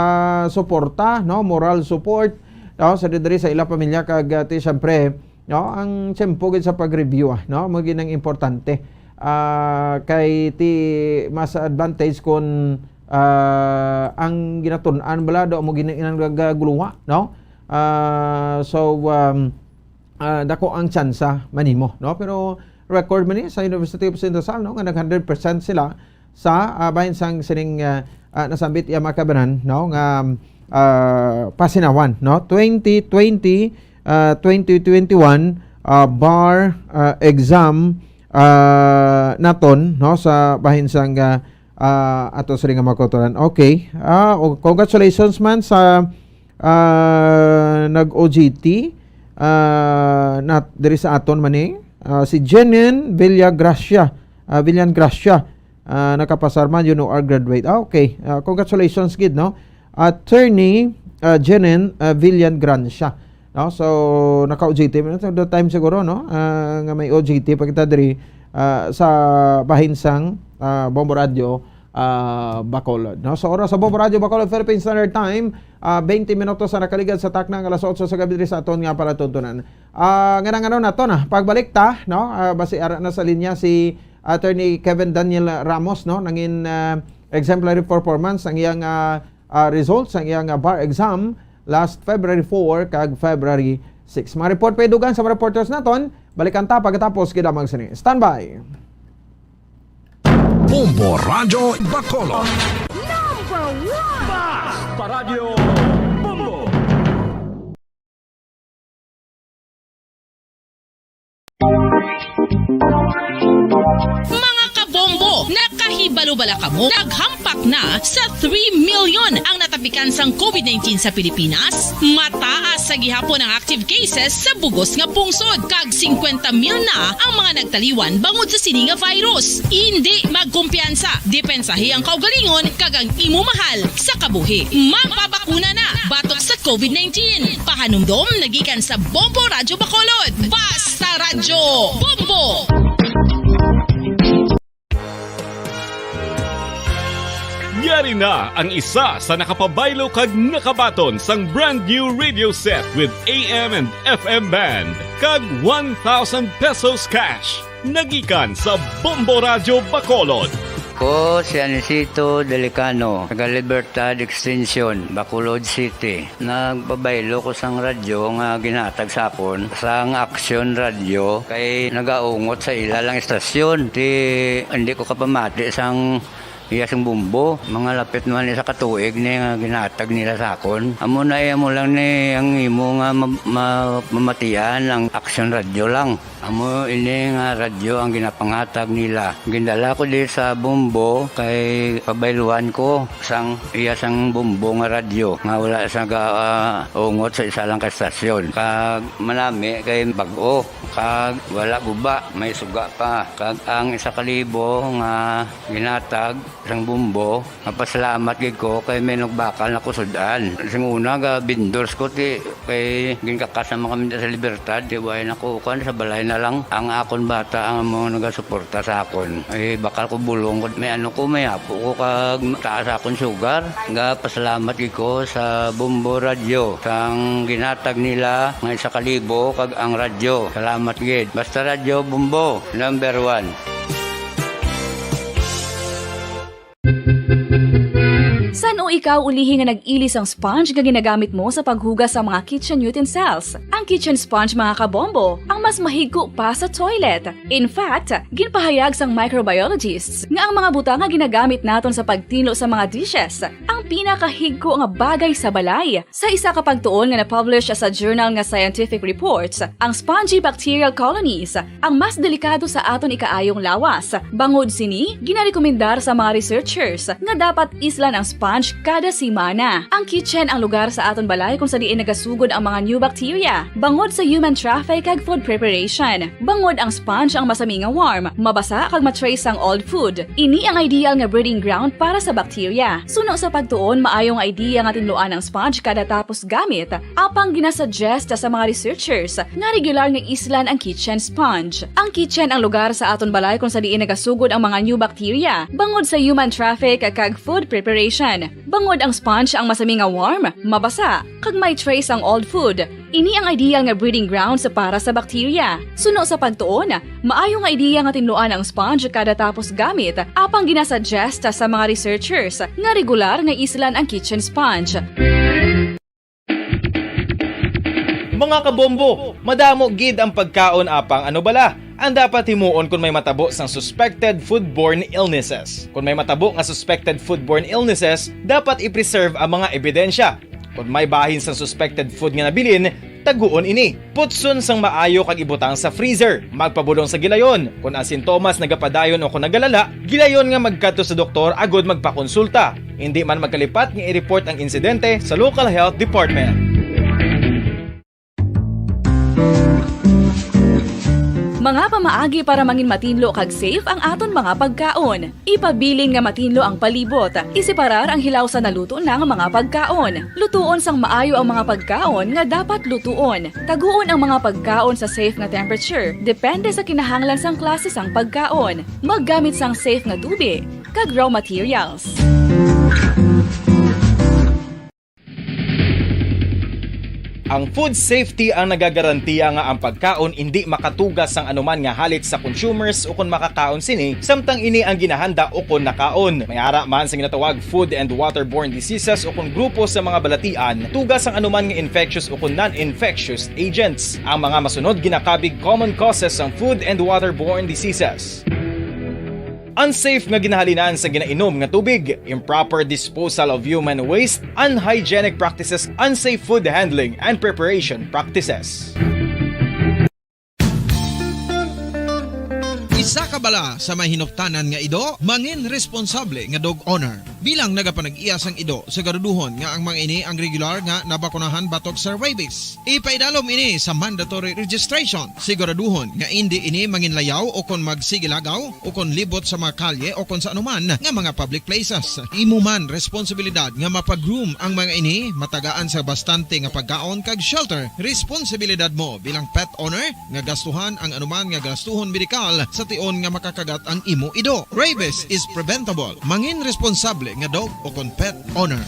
suporta, no? Moral support, no? Sa diri sa ila pamilya kag, ah, ti, siyempre, no? Ang tiyempo gid sa pag-review, ah, no? Mo gid ang importante. Ah, kay ti mas advantage kung, ah, ang ginatun-an bala do mo gid ang ilang nagaguluha, no? Ah, so, um, ah, dako ang tsansa manimo, no? Pero record man ni sa University of Saint La Salle, no, nga nag hundred percent sila sa, ah, bahin sang sining, ah, ah, nasambit iya makabanan, no, nga, ah, pasinawan, no? Twenty twenty, ah, twenty twenty-one, ah, bar, ah, exam, ah, naton, no, sa bahin sang, ah, ah, ato sa ring mga kautoran. Okay. Ah, o-, congratulations man sa, ah, nag-O J T, ah, nat-, diri sa aton man ni, ah, si Jenen Villagracia, ah, Villan Gracia, ah, nakapasar man, you know, our graduate. Ah, okay. Ah, congratulations gid, no? Attorney, ah, Jenen, ah, Villan Gracia. No? So, naka-O J T man ito, the time siguro, no? Ah, nga may O J T pa kita diri, ah, sa bahin sang, ah, Bombo Radio, ah, Bacolod, no? So, oras sa Bombo Radio Bacolod, Philippine Standard Time, ah, twenty minutos na nakaligad sa takna nga alas otso sa gabi diri sa aton nga palatuntunan. Ah, nga nang ano nato na, pagbalik ta, no? Ah, basi ara na sa linya si Attorney Kevin Daniel Ramos, no? Nangin, ah, exemplary performance ang iyang, ah, ah, results sang iyang, ah, bar exam last February four kag February six. Mga report pa dugang sa mga reporters naton, balikan ta pagkatapos gid lamang sini. Standby. Bombo Radyo Bacolod. Number one. Basta Radyo Bombo. Mga kabombo, nakahibalo bala kamo? Naghampak na sa three million ang natapikan sang COVID nineteen sa Pilipinas. Mataas sa gihapon ang active cases sa bugos nga pungsod, kag singkwenta mil na ang mga nagtaliwan bangod sa sini nga virus. Indi magkumpiyansa, depensahi ang kaugalingon kag ang imo mahal sa kabuhi. Magpabakuna na batok sa COVID nineteen. Pahanumdom nagikan sa Bombo Radyo Bacolod. Basta Radyo Bombo! Yari na ang isa sa nakapabaylo kag nakabaton sang brand new radio set with A M and F M band kag one thousand pesos cash. Nagikan sa Bombo Radyo Bacolod. Ko si Anisito Delicano, taga Libertad Extension, Bacolod City. Nagpabaylo ko sang radyo nga ginhatag sa akon sang Action Radio kay nagaungot sa ila lang istasyon. Ti, hindi ko kapamati sang iya sing bumbo. Mga lapit naman isa ka tuig ni nga ginhatag nila sa akon. Amo na, eh, amo lang ni ang imo nga ma-, ma-, mamatian ang Action Radio lang. Amo ini nga radyo ang ginapangatag nila. Gindala ko di sa Bombo kay pabayluan ko sang iya sang Bombo nga radyo nga wala sa ga, ah, ungot sa isa lang ka estasyon. Kag manami kay bag-o, kag wala guba, may suga pa. Kag ang isa ka libo nga ginatag Sang Bombo, mapasalamat gid ko kay may nagbakal na kusud-an. Sing una, ga vendors ko, ti, kay ginkakas naman kami sa Libertad, ti, way na ko, kuwan, sa balay na lang. Ang akon bata ang mga nagasuporta sa akon. Ay, bakal ko bulong ko, may ano ko, may apo ko, kag taas akon sugar. Ga pasalamat gid ko sa Bombo Radyo, sang ginhatag nila nga isa ka libo, kag ang radyo. Salamat gid. Basta Radyo Bombo, number one. San-o ikaw ulihi nga nag-ili sang sponge nga ginagamit mo sa paghugas sa mga kitchen utensils? Ang kitchen sponge, mga kabombo, ang mas mahigko pa sa toilet. In fact, ginpahayag sang microbiologists nga ang mga butang nga ginagamit naton sa pagtinlo sa mga dishes ang pinakahigko nga bagay sa balay. Sa isa ka pagtuon nga na-publish sa journal nga Scientific Reports, ang spongy bacterial colonies ang mas delikado sa aton ikaayong lawas. Bangod sini, ginarekomendar sa mga researchers nga dapat islan ang sponge kada semana. Ang kitchen ang lugar sa aton balay kung sa diin nagasugod ang mga new bacteria, bangod sa human traffic kag food preparation. Bangod ang sponge ang masami nga warm, mabasa kag ma-trace ang old food. Ini ang ideal nga breeding ground para sa bacteria. Suno sa pagtuon, maayo nga idea nga tinluan ang sponge kada tapos gamit. Apang ginasuggest sa mga researchers nga regular nga islan ang kitchen sponge. Ang kitchen ang lugar sa aton balay kung sa diin nagasugod ang mga new bacteria, bangod sa human traffic kag food preparation. Bangod ang sponge ang masami nga warm, mabasa, kag may trace ang old food. Ini ang ideal nga breeding grounds para sa bacteria. Suno sa pagtuon, maayo nga idea nga tinluan ang sponge kada tapos gamit, apang ginasuggest sa mga researchers nga regular nga islan ang kitchen sponge. Mga kabombo, madamo gid ang pagkaon, apang ano bala ang dapat himuon kon may matabo sang suspected foodborne illnesses? Kon may matabo nga suspected foodborne illnesses, dapat i-preserve ang mga ebidensya. Kon may bahin sang suspected food nga nabilin, taguon ini. Putson sang maayo kag ibutang sa freezer. Magpabulong sa gilayon. Kon ang sintomas nagapadayon o kon nagalala, gilayon nga magkadto sa doktor agud magpakonsulta. Indi man magkalipat nga i-report ang insidente sa local health department. Mga pamaagi para mangin matinlo kag safe ang aton mga pagkaon. Ipabilin nga matinlo ang palibot. Iseparar ang hilaw sa naluto na nga mga pagkaon. Lutuon sang maayo ang mga pagkaon nga dapat lutuon. Taguon ang mga pagkaon sa safe nga temperature, depende sa kinahanglan sang klase sang pagkaon. Maggamit sang safe nga tubig kag raw materials. Ang food safety ang nagagarantiya nga ang pagkaon indi makatugas sang anuman nga halit sa consumers ukon makakaon sini, samtang ini ang ginahanda ukon nakaon. May ara man sa ginatawag food and waterborne diseases ukon grupo sa mga balatian, tugas sang anuman nga infectious ukon non-infectious agents. Ang mga masunod ginakabig common causes sang food and waterborne diseases. Unsafe nga ginahalinan sa ginainom nga tubig, improper disposal of human waste, unhygienic practices, unsafe food handling and preparation practices. Isa ka bala sa may hinuptanan nga ido, mangin responsable nga dog owner. Bilang nagapanag-iya sang ido, siguraduhon nga ang mga ini ang regular nga nabakunahan batok sa rabies. Ipaidalom ini sa mandatory registration. Siguraduhon nga indi ini manginlayaw o kon magsigilagaw o kon libot sa mga kalye o kon sa anuman nga mga public places. Imo man responsibilidad nga mapa-groom ang mga ini, matagaan sa bastante nga pagkaon kag shelter. Responsibilidad mo bilang pet owner nga gastuhan ang anuman nga gastuhon medikal sa tion nga makakagat ang imo ido. Rabies is preventable. Mangin responsable nga dog o kon pet owner.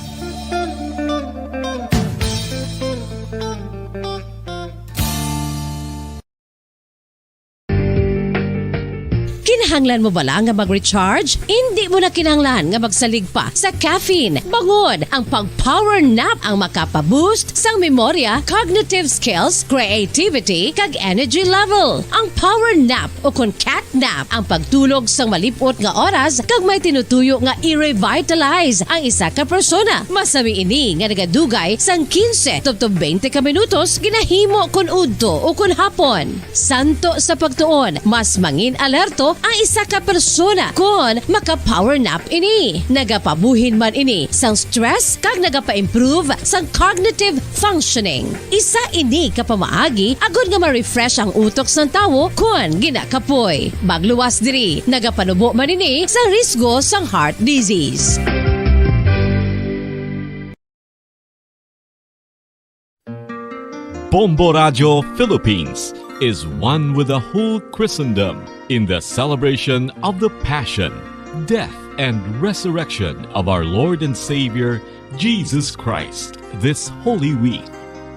Kinahanglan mo bala nga mag-recharge? Indi mo na kinahanglan nga magsalig pa sa caffeine. Bangod ang pag-power nap ang makapa-boost sang memorya, cognitive skills, creativity, kag energy level. Ang power nap o kon cat nap ang pagtulog sang malip-ot nga oras kag may tinutuyo nga i-revitalize ang isa ka persona. Masami ini nga nagadugay sang quince tubtob twenty ka minutos ginahimo kon udto o kon hapon. Santo sa pagtuon, mas mangin alerto ang isa ka persona kon maka-power nap ini. Nagapabuhin man ini sang stress kag nagapa-improve sang cognitive functioning. Isa ini ka pamaagi agud nga ma-refresh ang utok sang tawo kon ginakapoy. Magluwas diri, nagapanubo man ini sa risgo sang heart disease. Bombo Radio Philippines is one with the whole Christendom in the celebration of the Passion, Death, and Resurrection of our Lord and Savior Jesus Christ this Holy Week.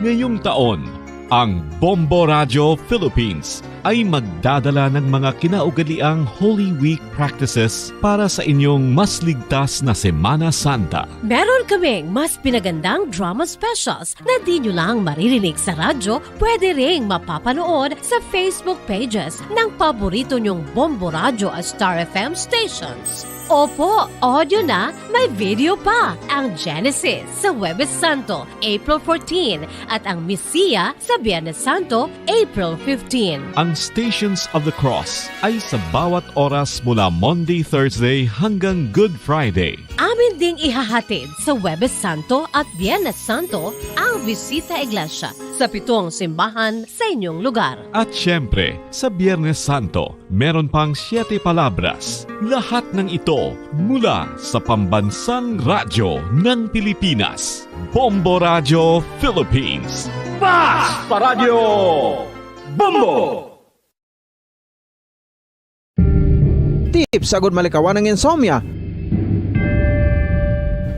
Ngayong taon, ang Bombo Radio Philippines ay magdadala ng mga kinaugaliang Holy Week practices para sa inyong mas ligtas na Semana Santa. Meron kaming mas pinagandang drama specials na di nyo lang maririnig sa radyo, pwede ring mapapanood sa Facebook pages ng paborito nyong Bombo Radio at Star F M stations. Opo, audio na, may video pa. Ang Genesis sa Huwebes Santo, April fourteen, at ang Misiya sa Biyernes Santo, April fifteen. Ang Stations of the Cross ay sa bawat oras mula Monday, Thursday hanggang Good Friday. Amin ding ihahatid sa Huwebes Santo at Biyernes Santo ang Bisita Iglesia sa pitong simbahan sa inyong lugar. At siyempre, sa Biyernes Santo, meron pang Siete Palabras. Lahat ng ito mula sa pambansang radyo ng Pilipinas, Bombo Radio Philippines. Basta Radyo Bombo! Tips agud malikawan ang insomnia.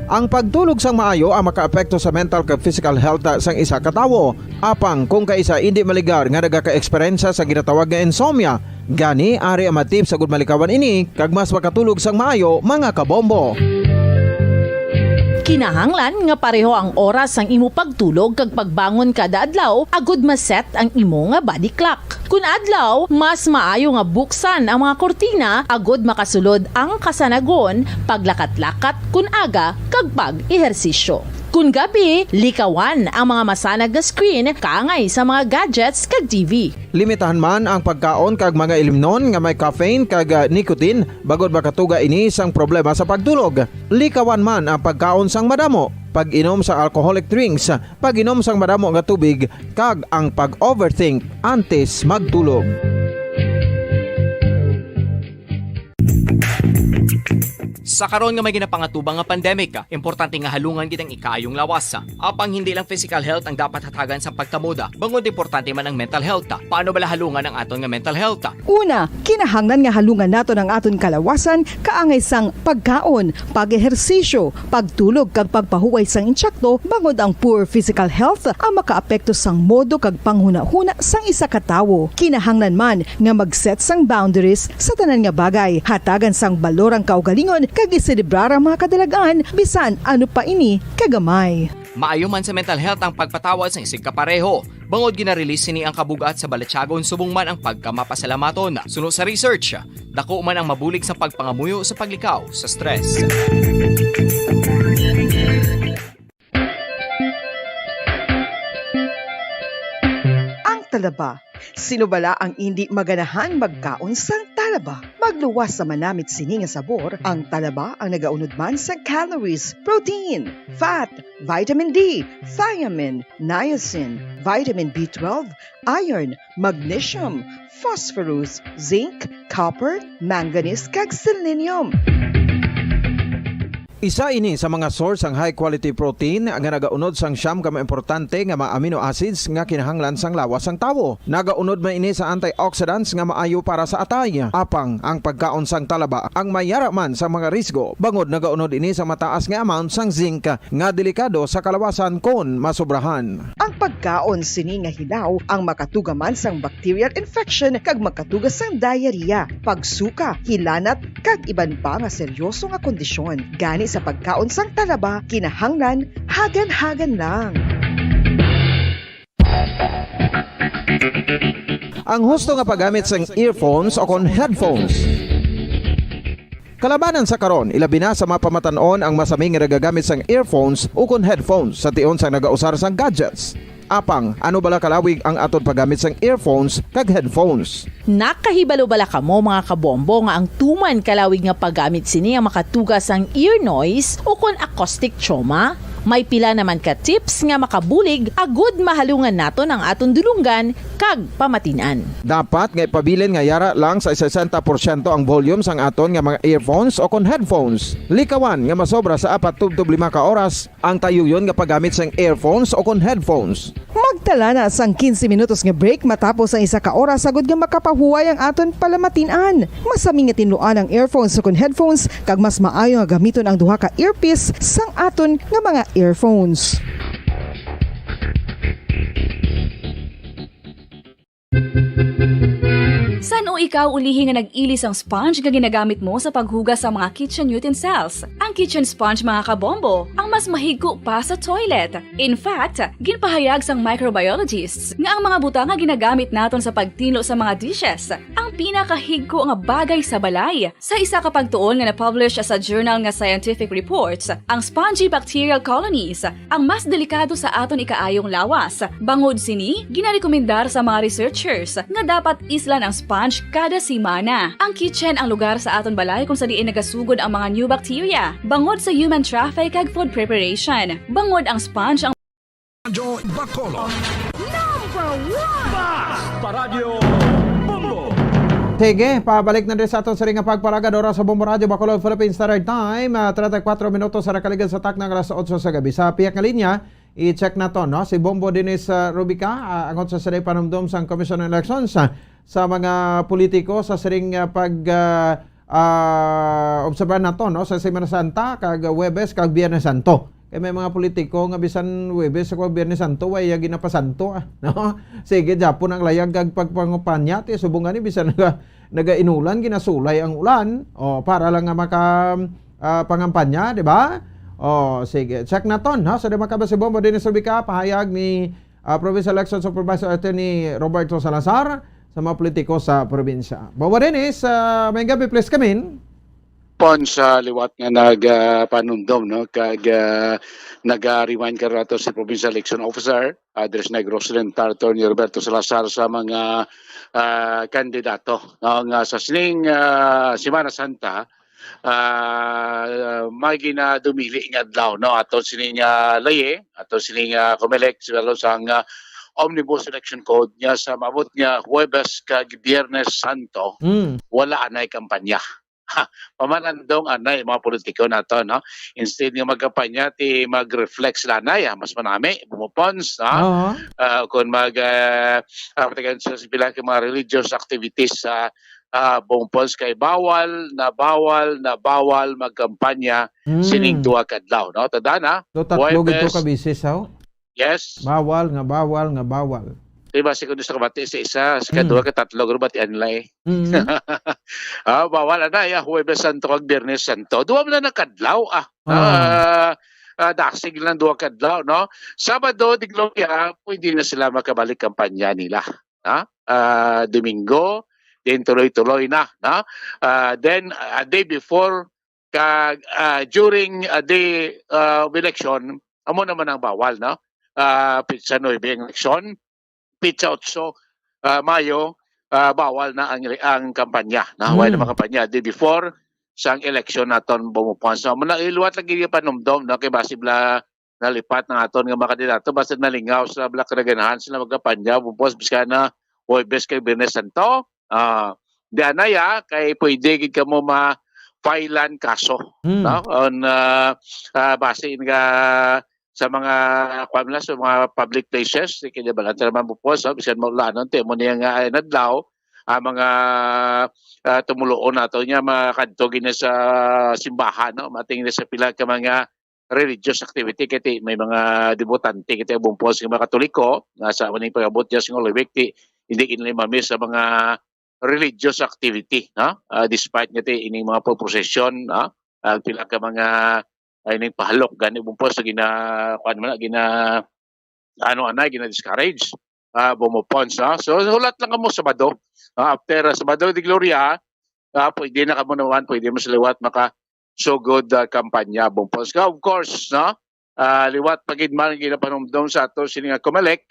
Ang pagtulog sang maayo ang makaapekto sa mental kag physical health sang isa ka tawo. Apang kung kaisa indi maligar nga nagaka-eksperyensya sa ginatawag nga insomnia, gani ari ang mga tips agud malikawan ini kag mas makatulog sang maayo, mga kabombo. Kinahanglan nga pareho ang oras sang imo pagtulog kag pagbangon kada adlaw agud ma-set ang imo nga body clock. Kun adlaw, mas maayo nga buksan ang mga kurtina agud makasulod ang kasanagon, paglakat-lakat kun aga, kag pag-ehersisyo. Kun gabi, likawan ang mga masanag nga screen kaangay sa mga gadgets kag T V. Limitahan man ang pagkaon kag mga ilimnon nga may caffeine kag, ah, nicotine, bangod makatuga ini sang problema sa pagtulog. Likawan man ang pagkaon sang madamo, pag-inom sa alcoholic drinks, pag-inom sang madamo nga tubig, kag ang pag-overthink antes magtulog. Sa karon nga may ginapangatubang nga pandemic, importante nga halungan gid ang ikaayong lawas. Apang hindi lang physical health ang dapat hatagan sa pagkamoda, bangod importante man ang mental health. Paano bala halungan ang aton nga mental health? Una, kinahanglan nga halungan naton ang aton kalawasan kaangay sang pagkaon, pag-ehersisyo, pagtulog kag pagpahuway sang insakto, bangod ang poor physical health ang makaapekto sang modo kag panghunahuna sang isa ka tawo. Kinahanglan man nga mag-set sang boundaries sa tanan nga bagay, hatagan sang balor ang kaugalingon kag iselebrar ang mga kadalag-an bisan ano pa ini kagamay. Maayo man sa mental health ang pagpatawad sang isigkapareho. Bangod gina-release sini ang kabug-at sa balatyagon subong man ang pagkamapasalamaton. Suno sa research, dako man ang mabulig sa pagpangamuyo sa paglikaw sa stress. Ang talaba. Sino bala ang indi maganahan magkaon sang talaba? Magluwas sa manamit sini nga sabor, ang talaba ang nagaunod man sa calories, protein, fat, vitamin D, thiamine, niacin, vitamin B twelve, iron, magnesium, phosphorus, zinc, copper, manganese, kag selenium. Isa ini sa mga source sang high quality protein nga nagaunod sang siyam ka mga importante nga mga amino acids nga kinahanglan sang lawas sang tawo. Nagaunod man ini sa antioxidants nga maayo para sa atay. Apang ang pagkaon sang talaba ang mayara man sa mga risgo, bangod nagaunod ini sa mataas nga amount sang zinc nga delikado sa kalawasan kon masobrahan. Ang pagkaon sini nga hilaw ang makatuga man sang bacterial infection kag makatuga sang diarrhea, pagsuka, hilanat, kag iban pa nga seryoso nga kondisyon. Gani sa pagkaon sang talaba, kinahanglan hagan-hagan lang. Ang husto nga paggamit sang earphones o kon headphones. Kalabanan sa karon, ilabi na sa mga pamatan-on ang masami nga nagagamit sang earphones ukon headphones sa tion sang nagausar sang gadgets. Apang, ano bala kalawig ang aton paggamit sang earphones kag headphones? Nakahibalo bala kamo, mga kabombo, nga ang tuman kalawig nga paggamit sini ang makatuga sang ear noise ukon acoustic trauma? May pila naman ka tips nga makabulig agud mahalungan naton ang aton dulonggan kag pamatin-an. Dapat nga ipabilin nga yara lang sa sesenta porsyento ang volume sang aton nga mga earphones o kon headphones. Likawan nga masobra sa apat tubtob lima ka oras ang tayuyon nga paggamit sang earphones o kon headphones. Magtala na sang quince minutos nga break matapos ang isa ka oras, agud nga makapahuway ang aton palamatin-an. Masami nga tinluan ang earphones o kon headphones, kag mas maayo nga gamiton ang duha ka earpiece sang aton nga mga earphones. San-o ikaw ulihi nga nag-ilis ang sponge nga ginagamit mo sa paghugas sa mga kitchen utensils? Ang kitchen sponge, mga kabombo, ang mas mahigko pa sa toilet. In fact, ginpahayag sang microbiologists nga ang mga butang nga ginagamit naton sa pagtinlo sa mga dishes ang pinakahigko nga bagay sa balay. Sa isa ka pagtuon nga na-publish sa journal nga Scientific Reports, ang spongy bacterial colonies ang mas delikado sa aton ikaayong lawas. Bangod sini, ginarekomendar sa mga researchers nga dapat islan ang sponge kada semana. Ang kitchen ang lugar sa aton balay kung sa diin nagasugod ang mga new bacteria, bangod sa human traffic kag food preparation. Bangod ang sponge ang Radyo Bacolod. Number one! Basta Radyo Bombo! Sige, pabalik na diri sa aton siring nga pagparagad oras sa Bombo Radyo Bacolod, Philippine Standard Time, ah, treinta y cuatro minutos sa nakaligad sa takna nga alas otso sa gabi. Sa pihak nga linya, i-check naton, no? Si Bombo Dennis, ah, Rubica, ah, angot sa siring panumdom sang Commission on Elections, ah, sa mga politiko sa siring, ah, pag, ah, ah, obserbahan naton, no? Sa Semana Santa, kag Huwebes, kag Biyernes Santo. Kay may mga politiko nga bisan Huwebes o Biyernes Santo, way, ah, ginapasanto, ah, no? Sige, gyapon ang layag kag pagpangampanya, ti, subong gani, bisan naga-, nagainulan, ginasulay ang ulan, o, para lang nga maka, ah, pangampanya, di ba? O, sige, check naton, ha? Sa Demakaba si Bombo Dennis Rubica, pahayag ni, ah, Provincial Election Supervisor Attorney Roberto Salazar sa mga politiko sa probinsya. Bombo Dennis, ah, may gabi, please come in. Pon sa liwat nga nag, ah, panumdom, no? Kag, ah, nag-rewind ka rato si Provincial Election Officer, ah, Dres Negros Rental, Attorney Roberto Salazar, sa mga, ah, kandidato, no? Nga sa sining, ah, Semana Santa, ah, may ginadumili nga adlaw, no? Ato sining, ah, laye, ato sining, ah, Comelec, sa lalo sang, ah, Omnibus Election Code, nga sa maabot nga Huwebes kag Biyernes Santo, Mm. wala anay kampanya. Ha, pamanandong anay mga politiko nato, no? Instead nga magkampanya, ti mag-reflect sila anay, ah, mas manami, bumupons, no? Oo. Ah, kung mag, ah, ah, patagan sa pila ka mga religious activities sa, ah, bumupons kay bawal na bawal na bawal magkampanya Mm. sining duha ka adlaw, no? Tandaan, ha? Do tatlo gid to Huwebes ka beses, haw? Yes. Bawal nga bawal nga bawal. Di ba, si kuno sa kabati sa isa, sa Mm. kadua, katatlo, guro bati anlay. Mm. Ah, bawal ana, ya, Huwebes Santo kag Biyernes Santo. Duha man lang na kadlaw, ah. Ah. Ah, ah, dasig lang duha kadlaw, no? Sabado, di Gloria, pwede na sila makabalik kampanya nila. Ha? Ah, Domingo, then tuloy-tuloy na, no? Ah, then, a day before, kag, ah, during a day, ah, of election, amo naman ang bawal, no? Ah, pitsa nuebe ang eleksyon, pitsa otso, ah, Mayo, ah, bawal na ang, ang kampanya, no? Wala na Mm. mga kampanya. Di before, sang eleksyon naton bumupon. So, muna, iluwat lagi yung panumdom, no? Kay basi bala nalipat ng aton nga mga kandidato, basta nalingaw sa bala, ganahan sila magkampanya, bumupon, bisan na Huwebes kag Biyernes Santo. Ah, di anay, ah, kay pwede gid kamo ma-filean kaso, Mm. no? On, ah, ah, base nga sa mga, kuwan nila, sa mga public places, kaya ba lang naman po, so, bisan maulanon, ti, mo niya nga, ay, nadlaw, ang mga, ah, tumuluon nato niya, makadto gina sa simbahan, no? Mating na sa pila ka mga religious activity, kaya ti, may mga debutante, kaya ti, bumpos nga mga Katoliko, nga sa maning pag-abot niya sa Holy Week, ti, hindi kinali mami sa mga religious activity, no? Ah, despite nga ti, ining mga procession, no? Ah, pila ka mga, ay, ining pahalok, gani, bumpos, gina, kuwan man, gina, ano, anay, gina-discourage, ah, bumupons, no? So, hulat lang kamo Sabado. Ah, after, ah, Sabado de Gloria, ah, pwede na kamo naman, pwede mo sa liwat makasugod, ah, kampanya, bumupons ka. Of course, no? Ah, liwat pa gid man ginapanumdom sa ato sini nga COMELEC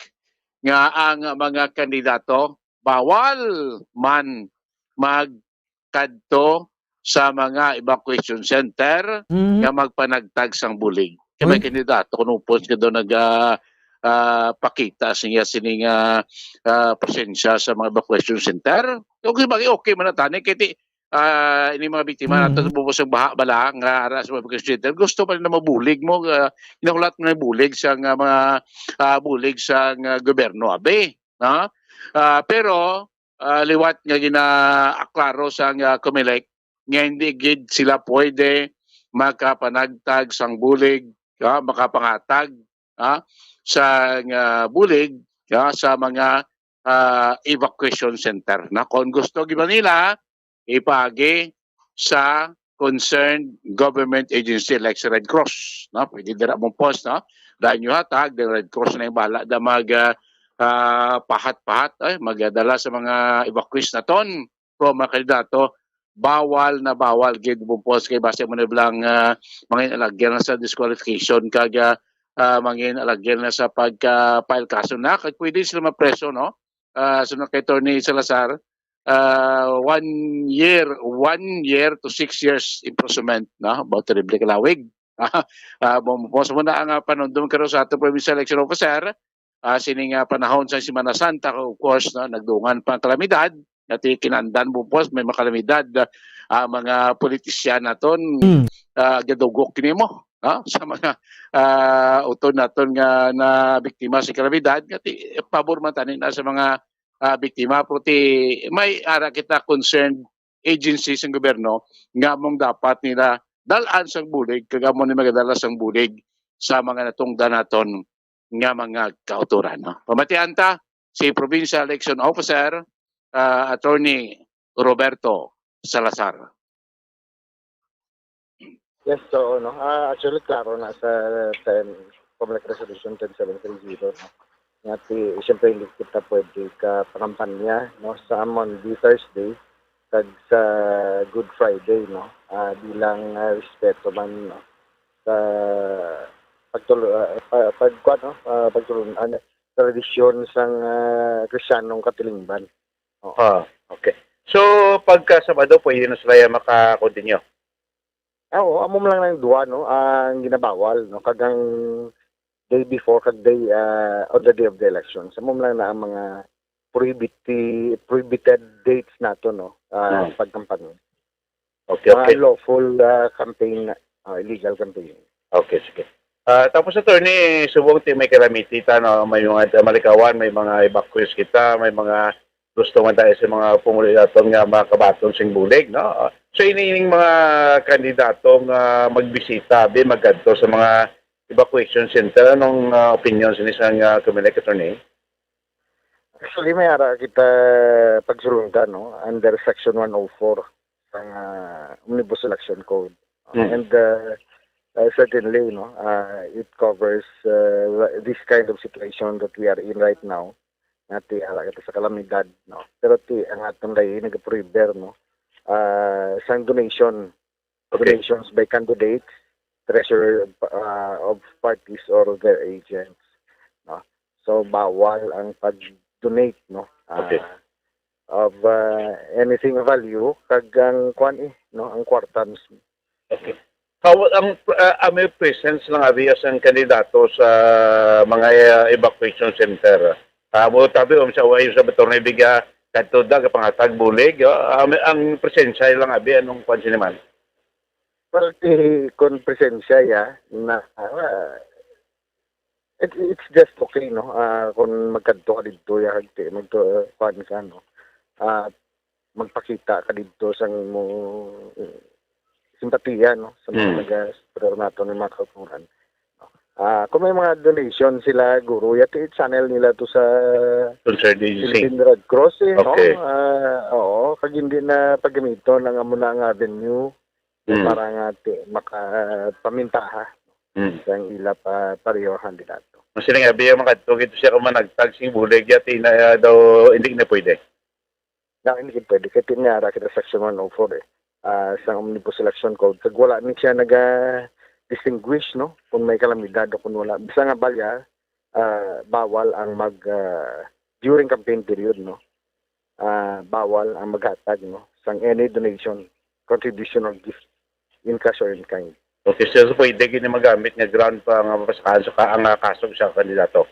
nga ang mga kandidato bawal man magkadto sa mga evacuation center Mhm. nga magpanagtag sang bulig. Kay may Uy. kandidato kuno po nga daw nag, ah, ah, pakita sa iya sini nga, ah, presensya sa mga evacuation center. Okay, bagay, okay man na tani kay ti, ah, ini mga biktima Mhm. nato sa bubos ang baha bala nga ara sa mga evacuation center. Gusto pa nila mabulig mo, ah, inahulat mo na bulig sa nga mga, ah, bulig sa nga gobyerno, abi, no? Ah, pero, ah, liwat nga ginaaklaro sa nga COMELEC nga hindi gid sila pwede makapanagtag sang bulig, ah, makapangatag, ah, sa nga bulig, ah, sa mga, ah, evacuation center. Na kung gusto gid ba nila, ipaagi sa concerned government agency like sa Red Cross, no? Pwede dira mo post, no? Dahil nyo hatag, the Red Cross na yung bahala da mag, ah, ah, pahat-pahat, ay, magdala sa mga evacuees naton. Pero mga kandidato, bawal na bawal gid mo post kay base mo na bilang, ah, mga inalagyan na sa disqualification kag, ah, ah, mga inalagyan na sa pagka-file kaso na kag pwede sila mapreso, no? Ah, so na kay Attorney Salazar, ah, one year, one year to six years imprisonment, no? About terrible kalawig. Ah, mo, mo sa muna ang, ah, panundong karon sa ato provincial election officer, ah, sini nga panahon sa Semana Santa, of course, no, nagdungan pa ang kalamidad, nati kinandan mo po, may makalamidad, ah, mga politisyan naton, Mm. ah, gadugok kini mo, no? Sa mga, ah, utod naton nga na biktima sa kalamidad, nati pabor man tani na sa mga, ah, biktima, pero ti may ara kita concerned agency sang gobyerno nga among dapat nila dal-an sang bulig, kag amo ni magadala sang bulig sa mga natungdan naton nga mga kautoran, no? Pamatian ta si Provincial Election Officer, ah, Attorney Roberto Salazar. Yes, so, no. Ah, actually, klaro na sa ten, COMELEC Resolution ten seven three zero, no. Nga ti, siyempre, hindi kita pwede ka pangampanya, no, sa Monday, Thursday, kag sa Good Friday, no. Ah, bilang, ah, respeto man, no, sa pagtulo-, ah, pa-, pag-, kuwan, no, ah, pagtulun-an, tradisyon sang, ah, Kristiyanong katilingban. Oo. Ah, okay. So, pagka Sabado, pwede na sila ya maka-continue? Ah, oo, amo man lang ang duwa, no, ang ginabawal, no, kag ang day before, kag day, ah, on the day of the election. Sa amo man lang na ang mga prohibiti-, prohibited dates nato, no, ah, Hmm. pagkampanya. Okay, Mga okay. unlawful, ah, campaign, ah, illegal campaign. Okay, sige. Ah, tapos, attorney, subong ti may calamity ta, no? May mga malikawan, may mga evacuees kita, may mga gusto man tayo sa mga pumuli naton nga makabaton sing bulig, no? So, ini, ining mga kandidato nga magbisita, abi, magkadto sa mga evacuation center, anong, ah, opinion sini sang, ah, COMELEC, attorney? Actually, may ara kita pagsulundan, no, under Section one oh four sang, ah, Omnibus Election Code. Mm. And, uh, uh, certainly, no, uh, it covers, uh, this kind of situation that we are in right now. Nga ti ara kita sa kalamidad, no. Pero ti ang aton lay nagaprohibir, no, uh, sang donation, Okay. donations by candidates, treasurer, uh, of parties or their agents, no. So, bawal ang pag-donate, no, uh, Okay. of, uh, anything of value, kag ang kwan, eh, no, ang kwarta mismo. Okay. How, ang, uh, ang may presence lang, abi, sang kandidato sa mga, uh, evacuation center? Ah, mo tabi, um, sa way sa Batorne Biga, kadto da, kapangatag bulig, uh, ang, ang presensya lang, abi, anong kwan sini man? Well, ti, kung presensya ya, na, ah, it, it's just okay, no? Ah, kung magkadto ka didto, ya, ti, magto-, kuwan ka, no? Ah, magpakita ka didto sang mo, eh, simpatiya, no? Sa mga Hmm. nagasuportar nato nga mga kautoran. Ah, kung may mga donation sila, guro, ya, ti, channel nila to sa Concerned agency. Philippine Red Cross, eh, no? Okay. Ah, oo, kag hindi na pagamiton ang amo na nga avenue. Hmm. Para nga ti-, makapamintaha Hmm. sang ila pa, pareho kandidato. Mas sila nga, biya makadto gid siya kung managtag sing bulig, ya, ti na, ah, daw, hindi na pwede. Na, hindi gid pwede. Kay ti na ara kita Section one oh four, eh. Ah, sa Omnibus Election Code. Kag wala ni siya naga-, distinguish, no, kung may kalamidad o kung wala. Bisan nga balya, ah, bawal ang mag, ah, during campaign period, no, ah, bawal ang maghatag, no, sang any donation, contribution or gift in cash or in kind. Okay, so pwede gini magamit nga ground pa nga mapasakaan sa ka-, ang, ah, kaso sa kandidato?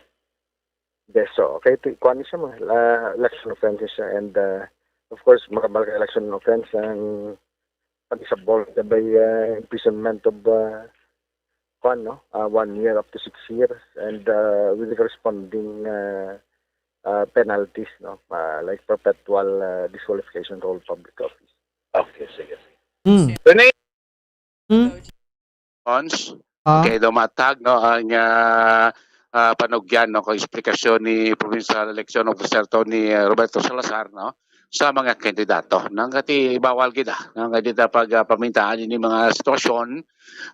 Yes, so, okay, ti-, kuwan siya, mga, ah, election offenses siya, and, ah, of course, makabal ka election offense ang pag-isabol ka by, ah, imprisonment of, ah, kuwan, no? Ah, one year up to six years, and, ah, with the corresponding, ah, ah, penalties, no? Ah, like perpetual, ah, disqualification to all public office. Okay, sige, sige. Mm. Renee? Mm. Cons? Ah. Okay, daw matag, no, ang, ah, ah, panugyan, no, kay eksplikasyon ni Provincial Election Officer Tony, ah, Roberto Salazar, no, sa mga kandidato. Nang kati bawal gid, ah, nang kati ta pag, ah, pamintaan ini mga sitwasyon,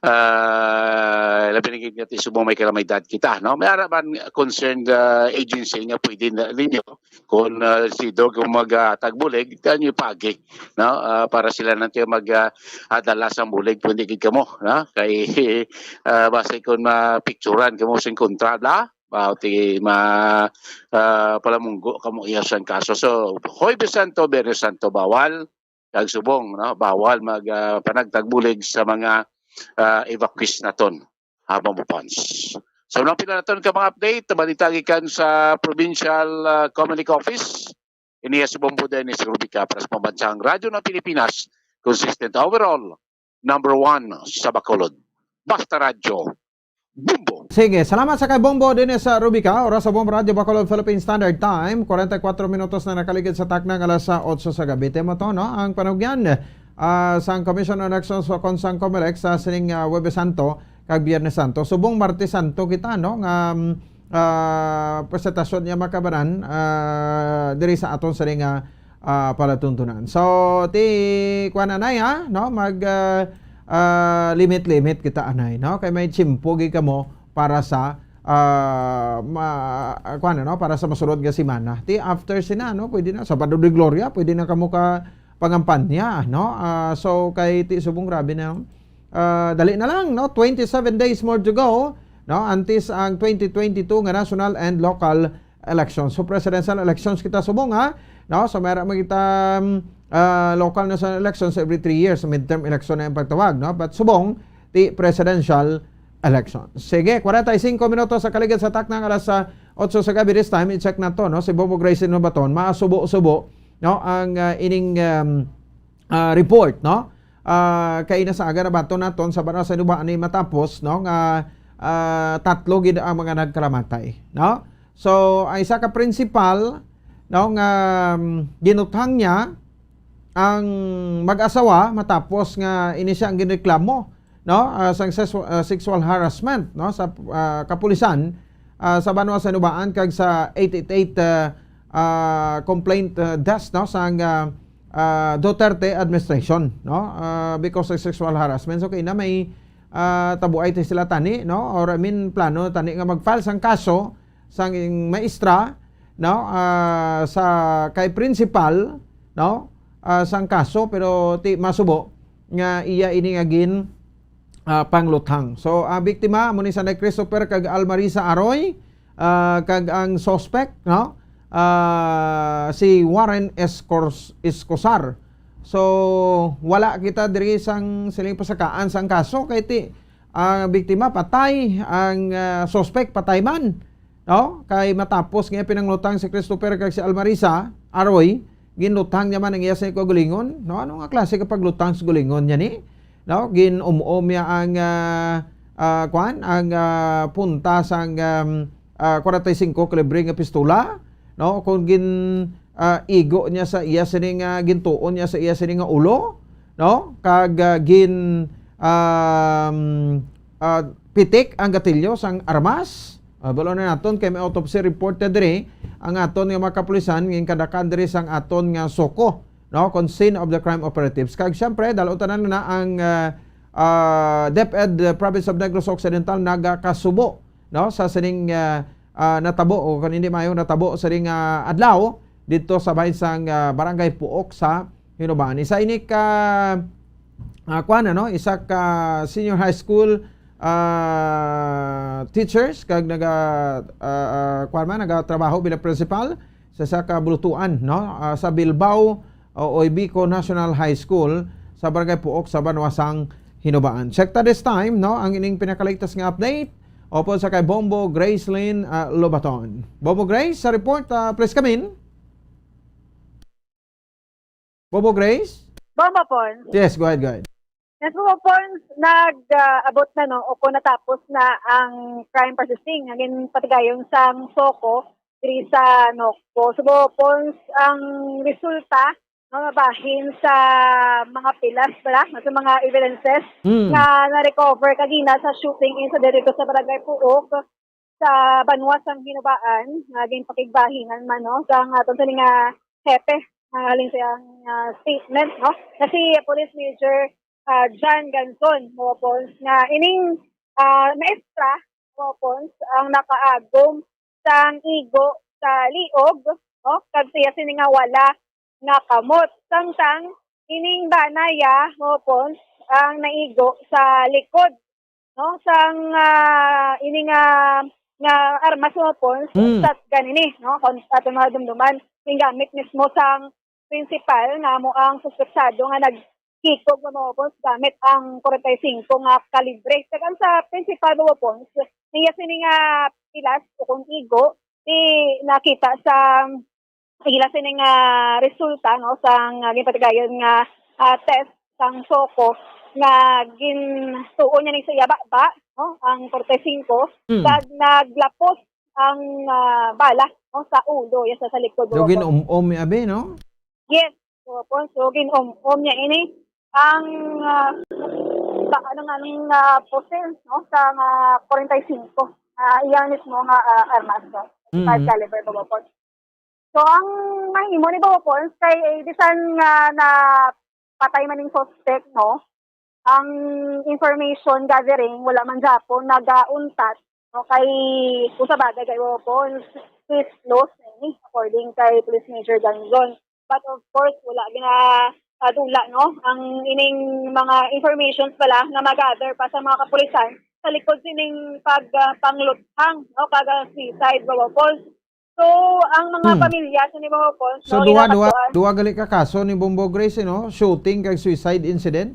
ah, labi na gid nga ti subong may kalamidad kita, no? May ara man concerned, ah, agency nga pwede na ninyo kung, ah, sido kung mag, ah, tagbulig, kanyo pagi, no? Ah, para sila na tayo mag, ah, ah, dala sang bulig, kung di gid kamo, no? Kay, ah, basi kung mapicturan kamo sing kontra, bla, ah, ti ma-, ah, palamunggo kamo iya sang kaso. So, Huwebes Santo, Biyernes Santo, bawal. Kag subong, no? Bawal mag, ah, panagtagbulig sa mga, ah, evacuees naton. Habang mo pons. So, napila naton ka mga update, balita gikan sa Provincial, ah, Comelec Office. Ini si Bombo Dennis Rubica para sa Pambansang Radyo ng Pilipinas, consistent overall, number one sa Bacolod. Basta Radyo, Bombo. Sige, salamat sa kay Bombo Dennis, ah, Rubica. Oras sa Bombo Radyo Bacolod Philippine Standard Time, forty-four minutos na nakaligid sa takna nga alas, ah, otso sa gabi. Temo to, no? Ang panugyan, ah, sang Commission on Elections o kon sang Comelec sa sining, ah, Huwebes Santo kag Biyernes Santo. Subong Martes Santo kita, no, nga, mm, ah, presentasyon niya makabanan, ah, diri sa aton sini nga, ah, palatuntunan. So, ti, kuwan, anay, ha, no, mag, ah, ah, limit-limit kita, anay, no, kay may tiyempo gid kamo para sa, ah, ma-, ah, kuwan, no, para sa masunod nga semana. Ti after sina, no, pwede na, Sabado de Gloria, pwede na kamo ka pangampanya, no? Ah, so, kay ti subong grabe na, ah, dali na lang, no? Twenty-seven days more to go, no? Antes ang twenty twenty-two nga national and local elections. So, presidential elections kita subong, ha? No? So, meron mo kita, um, ah, local national elections every three years. Midterm election na yung pagtawag, no? But subong, ti presidential election. Sige, forty-five minutos sa kaligid sa taknang alas, ah, otso sa gabi this time. I-check na to, no? Si Bobo Gracie Nobaton, maasubo-subo, no, ang, ah, ining, um, ah, report, no? Ah, kay ina sa aga na bato naton sa Banwa sa Nuba ani matapos, no, nga, ah, tatlo gid ang mga nagkalamatay, no? So, ang isa ka principal, no, nga, um, ginuthang niya ang mag-asawa matapos nga ini siya ang ginreklamo, no, ah, sang ses-, ah, sexual harassment, no, sa, ah, kapulisan, ah, sa Banwa sa Nubaan kag sa eight eight eight, ah, ah, complaint, ah, desk, no, sang, ah, ah, Duterte administration, no, ah, because of sexual harassment. So, kay na may, ah, tabuay ti sila tani, no, or I mean, plano tani nga mag-file sang kaso sang maestra, no, ah, sa kay principal, no, ah, sang kaso, pero ti masubo nga iya ini nga gin, ah, pangluthang. So, ang biktima amo ni Sanay Christopher kag Almarisa Aroy, ah, kag ang suspect, no, ah, si Warren Escors-, Escosar. So, wala kita diri sang siling pasakaan sang kaso kay ti ang biktima patay, ang, ah, suspect patay man. No? Kay matapos nga pinanglutang si Christopher kag si Almarisa Aroy, ginlutang niya man ang iya sa kaugalingon. No? Ano nga klase ka paglutang sa kaugalingon niya ni? No? Gin-um-um niya ang, ah, ah, kwan, ang, ah, punta sang, um, ah, forty-five kalibre nga pistola, no? Kung gin, ah, igo niya sa iya sini nga gintuon niya sa iya sini nga ulo, no? Kag, ah, gin, um, ah, pitik ang gatilyo sang armas. Ah, balo na naton kay may autopsy report na diri ang aton nga mga kapulisan nga kadakhan diri sang aton nga SOCO, no, kon scene of the crime operatives. Kag siyempre, dal-on tanan na ang, ah, ah, DepEd, ah, Province of Negros Occidental nagakasubo, no, sa sining, ah, ah, natabo o kung hindi maayo natabo sining, ah, adlaw dito sa bahin sang, ah, Barangay Puok sa Hinubaan. Isa ini ka, ah, kuwan, ano, isa ka senior high school, ah, teachers kag naga, ah, ah, kuwan man, nagatrabaho bilang principal sa isa ka bulutuan, no? Ah, sa Bilbao, o Oybico National High School sa Barangay Puok sa Banwa sang Hinubaan. Check ta this time, no, ang ining pinakalatest nga update upod sa kay Bombo Gracelyn, ah, Lobaton. Bombo Grace, sa report, ah, please come in. Bombo Grace? Bombo Pons. Yes, go ahead, go ahead. Yes, Bombo Pons, nag, ah, abot na, no, o kung natapos na ang crime processing, ang ginpatigayon sang SOCO diri sa Nocpo. So, Bombo Pons, ang resulta, no, mabahin sa mga pilas, bala, sa mga evidences Mm. nga na-recover kagina sa shooting incident dito sa Barangay Puok, sa banwa sang Hinubaan, nga ginpakigbahinan man, no, sang aton sini nga hepe, nga halin sa iyang, ah, statement, no, na si Police Major, ah, John Ganzon, Bombo Pons, nga ining, ah, maestra, Bombo Pons, ang nakaagom sang igo sa liog, no, kag siya sini nga wala nga kamot. Samtang ining bana ya, Bombo Pons, ang naigo sa likod, no, sang, ah, ini nga, nga armas, Bombo Pons, Mm. shotgun ini, no, kung aton mga dumduman, gingamit mismo sang principal nga amo ang suspetsado nga nagkikog, Bombo Pons, gamit ang forty-five nga kalibre. Kag ang sa principal, Bombo Pons, niya sini nga pilas o kung igo, di nakita sa ila sini nga resulta, no, sang, ah, ginpatigayon nga, ah, test sang SOCO nga gintuon niya ni sa iya baba, no, ang forty-five, Mm. kag naglapos ang, ah, bala, no, sa ulo, yes, sa likod, Daw Bombo Pons. Gin-um-um ni abi, no? Yes, Bombo Pons. So, gin-um-um niya ini ang, ah, ba, ano nga, ang, ah, pusil, no, sa nga forty-five, ah, iya mismo nga, ah, armas, no? Forty-five Mm. caliber, Bombo Pons. So, ang mahimo ni, Bombo Pons, kay, eh, bisan nga na patay man ning suspect, no, ang information gathering, wala man gyapon nagauntat, no, kay kung sa bagay kay, Bombo Pons, case closed na ini, according kay Police Major Ganzon. But of course, wala gina, ah, dula, no, ang ining mga informations pala nga ma-gather pa sa mga kapulisan sa likod sining pag, ah, pangluthang, no, kag, ah, suicide, Bombo Pons. So, ang mga Hmm. pamilya sa ni, Bombo Pons, So, no, duha, duha, ginapatuan. duha gali ka kaso ni Bombo Grace, no? Shooting kag suicide incident?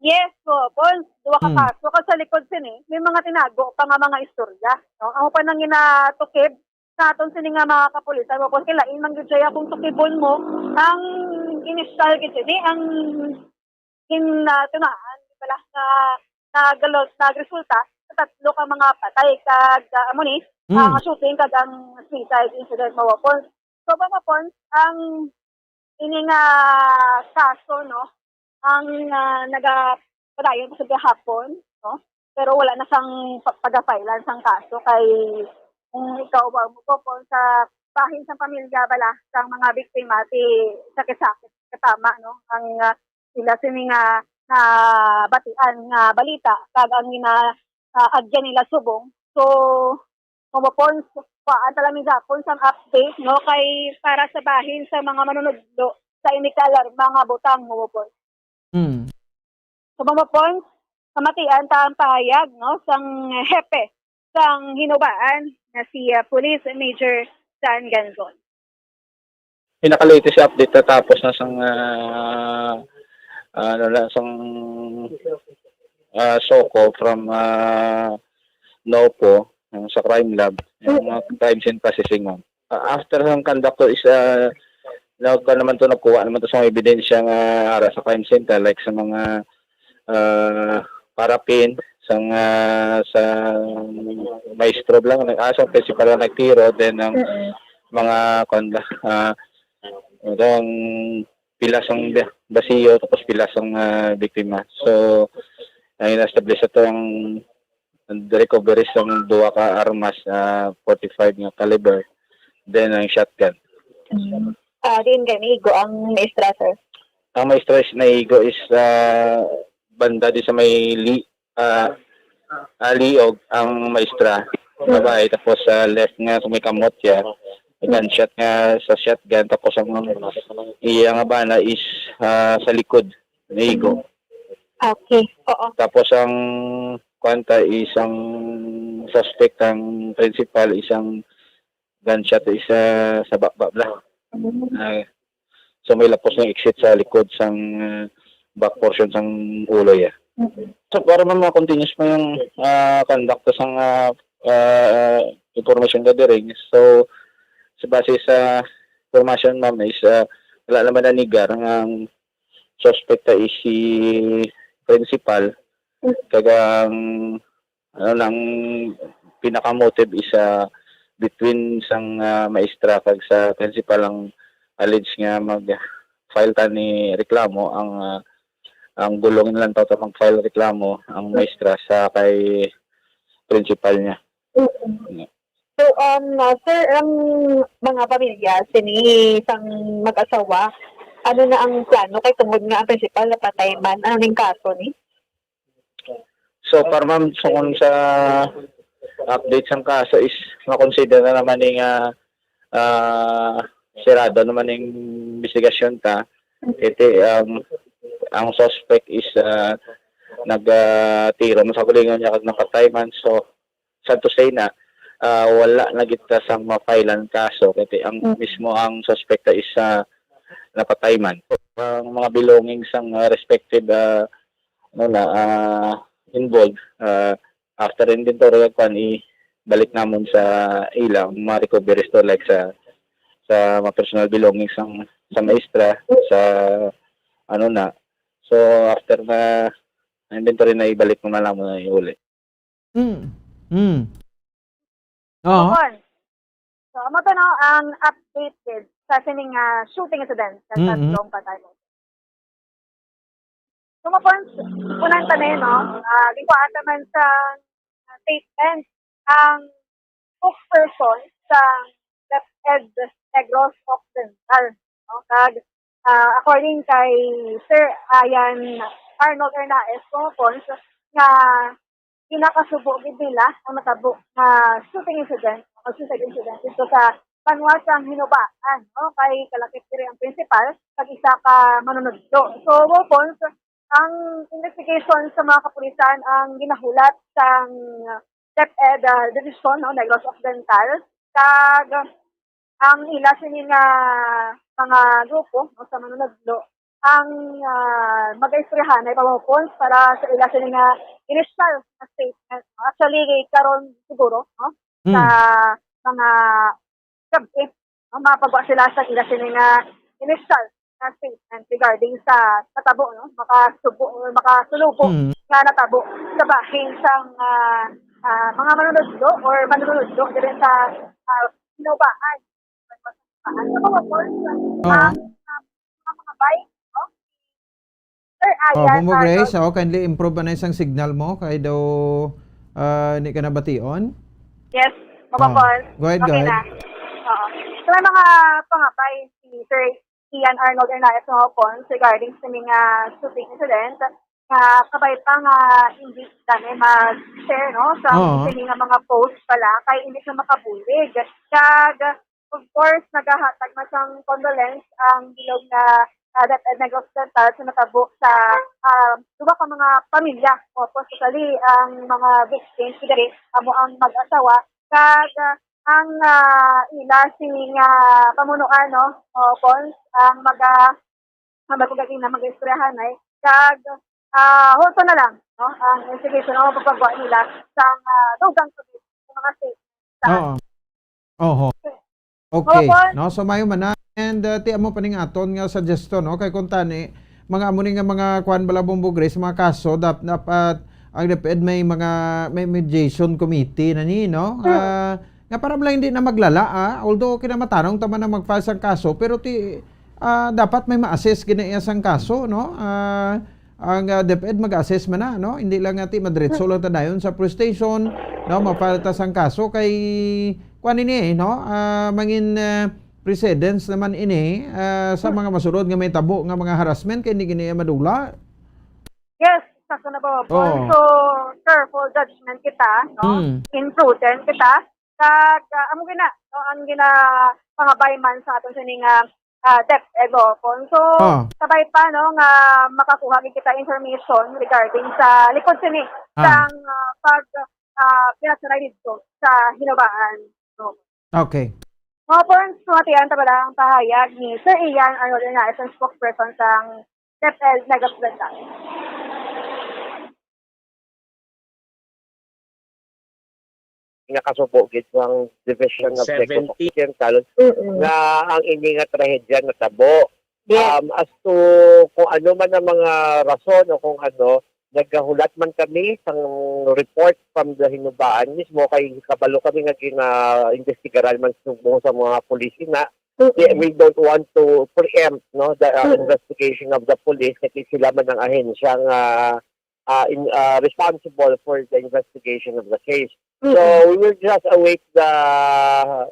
Yes, Bombo Pons, duha ka Hmm. kaso. Kag sa likod sini, may mga tinago pa nga mga istorya, no? Amo pa nang ginatukib sa aton sini nga mga kapulisan, Bombo Pons, kay lain man gyud siya kung tukibon mo ang initial gid sini, ang in, ah, tunaan, di ba, na nagalo-, nagresulta sa tatlo ka mga patay kag, ah, amo ni, Mm. ang shooting kag ang suicide incident, Bombo Pons. So, Bombo Pons, ang ini nga kaso, no, ang, ah, nagapadayon sa gahapon, no, pero wala na sang pa-, pagapailan sang kaso kay kung ikaw ba mo po sa bahin sang pamilya bala sang mga biktima, ti sakit-sakit katama, no, ang, ah, sila sini nga nabatian nga balita kag ang gina, ah, agyan nila subong. So, Bombo Pons, kuhaan ta lang ni gapon sang update, no, kay para sa bahin sa mga manunudlo sa ini ka alarma nga butang, Bombo Pons. Hmm. So, Bombo Pons, kamatian ta ang pahayag, no, sang hepe sang Hinubaan nga si, ah, Police Major John Ganzon. Pinaka-latest update, natapos na sang, ah, ano na, sang, ah, SOCO from, ah, NOPO, yung sa crime lab, yung, ah, crime scene processing, ma'am. Ah, after ng conduct ko is, ah, nagka naman to, nagkuha naman to sa mga ebidensya nga ara sa crime scene, like sa mga, ah, parapin, sang, ah, sa maestro lang, nag-, ah, sa principal lang nagtiro, then ang Mm-mm. mga, kwan ba, ah, ang pila sang ba-, basiyo, tapos pila sang, ah, biktima. So, ang ina-establish ito ang recovery sang duha ka armas, ah, forty-five nga caliber, then ang shotgun. Mm. Ah, diin gani igo ang maestra, sir? Ang maestra is naigo is, ah, banda di sa may li-, ah, ah, liog ang maestra, babae, tapos sa left nga kung may kamot siya, may gunshot nga sa shotgun, tapos ang iya nga bana is, ah, sa likod, naigo. Okay, oo. Tapos ang kuwan ta, isang suspect ang principal, isang gunshot, isa sa baba bala. Mm. Ah, so may lapos nga exit sa likod sang, ah, back portion sang ulo ya. Mm. So, para man ma-continuous mo yung, ah, conduct sang, ah, ah, information gathering. So, sa base sa information, ma'am, is, ah, wala naman nanigar nga ang suspect ta is si principal. Mm. Kag ang, ano lang, pinaka-motive is, ah, between sang, ah, maestra kag sa principal ang alleged nga mag-file ta ni reklamo. Ang, ah, ang gulong lang ta mag-file reklamo ang maestra sa kay principal niya. Mm. So, um, uh, sir, ang mga pamilya sini sang mag-asawa, ano na ang plano kay tungod nga ang principal napatay man? Ano ning kaso ni? So far, ma'am, so kung sa update sang kaso is makonsider na naman ni nga, ah, sirado naman ning investigasyon ta. Iti, um, ang suspect is, ah, nag, ah, tiro man sa kaugalingon niya kag napatay man. So, sad to say na, ah, wala na gid ta sang ma-file-an kaso kay ang Mm. mismo ang suspect is, ah, napatay man. Ang mga belongings sang, ah, respective, ah, ano na, ah, involved, ah, after inventory kag kwan, ibalik namon sa ila ang mga recoveries to, like sa, sa mga personal belongings sang, sa maestra, sa ano na. So, after na inventory na, ibalik mo na lang mo na yung uli. Mm. Mm. Oo. Kon. So, amo to, no, ang update gid sa sining, ah, shooting incident sa Mm-mm. Tatlong Patay. So, mapon-, punan ta na, no? Ah, ginkuhaan ta man sa, ah, statement ang spokesperson sa DepEd Negros Occidental, no? Kag, ah, according kay Sir Ian Arnold Hernaez, kumapon nga ginakasubo gid nila ang natabo nga shooting incident o suicide incident dito sa banwa sang Hinobaan, no? Kay kalakip diri ang principal kag isa ka manunudlo. So, weapons, ang investigation sa mga kapulisan ang ginahulat sang DepEd, ah, Division, no, Negros Occidental, kag ang ila sini nga mga grupo, no, sa manunudlo, ang, ah, mag-istoryahanay pa, weapons, para sa ila sini nga initial nga statement, no? Actually, karon siguro, no, sa Mm. mga gab-i, no, mapagwa sila sa ila sini nga initial nga statement regarding sa natabo, no, makasubo, makasulubo Mm. nga natabo sa bahin sang, ah, ah, mga manunudlo or manunudlo diri sa, ah, Hinobaan. Ano ba, weapons? Oo. Ang, ah, mga bike, no? Sir Oh, Ayan Bombo Grace, Arnold. Oh, kindly improve na isang signal mo kay daw, ah, hindi ka nabation. Yes, Oh, Bombo Paul. Go ahead, go Okay ahead. na. Oo. So, may mga pangabay si Sir Ian Arnold Hernaez Mapon regarding sa mga shooting incident nga kabay pa nga hindi dami mag-share, no, sa Oo. Sini nga mga post pala kay hindi siya makabulig. Kag, of course, nagahatag man sang condolence ang bilog nga, ah, DepEd Negros Occidental sa natabo sa, ah, duha ka mga pamilya. Opo, especially ang mga victims diri amo ang mag-asawa kag, ah, ang, ah, ila sini nga pamunuan, no, o cons, ang maga-, ang bago gani na mag-istoryahanay, kag, ah, hulto na lang, no, ang investigation o pagpagwa nila sa, ah, dugang sa mga state sa Oo. Oho. Okay. Opo. No, so mayo man na. And, uh, ti amo pa ning aton nga suggestion, no, kay kung tani, mga amo ni nga mga kuan bala, Bombo Grace, mga kaso, dap-, dapat ang DepEd may mga, may mediation committee na ni, no? Hmm. Ah, nga para lang hindi na maglala, ah. Although kinamatarong ta man na mag-file sang kaso, pero ti, ah, dapat may ma-assess gina iya sang kaso, no? Ah, ang, ah, DepEd mag-assess man na, no? Hindi lang nga ti madiretso lang ta dayon sa police station, no? Ma-file ta sang kaso kay kuan ini, eh, no? Ah, mangin, ah, precedence naman ini, ah, sa mga masulod nga may tabo nga mga harassment kay hindi gini madula. Yes, sakto na ba, Paul? Oo. So, careful judgment kita, no? Mm. Imprudent kita. Kag, ah, amo gina, no, ang gina-, pangabay man sa aton sini nga ah, DepEd, Bopon. So, Ah. sabay pa, no, nga makakuha gid kita information regarding sa likod sini Ah. sang, ah, pag, ah, pinatsuray didto sa Hinubaan, no. Okay. Bopon, sumatian ta bala ang pahayag ni Sir Ian Arnold Linares, ang spokesperson sang DepEd Negros Occidental. Nga kasubo gid sang Division of Negros Seventy. Occidental Mm-mm. nga ang ini nga trahedya natabo. Yes. Um, as to kung ano man ang mga rason o kung ano, nagahulat man kami sang report from the Hinubaan mismo, kay kabalo kami nga gina-imbestigaran man subong sa mga pulis na. Mm-mm. We, we don't want to preempt, no, the, uh, Mm-mm. investigation of the police, kasi sila man ang ahensya nga, uh, in, uh, responsible for the investigation of the case. So, Mm-mm. we will just await the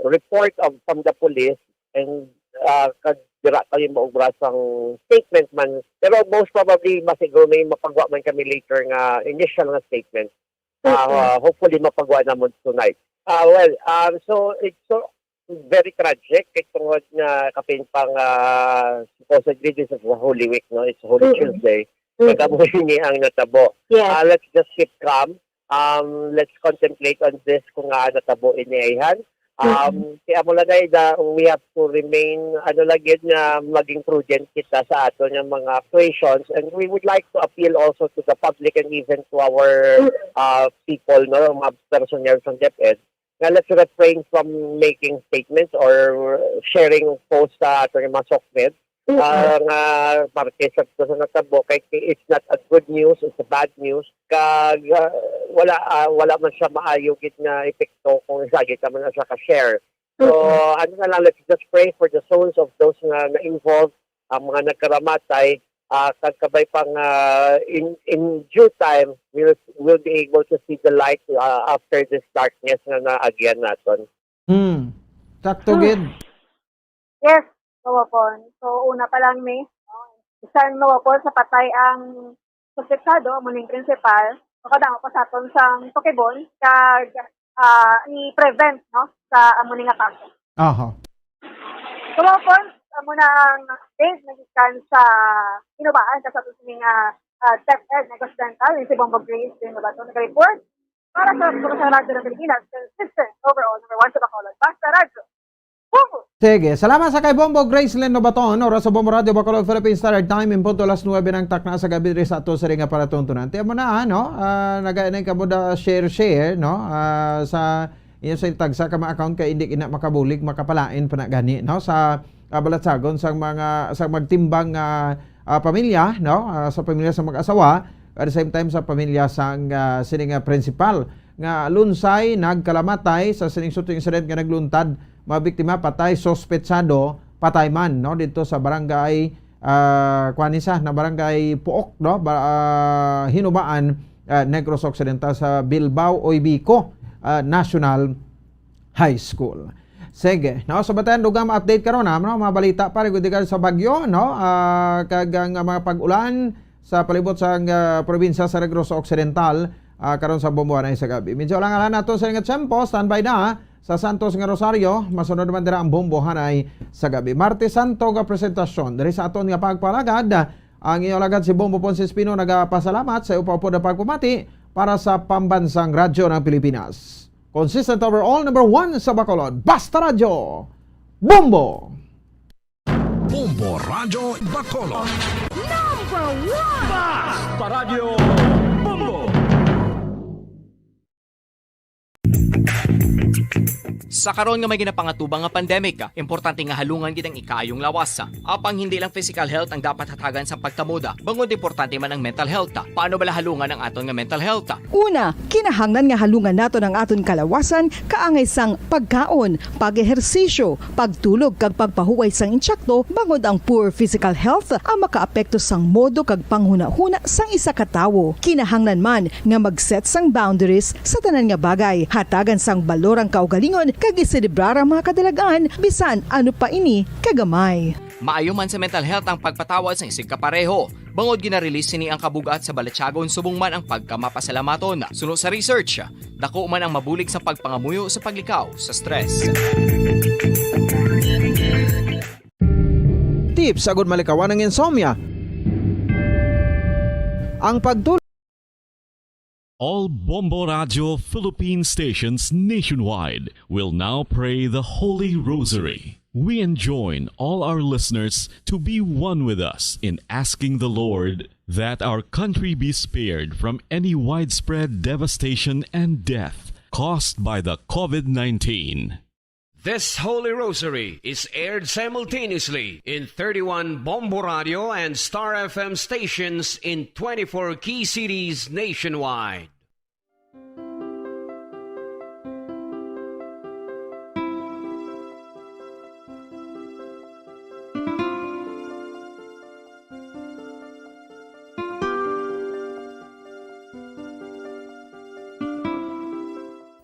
report of, from the police, and, uh, kag dira kami maubra sang statement man. Pero most probably, masiguro may mapagwa man kami later nga initial nga statement. Uh, Mm-mm. uh, hopefully, mapagwa namon tonight. Uh, well, um, so, it's so very tragic kay tungod nga kapin pang, ah, supposedly this is a Holy Week, no? It's Holy Mm-mm. Tuesday. Mm-mm. Kag amo ini ang natabo. Yes. Ah, let's just keep calm. Um, let's contemplate on this kung nga natabo ini ayhan. Um, Mm-mm. kaya mo lang ay da, we have to remain, ano lang yun, nga maging prudent kita sa ato nga mga actuations. And we would like to appeal also to the public and even to our, Mm-mm. uh, people, no, mga personnel sa DepEd, nga let's refrain from making statements or sharing posts sa ato nga mga sokmed, Mm-mm. ah, nga parte sa, sa natabo, kay it's not a good news, it's a bad news. Kag, ah, wala, ah, wala man siya maayo gid nga epekto kung isa gid ka man na siya ka-share. So, Mm-mm. ano na lang, let's just pray for the souls of those nga na-involved, ang mga nagkaramatay, ah, kag kabay pang, ah, in, in due time, we'll, we'll be able to see the light, ah, after this darkness nga naagyan naton. Hmm. Sakto Hmm. gid. Yes, Kawapon. So, una pa lang ni, no? Bisan Kawapon sa patay ang suspetsado, amo ning principal, makadamo pa sa aton sang tukibon, kag, ah, i-prevent, no, sa amo ni nga kaso. Aha. Kawapon, amo na ang update nagikan sa Hinubaan, ka sa aton sini nga, ah, DepEd Negros Occidental, ni si Bombo Grace Lino Bato, nag-report para sa, sa Radyo ng Pilipinas, consistent, overall, number one sa Bacolod. Basta Radyo. Bombo! Sige, salamat sa kay Bombo Grace Lino Bato, no? Oras sa Bombo Radio Bacolod, Philippine Standard Time, in punto alas nuebe ng takna sa gabi diri sa ato sa ring nga palatuntunan. Tiyan mo na, ano? Ah, nagainay ka mo da share, share, no? Ah, sa inyo sa tagsa ka mga account kay hindi ina makabulig, makapalain pa na gani, no? Sa, ah, balatsagon sa mga, sa magtimbang, ah, ah, pamilya, no? Ah, sa pamilya sa mag-asawa, at the same time sa pamilya sang, ah, sini nga principal nga lunsay nagkalamatay sa sining shooting incident nga nagluntad, mga biktima patay, suspetsado patay man, no, dito sa barangay, ah, kuan ni sa, na barangay Puok, no, ba, ah, Hinubaan, ah, Negros Occidental sa Bilbao Oybico, ah, National High School. Sige, no, so batayan dugang ma-update karon, ha, no, mga balita pa regarding sa bagyo, no, ah, kag ang mga pag-ulan sa palibot sa, ah, probinsya sa Negros Occidental, ah, karon sa bumbuanay sa gabi. Medyo lang alam nato sa nga tiyempo, standby na, ha, sa Santos nga Rosario, masunod naman dira ang bumbuanay sa gabi. Martes Santo nga presentasyon diri sa aton nga pagpalagad. Ang inyong alagad si Bombo Ponce Espino nagapasalamat sa upod na pagpamati para sa Pambansang Radyo ng Pilipinas. Consistent overall, number one sa Bacolod. Basta Radyo, Bombo! Bombo Radyo Bacolod. Number one! Basta Radyo, Bombo! Sa karon nga may ginapangatubang nga pandemic, importante nga halungan gid ang ikaayong lawas. Apang hindi lang physical health ang dapat hatagan sa pagtamod, bangod importante man ang mental health. Paano bala halungan ang aton nga mental health? Una, kinahanglan nga halungan naton ang aton kalawasan kaangay sang pagkaon, pag-ehersisyo, pagtulog kag pagpahuway sang intsakto, bangod ang poor physical health ang makaapekto sang modo kag panghunahuna sang isa ka tawo. Kinahanglan man nga mag-set sang boundaries sa tanan nga bagay. Hatagan sang balor ang kaugalingon kag iselebrar ang mga kadalagan, bisan ano pa ini kagamay. Maayo man sa mental health ang pagpatawad sa isigkapareho, bangod gina-release sini ang kabug-at sa balatyagon subong man ang pagkamapasalamaton. Suno sa research, dako man ang mabulig sa pagpangamuyo sa paglikaw sa stress. Tips agud malikawan ang insomnia. Ang pagtul- All Bombo Radio Philippine stations nationwide will now pray the Holy Rosary. We enjoin all our listeners to be one with us in asking the Lord that our country be spared from any widespread devastation and death caused by the COVID nineteen. This Holy Rosary is aired simultaneously in thirty-one Bombo Radio and Star F M stations in twenty-four key cities nationwide.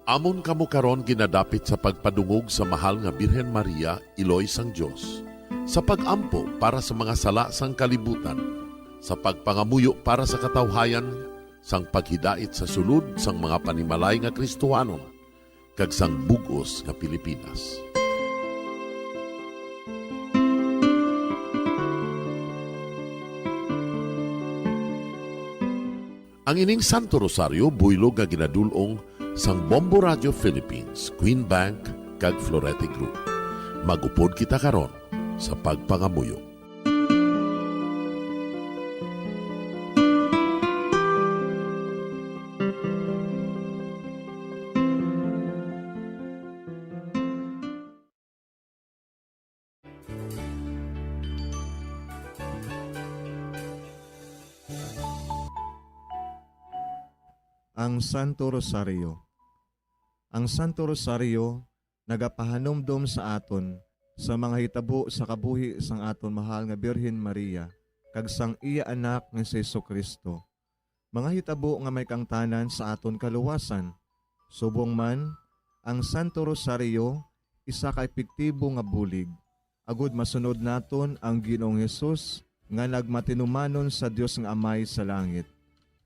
Amon kamo karon ginadapit sa pagpadungog sa Mahal nga Birhen Maria, Iloy sang Dios, sa pag-ampo para sa mga sala sang kalibutan, sa pagpangamuyo para sa katawhayan, sang paghidait sa sulod sang mga panimalay nga Kristohanon, kag sang bug-os nga Pilipinas. Ang ining Santo Rosario buylog nga ginadul-ong sang Bombo Radio Philippines, Queen Bank, kag Florete Group. Mag-upod kita karon sa pagpangamuyo. Ang Santo Rosario. Ang Santo Rosario nagapahanumdom sa aton sa mga hitabo sa kabuhi sang aton mahal nga Birhen Maria kag sang iya Anak nga si Jesu-Cristo, mga hitabo nga may kaangtanan sa aton kaluwasan. Subong man, ang Santo Rosario isa ka epektibo nga bulig agud masunod naton ang Ginoong Hesus nga nagmatinumanon sa Dios nga Amay sa langit.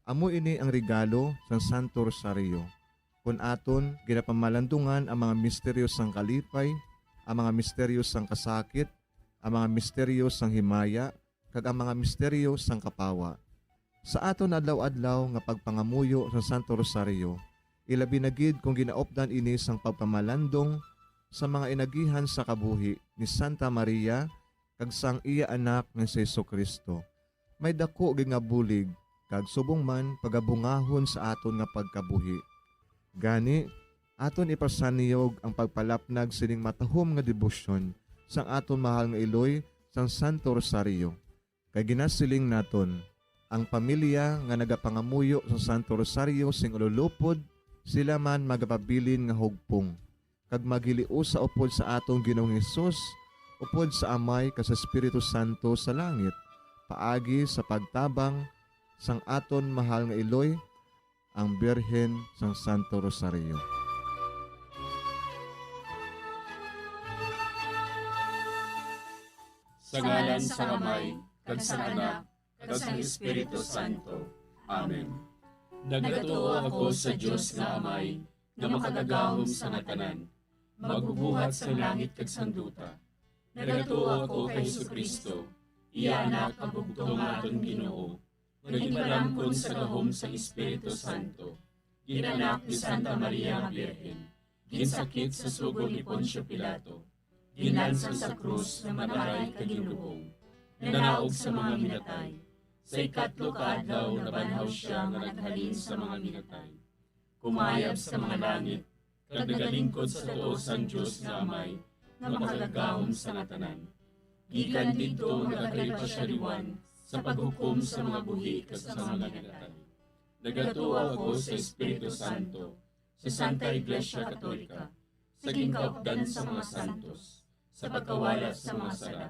Amo ini ang regalo sang Santo Rosario, kon aton ginapamalandungan ang mga misteryo sang kalipay, ang mga misteryo sang kasakit, ang mga misteryo sang himaya, kag ang mga misteryo sang kapawa. Sa aton adlaw-adlaw nga pagpangamuyo sa Santo Rosario, ilabi na gid kon ginaupdan ini sang pagpamalandong sa mga inagihan sa kabuhi ni Santa Maria kag sang iya Anak nga si Jesu-Cristo, may daku gid nga bulig kag subong man pagabungahon sa aton nga pagkabuhi. Gani, aton ipasaniyog ang pagpalapnag sining matahom nga debosyon sang aton mahal nga iloy sang Santo Rosario. Kay ginasiling naton, ang pamilya nga nagapangamuyo sa Santo Rosario sing ululupod, sila man magapabilin nga hugpong, kag maghiliusa upod sa aton Ginoong Hesus, upod sa Amay kag sa Espiritu Santo sa langit, paagi sa pagtabang sang aton mahal nga iloy, ang Birhen sang Santo Rosario. Sa ngalan sang Amay, kag sang Anak, kag sang Espiritu Santo. Amen. Nagatuo ako sa Dios nga Amay, nga makagagahom sa nga tanan, magbubuhat sang langit kag sang duta. Nagatuo ako kay Jesu-Cristo, iya Anak, ang bugtong nga aton Ginoo, nga ginpalamkon sa gahom sang Espiritu Santo, ginanak ni Santa Maria nga Birhen, ginsakit sa sugo ni Poncio Pilato, ginlansang sa krus, namatay, kag ginlubong, nanaog sa mga minatay. Sa ikatlo ka adlaw nabanhaw sia nga naghalin sa mga minatay. Kumayab sa mga langit, kag nagalingkod sa tuo sang Dios nga Amay, nga makagagahom sa nga tanan. Gikan didto nagakalipa sia liwan sa paghukom sa mga buhi kag sa mga minatay. Nagatuo ako sa Espiritu Santo, sa Santa Iglesia Katolika, sa ginkaupdan sa mga santos, sa pagkawala sa mga sala,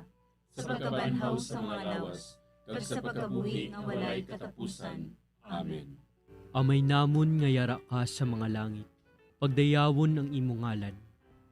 sa pagkabanhaw sa mga lawas, kag sa pagkabuhi nga walay katapusan. Amen. Amay namon nga yara ka sa mga langit, pagdayawon ang imo ngalan,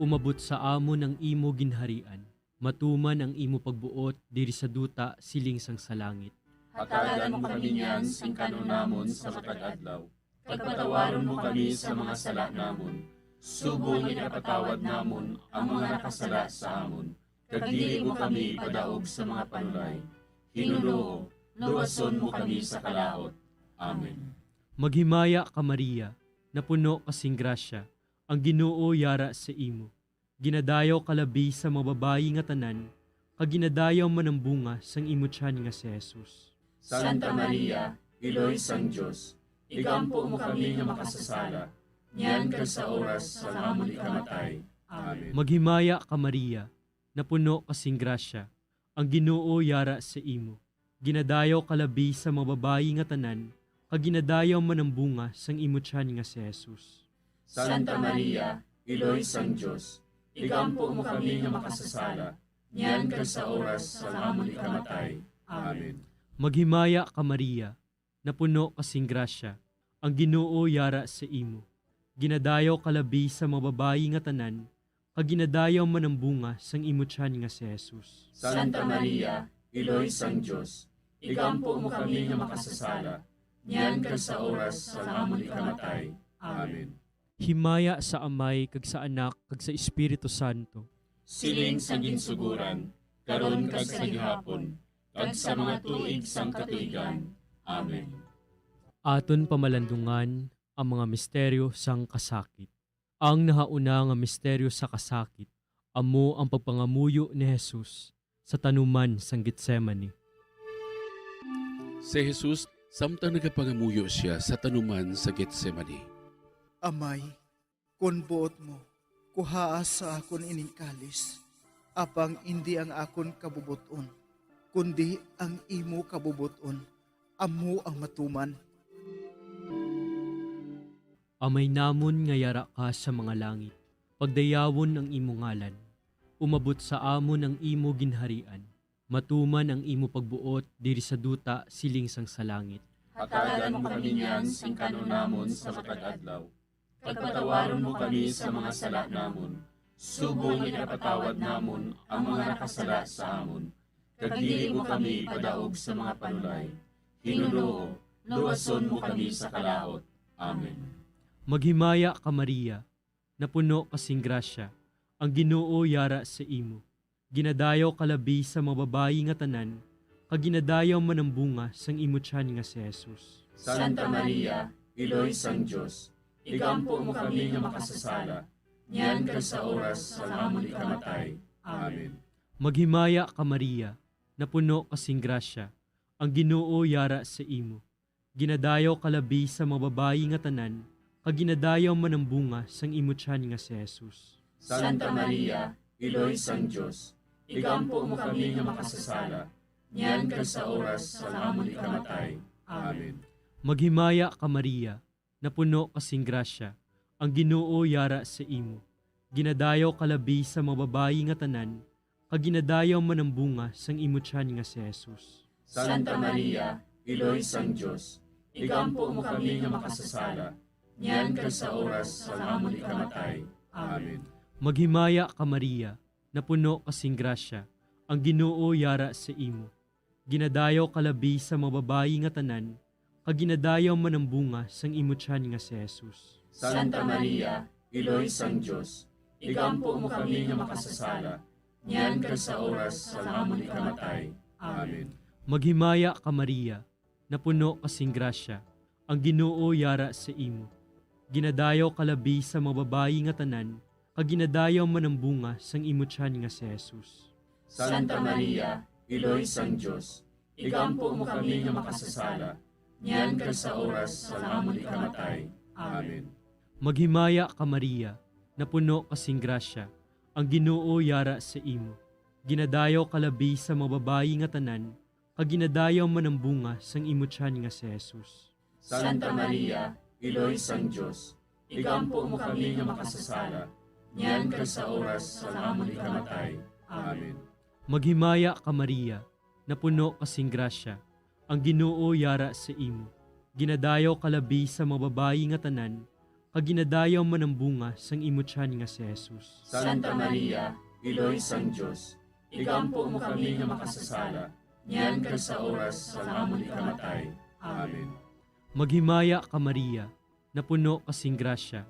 umabot sa amon ang imo ginharian, matuman ang imo pagbuot diri sa duta siling sang sa langit. Hatagan mo kami niyan sing kan-on namon sa matag adlaw, kag patawaron mo kami sa mga sala namon, subong nga ginapatawad namon ang mga nakasala sa amon, kag dili mo kami ipadaog sa mga panulay. Hinunoo, luwason mo kami sa kalaut. Amen. Maghimaya ka, Maria, napuno ka sing grasya, ang Ginoo yara sa imo. Ginadayaw ka labi sa mga babayi nga tanan, kag ginadayaw man ang bunga sang imo tiyan nga si Jesus. Santa Maria, Iloy sang Dios, igampo mo kami nga makasasala, niyan kag sa oras sang amon ikamatay. Amen. Maghimaya ka, Maria, napuno ka sing grasya, ang Ginoo yara sa imo. Ginadayaw ka labi sa mga babayi nga tanan, kag ginadayaw man ang bunga sang imo tiyan nga si Jesus. Santa Maria, Iloy sang Dios, igampo mo kami nga makasasala, niyan kag sa oras sang amon ikamatay. Amen. Maghimaya ka, Maria, napuno ka sing grasya, ang Ginoo yara sa imo. Ginadayaw ka labi sa mga babayi nga tanan, kag ginadayaw man ang bunga sang imo tiyan nga si Jesus. Santa Maria, Iloy sang Dios, igampo mo kami nga makasasala, niyan kag sa oras sang amon ikamatay. Amen. Himaya sa Amay, kag sa Anak, kag sa Espiritu Santo. Siling sa ginsuguran, karon kag sa gihapon, kag sa mga tuig sang katuigan. Amen. Aton pamalandungan ang mga misteryo sang kasakit. Ang nahauna nga misteryo sa kasakit amo ang pagpangamuyo ni Jesus sa tanuman sang Getsemani. Si Jesus, samtang nagapangamuyo sia sa tanuman sa Getsemani. Amay, kon buot mo, kuhaa sa akon ining kalis, apang indi ang akon kabubot-on, kundi ang imo kabubot-on, amo ang matuman. Amay namon nga yara ka sa mga langit, pagdayawon ang imo ngalan. Umabot sa amon ang imo ginharian. Matuman ang imo pagbuot diri sa duta siling sang sa langit. Hatagan mo kami niyan sing kan-on namon sa matag adlaw. Kag patawaron mo kami sa mga sala namon, subong nga ginapatawad namon ang mga nakasala sa amon. Kag dili mo kami ipadaog sa mga panulay. Hinunoo, luwason mo kami sa kalaut. Amen. Maghimaya ka, Maria, napuno ka sing grasya, ang Ginoo yara sa imo. Ginadayaw ka labi sa mga babayi nga tanan, kag ginadayaw man ang bunga sang imo tiyan nga si Jesus. Santa Maria, Iloy sang Dios, igampo mo kami nga makasasala, niyan kag sa oras sang amon ikamatay. Amen. Maghimaya ka, Maria, napuno ka sing grasya, ang Ginoo yara sa imo. Ginadayaw ka labi sa mga babayi nga tanan, kag ginadayaw man ang bunga sang imo tiyan nga si Jesus. Santa Maria, Iloy sang Dios, igampo mo kami nga makasasala, niyan kag sa oras sang amon ikamatay. Amen. Maghimaya ka, Maria, napuno ka sing grasya, ang Ginoo yara sa imo. Ginadayaw ka labi sa mga babayi nga tanan, kag ginadayaw man ang bunga sang imo tiyan nga si Jesus. Santa Maria, Iloy sang Dios, igampo mo kami nga makasasala, niyan kag sa oras sang amon ikamatay. Amen. Maghimaya ka, Maria, napuno ka sing grasya, ang Ginoo yara sa imo. Ginadayaw ka labi sa mga babayi nga tanan, kag ginadayaw man ang bunga sang imo tiyan nga si Jesus. Santa Maria, Iloy sang Dios, igampo mo kami nga makasasala, niyan kag sa oras sang amon ikamatay. Amen. Maghimaya ka, Maria, napuno ka sing grasya, ang Ginoo yara sa imo. Ginadayaw ka labi sa mga babayi nga tanan, kag ginadayaw man ang bunga sang imo tiyan nga si Jesus. Santa Maria, Iloy sang Dios, igampo mo kami nga makasasala, niyan kag sa oras sang amon ikamatay. Amen. Maghimaya ka, Maria, napuno ka sing grasya, ang Ginoo yara sa imo. Ginadayaw ka labi sa mga babayi nga tanan, kag ginadayaw man ang bunga sang imo tiyan nga si Jesus. Santa Maria, Iloy sang Dios, igampo mo kami nga makasasala, niyan kag sa oras sang amon ikamatay. Amen. Maghimaya ka, Maria, napuno ka sing grasya, ang Ginoo yara sa imo. Ginadayaw ka labi sa mga babayi nga tanan, kag ginadayaw man ang bunga sang imo tiyan nga si Jesus. Santa Maria, Iloy sang Dios, igampo mo kami nga makasasala, niyan kag sa oras sang amon ikamatay. Amen. Maghimaya ka, Maria, napuno ka sing grasya,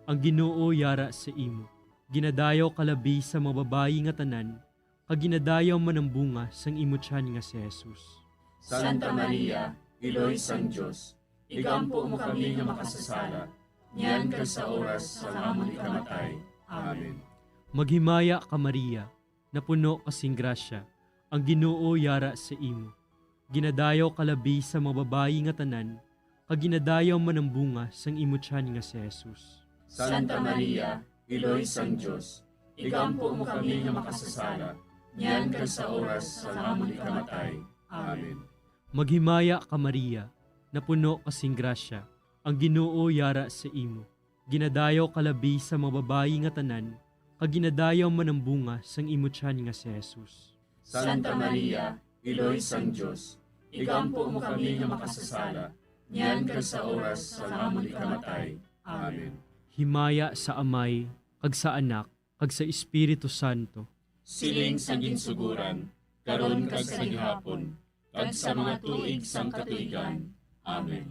ang Ginoo yara sa imo. Ginadayaw ka labi sa mga babayi nga tanan, kag ginadayaw man ang bunga sang imo tiyan nga si Jesus. Santa Maria, Iloy sang Dios, igampo mo kami nga makasasala, niyan kag sa oras sang amon ikamatay. Amen. Maghimaya ka, Maria, napuno ka sing grasya, ang Ginoo yara sa imo. Ginadayaw ka labi sa mga babayi nga tanan, kag ginadayaw man ang bunga sang imo tiyan nga si Jesus. Santa Maria, Iloy sang Dios, igampo mo kami nga makasasala, niyan kag sa oras sang amon ikamatay. Amen. Maghimaya ka, Maria, napuno ka sing grasya, ang Ginoo yara sa imo. Ginadayaw ka labi sa mga babayi nga tanan, kag ginadayaw man ang bunga sang imo tiyan nga si Jesus. Santa Maria, Iloy sang Dios, igampo mo kami nga makasasala, niyan kag sa oras sang amon ikamatay. Amen. Himaya sa Amay, kag sa Anak, kag sa Espiritu Santo. Siling sa ginsuguran, karon kag sa gihapon, kag sa mga tuig sang katuigan. Amen.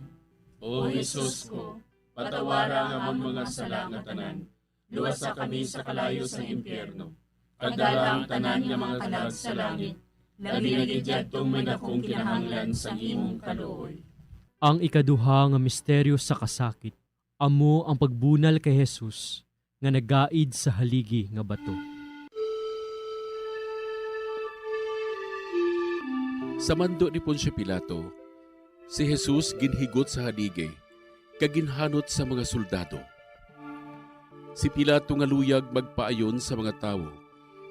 O Jesus ko, patawara ang amon mga sala nga tanan, luwasa kami sa kalayo sang impyerno, kag dala ang tanan nga mga kalag sa langit, labi na gid yadtong may dakong kinahanglan sang imong kaluoy. Ang ikaduha nga misteryo sa kasakit, amo ang pagbunal kay Jesus nga nagaid sa haligi nga bato. Sa mando ni Poncio Pilato, si Jesus ginhigot sa haligi kag ginhanot sa mga soldado. Si Pilato nga luyag magpaayon sa mga tawo,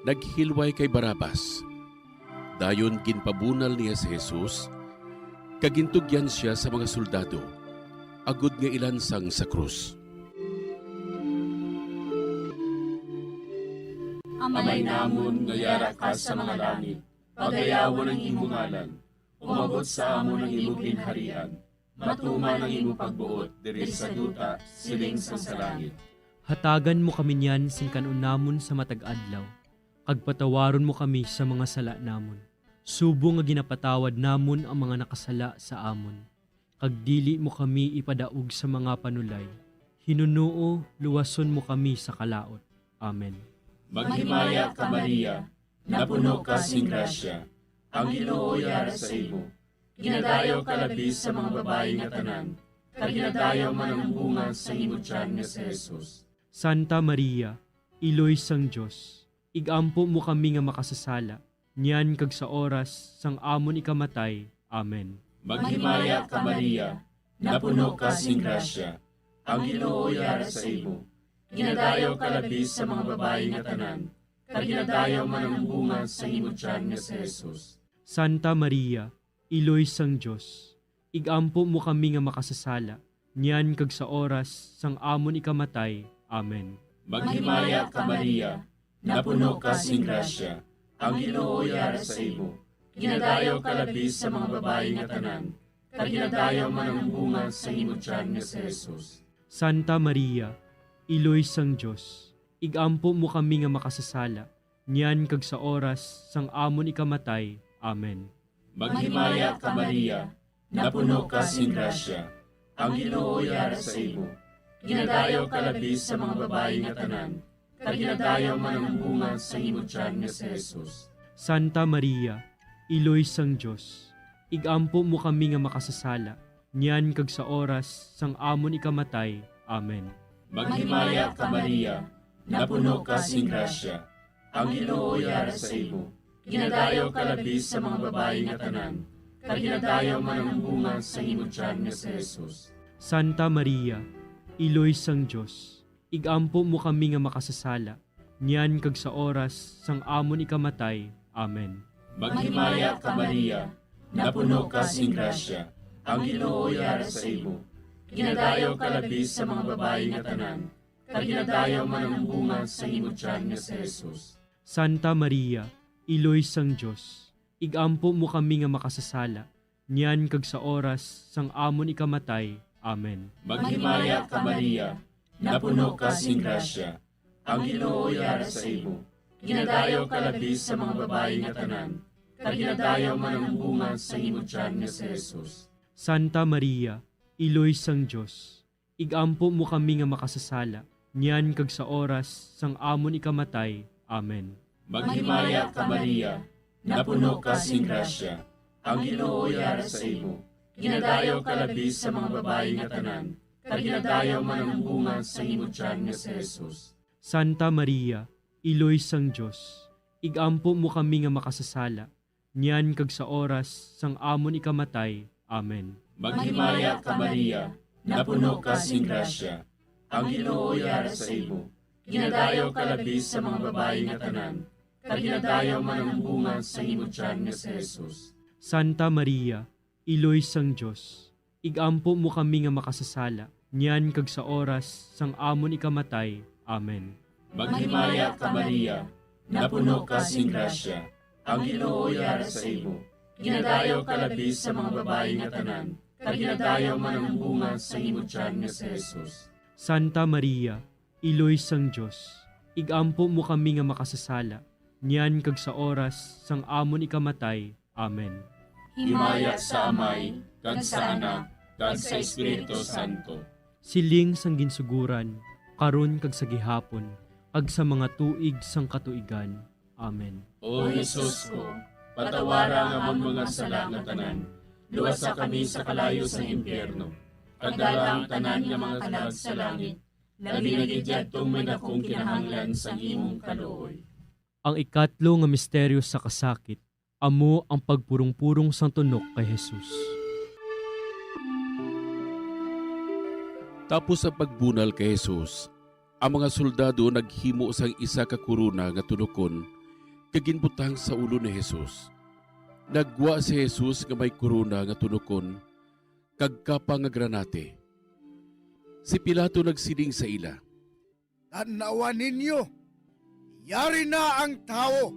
naghilway kay Barrabas. Dayon ginpabunal niya si Jesus, kag gintugyan sia sa mga soldado, agod nga ilansang sa krus. Amay namon nga yara ka sa mga langit, pagayawon ang imo ngalan, umabot sa amon ang imo ginharian, matuman ang imo pagbuot diri sa duta, siling sang sa langit. Hatagan mo kami niyan sing kan-on namon sa matag adlaw, kag patawaron mo kami sa mga sala namon, subong nga ginapatawad namon ang mga nakasala sa amon. Kag dili mo kami ipadaog sa mga panulay, hinunoo, luwason mo kami sa kalaut. Amen. Maghimaya ka, Maria, napuno ka sing grasya, ang Ginoo yara sa imo. Ginadayaw ka labi sa mga babayi nga tanan, kag ginadayaw man ang bunga sang imo tiyan nga si Jesus. Santa Maria, Iloy sang Dios, igampo mo kami nga makasasala, niyan kag sa oras sang amon ikamatay. Amen. Maghimaya ka, Maria, napuno ka sing grasya, ang Ginoo yara sa imo. Ginadayaw ka labi sa mga babayi nga tanan, kag ginadayaw man ang bunga sang imo tiyan nga si Jesus. Santa Maria, Iloy sang Dios, igampo mo kami nga makasasala, niyan kag sa oras sang amon ikamatay. Amen. Maghimaya ka, Maria, napuno ka sing grasya, ang Ginoo yara sa imo. Ginadayaw ka labi sa mga babayi nga tanan, kag ginadayaw man ang bunga sang imo tiyan nga si Jesus. Santa Maria, Iloy sang Dios, igampo mo kami nga makasasala, niyan kag sa oras sang amon ikamatay. Amen. Maghimaya ka, Maria, napuno ka sing grasya, ang Ginoo yara sa imo. Ginadayaw ka labi sa mga babayi nga tanan, kag ginadayaw man ang bunga sang imo tiyan nga si Jesus. Santa Maria, Iloy sang Dios, igampo mo kami nga makasasala, niyan kag sa oras sang amon ikamatay. Amen. Maghimaya ka, Maria, napuno ka sing grasya, ang Ginoo yara sa imo. Ginadayaw ka labi sa mga babayi nga tanan, kag ginadayaw man ang bunga sang imo tiyan nga si Jesus. Santa Maria, Iloy sang Dios, igampo mo kami nga makasasala, niyan kag sa oras sang amon ikamatay. Amen. Maghimaya ka, Maria, napuno ka sing grasya, ang Ginoo yara sa imo. Ginadayaw ka labi sa mga babayi nga tanan, kag ginadayaw man ang bunga sang imo tiyan nga si Jesus. Santa Maria, Iloy sang Dios, igampo mo kami nga makasasala, niyan kag sa oras sang amon ikamatay. Amen. Maghimaya ka, Maria, napuno ka sing grasya, ang Ginoo yara sa imo. Ginadayaw ka labi sa mga babayi nga tanan, kag ginadayaw man ang bunga sang imo tiyan nga si Jesus. Santa Maria, Iloy sang Dios, igampo mo kami nga makasasala, niyan kag sa oras sang amon ikamatay. Amen. Maghimaya ka, Maria, napuno ka sing grasya, ang Ginoo yara sa imo. Ginadayaw ka labi sa mga babayi nga tanan, kag ginadayaw man ang bunga sang imo tiyan nga si Jesus. Santa Maria, Iloy sang Dios, ig-ampo mo kami nga makasasala, niyan kag sa oras sang amon ikamatay. Amen. Maghimaya ka, Maria, napuno ka sing grasya, ang Ginoo yara sa imo. Ginadayaw ka labi sa mga babayi nga tanan, kag ginadayaw man ang bunga sang imo tiyan nga si Jesus. Santa Maria, Iloy sang Dios, ig-ampo mo kami nga makasasala, niyan kag sa oras sang amon ikamatay. Amen. Maghimaya ka, Maria, napuno ka sing grasya, ang Ginoo yara sa imo. Ginadayaw ka labi sa mga babayi nga tanan, kag ginadayaw man ang bunga sang imo tiyan nga si Jesus. Santa Maria, Iloy sang Dios, ig-ampo mo kami nga makasasala, niyan kag sa oras sang amon ikamatay. Amen. Himaya sa Amay, kag sa Anak, kag sa Espiritu Santo. Siling sang ginsuguran, karon kag sa gihapon, kag sa mga tuig sang katuigan. Amen. O Jesus ko, patawara ang amon mga sala nga tanan, luwasa kami sa kalayo sang impyerno, kag dala ang tanan nga mga kalag sa langit, labi na gid yadtong may dakong kinahanglan sang imong kaluoy. Ang ikatlo nga misteryo sa kasakit, amo ang pagpurong-purong sang tunok kay Jesus. Tapos ang pagbunal kay Jesus, ang mga soldado naghimo sang isa ka korona nga tunokon kag ginbutang sa ulo ni Jesus. Naggwa si Jesus nga may korona nga tunokon kag kapa nga granate. Si Pilato nagsiling sa ila, "Tan-awa ninyo, yari na ang tawo."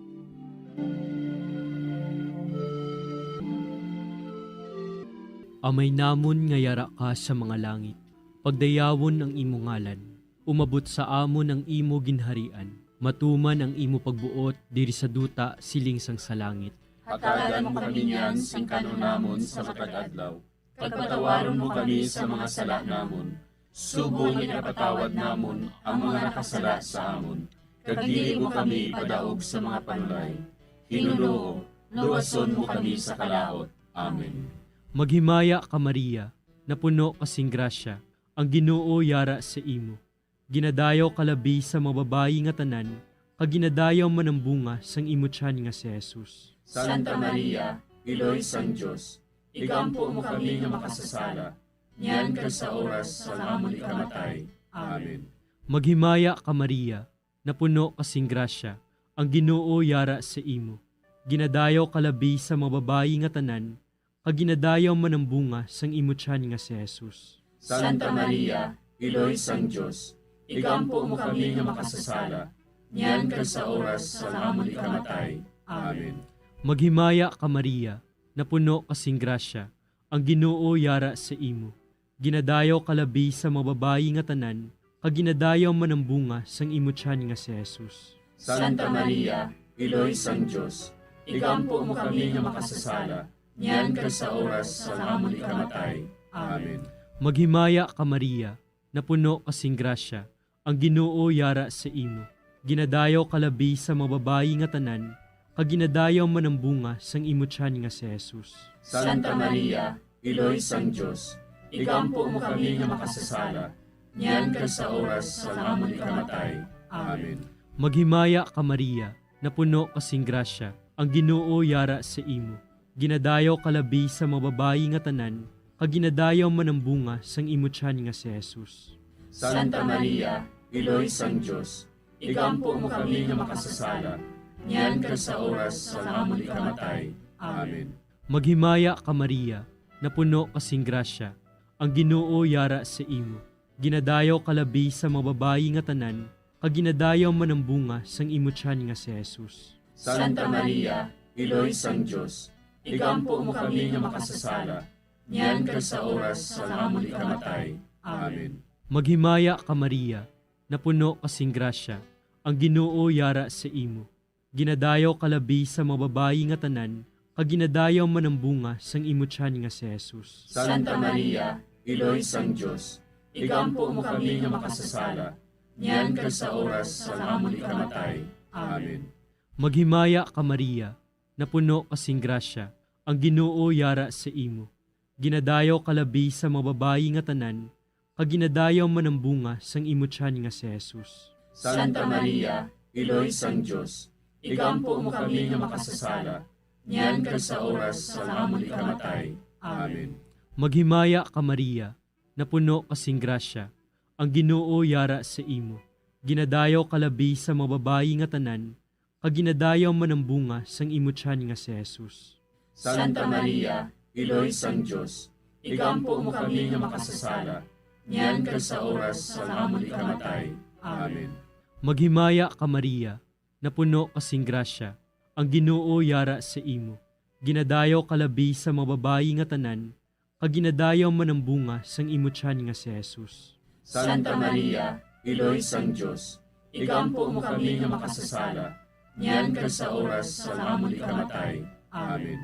Amay namon nga yara ka sa mga langit, pagdayawon ang imo ngalan. Umabot sa amon ang imo ginharian. Matuman ang imo pagbuot diri sa duta siling sang sa langit. Hatagan mo kami niyan sing kan-on namon sa matag adlaw. Kag patawaron mo kami sa mga sala namon, subong nga ginapatawad namon ang mga nakasala sa amon. Kag dili mo kami ipadaog sa mga panulay. Hinunoo, luwason mo kami sa kalaut. Amen. Maghimaya ka, Maria, napuno ka sing grasya, ang Ginoo yara sa imo. Ginadayaw ka labi sa mga babayi nga tanan, kag ginadayaw man ang bunga sang imo tiyan nga si Jesus. Santa Maria, Iloy sang Dios, igampo mo kami nga makasasala, niyan kag sa oras sang amon ikamatay. Amen. Maghimaya ka, Maria, napuno ka sing grasya, ang Ginoo yara sa imo. Ginadayaw ka labi sa mga babayi nga tanan, kag ginadayaw man ang bunga sang imo tiyan nga si Jesus. Santa Maria, Iloy sang Dios, igampo mo kami nga makasasala, niyan kag sa oras sang amon ikamatay. Amen. Maghimaya ka, Maria, napuno ka sing grasya, ang Ginoo yara sa imo. Ginadayaw ka labi sa mga babayi nga tanan, kag ginadayaw man ang bunga sang imo tiyan nga si Jesus. Santa Maria, Iloy sang Dios, igampo mo kami nga makasasala, niyan kag sa oras sang amon ikamatay. Amen. Maghimaya ka, Maria, napuno ka sing grasya, ang Ginoo yara sa imo. Ginadayaw ka labi sa mga babayi nga tanan, kag ginadayaw man ang bunga sang imo tiyan nga si Jesus. Santa Maria, Iloy sang Dios, igampo mo kami nga makasasala, niyan kag sa oras sang amon ikamatay. Amen. Maghimaya ka, Maria, napuno ka sing grasya, ang Ginoo yara sa imo. Ginadayaw ka labi sa mga babayi nga tanan, kag ginadayaw man ang bunga sang imo tiyan nga si Jesus. Santa Maria, Iloy sang Dios, igampo mo kami nga makasasala, niyan kag sa oras sang amon ikamatay. Amen. Maghimaya ka, Maria, napuno ka sing grasya, ang Ginoo yara sa imo. Ginadayaw ka labi sa mga babayi nga tanan, kag ginadayaw man ang bunga sang imo tiyan nga si Jesus. Santa Maria, Iloy sang Dios, igampo mo kami nga makasasala, niyan kag sa oras sang amon ikamatay. Amen. Maghimaya ka, Maria, napuno ka sing grasya, ang Ginoo yara sa imo. Ginadayaw ka labi sa mga babayi nga tanan, kag ginadayaw man ang bunga sang imo tiyan nga si Jesus. Santa Maria, Iloy sang Dios, igampo mo kami nga makasasala, niyan kag sa oras sang amon ikamatay. Amen. Maghimaya ka, Maria, napuno ka sing grasya, ang Ginoo yara sa imo. Ginadayaw ka labi sa mga babayi nga tanan, kag ginadayaw man ang bunga sang imo tiyan nga si Jesus. Santa Maria, Iloy sang Dios, igampo mo kami nga makasasala, niyan kag sa oras sang amon ikamatay. Amen. Maghimaya ka, Maria, napuno ka sing grasya, ang Ginoo yara sa imo. Ginadayaw ka labi sa mga babayi nga tanan, kag ginadayaw man ang bunga sang imo tiyan nga si Jesus. Santa Maria, Iloy sang Dios, igampo mo kami nga makasasala, niyan kag sa oras sang amon ikamatay. Amen. Maghimaya ka, Maria, napuno ka sing grasya, ang Ginoo yara sa imo. Ginadayaw ka labi sa mga babayi nga tanan, kag ginadayaw man ang bunga sang imo tiyan nga si Jesus. Santa Maria, Iloy sang Dios, igampo mo kami nga makasasala, niyan kag sa oras sang amon ikamatay. Amen.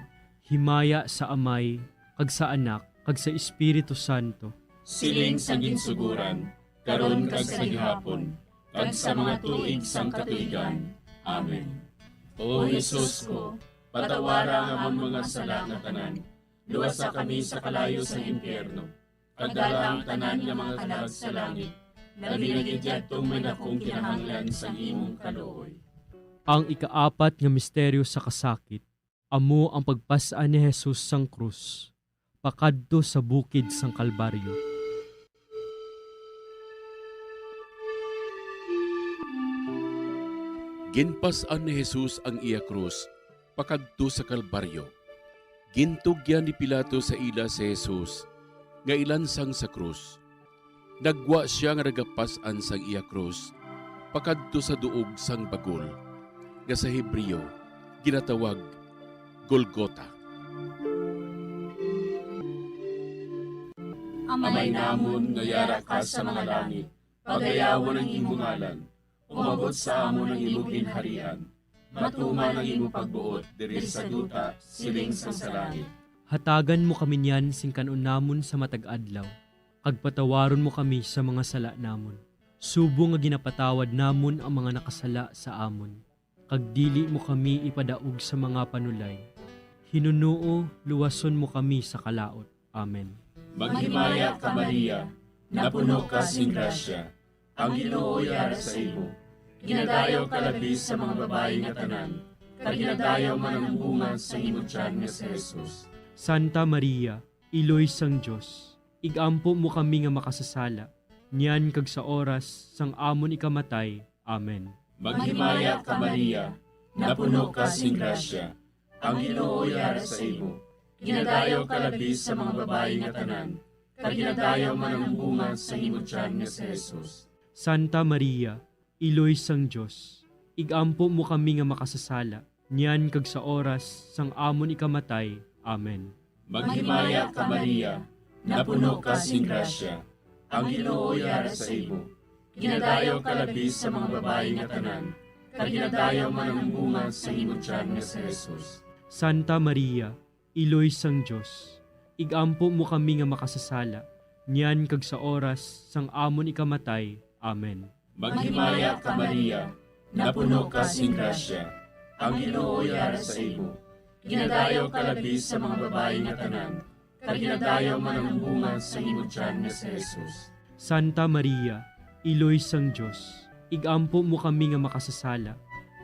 Himaya sa Amay, kag sa Anak, kag sa Espiritu Santo. Siling sa ginsuguran, karon kag sa gihapon, kag sa mga tuig sang katuigan. Amen. O Jesus ko, patawara ang amon mga sala nga tanan, luwasa kami sa kalayo sang impyerno, kag dala ang tanan nga mga kalag sa langit, labi na gid yadtong may dakong kinahanglan sang imong kaluoy. Ang ikaapat nga misteryo sa kasakit, amo ang pagpas-an ni Jesus sang krus pakadto sa bukid sang Kalbaryo. Ginpas-an ni Jesus ang iya krus pakadto sa Kalbaryo. Gintugyan ni Pilato sa ila si Jesus nga ilansang sa krus. Naggwa sia nga nagapas-an sang iya krus pakadto sa duog sang bagol, nga sa Hebreo ginatawag Golgota. Amay namon nga yara ka sa mga langit, pagayawon ang imo ngalan. Umabot sa amon ang imo ginharian. Matuman ang imo pagbuot diri sa duta, siling sang sa langit. Hatagan mo kami niyan sing kan-on namon sa matag adlaw, kag patawaron mo kami sa mga sala namon, subong nga ginapatawad namon ang mga nakasala sa amon. Kag dili mo kami ipadaog sa mga panulay. Hinunoo, luwason mo kami sa kalaut. Amen. Maghimaya ka, Maria, napuno ka sing grasya, ang Ginoo yara sa imo. Ginadayaw ka labi sa mga babayi nga tanan, kag ginadayaw man ang bunga sang imo tiyan nga si Jesus. Santa Maria, Iloy sang Dios, igampo mo kami nga makasasala, niyan kag sa oras sang amon ikamatay. Amen. Maghimaya ka, Maria, napuno ka sing grasya, ang Ginoo yara sa imo. Ginadayaw ka labi sa mga babayi nga tanan, kag ginadayaw man ang bunga sang imo tiyan nga si Jesus. Santa Maria, Iloy sang Dios, igampo mo kami nga makasasala, niyan kag sa oras sang amon ikamatay. Amen. Maghimaya ka, Maria, napuno ka sing grasya, ang Ginoo yara sa imo. Ginadayaw ka labi sa mga babayi nga tanan, kag ginadayaw man ang bunga sang imo tiyan nga si Jesus. Santa Maria, Iloy sang Dios, igampo mo kami nga makasasala, niyan kag sa oras sang amon ikamatay. Amen. Maghimaya ka, Maria, napuno ka sing grasya, ang Ginoo yara sa imo. Ginadayaw ka labi sa mga babayi nga tanan, kag ginadayaw man ang bunga sang imo tiyan nga si Jesus. Santa Maria, Iloy sang Dios, igampo mo kami nga makasasala,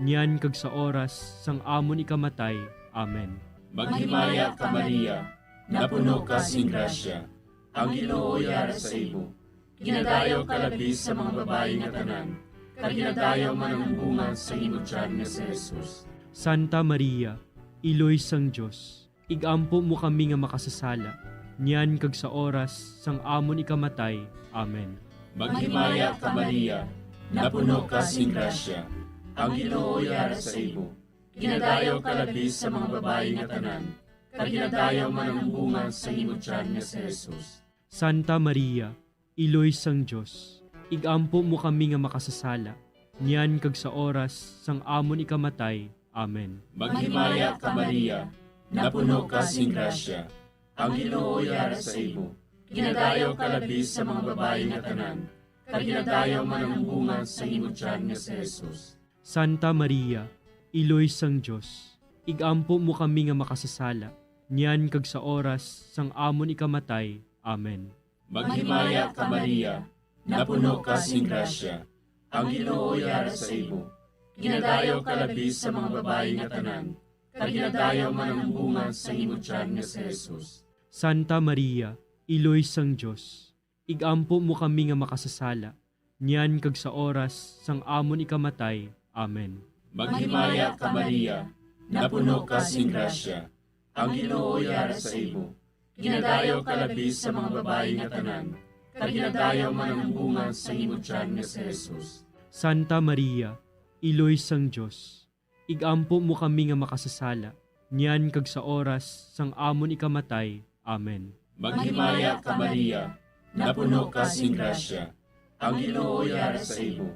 niyan kag sa oras sang amon ikamatay. Amen. Maghimaya ka, Maria, napuno ka sing grasya, ang Ginoo yara sa imo. Ginadayaw ka labi sa mga babayi nga tanan, kag ginadayaw man ang bunga sang imo tiyan nga si Jesus. Santa Maria, Iloy sang Dios, igampo mo kami nga makasasala, niyan kag sa oras sang amon ikamatay. Amen. Maghimaya ka, Maria, napuno ka sing grasya, ang Ginoo yara sa imo. Ginadayaw ka labi sa mga babayi nga tanan, kag ginadayaw man ang bunga sang imo tiyan nga si Jesus. Santa Maria, Iloy sang Dios, igampo mo kami nga makasasala, niyan kag sa oras sang amon ikamatay. Amen. Maghimaya ka, Maria, napuno ka sing grasya, ang Ginoo yara sa imo. Ginadayaw ka labi sa mga babayi nga tanan, kag ginadayaw man ang bunga sang imo tiyan nga si Jesus. Santa Maria, Iloy sang Dios, ig-ampo mo kami nga makasasala, niyan kag sa oras sang amon ikamatay. Amen. Maghimaya ka, Maria, napuno ka sing grasya, ang Ginoo yara sa imo. Ginadayaw ka labi sa mga babayi nga tanan, kag ginadayaw man ang bunga sang imo tiyan nga si Jesus. Santa Maria, Iloy sang Dios, ig-ampo mo kami nga makasasala, niyan kag sa oras sang amon ikamatay. Amen. Maghimaya ka, Maria, napuno ka sing grasya, ang Ginoo yara sa imo. Ginadayaw ka labi sa mga babayi nga tanan, kag ginadayaw man ang bunga sang imo tiyan nga si Jesus. Santa Maria, Iloy sang Dios, ig-ampo mo kami nga makasasala, niyan kag sa oras sang amon ikamatay. Amen. Maghimaya ka, Maria, napuno ka sing grasya, ang Ginoo yara sa imo.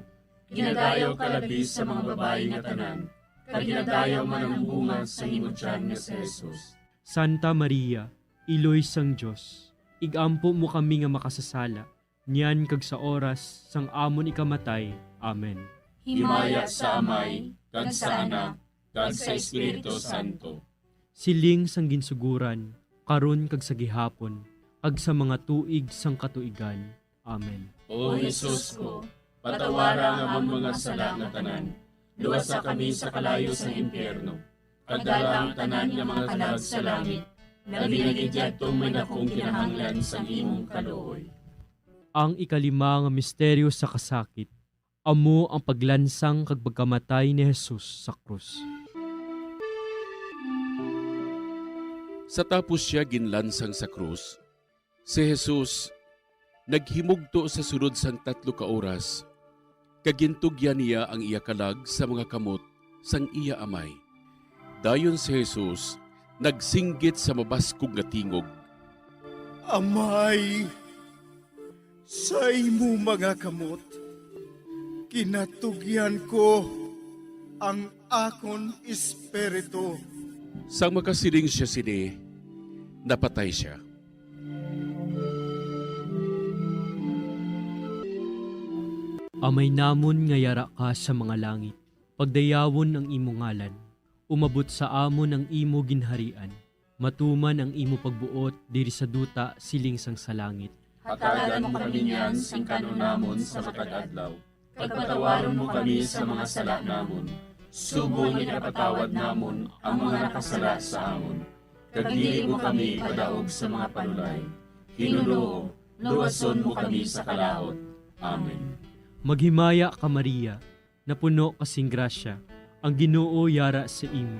Ginadayaw ka labi sa mga babayi nga tanan, kag ginadayaw man ang bunga sang imo tiyan nga si Jesus. Santa Maria, Iloy sang Dios, ig-ampo mo kami nga makasasala, niyan kag sa oras sang amon ikamatay. Amen. Himaya sa Amay, kag sa Anak, kag sa Espiritu Santo. Siling sang ginsuguran, karon kag sa gihapon, kag sa mga tuig sang katuigan. Amen. O Jesus ko, patawara ang amon mga sala nga tanan, luwasa kami sa kalayo sang impyerno, kag dala ang tanan nga mga kalag sa langit, labi na gid yadtong may dakong kinahanglan sang imong kaluoy. Ang ikalima nga misteryo sa kasakit, amo ang paglansang kag pagkamatay ni Jesus sa krus. Sa tapos sia ginlansang sa krus, si Jesus naghimugto sa sulod sang tatlo ka oras, kag gintugyan niya ang iya kalag sa mga kamot sang iya Amay. Dayon si Jesus nagsinggit sa mabaskog nga tingog, "Amay, sa imo mga kamot, ginatugyan ko ang akon espiritu." Sang makasiling sia sini, napatay sia. Amay namon nga yara ka sa mga langit, pagdayawon ang imo ngalan. Umabot sa amon ang imo ginharian. Matuman ang imo pagbuot diri sa duta siling sang sa langit. Hatagan mo kami niyan sing kan-on namon sa matag adlaw, kag patawaron mo kami sa mga sala namon, subong nga ginapatawad namon ang mga nakasala sa amon. Kag dili mo kami ipadaog sa mga panulay. Hinunoo, luwason mo kami sa kalaut. Amen. Maghimaya ka, Maria, napuno ka sing grasya, ang Ginoo yara sa imo.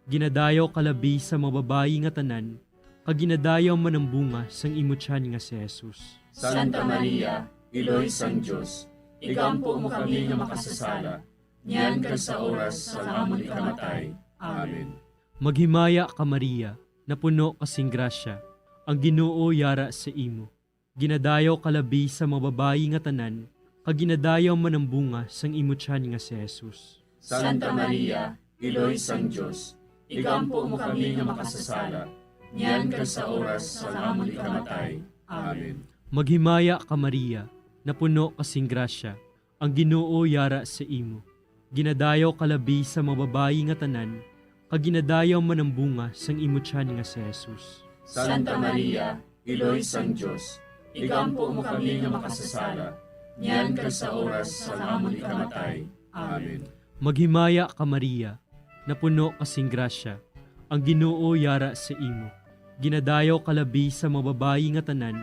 Ginadayaw ka labi sa mga babayi nga tanan, kag ginadayaw man ang bunga sang imo tiyan nga si Jesus. Santa Maria, Iloy sang Dios, igampo mo kami nga makasasala, niyan kag sa oras sang amon ikamatay. Amen. Maghimaya ka, Maria, napuno ka sing grasya, ang Ginoo yara sa imo. Ginadayaw ka labi sa mga babayi nga tanan, kag ginadayaw man ang bunga sang imo tiyan nga si Jesus. Santa Maria, Iloy sang Dios, igampo mo kami nga makasasala, niyan kag sa oras sang amon ikamatay. Amen. Maghimaya ka, Maria, napuno ka sing grasya, ang Ginoo yara sa imo. Ginadayaw ka labi sa mga babayi nga tanan, kag ginadayaw man ang bunga sang imo tiyan nga si Jesus. Santa Maria, Iloy sang Dios, igampo mo kami nga makasasala, niyan kag sa oras sang amon ikamatay. Amen. Maghimaya ka, Maria, napuno ka sing grasya, ang Ginoo yara sa imo. Ginadayaw ka labi sa mga babayi nga tanan,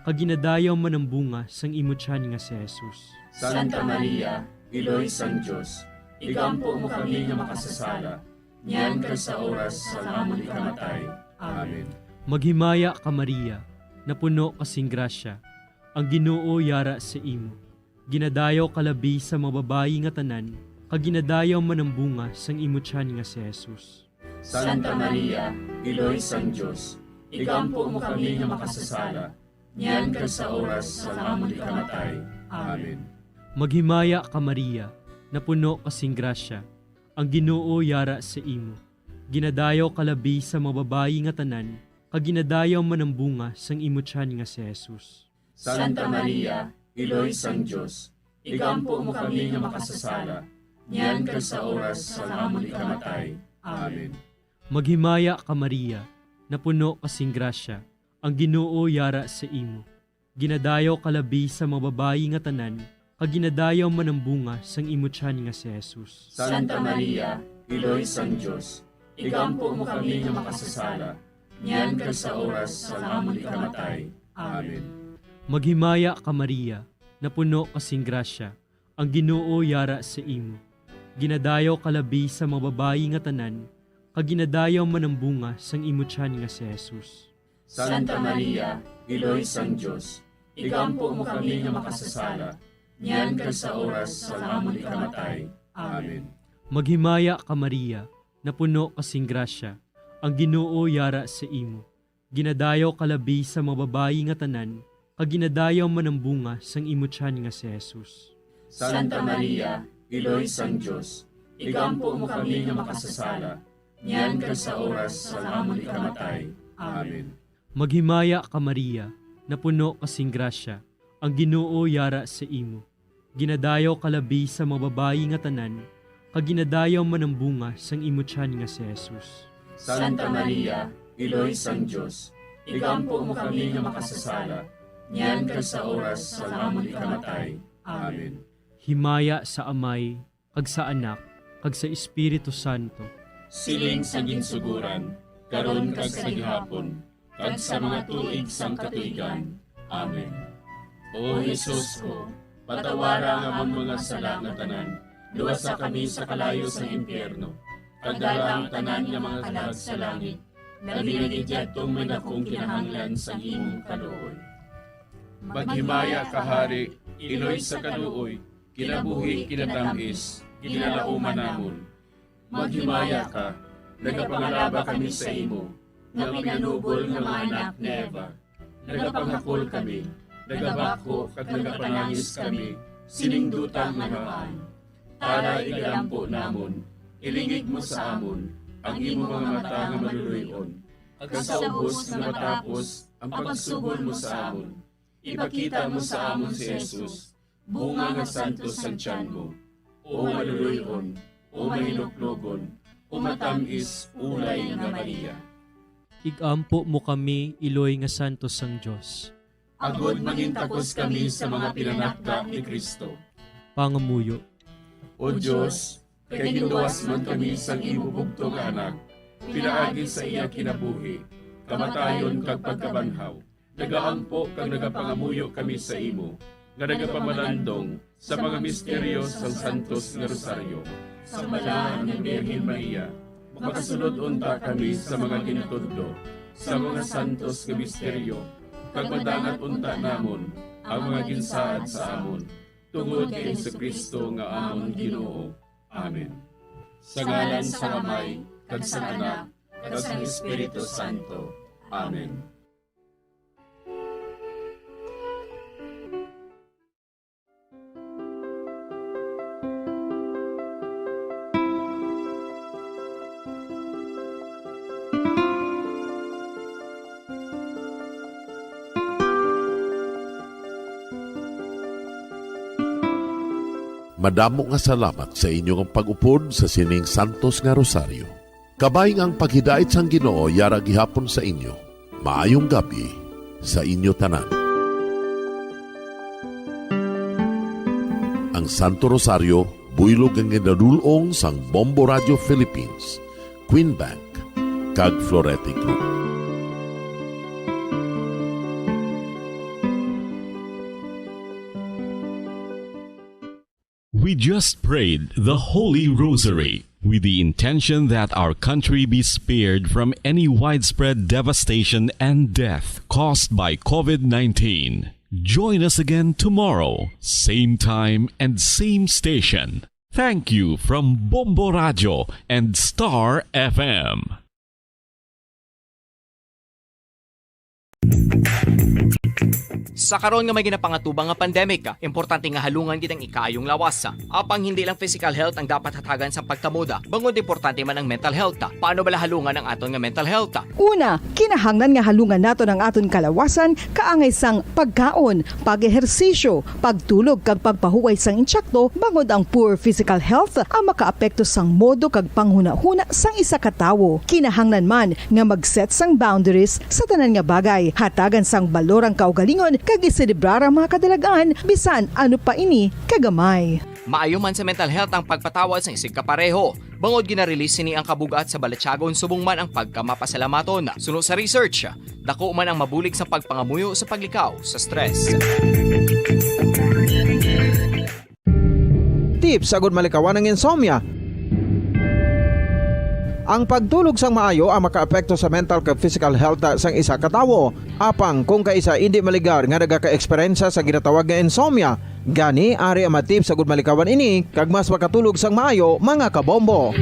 kag ginadayaw man ang bunga sang imo tiyan nga si Jesus. Santa Maria, Iloy sang Dios, igampo mo kami nga makasasala, niyan kag sa oras sang amon ikamatay. Amen. Maghimaya ka, Maria, napuno ka sing grasya, ang Ginoo yara sa imo. Ginadayaw ka labi sa mga babayi nga tanan, kag ginadayaw man ang bunga sang imo tiyan nga si Jesus. Santa Maria, Iloy sang Dios, igampo mo kami nga makasasala, niyan kag sa oras sang amon ikamatay. Amen. Maghimaya ka, Maria, napuno ka sing grasya, ang Ginoo yara sa imo. Ginadayaw ka labi sa mga babayi nga tanan, kag ginadayaw man ang bunga sang imo tiyan nga si Jesus. Santa Maria, Iloy sang Dios, igampo mo kami nga makasasala, niyan kag sa oras sang amon ikamatay. Amen. Maghimaya ka, Maria, napuno ka sing grasya, ang Ginoo yara sa imo. Ginadayaw ka labi sa mga babayi nga tanan, kag ginadayaw man ang bunga sang imo tiyan nga si Jesus. Santa Maria, Iloy sang Dios, igampo mo kami nga makasasala, niyan kag sa oras sang amon ikamatay. Amen. Maghimaya ka, Maria, napuno ka sing grasya, ang Ginoo yara sa imo. Ginadayaw ka labi sa mga babayi nga tanan, kag ginadayaw man ang bunga sang imo tiyan nga si Jesus. Santa Maria, Iloy sang Dios, igampo mo kami nga makasasala, niyan kag sa oras sang amon ikamatay. Amen. Maghimaya ka, Maria, napuno ka sing grasya, ang Ginoo yara sa imo. Ginadayaw ka labi sa mga babayi nga tanan, kag ginadayaw man ang bunga sang imo tiyan nga si Jesus. Santa Maria, Iloy sang Dios, igampo mo kami nga makasasala, niyan kag sa oras sang amon ikamatay. Amen. Maghimaya ka, Maria, napuno ka sing grasya, ang Ginoo yara sa imo. Ginadayaw ka labi sa mga babayi nga tanan, kag ginadayaw man ang bunga sang imo tiyan nga si Jesus. Santa Maria, Iloy sang Dios, igampo mo kami nga makasasala, niyan kag sa oras sang amon ikamatay. Amen. Himaya sa Amay, kag sa Anak, kag sa Espiritu Santo. Siling sa ginsugoran, karon kag sa gihapon, kag sa mga tuig sang katuigan. Amen. O Jesus ko, patawara ang amon mga sala nga tanan, luwasa kami sa kalayo sang impyerno, kag dala ang tanan nga mga kalag sa langit, labi na gid yadtong may dakong kinahanglan sang imong kaluoy. Maghimaya ka, Hari, Iloy sa kaluoy, kinabuhi, kinatamis, ginalauman namon. Maghimaya ka, nagapangalaba kami sa imo, nga pinanubol nga mga anak ni Eva. Nagapangakol kami, nagabakho kag nagapanangis kami sining duta nga namaan. Tara, igalampo namon, ilingig mo sa amon ang imo mga mata nga maluluy-on, kag sa ubos nga matapos ang pagsugod mo sa amon, ipakita mo sa amon si Jesus, bunga nga santos sang tiyan mo, o maluluy-on, o mahinuklogon, o matamis ulay nga Maria. Igampo mo kami, Iloy nga santos sang Dios. Agod mangintakos kami sa mga pinanakda ni Cristo. Pangamuyo. O Dios, kay ginluwas man kami sang imo bugtong nga Anak, pinaagi sa iya kinabuhi, kamatayon, kag pagkabanhaw, nagaampo kag nagapangamuyo kami sa imo, nga nagapamalandong sa mga misteryo sang Santos nga Rosaryo. Sa Balaan nga Birhen Maria, makasulod unta kami sa mga ginatudlo sa mga santos nga misteryo, kag madangat unta namon ang mga ginsaad sa amon, tungod kay Jesu-Cristo nga amon Ginoo. Amen. Sa ngalan sang Amay, kag sang Anak, kag sang Espiritu Santo. Amen. Madamo nga salamat sa inyo nga pag-upod sa sining santos nga rosaryo. Kabay nga ang paghidait sang Ginoo yara gihapon sa inyo. Maayong gab-i sa inyo tanan. Ang Santo Rosario, buylog nga ginadul-ong sang Bombo Radio Philippines, Queen Bank, kag Florete Group. We just prayed the Holy Rosary with the intention that our country be spared from any widespread devastation and death caused by covid nineteen. Join us again tomorrow, same time and same station. Thank you from Bombo Radio and Star F M. Sa karon nga may ginapangatubang nga pandemic, importante nga halungan gid ang ikaayong lawas. Apang hindi lang physical health ang dapat hatagan sang pagkamoda, bangod importante man ang mental health. Paano bala halungan ang aton nga mental health? Una, kinahanglan nga halungan naton ang aton kalawasan kaangay sang pagkaon, pag-ehersisyo, pagtulog kag pagpahuway sang insakto, bangod ang poor physical health ang makaapekto sang modo kag panghunahuna sang isa ka tawo. Kinahanglan man nga mag-set sang boundaries sa tanan nga bagay, hatagan sang balor ang kaugalingon kag iselebrar ang mga kadalag-an, bisan ano pa ini kagamay. Maayo man sa mental health ang pagpatawad sang isigkapareho, bangod gina-release sini ang kabug-at sa balatyagon subong man ang pagkamapasalamaton. Suno sa research, dako man ang mabulig sa pagpangamuyo sa paglikaw sa stress. Tips agud malikawan ang insomnia. Ang pagtulog sang maayo ang makaapekto sa mental kag physical health sang isa ka tawo. Apang kung kaisa indi maligar nga nagaka-eksperyensya sa ginatawag nga insomnia, gani ari ang mga tips agud malikawan ini kag mas makatulog sang maayo, mga kabombo.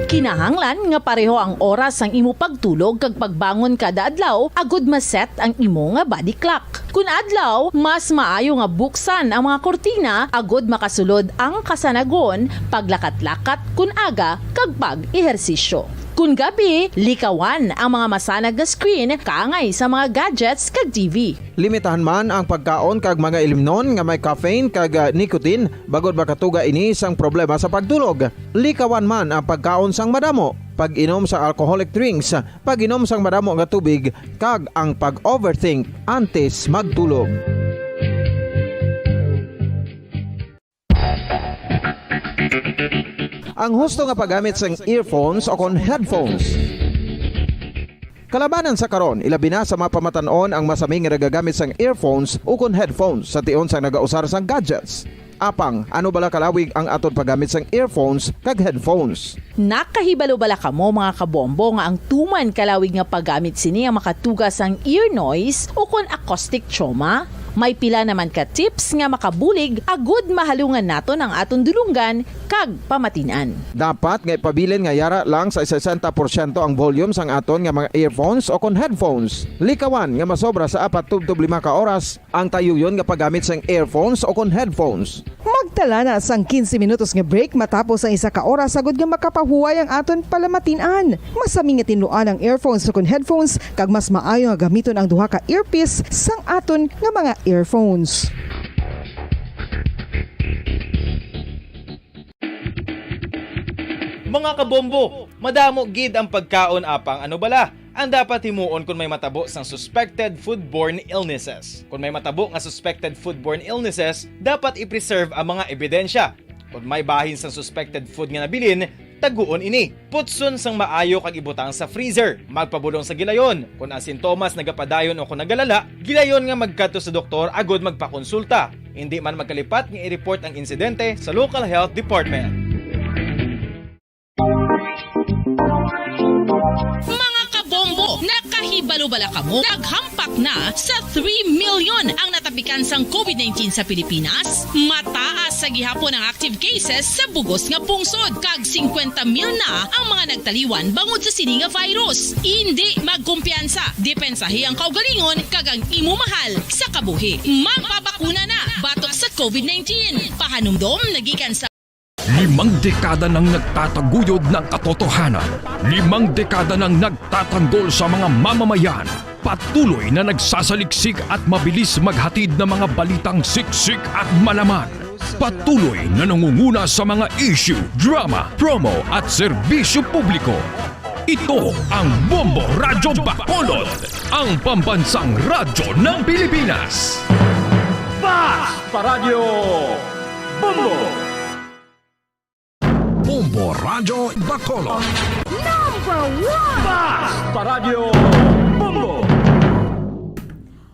Kinahanglan nga pareho ang oras sang imo pagtulog kag pagbangon kada adlaw agud ma-set ang imo nga body clock. Kun adlaw, mas maayo nga buksan ang mga kurtina agud makasulod ang kasanagon, paglakat-lakat kun aga, kag pag-ehersisyo. Kun gabi, likawan ang mga masanag nga screen kaangay sa mga gadgets kag T V. Limitahan man ang pagkaon kag mga ilimnon nga may caffeine kag, ah, nicotine, bangod makatuga ini sang problema sa pagtulog. Likawan man ang pagkaon sang madamo, pag-inom sa alcoholic drinks, pag-inom sang madamo nga tubig, kag ang pag-overthink antes magtulog. Ang husto nga paggamit sang earphones o kon headphones. Kalabanan sa karon, ilabi na sa mga pamatan-on ang masami nga nagagamit sang earphones o kon headphones sa tion sang nagausar sang gadgets. Apang, ano bala kalawig ang aton paggamit sang earphones kag headphones? Nakahibalo bala kamo, mga kabombo, nga ang tuman kalawig nga paggamit sini ang makatuga sang ear noise o kon acoustic trauma? May pila naman ka tips nga makabulig agud mahalungan naton ang aton dulonggan kag pamatin-an. Dapat nga ipabilin nga yara lang sa sesenta porsyento ang volume sang aton nga mga earphones o kon headphones. Likawan nga masobra sa apat tubtob lima ka oras ang tayuyon nga paggamit sang earphones o kon headphones. Magtala na sang quince minutos nga break matapos ang isa ka oras agud nga makapahuway ang aton palamatin-an. Masami nga tinluan ang earphones o kon headphones, kag mas maayo nga gamiton ang duha ka earpiece sang aton nga mga earphones. Mga kabombo, madamo gid ang pagkaon, apang ano bala ang dapat himuon kon may matabo sang suspected foodborne illnesses? Kon may matabo nga suspected foodborne illnesses, dapat i-preserve ang mga ebidensya. Kon may bahin sang suspected food nga nabilin, taguon ini. Putson sang maayo kag ibutang sa freezer. Magpabulong sa gilayon. Kon ang sintomas nagapadayon o kon nagalala, gilayon nga magkadto sa doktor agud magpakonsulta. Indi man magkalipat nga i-report ang insidente sa local health department. Mga kabombo, nakahibalo bala kamo? Naghampak na sa three million ang natapikan sang covid nineteen sa Pilipinas. Mataas sa gihapon ang active cases sa bugos nga pungsod, kag singkwenta mil na ang mga nagtaliwan bangod sa sini nga virus. Indi magkumpiyansa, depensahi ang kaugalingon kag ang imo mahal sa kabuhi. Magpabakuna na batok sa covid nineteen. Pahanumdom na gikan sa Limang dekada nang nagtataguyod ng katotohanan. Limang dekada nang nagtatanggol sa mga mamamayan. Patuloy na nagsasaliksik at mabilis maghatid ng mga balitang siksik at malaman. Patuloy na nangunguna sa mga issue, drama, promo at serbisyo publiko. Ito ang Bombo Radyo Bacolod, ang pambansang radyo ng Pilipinas. Fast Paradyo Bombo. Bombo Radyo Bacolod. Number one! Fast Paradyo Bombo.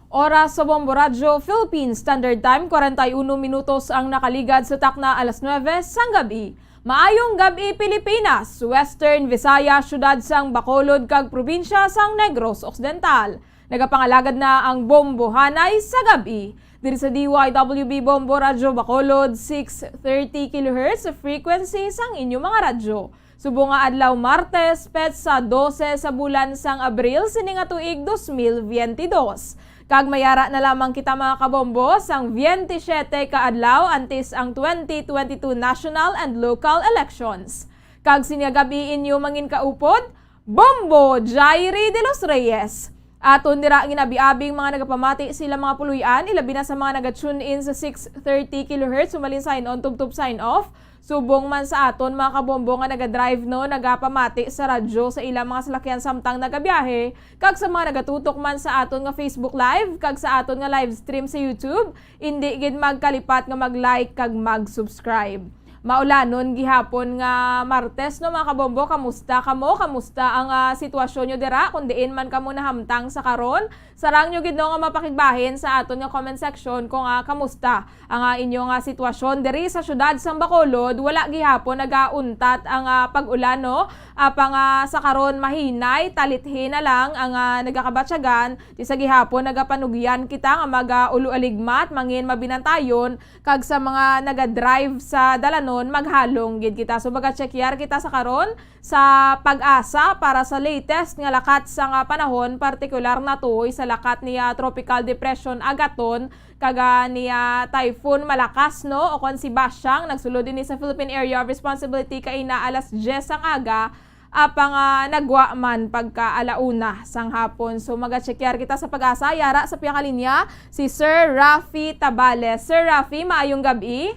Oras sa Bombo Radyo Philippine Standard Time, kwarenta y uno minutos ang nakaligad sa takna alas nuebe sang gab-i. Maayong gab-i, Pilipinas, Western Visayas, siyudad sang Bacolod kag probinsya sang Negros Occidental. Nagapangalagad na ang Bombohanay sa gab-i. Diri sa D Y W B Bombo Radyo Bacolod, six thirty kilohertz frequency sang inyo mga radyo. Subong nga adlaw Martes, petsa dose sa bulan sang Abril sini nga tuig dos mil biyente dos. Kag mayara na lamang kita, mga kabombo, sang twenty-seven ka adlaw antes ang twenty twenty-two national and local elections. Kag sining gab-i inyo manginkaupod, Bombo Jairi de los Reyes. Aton dira ginabi-abi ang mga nagapamati sa ilang mga puloy-an, ilabi na sa mga naga-tune in sa six thirty kilohertz, sumalin sign on, tubtob sign off. Subong man sa aton mga kabombo nga naga-drive, no, nagapamati sa radyo sa ilang mga salakyan samtang nagabiyahe, kag sa mga nagatutok man sa aton nga Facebook Live, kag sa aton nga live stream sa YouTube, indi gid magkalipat nga mag-like kag mag-subscribe. Maulanon gihapon nga Martes, no, mga kabombo. Kamusta kamo? Kamusta ang, ah, sitwasyon nyo dira, kung diin man kamo nahamtang sa karon? Sarang nyo gid, no, nga mapakigbahin sa aton nga comment section kung, ah, kamusta ang, ah, inyo nga sitwasyon diri sa siyudad sang Bacolod. Wala gihapon nagauntat ang, ah, pag-ulan, no? Apang, ah, sa karon mahinay, talithi na lang ang, ah, nagakabatyagan. Di sa gihapon nagapanugyan kita nga mag, ah, ulo-aligmat, mangin mabinantayon, kag sa mga naga-drive sa dalanon, maghalong gid kita. So, magatsekyar kita sa karon sa PAGASA para sa latest nga lakat sang, ah, panahon, partikular na tuhoy sa lakat ni, ah, Tropical Depression Agaton kag, ah, ni, ah, Typhoon Malakas, no, o kon si Basyang. Nagsulod ini sa Philippine Area of Responsibility kaina alas diyes sang aga, apang, ah, nagwa man pagka ala una sang hapon. So, magatsekyar kita sa PAGASA. Yara sa piyakalinya, si Sir Rafi Tabales. Sir Rafi, maayong gab-i.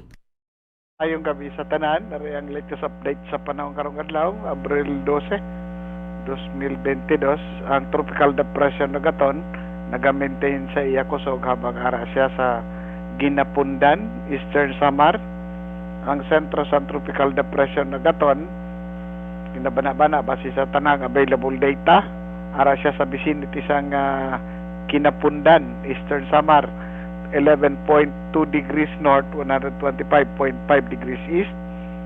Ayong gabi sa tanan. Ari ang latest update sa panahon karong adlaw, Abril dose, dos mil bente dos. Ang Tropical Depression Agaton naga-maintain sa iya kusog habang ara siya sa Guinapundan, Eastern Samar. Ang sentro sa Tropical Depression Agaton, ginabana-bana base sa tanang available data, ara siya sa vicinity sang, ah, Guinapundan, Eastern Samar, eleven point two degrees north, one hundred twenty-five point five degrees east.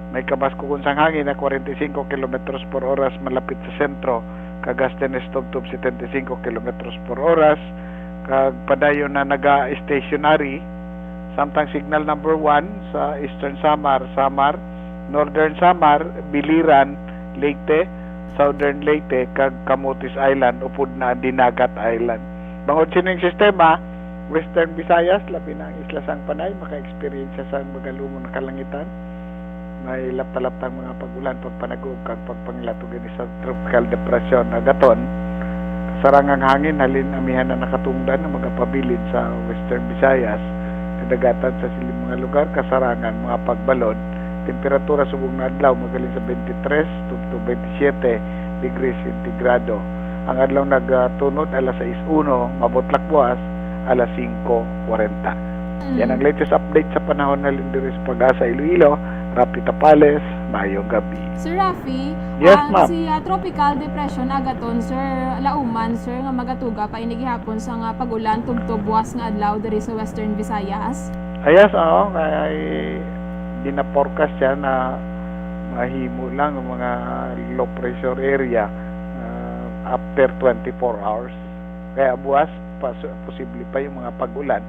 May kabaskukon sang hangin na forty-five kilometers per oras malapit sa sentro, kag gustiness tubtob seventy-five kilometers per oras, kag padayon na naga-stationary. Samtang signal number one sa Eastern Samar, Samar, Northern Samar, Biliran, Leyte, Southern Leyte, kag Camotes Island, upod na ang Dinagat Island. Bangod sining sistema, Western Visayas, labi na ang isla sang Panay, maka-experience sang magalungon nga kalangitan. May lapta-laptang mga pag-ulan, pagpanagob, kag pagpanglato gani sa Tropical Depression Agaton. Kasarangang hangin halin amihan na nakatungdan nga magapabilin sa Western Visayas, kadagatan sa siling mga lugar, kasarangan mga pagbalod. Temperatura subong na adlaw magaling sa twenty-three to, to twenty-seven degrees centigrado. Ang adlaw nagatunod alas sais uno, mabutlak buas alas singko kwarenta. Mm. Yan ang latest update sa panahon halin diri sa PAGASA Iloilo. Rafi Tapales, maayong gabi. Sir Rafi, Yes, ah, ma'am. si, ah, Tropical Depression Agaton, sir, lauman, sir, nga magatuga pa ini gihapon sa nga pag-ulan tubtob buas nga adlaw diri sa Western Visayas? Ah, yes, oo, kay gina-forecast siya na mahimo lang ang mga low pressure area, ah, after twenty-four hours. Kaya buwas, pas-, posible pa yung mga pag-ulan,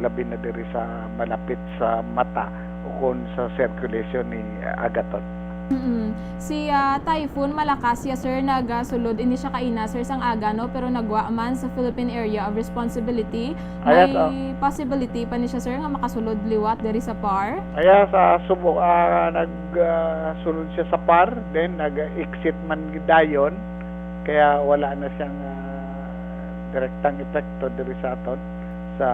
labi na diri sa malapit sa mata o kon sa circulation ni, ah, Agaton. Mm-mm. Si, ah, Typhoon Malakas ya, sir, nagasulod ini siya kaina, sir, sang aga, no? Pero nagwa man sa Philippine Area of Responsibility. Ayas, May ah. possibility pa ni siya, sir, nga makasulod liwat diri sa PAR? Ayas, ah, subo, ah, nag, ah, sulod siya sa PAR, then nag-exit man dayon, kaya wala na siyang, ah, direktang epekto diri sa aton, sa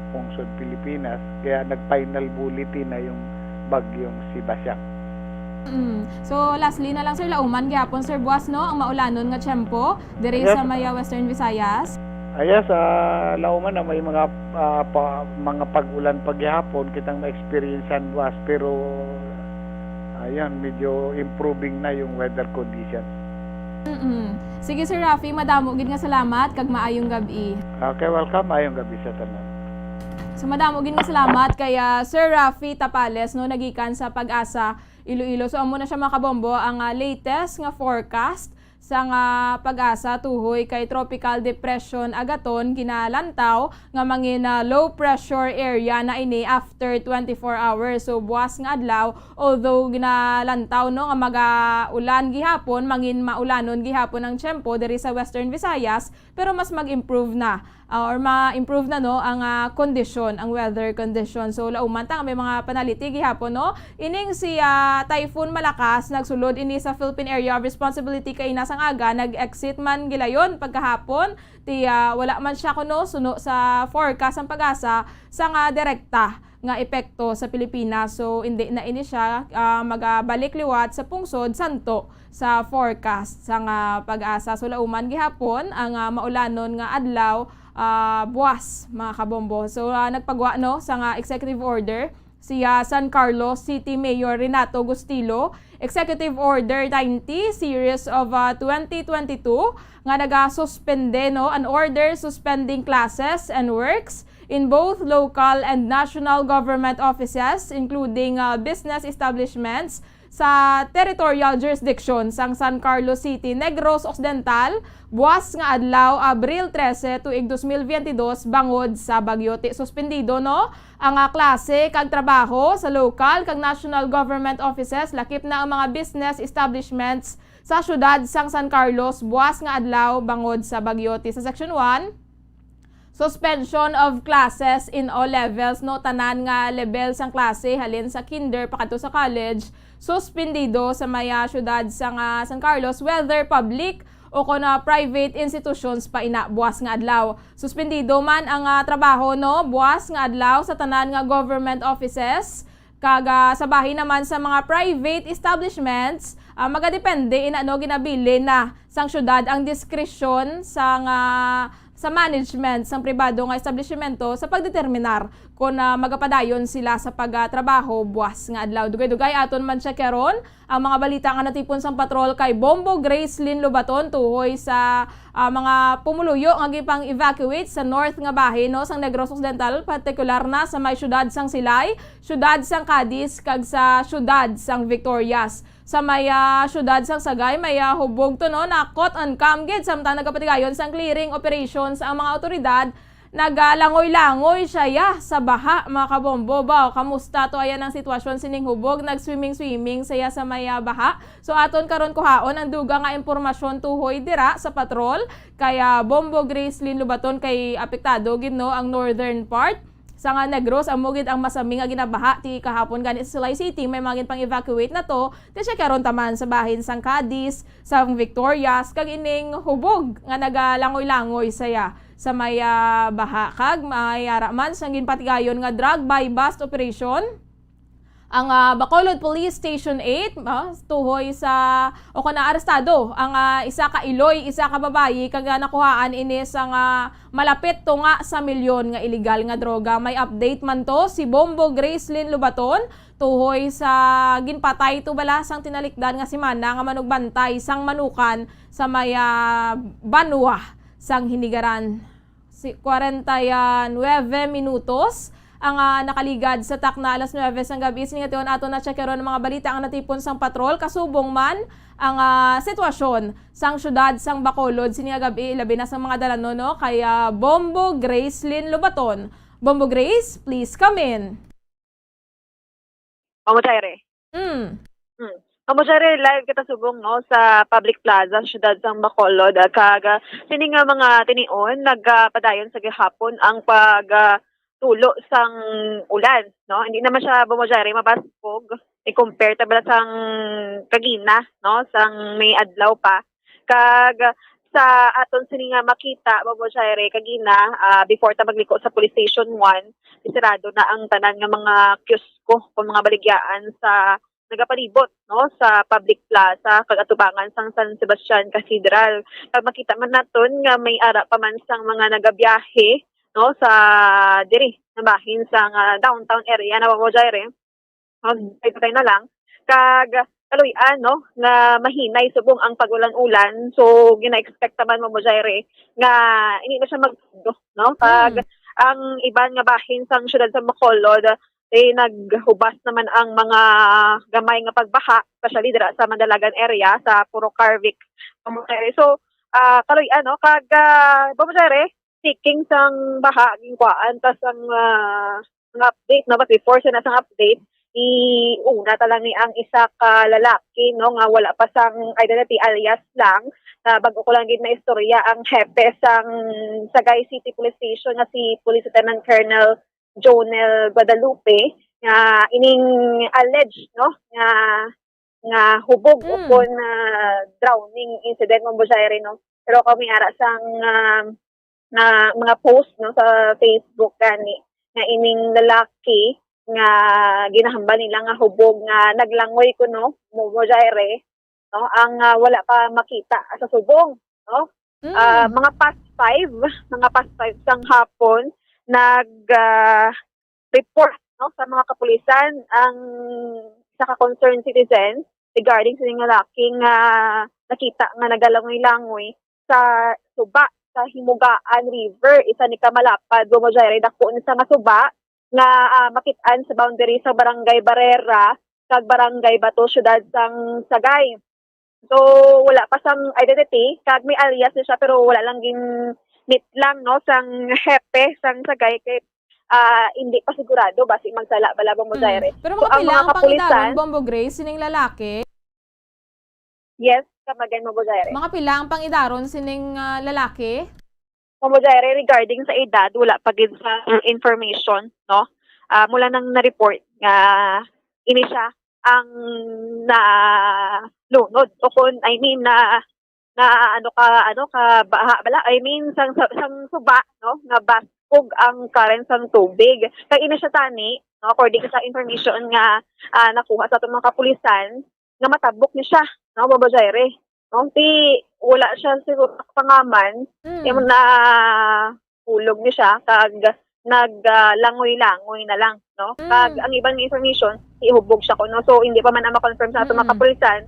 pungsod Pilipinas. Kaya nag-final bulletin na yung bagyong si Basyang. Mm. So, lastly na lang, sir, lauman gyapon, sir, buwas, no, ang maulanon nga tiyempo diri Yes. sa may, ah, Western Visayas? Ah, yes, ah, lauman na may mga, ah, pa, mga pag-ulan pa gihapon kitang ma-experiencean buwas, pero, ayun, medyo improving na yung weather condition. Mm-mm. Sige, Sir Rafi, madamo gid nga salamat kag maayong gab-i. Okay, welcome. Maayong gab-i sa tanan. So, madamo gid nga salamat kay, ah, Sir Rafi Tapales, no, nagikan sa PAGASA Iloilo. So, amo na siya, mga kabombo, ang, ah, latest nga forecast Sang, ah, PAGASA, tuhoy kay Tropical Depression Agaton ginalantaw nga mangin, ah, low pressure area na ini after twenty-four hours. So, buwas nga adlaw, although ginalantaw, no, nga magaulan gihapon, mangin maulanon gihapon ang tiyempo diri sa Western Visayas, pero mas mag-improve na, ah, or ma-improve na, no, ang, ah, kondisyon, ang weather condition. So, lauman ta nga may mga panaliti gihapon, no? Ining si, ah, Typhoon Malakas, nagsulod ini sa Philippine Area of Responsibility kaina sang aga, nag-exit man gilayon pagkahapon. Ti, ah, wala man siya kuno suno sa forecast sang PAGASA sang, ah, direkta nga epekto sa Pilipinas. So, hindi na ini siya, ah, magabalik liwat sa pungsod santo sa forecast sang, ah, PAGASA. So, lauman gihapon ang, ah, maulanon nga adlaw, ah, buwas, mga kabombo. So, ah, nagpagwa, no, sang, ah, executive order si, ah, San Carlos City Mayor Renato Gustilo, Executive Order ninety, Series of, ah, twenty twenty-two, nga nagasuspende, no, an order suspending classes and works in both local and national government offices, including, ah, business establishments sa territorial jurisdiction sang San Carlos City, Negros Occidental, buwas nga adlaw, Abril trese, tuig dos mil veintidós, bangod sa bagyo. Ti suspendido, no, ang, ah, klase kag trabaho sa local kag national government offices, lakip na ang mga business establishments sa siyudad sang San Carlos, buwas nga adlaw, bangod sa bagyo. Ti sa Section one, suspension of classes in all levels, no, tanan nga level sang klase, halin sa kinder pakadto sa college, suspendido sa may, ah, siyudad sang, ah, San Carlos, whether public o kon, ah, private institutions pa ina, buwas nga adlaw. Suspendido man ang, ah, trabaho, no, buwas nga adlaw sa tanan nga government offices, kag, ah, sa bahin naman sa mga private establishments, ah, magadepende ina, no, ginabilin na sang siyudad ang diskresyon sang, ah, sa management sang pribado nga establishmento sa pagdeterminar kon, ah, magapadayon sila sa pagtrabaho buwas nga adlaw. Dugay-dugay aton man siya karon ang mga balita nga natipon sang patrol kay Bombo Gracelyn Lobaton tuhoy sa, ah, mga pumuluyo nga gipang-evacuate sa north nga bahin, no, sang Negros Occidental, partikular na sa may siyudad sang Silay, siyudad sang Cadiz, kag sa siyudad sang Victorias. Sa may, ah, siyudad sang Sagay, may, ah, hubog to, no, na caught on cam gid, samtang nagapatigayon sang clearing operations ang mga awtoridad. Nagalangoy-langoy siya, ya, sa baha, mga kabombo. Ba, kamusta to? Ayan ang sitwasyon sining hubog. Nag-swimming-swimming siya sa may, ah, baha. So, aton karon kuhaon ang dugang nga impormasyon tuhoy dira sa patrol. Kay, ah, Bombo Gracelyn Lobaton kay apektado gid, no, ang northern part sang Negros. Amo gid ang masami nga ginabaha ti kahapon gani sa Silay City. May mga ginpang-evacuate na to. Ti siya karon taman sa bahin sang Cadiz, sang Victorias, kag ining hubog nga nagalangoy-langoy saya sa may, ah, baha, kag may ara man sang ginpatigayon nga drug buy-bust operation ang, ah, Bacolod Police Station eight, ah, tuhoy sa, o kon arestado ang, ah, isa ka iloy, isa ka babayi, kag, ah, nakuhaan ini sang, ah, malapit tunga sa milyon nga iligal nga droga. May update man to si Bombo Gracelyn Lobaton tuhoy sa ginpatay to bala sang tinalikdan nga semana nga manugbantay sang manukan sa may, ah, banwa sang Hinigaran. Si, kwarenta y nuebe minutos ang, ah, nakaligad sa takna alas nuebe sang gabi. Sini nga tion aton na-check karon ang mga balita nga natipon sang patrol. Kasubong man ang, ah, sitwasyon sang siyudad sang Bacolod sini nga gabi, labi na sa mga dalanon, no? Kay, ah, Bombo Gracelyn Lobaton. Bombo Grace, please come in. Mamo Jaire. Mm. Mm. Mamo Jaire, live kita subong, no, sa Public Plaza, siyudad sang Bacolod. Ah, kag, ah, sini nga mga tinion, nagapadayon sa gihapon ang pag, ah, tulo sang ulan, no? Hindi naman siya, Mamo Jaire, mabaskog. I-compare ta bala sang kagina, no? Sang may adlaw pa. Kag sa aton sini nga makita, Mamo Jaire, kagina, ah, before ta magliko sa Police Station one, isirado na ang tanan nga mga kiosko o mga baligyaan sa nagapalibot, no, sa public plaza kag atubangan sang San Sebastian Cathedral. Kag makita man naton nga may ara pa man sang mga nagabiyahe, no, sa diri, nabahin sang, ah, downtown area na, Mamo Jaire. Magpatay na lang. Kag kaluy-an, no, nga mahinay subong ang pag-ulan-ulan. So, gina-expect naman, Mamo Jaire, nga hindi na siya mag-, no? Kag Mm. ang iban nga bahin sang siyudad sa Bacolod, eh, naghubas naman ang mga gamay nga pagbaha, especially dira sa Mandalagan area, sa Purok Carvic, Bombo Jerry. So, ah, kaluy-an, no? Kag, ah, Bombo Jerry, speaking sang baha, ginkuhaan ta sang, ah, nga update, no? But before sa nasang update, i-una ta lang ni ang isa ka lalaki, no, nga wala pa sang identity, alias lang, na bag-o ko lang gid na istorya, ang hepe sang Sagay City Police Station nga si Police Lieutenant Colonel Jonel Guadalupe, nga ining alleged, no, nga, nga hubog Mm. ukon, ah, drowning incident, Bombo Jerry, no? Pero kami ara sang, ah, nga mga post, no, sa Facebook gani, nga ining lalaki nga ginahambal nila nga hubog nga naglangoy kuno, Bombo Jerry, no, ang, ah, wala pa makita sa subong, no? Ah, Mm. mga past five, mga past five sang hapon, nag, ah, report, no, sa mga kapulisan ang isa ka concerned citizen regarding sa lalaki nga nakita nga nagalangoy-langoy sa suba sa Himugaan River, isa ni ka malapad, Bombo Jerry, dako ni sa nga suba nga, ah, makit-an sa boundary sa Barangay Barrera kag Barangay Bato, siyudad sang Sagay. So, wala pa sang identity, kag may alias na siya, pero wala lang gin-meet lang, no, sang hepe sang Sagay kay, ah, hindi pa sigurado basi magsala bala, Bombo Mm. Jerry. Pero So, mga ang pila mga ang pangidaron, kapulisan Bombo Grace, sining lalaki? Yes, come again, Bombo Jerry. Mga pila ang pangidaron sining, ah, lalaki? Bombo Jerry, regarding sa edad, wala pa gid sa information, no? Ah, mula nang na-report nga ini siya ang nalunod o kun, I mean, na, na ano ka, ano ka, baha bala, I mean, sang, sang, sang suba, no, nga baskog ang current sang tubig. Kag ini siya tani, no, according sa information nga, ah, nakuha sa atong mga kapulisan, nga matabok ni siya, no, Bombo Jerry, no? Ti wala siya siguro pangaman, Mm. imo na hulog ni siya, kag nag, ah, langoy-langoy na lang, no? Kag Mm. ang iban nga information, ihubog siya kuno. So, hindi pa man na ma-confirm sa ato mga Mm. kapulisan,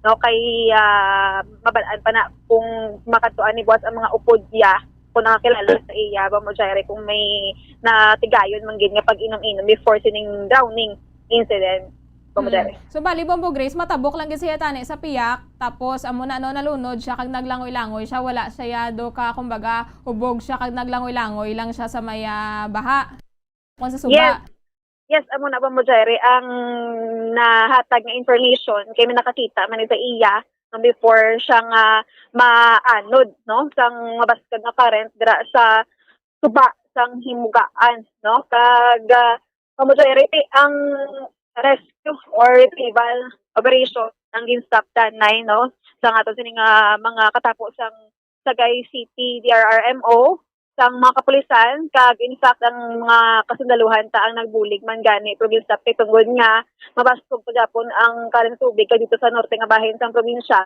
no? Kay, ah, mabal-an pa na kung makadtuan ni buwas ang mga upod niya, kung nakakilala sa iya, Bombo Jerry, kung may natigayon man gid nga pag-inom-inom before sining drowning incident, Bombo Mm. Jerry. So, bali, Bombo Grace, matabok lang gid siya tani sa piyak, tapos amo na, no, nalunod siya kag naglangoy-langoy siya, wala siya do ka, kumbaga, hubog siya kag naglangoy-langoy lang siya sa may, ah, baha. Kung sa suba. Yes. Yes, amo na, Bombo Jerry, ang nahatag nga information kay may nakakita man ni sa iya, no, before siya nga maanod, no, sang mabaskog nga current dira sa suba sang Himugaan, no? Kag, ah, Bombo Jerry, ang rescue or retrieval operation ang gin-stop danay, no, sa aton sini nga mga katapo sang Sagay City D R R M O, sang mga kapulisan, kag in fact, ang mga kasundaluhan ta ang nagbulig man gani, pero gin-stop kay tungod nga mabaskog pa gyapon ang current tubig kay dito sa norte nga bahin sang probinsya.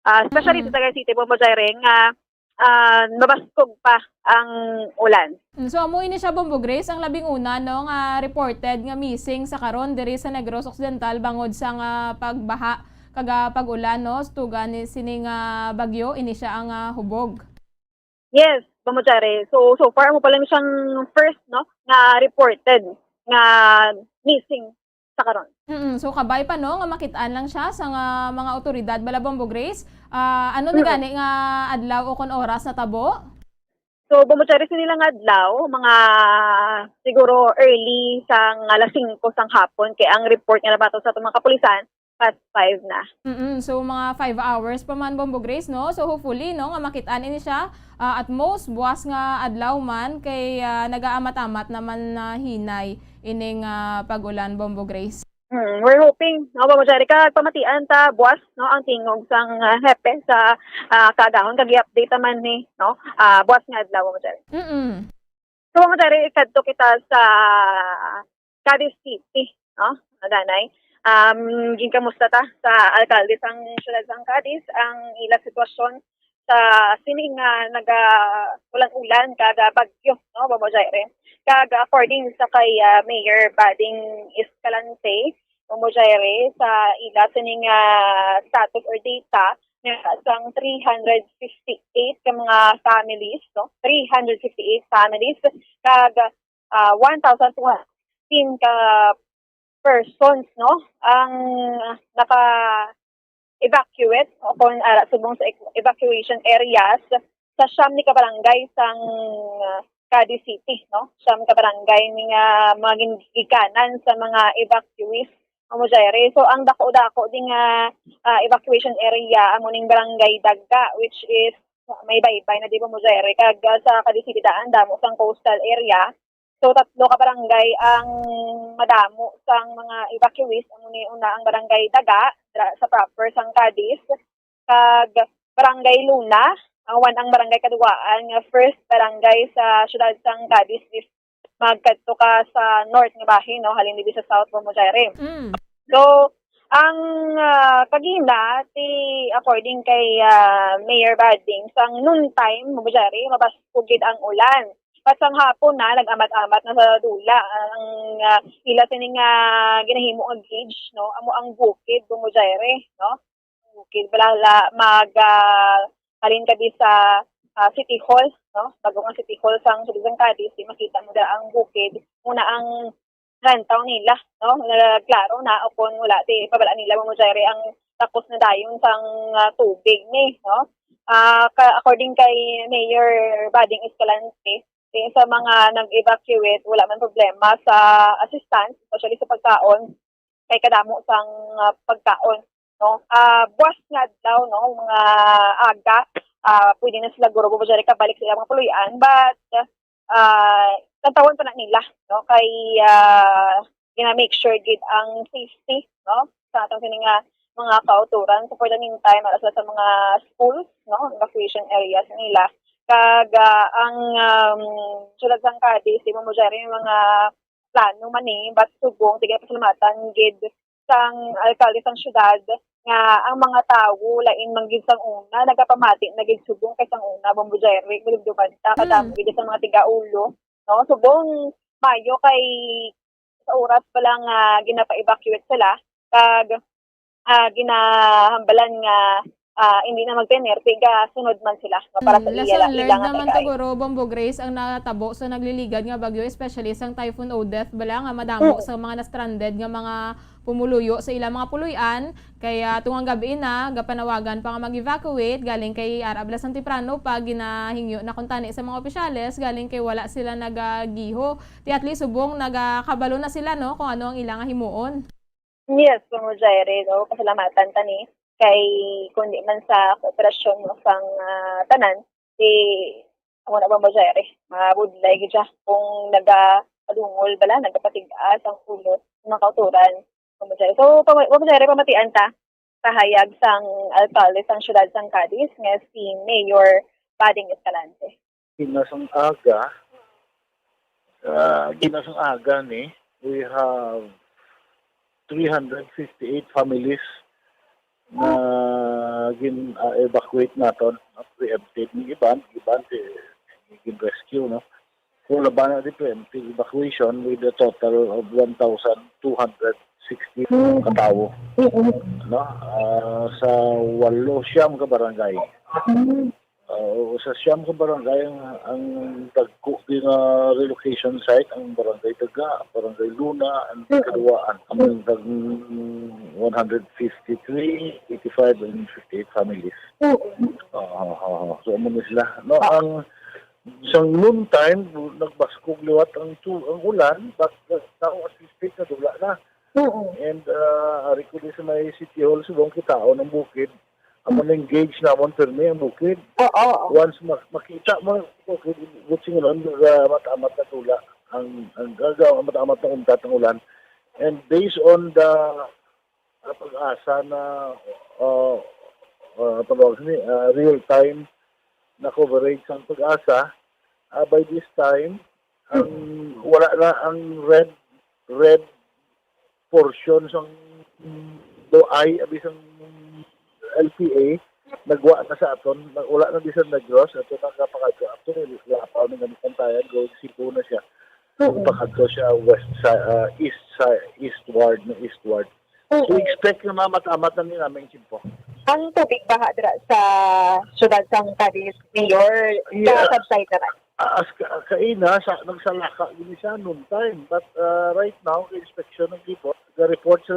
Ah, especially Mm. sa Sagay City, Bombo Jerry, nga, ah, mabaskog pa ang ulan. Mm, so, amo ini siya, Bombo Grace, ang labing una, no, nga reported nga missing sa karon diri sa Negros Occidental bangod sa nga pagbaha kag, ah, pag-ulan, no, sa tuga ni sini nga bagyo, ini siya ang, ah, hubog. Yes, Bombo Jerry. So, so far, amo pa lang siyang first, no, nga reported nga missing sa karon. Mm, so kabay pa, no, nga makit-an lang siya sa nga mga awtoridad bala, Bombo Grace. Ah, ano na Mm. gani nga adlaw o kon oras natabo? So, Bombo Jerry, sini lang adlaw, mga siguro early sang alas singko sang hapon, kay ang report nga nabaton sa atong mga kapulisan, past five na. Mm, so mga five hours pa man, Bombo Grace, no? So hopefully, no, nga makit-an ini siya, ah, at most, buwas nga adlaw man, kay, ah, nagaamat-amat naman na hinay ining, ah, pag-ulan, Bombo Grace. Hmm, we're hoping, no, Bombo Jerry, kag pamatian ta buwas, no, ang tingog sang, ah, hepe sa, ah, kaagahon, kag i-update ta man ni, no, ah, buwas nga adlaw, Bombo Jerry. Mm-mm. So, Bombo Jerry, kadto kita sa Cadiz City, no, danay. Um, ginkamusta ta sa alkalde sang siyudad sang Cadiz ang ila sitwasyon sa sini nga naga-ulan-ulan kag bagyo, no, Bombo Jerry. Kag according sa kay, ah, Mayor Bading Escalante, Bombo Jerry, sa ila sini nga status or data, nga sang three hundred fifty-eight ka mga families, no? Three hundred fifty-eight families, kag ah, one thousand two hundred ka persons, no, ang naka-evacuate o kung ara subong sa ex-, evacuation areas sa siyam ni ka barangay sang, ah, Cadiz City, no? Siyam ka barangay ni nga mga gin-, gigikanan sa mga evacuees, Ma'am Jairy. So, ang dako-dako ding, ah, ah, evacuation area amo ning Barangay Daga, which is may baybay na di ba, Ma'am Jairy? Kag, ah, sa Cadiz City daan, damo sang coastal area. So, tatlo ka barangay ang madamo sang mga evacuees. Amo ni una ang Barangay Daga, dra-, sa proper sang Cadiz, kag Barangay Luna, ang one ang barangay kaduwaan nga first barangay sa siyudad sang Cadiz is magkadto ka sa north nga bahin, no, halin diri sa south, Ma'am Jairy. Mm. So, ang, ah, kagina, ti, according kay, ah, Mayor Bading, sang noon time, Ma'am Jairy, mabaskog gid ang ulan. Pat sang hapon na, nag-amat-amat na sa dula. Ang, ah, ila sini nga ginahimo nga gauge, no, amo ang bukid, Ma'am Jairy, no? Bukid, bala, la, mag, ah, halin ka di sa, ah, City Hall, no? Bago nga City Hall sang City sang Cadiz, di makita mo da ang bukid. Muna ang lantaw nila, no? Na klaro na o kung wala, di pabala nila, Ma'am Jairy, ang takos na dayon sang, ah, tubig ni, no? Ah, ka-, according kay Mayor Bading Escalante, di sa mga nag-evacuate, wala man problema sa assistance, especially sa pagkaon, kay kadamo sang, ah, pagkaon, no? Ah, buwas nga adlaw, no, mga aga, ah, pwede na sila guro, Ma'am Jairy, kabalik sa ilang mga puloy-an, but, ah, tantawon pa na nila, no, kay, ah, gina-make sure gid ang safety, no, sa atong sini nga mga kautoran. So, for the meantime, ara sila sa mga schools, no, evacuation areas nila. Kag, ah, ang, um, siyudad sang Cadiz, di mo, Ma'am Jairy, may mga plano man ni, but subong, sige, pasalamatan gid sang alkalde sang siyudad nga ang mga tawo lain man gid sang una nagapamati na gid subong kay sang una, Ma'am Jairy, gulugdugan ta, kadamo gid sa mga tigaulo, no? Subong maayo kay sa oras pa lang nga ginapa-evacuate sila, kag, ah, ginahambalan nga, ah, hindi na magtener, tiga sunod man sila, no, para sa Mm, ila, lesson learned ila nga naman to, pag-ay. Guro, Bombo Grace, ang natabo sa nagliligad nga bagyo, especially sang Typhoon Odette bala, nga madamo Mm. sa mga na-stranded nga mga pumuluyo sa ilang mga puloy-an. Kaya tungang gabi na, gapanawagan pa nga mag-evacuate, galing kay ara bala sang temprano pa ginahingyo na kuntani sa mga opisyales, galing kay wala sila nagagiho. Ti at least subong nagakabalo na sila, no, kung ano ang ila nga himuon. Yes, Ma'am Jairy, no, pasalamatan ta ni kay kundi man sa kooperasyon mo sang, ah, tanan, di amo na ba, Ma'am Jairy, mabudlay gid siya kung nagapadungol bala, nagapatig-as ang ulo ng mga kauturan, Ma'am Jairy. So, pa-, Ma'am Jairy, pamatian ta, kahayag sang alkalde sang siyudad sang Cadiz nga si Mayor Bading Escalante. Ginasang aga, ah, ginasang aga ni, we have three hundred fifty-eight families na gin, ah, evacuate naton, no? Preemptive ni iban, iban si gin rescue, no? Kung labanan di preemptive evacuation with a total of one thousand two hundred sixty ka tawo, no? Ah, sa walo, siyam ka barangay. Ah, oo, sa siyam ka barangay ang, ang dagko di nga relocation site, ang Barangay Daga, ang Barangay Luna, ang Kaduwaan. Ang tag one hundred fifty-three, eighty-five, and fifty-eight families. Oo. Ah, ah, ah. So, amo ni sila. No, ang isang noon time, nagbaskog liwat ang tu-, ang ulan, but, uh, now, as we speak, nadula na. Oo. And, uh, ari ko di sa may City Hall, subong kitaon ang bukid. Amo na engage namon, pirmi ang bukid. Oo. Once ma-, makita mo ang bukid, butsing nun, uh, matamat na tula ang, ang gagaw, matamat na untat ang ulan. And based on the, uh, pag-asa na, uh, uh, tawag ni, uh, real time na coverage sang pag-asa, uh, by this time, ang wala na ang red, red portion sang do ay abi sang L P A, nagwa na sa aton, nag-, wala na di sa Negros, ato na kapakadto, ato na lapaw na ganit ang tayan, going Cebu na siya. Oo. Pakadto siya west sa, ah, east sa, eastward, na eastward. So, oo, expect na mamat-amat na ni namin Cebu. Ang tubig baha dira sa siyudad sang Cadiz, Mayor, yeah, ka-subside naman? As ka, kaina, sa, nagsalaka gini siya noon time. But, ah, right now, inspection ng report, the report sa,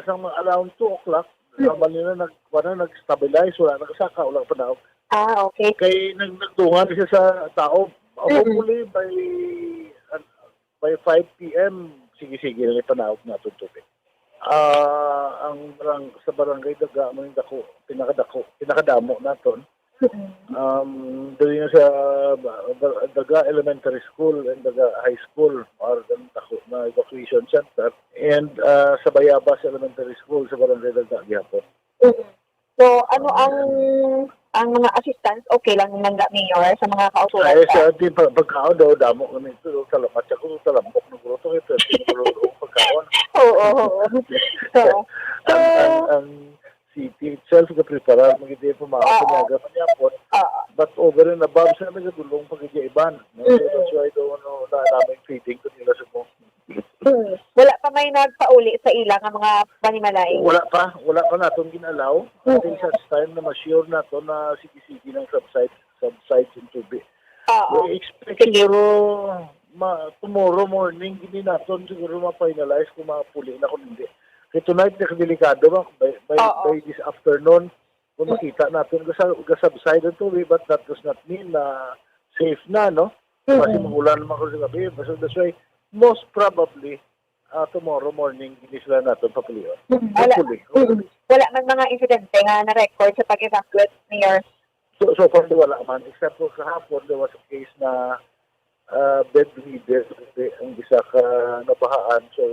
sa mga around two o'clock, Mm. normal nila nag, ano, nag-stabilize, wala nagsaka, wala pa daw. Ah, okay. Kay nag, nagdungan siya sa tao. Mm. Hopefully, by, uh, by five p m, sige-sige na yung panahon natin tubig. Ah, ang barang-, sa barangay Daga, mo yung dako, pinakadako, pinakadamo naton. Mm. Um, dali na sa ba-, ba-, Daga Elementary School and Daga High School, or ang dako na evacuation center. And, ah, sa Bayabas Elementary School, sa barangay Daga, gihapon. Mm. So, ano ang, ang mga assistance? Okay lang nila, Mayor, sa mga kauturan Ay, ka? Sa ating pag-, pagkaon daw, damo kami ito. Salamat siya kung talambok ng gruto. Ito, ito, ito, pagkaon. Oo, oo. So, Ang, ang, so ang city itself, nagpreparar, magiging pumakaw, Oo. Pinaga, Manyapon. Oo. But over and above, sa nagdulong pagiging iban. No? So, Mm. that's why daw, ano, na namin feeding ko nila sa mo. Hmm. Wala pa may nagpauli sa ila nga mga panimalay? Wala pa. Wala pa naton gin-allow. Until Mm. such time na ma-sure naton na sige-sige ng subside, subside yung tubig. Oo. We expect Sige. siguro ma-, tomorrow morning, hindi naton siguro ma-finalize kung mapuli na kung hindi. Kaya tonight, nakadelikado ba? By, by, Oo. by this afternoon, kung Mm. makita natin, gasa-, ga-subside ang tubig, but that does not mean na safe na, no? Kasi Mm. magulan naman ko sa gabi. So that's why, most probably, ah, tomorrow morning, hindi sila natin papulion. Mm. Wala, Hopefully. mm. Wala man mga insidente nga na-record sa pag-evacuate, Mayor? So, so far, wala man. Except for kahapon, there was a case na, ah, bedridden ang isa ka nabahaan. So,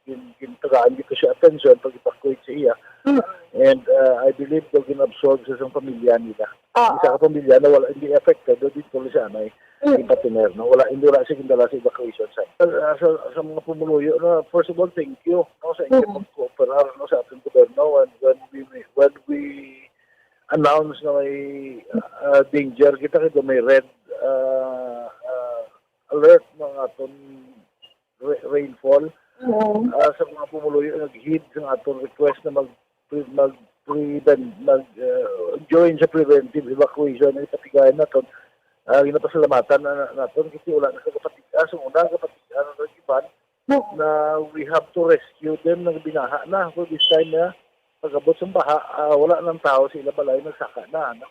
gin-, gintagaan dito siya atensyon pag-evacuate sa iya. Mm. And, ah, I believe daw gin-absorb sa isang pamilya nila. Oo. Isa ka pamilya na wala, hindi affected, daw dito siya anay Mm. ipatiner, no? Wala, hindi wala siya gindala sa evacuation center. Ah, sa, sa mga pumuluyo, no? First of all, thank you, no? Sa inyo Mm. pag-cooperar, no? Sa ating gobyerno, when, when we, when we announce na may, ah, danger kita, kay may red, ah, ah, alert, mga aton ra-, rainfall. Oo. Ah, sa mga pumuluyo, nag-heed sa aton request na mag-, pre-, mag-, prevent, mag, ah, join sa preventive evacuation, ay patigayan naton. Ah, ginapasalamatan na, na, naton, kasi wala na sa kapatiga. Sa una, kapatiga na nag-iban, Oo. na we have to rescue them, nagbinaha na. So, this time na, pag-abot sa baha, ah, wala nang tao sa ila balay, nagsaka na, ano?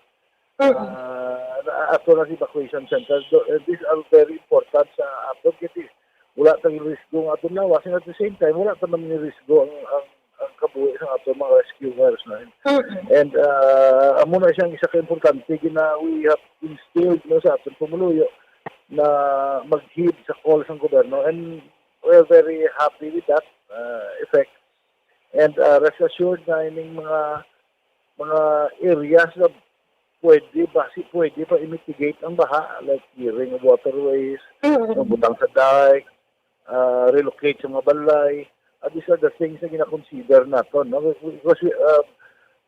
Mm. Ah, na-, ato na sa evacuation center. Do-, eh, these are very important sa aton kasi wala tang risgo ang aton lawas. And at the same time, wala ta man ni risgo ang, ang, ang kabuhi sa aton mga rescuers na. Mm. And, ah, amo na siyang isa ka importante gina-, we have instilled, no, sa aton pumuluyo na mag-heed sa call sa gobyerno. And we're very happy with that, ah, effect. And, ah, rest assured na ining mga, mga areas na pwede ba, si, pwede pa i-mitigate ang baha, like clearing of waterways, Mm. yung butang sa dike, ah, relocate sa mga balay. Ah, these are the things na gina-consider naton, no? Because we, ah,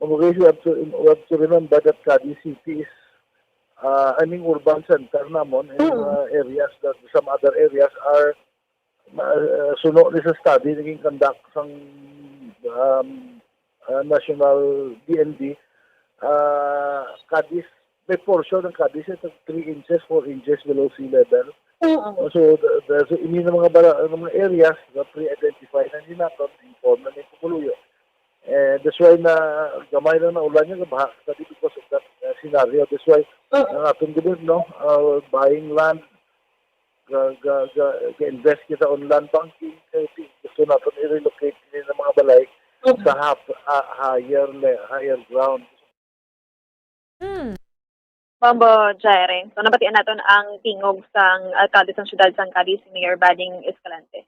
we have to, we have to remember that Cadiz City is, ah, I mean, urban center namon in, Mm. ah, areas that some other areas are, ah, suno ni sa study naging conduct sang, um, ah, National D N D, ah, Cadiz, may portion ng Cadiz ito three inches, four inches below sea level. Oo. So, the, the, so, ini na mga bara-, mga areas na pre-identify na ni naton, inform na ni pumuluyo. Eh, that's why na gamay lang na ulan yung baha study because of that, uh, scenario. That's why Oo. ang ating gobyerno, uh, buying land, ga, ga, ga, ga-invest kita on land banking, kay ti-, gusto natin i-relocate din ang mga balay Mhm. sa hap-, ah, higher le-, higher ground. Hmm. Bombo Jairing. So, nabatian naton ang tingog sang alkalde sang siyudad sang Cadiz, si Mayor Bading Escalante.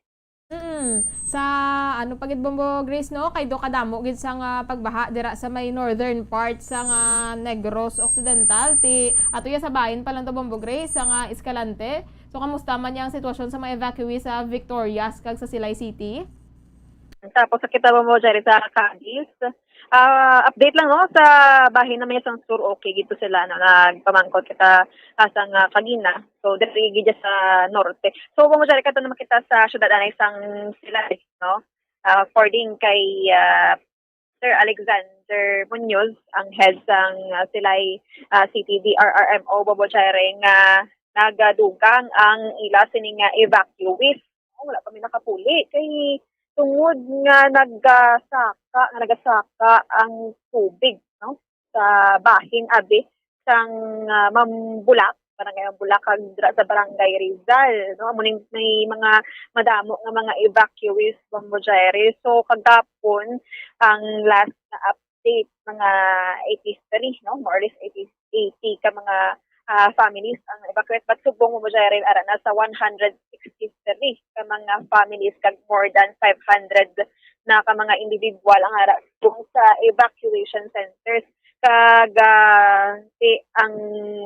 Mm. Sa, ano pa gid, Bombo Grace, no? Kay do kadamo gid sang, ah, pagbaha dira sa may northern part sang, ah, Negros Occidental. Ti, ato ya sa bahin pa lang to, Bombo Grace, sang, ah, Escalante. So, kamusta man yang sitwasyon sa mga evacuees sa Victorias kag sa Silay City? Tapos sa kita, Bombo Jerry, sa Cadiz. Ah, update lang, no, sa bahin naman sa sur, okay gid to sila, no, nagpamangkot kita, ah, sang, ah, kagina. So, diri gid sa norte. So, Bombo Jerry, kato naman kita sa syudad anay sang Silay, no? Ah, according kay, ah, Sir Alexander Munoz, ang head sang, ah, Silay, ah, City D R R M O, Bombo Jerry, nga nagadugang ang ila sini nga evacuees. Wala pa mi nakapuli kay tungod nga nagasaka, nga nagasaka ang tubig, no, sa bahin abi sang, ah, Mambulak, Barangay Mambulak, kag dira sa Barangay Rizal, no? Amo ning may mga madamo nga mga evacuees, Bombo Jerry. So, kagapon, ang last na update, mga eighty-three, no? More or less eighty, eighty ka mga, ah, families ang evacuate. But subong, Bombo Jerry, ara na sa one hundred sixty-three ka mga families kag more than five hundred na ka mga individual ang ara subong sa evacuation centers. Kag, ah, ti-, ang,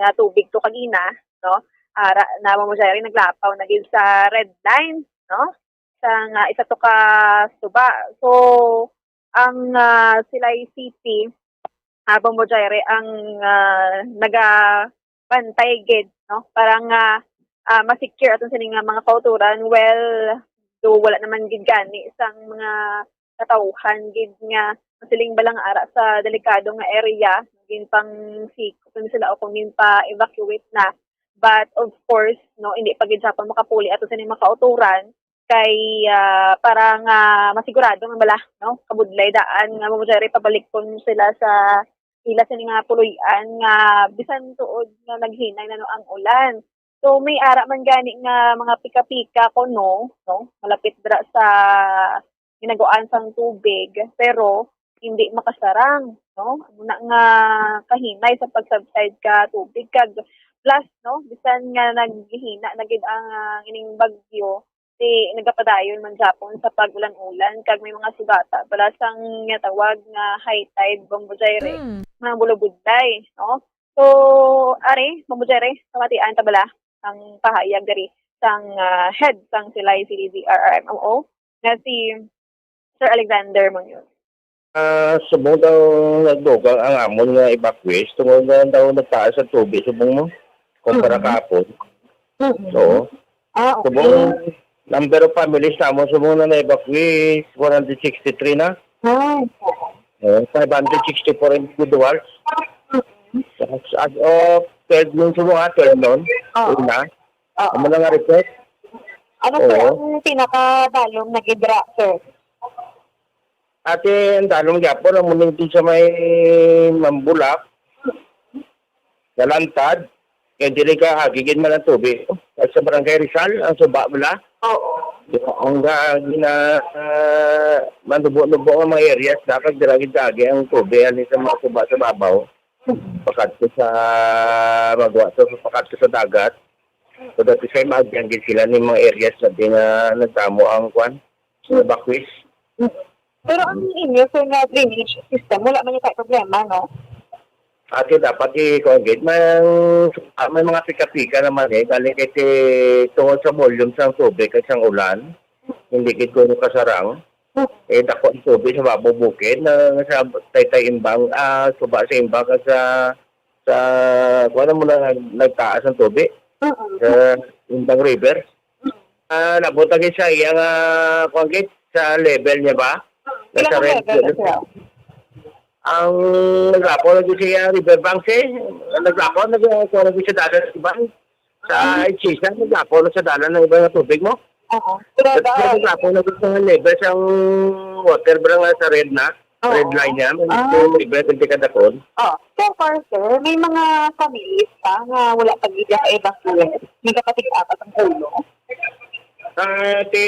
ah, tubig to kagina, no? Ara na, Bombo Jerry, naglapaw na gid sa red line, no? Sa nga isa to ka suba. So, ang, ah, Silay City, ah, Bombo Jerry, ang, ah, nagabantay gid, no? Para nga, ah, ma-secure aton sini nga mga kauturan. Well, do wala naman gid gani sang mga katawhan gid nga masiling bala nga ara sa delikado nga area, ginpangsikop na sila o kung ginpa-evacuate na. But of course, no, hindi pa gid sa makapuli ato sa mga kauturan kay, ah, para nga masigurado nga bala, no, kabudlay daan nga mo diri pabalik kun sila sa ila sini nga puloy-an nga bisan tuod nga naghinay na, no, ang ulan. So, may ara man gani nga mga pika-pika kuno, no, malapit dira sa hinaguan sang tubig, pero hindi makasarang, no? Muna nga kahinay sa pag-subside ka tubig kag plus, no, bisan nga naghihina na gid ang, ah, ining bagyo, di nagapadayon man gyapon sa pag-ulan-ulan kag may mga sugata bala sang ginatawag nga high tide, Bombo Jerry, Mm. mga bulubudlay, no? So, ari, Bombo Jerry, pamatian ta bala ang pahayag diri sang, ah, head sang Silay City D R R M O nga si Sir Alexander Muñoz. Ah, subong daw nagdugang ang amon nga evacuees tungod nga daw nagtaas ang tubig subong mo kumpara Mm. kahapon. Mm. Oo. Ah, okay. Subong number of families namon subong na na-evacuees, one hundred sixty-three na. Ah, oo. Eh, five hundred sixty-four individuals. Mm. As, as of twelve noon subong, ah, twelve noon. Oo. Una. Oo. Amo na nga report. Ano, sir, Oo. ang pinakadalom na gidra, sir? Ate, ang dalom gyapon ang muning sa may Mambulak, Nalantad, kay dili ka agigin man ang tubig. At sa Barangay Rizal, ang suba bala. Oo. Di ba, ang ga-, gina-, ah, manubo-nubo nga mga areas, dapat dira gid kaagi ang tubig, ani sa mga suba sa babaw. Pakadto sa, magwa sa, pakadto sa dagat. So, dati sa imagine gid sila ni mga areas na di nga nagdamo ang kwan, evacuees. Pero ang inyo, sir, nga drainage system, wala man yung kahit problema, no? Ate, dapat i-, kuwan gid, may, ah, may mga pika-pika naman eh, galing kay ti-, tungod sa volume sang tubig kag sang ulan, hindi gid kuno kasarang. Eh, dako ang tubig sa babaw bukid, na sa Taytay Imbang, ah, suba sa Imbang kag sa, sa, kuwan mo na, nag-, nagtaas ang tubig Oo. sa Imbang River. Ah, nabutang gid sa iya nga, kuwan gid, sa level niya ba? Pila Nasa ka red level na siya? Ang naglapaw lagi siya river banks eh. Ang naglapaw, nag-, kuwan lagi sa dalan sa iban. Sa Mm. Echisa, naglapaw na sa dalan ang iba nga tubig mo. Oo. Pero At sa daw, naglapaw na sa level sa water ba nga sa red na? Oo. Red line niya, may Ah. river, hindi ka dakon. Oh, so far, sir, may mga families pa nga wala pa gid ka-evacuate. May kapatid-apat ang ulo. Ah, ti,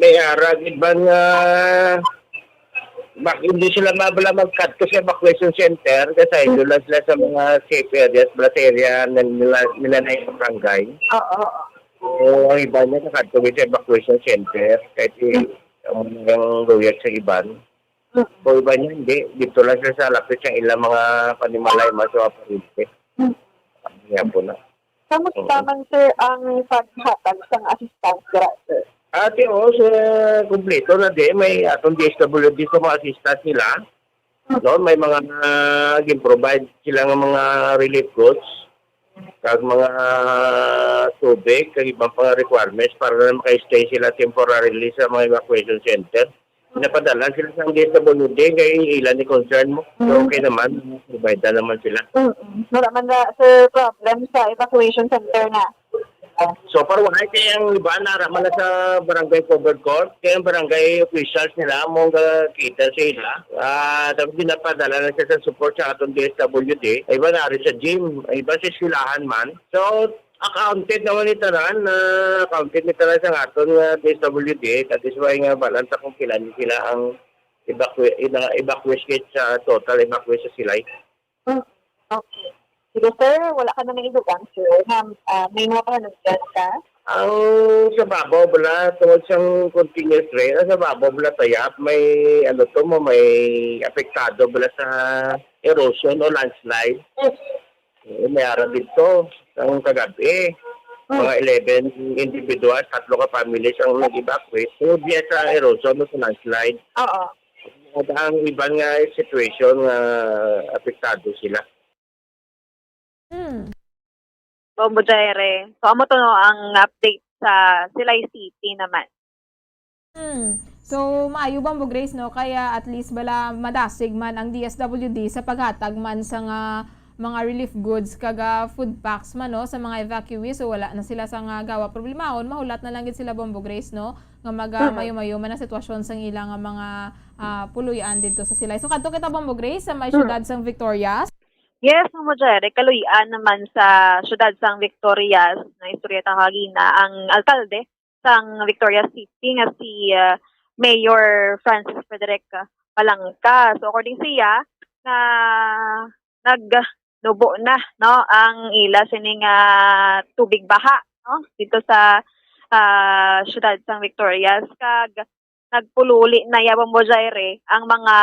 may ara gid ba nga bak-, hindi sila mabala magkadto sa evacuation center kasi Mm. doon lang sila sa mga safe areas, bala sa area na nila, nila na yung barangay. Oo, oo. So, ang iba niya nakadto gid sa evacuation center kahit i-, Mm. ang, ang luyag sa iban. Mm. Kung iba niya, hindi. Dito lang siya sa lapit sa ilang mga panimalay, mas mga pariente. Mm. Yan po na. Kamusta Oo. man, sir, ang paghatag sang assistance dira, sir? Ate, oo, sa kumpleto na di, may atong D S W D sa mga assistance nila. Mm. Noon, may mga, ah, gin-provide sila ng mga relief goods, kag mga tubig, kag ibang pang requirements para na maka-stay sila temporarily sa mga evacuation center. Napadala sila sa D S W D kay ila ni concern mo. So, Mm. Okay naman, provide na naman sila. Mm-mm. Wala man na, sir, problem sa evacuation center na. So far, wala kay ang iba nara man na sa barangay covered court, kay ang barangay officials nila mo nga kita sa ila. Ah, tapos ginapadala na siya sa support sa atong D S W D. Ay iba nari sa gym, ay iba sa eskwelahan man. So, accounted naman ni tanan, na accounted ni tanan sa aton nga D S W D, that is why nga balance akong kilala sila ang evacu-, ina-, evacuate sa total evacuate sa Silay. Hmm, okay. Sige, sir, wala ka na may idugang, sir, na, ah, may mga pananugyan ka? Ang sa babaw bala, tungod sang continuous rain, ang sa babaw bala tayap, may ano to mo, may apektado bala sa erosion o landslide. Hmm. Eh, may ara dito, ang kagabi, Hmm. mga eleven individuals, tatlo ka families ang nag-evacuate. Tungod niya sa erosion o sa landslide. Oo. At ang iban nga situation nga apektado sila. Hmm. Bombo Jaire. So, amo to, no, ang update sa Silay City naman. Hmm. So, maayo, Bombo Grace, no? Kaya at least bala madasig man ang D S W D sa paghatag man sa nga mga relief goods kag, ah, food packs man, no, sa mga evacuees. So, wala na sila sa nga gawa problemahon. Mahulat na lang gid sila, Bombo Grace, no, nga maga Mhm. mayo-mayo man ang sitwasyon sang ila nga mga, ah, puloy-an didto sa Silay. So, kadto kita, Bombo Grace, sa may Mhm. Siyudad sang Victorias. Yes, Bombo Jaire, kaluy-an naman sa siyudad sang Victorias, na istorya ta kagina, ang alkalde sang Victorias City nga si, ah, Mayor Francis Frederick Palangka. So, according siya, na nagnubo na, no, ang ila sining, ah, tubig baha, no, dito sa, ah, siyudad sang Victorias, kag nagpululi na ya, Bombo Jaire, ang mga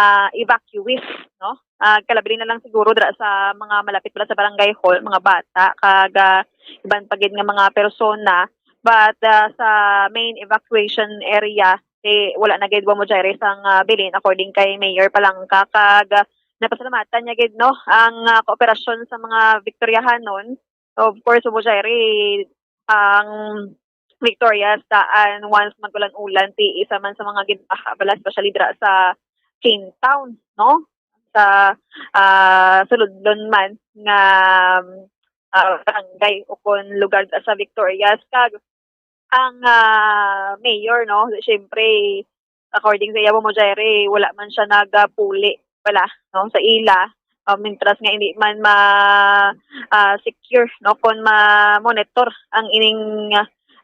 evacuees, no? Ah, kalabili na lang siguro dira sa mga malapit pala sa barangay hall, mga bata, kag, ah, iban pa gid nga mga persona. But, ah, sa main evacuation area, eh, wala na gid, Bombo Jaire, sang, ah, bilin, according kay Mayor Palangka. Kag, ah, napasalamatan niya gid, no, ang, ah, kooperasyon sa mga Victoriahanon. Of course, Bombo Jaire, ang Victorias daan once mag-ulan-ulan, ti isa man sa mga ginbaha bala, especially dira sa Chintown, no? Sa, ah, sulodlon man nga, ah, barangay o kon lugar sa Victorias. Kag ang, ah, mayor, no, siyempre, according sa iya, Bombo Jaire, wala man siya nagapuli pala, no, sa ila, ah, mintras nga hindi man ma-, ah, secure, no, kon ma-monitor ang ining,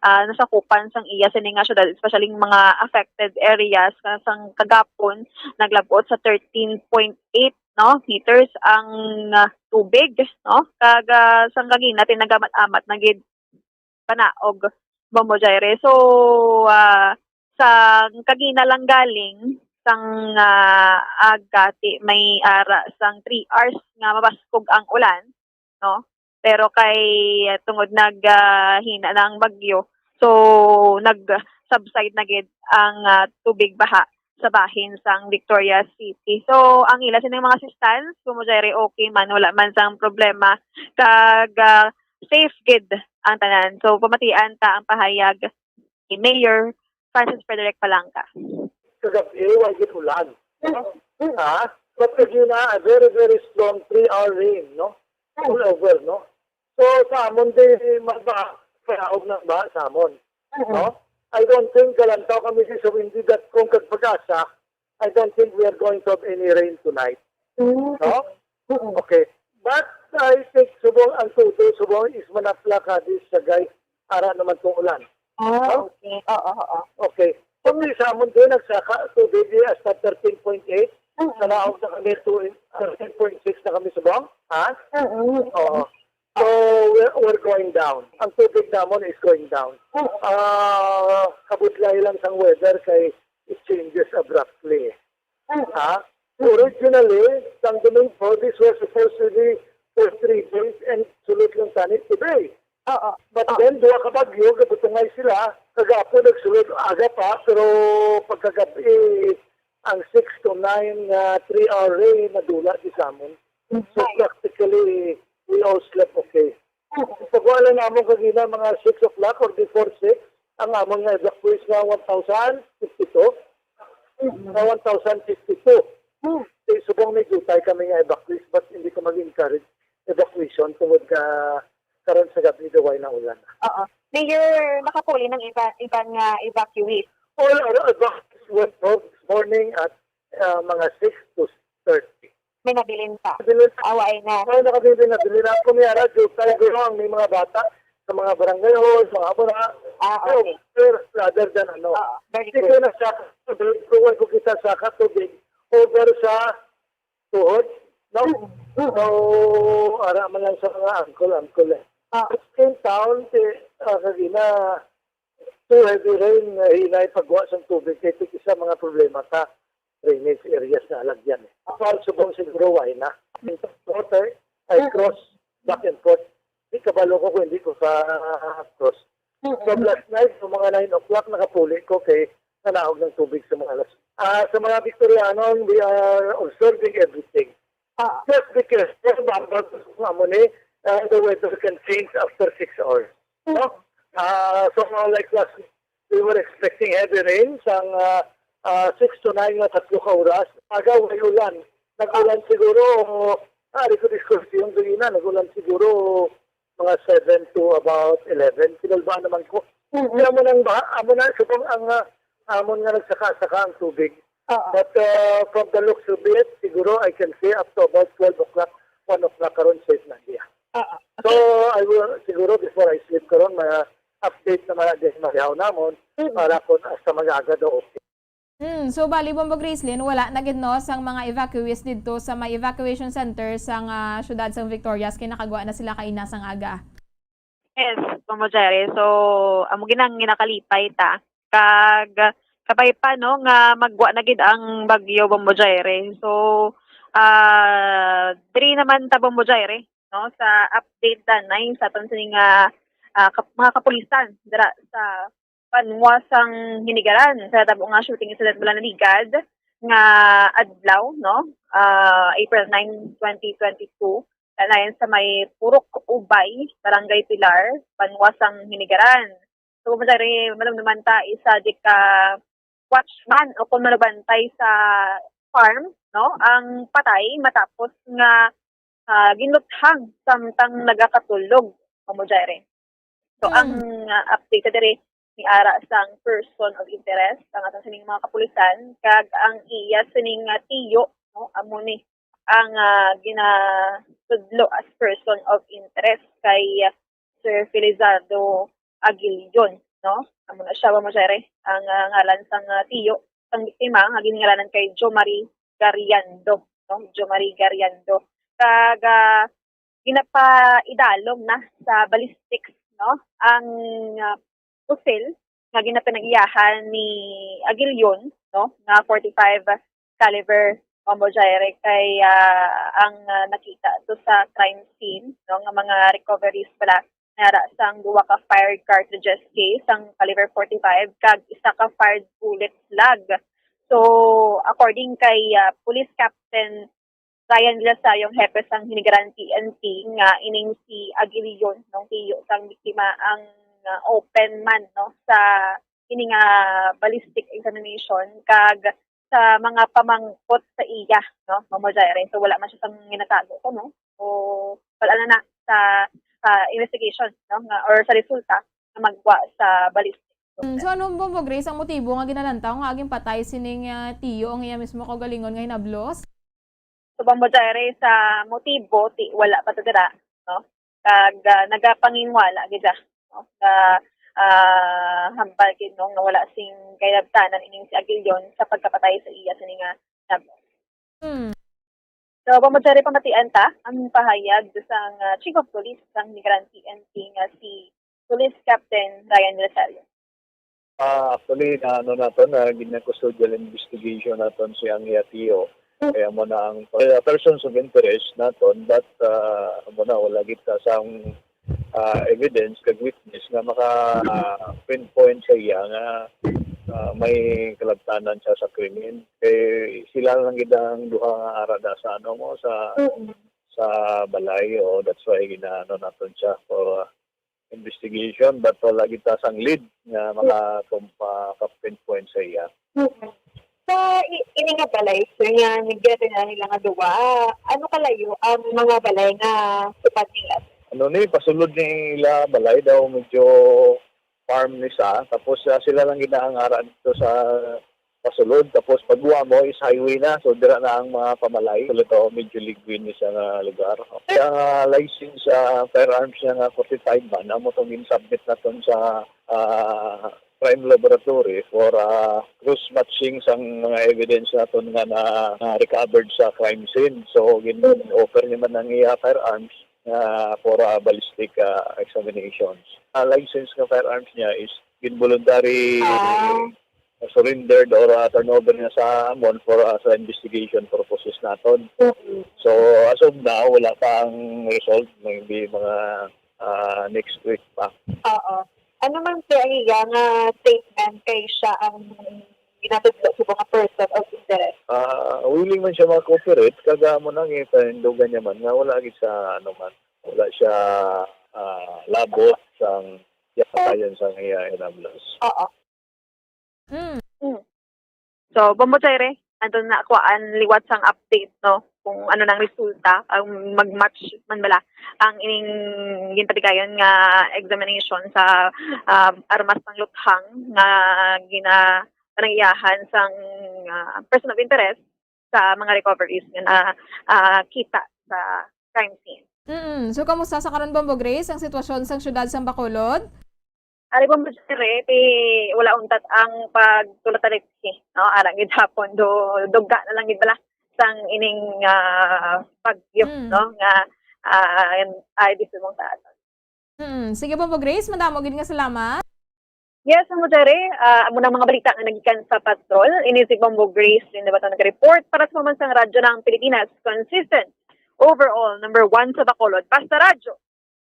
ah, nasakupan sang iya sini nga syudad, especially ang mga affected areas nga sang kagapon naglab-ot sa thirteen point eight, no, meters ang, ah, tubig, no, kag, ah, sang kagina, ti nagamat-amat na gid panaog, Bombo Jaire. So, ah, sa kagina lang galing, sang, ah, aga, ti may ara sang three hours nga mabaskog ang ulan, no? Pero kay, ah, tungod nag, ah, hina na ang bagyo, so nag-subside na gid ang, ah, tubig baha sa bahin sang Victorias City. So, ang ila sining mga assistance, Bombo Jaire, okay man, wala man sang problema. Kag, ah, safe gid ang tanan. So, pamatian ta ang pahayag ni Mayor Francis Frederick Palangka. Kagabi, wa gid ulan. Ha? But again, ah, a very, very strong three-hour rain, no? All over, no? So, sa amon, di, mas ba, panaog na ba sa amon? No? I don't think galantaw kami si sa Windy dot com kag Pag-asa. I don't think we are going to have any rain tonight. No? Okay. But I think subong ang tudo, subong is manapla ka di sa guys. Ara naman tong ulan. Ah, okay. Oo, oo. Okay. Kami sa amon din, nagsaka tubig di hasta thirteen point eight. Nalaog na kami to thirteen point six na kami subong. Ha? Oo. So, we're, we're going down. Ang tubig namon is going down. Ah, kabudlay lang sang weather kay it changes abruptly. Ha? Originally, sang Domingo, this was supposed to be for three days and sulod lang tani today. Oo. But then, duha ka bagyo, gabutungay sila. Kagapon nagsulod aga pa, pero pagkagabi, ang six to nine nga three-hour rain nadula di sa amon. So, practically, we all slept okay. Pagwala namon kagina mga six o'clock or before six, ang amon nga evacuees nga one thousand fifty-two. Sa one thousand fifty-two. Hmm. Di, subong may jutay kami nga evacuees, but hindi ko mag-encourage evacuation tungod ka karon sa gabi daw ay naulan. Oo. Mayor, nakapuli ng iba, iban nga evacuees. All our evacuees went home this morning at, ah, mga six to thirty. May nabilin pa. Nabilin pa. Awa ay na. Ay, nakabilin, nabilin. Ako ni Ara, jutay, guro, ang may mga bata sa mga barangay hall, mga amo na. Ah, okay. Pero rather than ano. Oo, very good. Ikaw na sa tubig, kung wala ko kita sa katubig, over sa tuhod, no? Mm, mm. So, ara man lang sa mga angkol-angkol eh. Ah. In town, ti, ah, kagina, too heavy rain, ah, hinay pagwa sang tubig, kay ti isa mga problema ka drainage areas na alagyan eh. Apart subong siguro, why na? Water, I cross back and forth. Di kabalo ko kung hindi ko ka cross. Mm-mm. From last night, sa mga nine o'clock, nakapuli ko kay nanaog ng tubig sa mga alas. Ah, sa mga Victorianon, we are observing everything. Ah. Just because, yes, baka kung amo ni, ah, the weather can change after six hours. No? Ah, so, like last, we were expecting heavy rain sang, ah, ah, six to nine nga tatlo ka oras. Aga, way ulan. Nag-ulan siguro, ah, di ko diskusyon sa ina, nag-ulan siguro mga seven to about eleven. Kinalbaan naman ko. Mm-mm. Kaya amo nang baha, amo na, subong ang, ah, amon nga nagsaka-saka ang tubig. Oo. But, uh, from the looks of it, siguro I can say up to about twelve o'clock, one o'clock karon safe na siya. Oo. So, I will, siguro before I sleep karon, ma-update na man din marihaw namon Mm. para kung hasta mag-aga daw okay. Mm, so, bali, Bombo Gracelyn, wala na gid, no, sang mga evacuees didto sa may evacuation center sang, ah, siyudad sang Victorias, kay nakagwa na sila kaina sang aga. Yes, Bombo Jerry. So, amo gid ang ginakalipay ta. Kag kabay pa, no, nga magwa na gid ang bagyo, Bombo Jerry. So, ah, diri naman ta, Bombo Jerry, no, sa update danay sa aton sini nga, ah, kap-, mga kapulisan dira sa banwa sang Hinigaran sa natabo nga shooting incident bala naligad nga adlaw, no? Ah, April nine, twenty twenty-two, kanayon sa may Purok Ubay, Barangay Pilar, banwa sang Hinigaran. So, madari, malumluman ta, isa di ka watchman o kung manubantay sa farm, no? Ang patay matapos nga, ah, ginluthang samtang nagakatulog, Bombo Jerry. So, Hmm. ang, ah, update diri ni ara sang person of interest, ang aton sining mga kapulisan, kag ang iya sining, ah, tiyo, no, amo ni ang, ah, ginatudlo as person of interest kay, ah, Sir Felizardo Aguilion, no? Amo na siya, Bombo Jerry, ang, ah, ngalan sang, ah, tiyo sang biktima nga giningalanan kay Jo Marie Gariando, no? Jo Marie Gariando. Kag, ah, ginapaidalom na sa ballistics, no, ang, ah, pusil nga ginapanag-iyahan ni Aguilion, no, nga forty-five caliber, Bombo Jerry, kay, ah, ang, ah, nakita to sa crime scene, no, nga mga recoveries pala nara sang duha ka fired cartridges case sang caliber forty-five kag isa ka fired bullet slug. So, according kay, ah, Police Captain Ryan Lasayo, ang hepe sang Hinigaran P N P, nga ining si Aguilion, nung tiyo sang biktima, ang, ah, open man, no, sa ini nga ballistic examination kag sa mga pamangkot sa iya, no, Bombo Jerry. So, wala man siya sang ginatago ko, no? So, wala na na sa, sa investigation, no, nga, or sa resulta nga magwa sa ballistic. Mm, so, ano, Bombo Grace, ang motibo nga ginalantaw nga aging patay sining, ah, tiyo ang iya mismo kaugalingon nga hinablos? So, Bombo Jerry, sa motibo, ti, wala pa to dira, no? Kag, ah, nagapanginwala gid siya, no? Nga, ah, hambal gid, no, nga wala sing kahilabtanan ining si Aguilion sa pagkapatay sa iya sini nga nab-. Hmm. So, Bombo Jerry, pamatian ta ang pahayag sang, ah, Chief of Police sang Hinigaran P N P nga si Police Captain Ryan Rosario. Ah, actually, na ano naton, na ginakustodial investigation naton si ang iya tiyo. Kaya mo na ang, uh, persons of interest naton, but, ah, mo na, wala gid ta sang, ah, evidence kag witness nga maka, ah, pinpoint sa iya nga, ah, may kalabtanan siya sa krimen. Kay sila lang gid ang duha nga ara da sa ano mo, sa, Mm. sa balay, o that's why ginaano naton siya for, ah, investigation, but wala gid ta sang lead nga maka-, tum-, maka-pinpoint sa iya. Mm. Sa i-, ini nga balay, sir, nga nagdala nila nga duwa, ano kalayo ang mga balay nga tupad nila? Ano ni, pasulod ni ila balay daw medyo farm ni sa, tapos, ah, sila lang ginaangara dito sa pasulod, tapos pagbuha mo is highway na, so dira na ang mga pamalay. Sulod to, medyo ligwin ni sa nga lugar. Ang, ah, license, ah, firearms niya nga forty-five man, amo tong gin-submit naton sa, ah, crime laboratory for, ah, cross matching sang mga evidence naton nga na, na recovered sa crime scene. So gin-offer niya man ang iya firearms nga for, ah, ballistic, ah, examinations. Ah, license nga firearms niya is involuntary Ah. surrendered or, ah, turnover niya sa amon for, ah, sa investigation purposes naton. Mm. So as of now, wala pa ang result. Maybe mga, ah, next week pa. Oo. Ano man siya iya nga statement kay siya ang ginatudlo sa mga person of interest? Ah, willing man siya mag-cooperate, kag amo nang ipahindugan niya man nga wala gid sa ano man, wala siya, ah, labot sang iya patayon sang iya hinablos. Oo. Mm. Mm. So, Bombo Jaire, anto na kuan liwat sang update, no, kung ano nang resulta, ang mag-match man bala ang ining ginpatigayon nga examination sa, um, armas pangluthang nga gina-, kanang iyahan sang, ah, person of interest sa mga recoveries nga na, ah, kita sa crime scene. Mm. So, kamusta sa karon, Bombo Grace, ang sitwasyon sang siyudad sang Bacolod? Ari, Bombo Jaire, ti wala untat ang pagtulatarik, no? Ara gid hapon, do, duga na lang gid bala sang ining, ah, bagyo, Mm. no? Nga, ah, ay, di sumong sa aton. Mm. Sige, Bombo Grace, madamo gid nga salamat. Yes, Bombo Jaire, ah, amo na mga balita nga nagikan sa patrol. Ini si Bombo Grace, din ba nag-report para sa Pambansang Radyo ng Pilipinas, consistent, overall, number one sa Bacolod. Basta Radyo,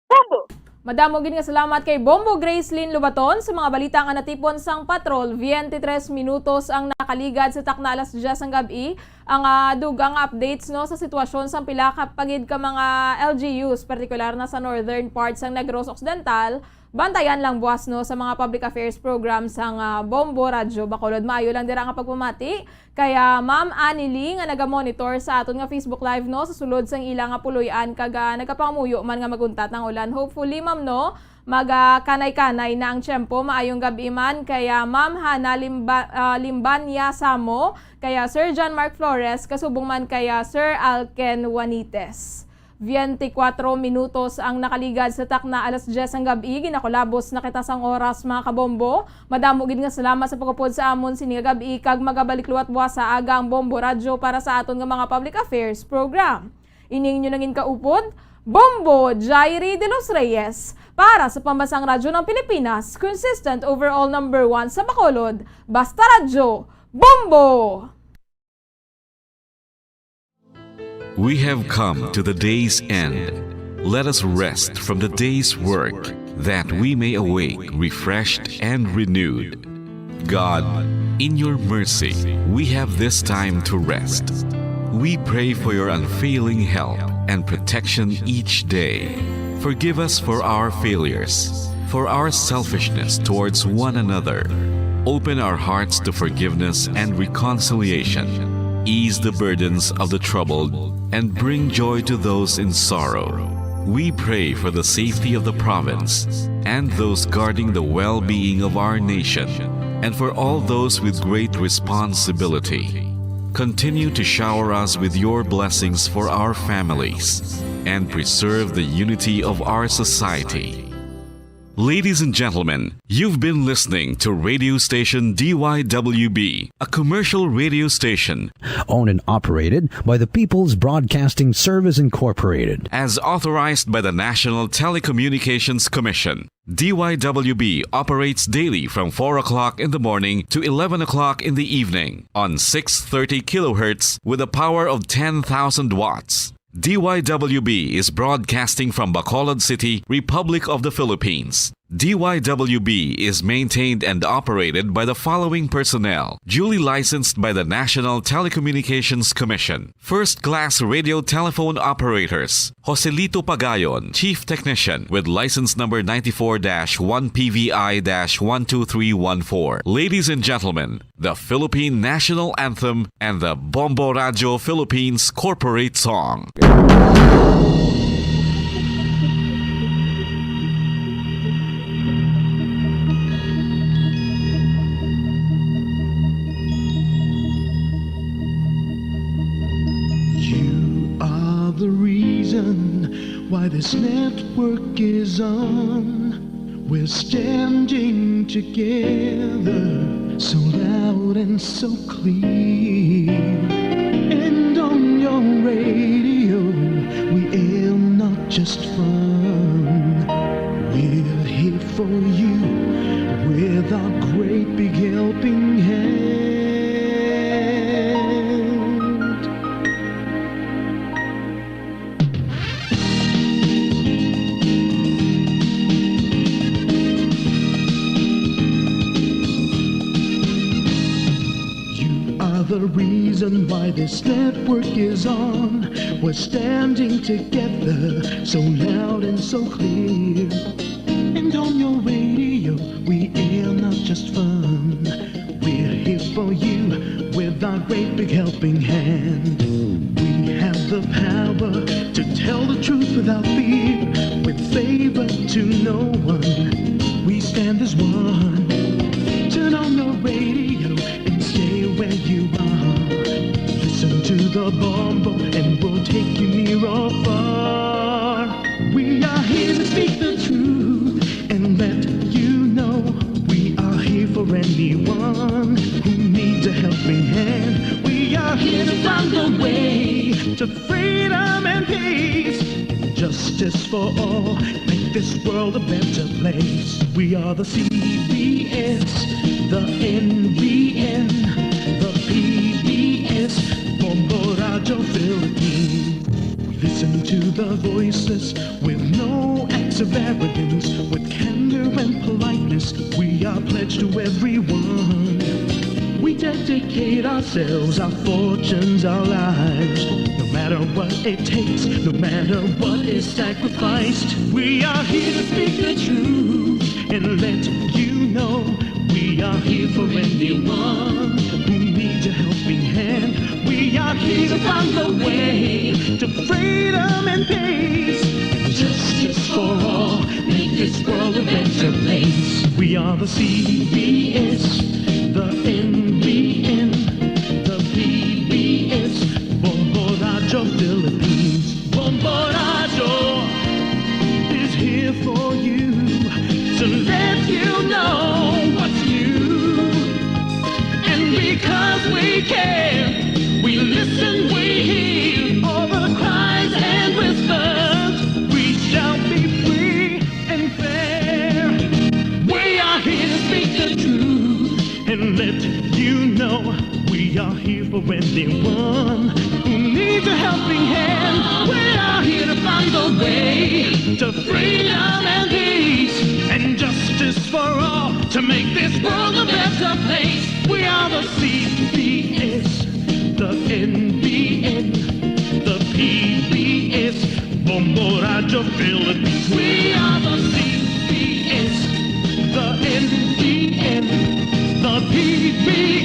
Bombo! Madamo gid nga salamat kay Bombo Gracelyn Lubaton sa mga balita nga natipon sang patrol. Twenty-three minutos ang nakaligad sa takna alas diyes sang gab-i. Ang, ah, dugang updates, no, sa sitwasyon sang pila ka pa gid ka mga L G Us, partikular na sa northern part sang Negros Occidental. Bantayan lang buas, no, sa mga public affairs program sang, ah, Bombo Radyo Bacolod. Maayo lang dira nga pagpamati kay, ah, Ma'am Annie Lee nga naga-monitor sa aton nga Facebook Live, no, sa sulod sang ila nga puloy-an kag, ah, nagapangamuyo man nga maguntat ang ulan. Hopefully, ma'am, no, magakanay-kanay na ang tiyempo. Maayong gab-i man kay, ah, Ma'am Hana Limba-, ah, Limbanya Samo, kay, ah, Sir John Mark Flores, kasubong man kay, ah, Sir Alken Juanites. Twenty-cuatro minutos ang nakaligad sa takna alas diyes sang gab-i. Ginakulabos na kita sang oras, mga kabombo. Madamo gid nga salamat sa pag-upod sa amon sini nga gab-i, kag magabalik liwat buwas sa aga ang Bombo Radyo para sa aton nga mga public affairs program. Ini ang inyo nangin kaupod, Bombo Jairi de los Reyes, para sa Pambansang Radyo ng Pilipinas, consistent overall number one sa Bacolod. Basta Radyo, Bombo! We have come to the day's end. Let us rest from the day's work, that we may awake refreshed and renewed. God, in your mercy, we have this time to rest. We pray for your unfailing help and protection each day. Forgive us for our failures, for our selfishness towards one another. Open our hearts to forgiveness and reconciliation. Ease the burdens of the troubled and bring joy to those in sorrow. We pray for the safety of the province and those guarding the well-being of our nation, and for all those with great responsibility. Continue to shower us with your blessings for our families and preserve the unity of our society. Ladies and gentlemen, you've been listening to radio station D Y W B, a commercial radio station owned and operated by the People's Broadcasting Service Incorporated, as authorized by the National Telecommunications Commission. D Y W B operates daily from four o'clock in the morning to eleven o'clock in the evening on six thirty kilohertz with a power of ten thousand watts. D Y W B is broadcasting from Bacolod City, Republic of the Philippines. D Y W B is maintained and operated by the following personnel, duly licensed by the National Telecommunications Commission. First class radio telephone operators, Joselito Pagayon, Chief Technician, with license number ninety-four dash one P V I dash one two three one four. Ladies and gentlemen, the Philippine National Anthem and the Bombo Radio Philippines Corporate Song. You are the reason why this network is on. We're standing together, so loud and so clear. And on your radio, we aim not just fun. We're here for you with our great big helping hand. You are the reason why this network is on. We're standing together, so loud and so clear. And on your radio, we air not just fun. We're here for you with our great big helping hand. We have the power to tell the truth without fear, with favor to no one. We stand as one. Turn on your radio and stay where you are. Listen to the Bombo and we'll take you near or far. We are here to speak the truth and let you know we are here for anyone who needs a helping hand. We are here to find the way to freedom and peace, justice for all. Make this world a better place. We are the C B S, the N B N, the P B S, Bombo Radio Philippines. We listen to the voices with no acts of arrogance, with candor and politeness. We are pledged to everyone. We dedicate ourselves, our fortunes, our lives. No matter what it takes, no matter what is sacrificed, we are here to speak the truth and let you know we are here for anyone who needs a helping hand. We are here to find the way to freedom and peace and justice for all. Make this world a better place. We are the C B S, the N B N, the P B S, Bombo Radio Philippines. Bombo Radio is here for you to let you know what's new. And because we care, we listen, we hear all the cries and whispers. We shall be free and fair. We are here to speak the truth and let you know we are here for anyone who needs a helping hand. We are here to find the way to freedom and peace and justice for all to make this world a better place. We are the C B S, the N B N, the P B S, Bombo Radio Philippines. We are the C B S, the N B N, the P B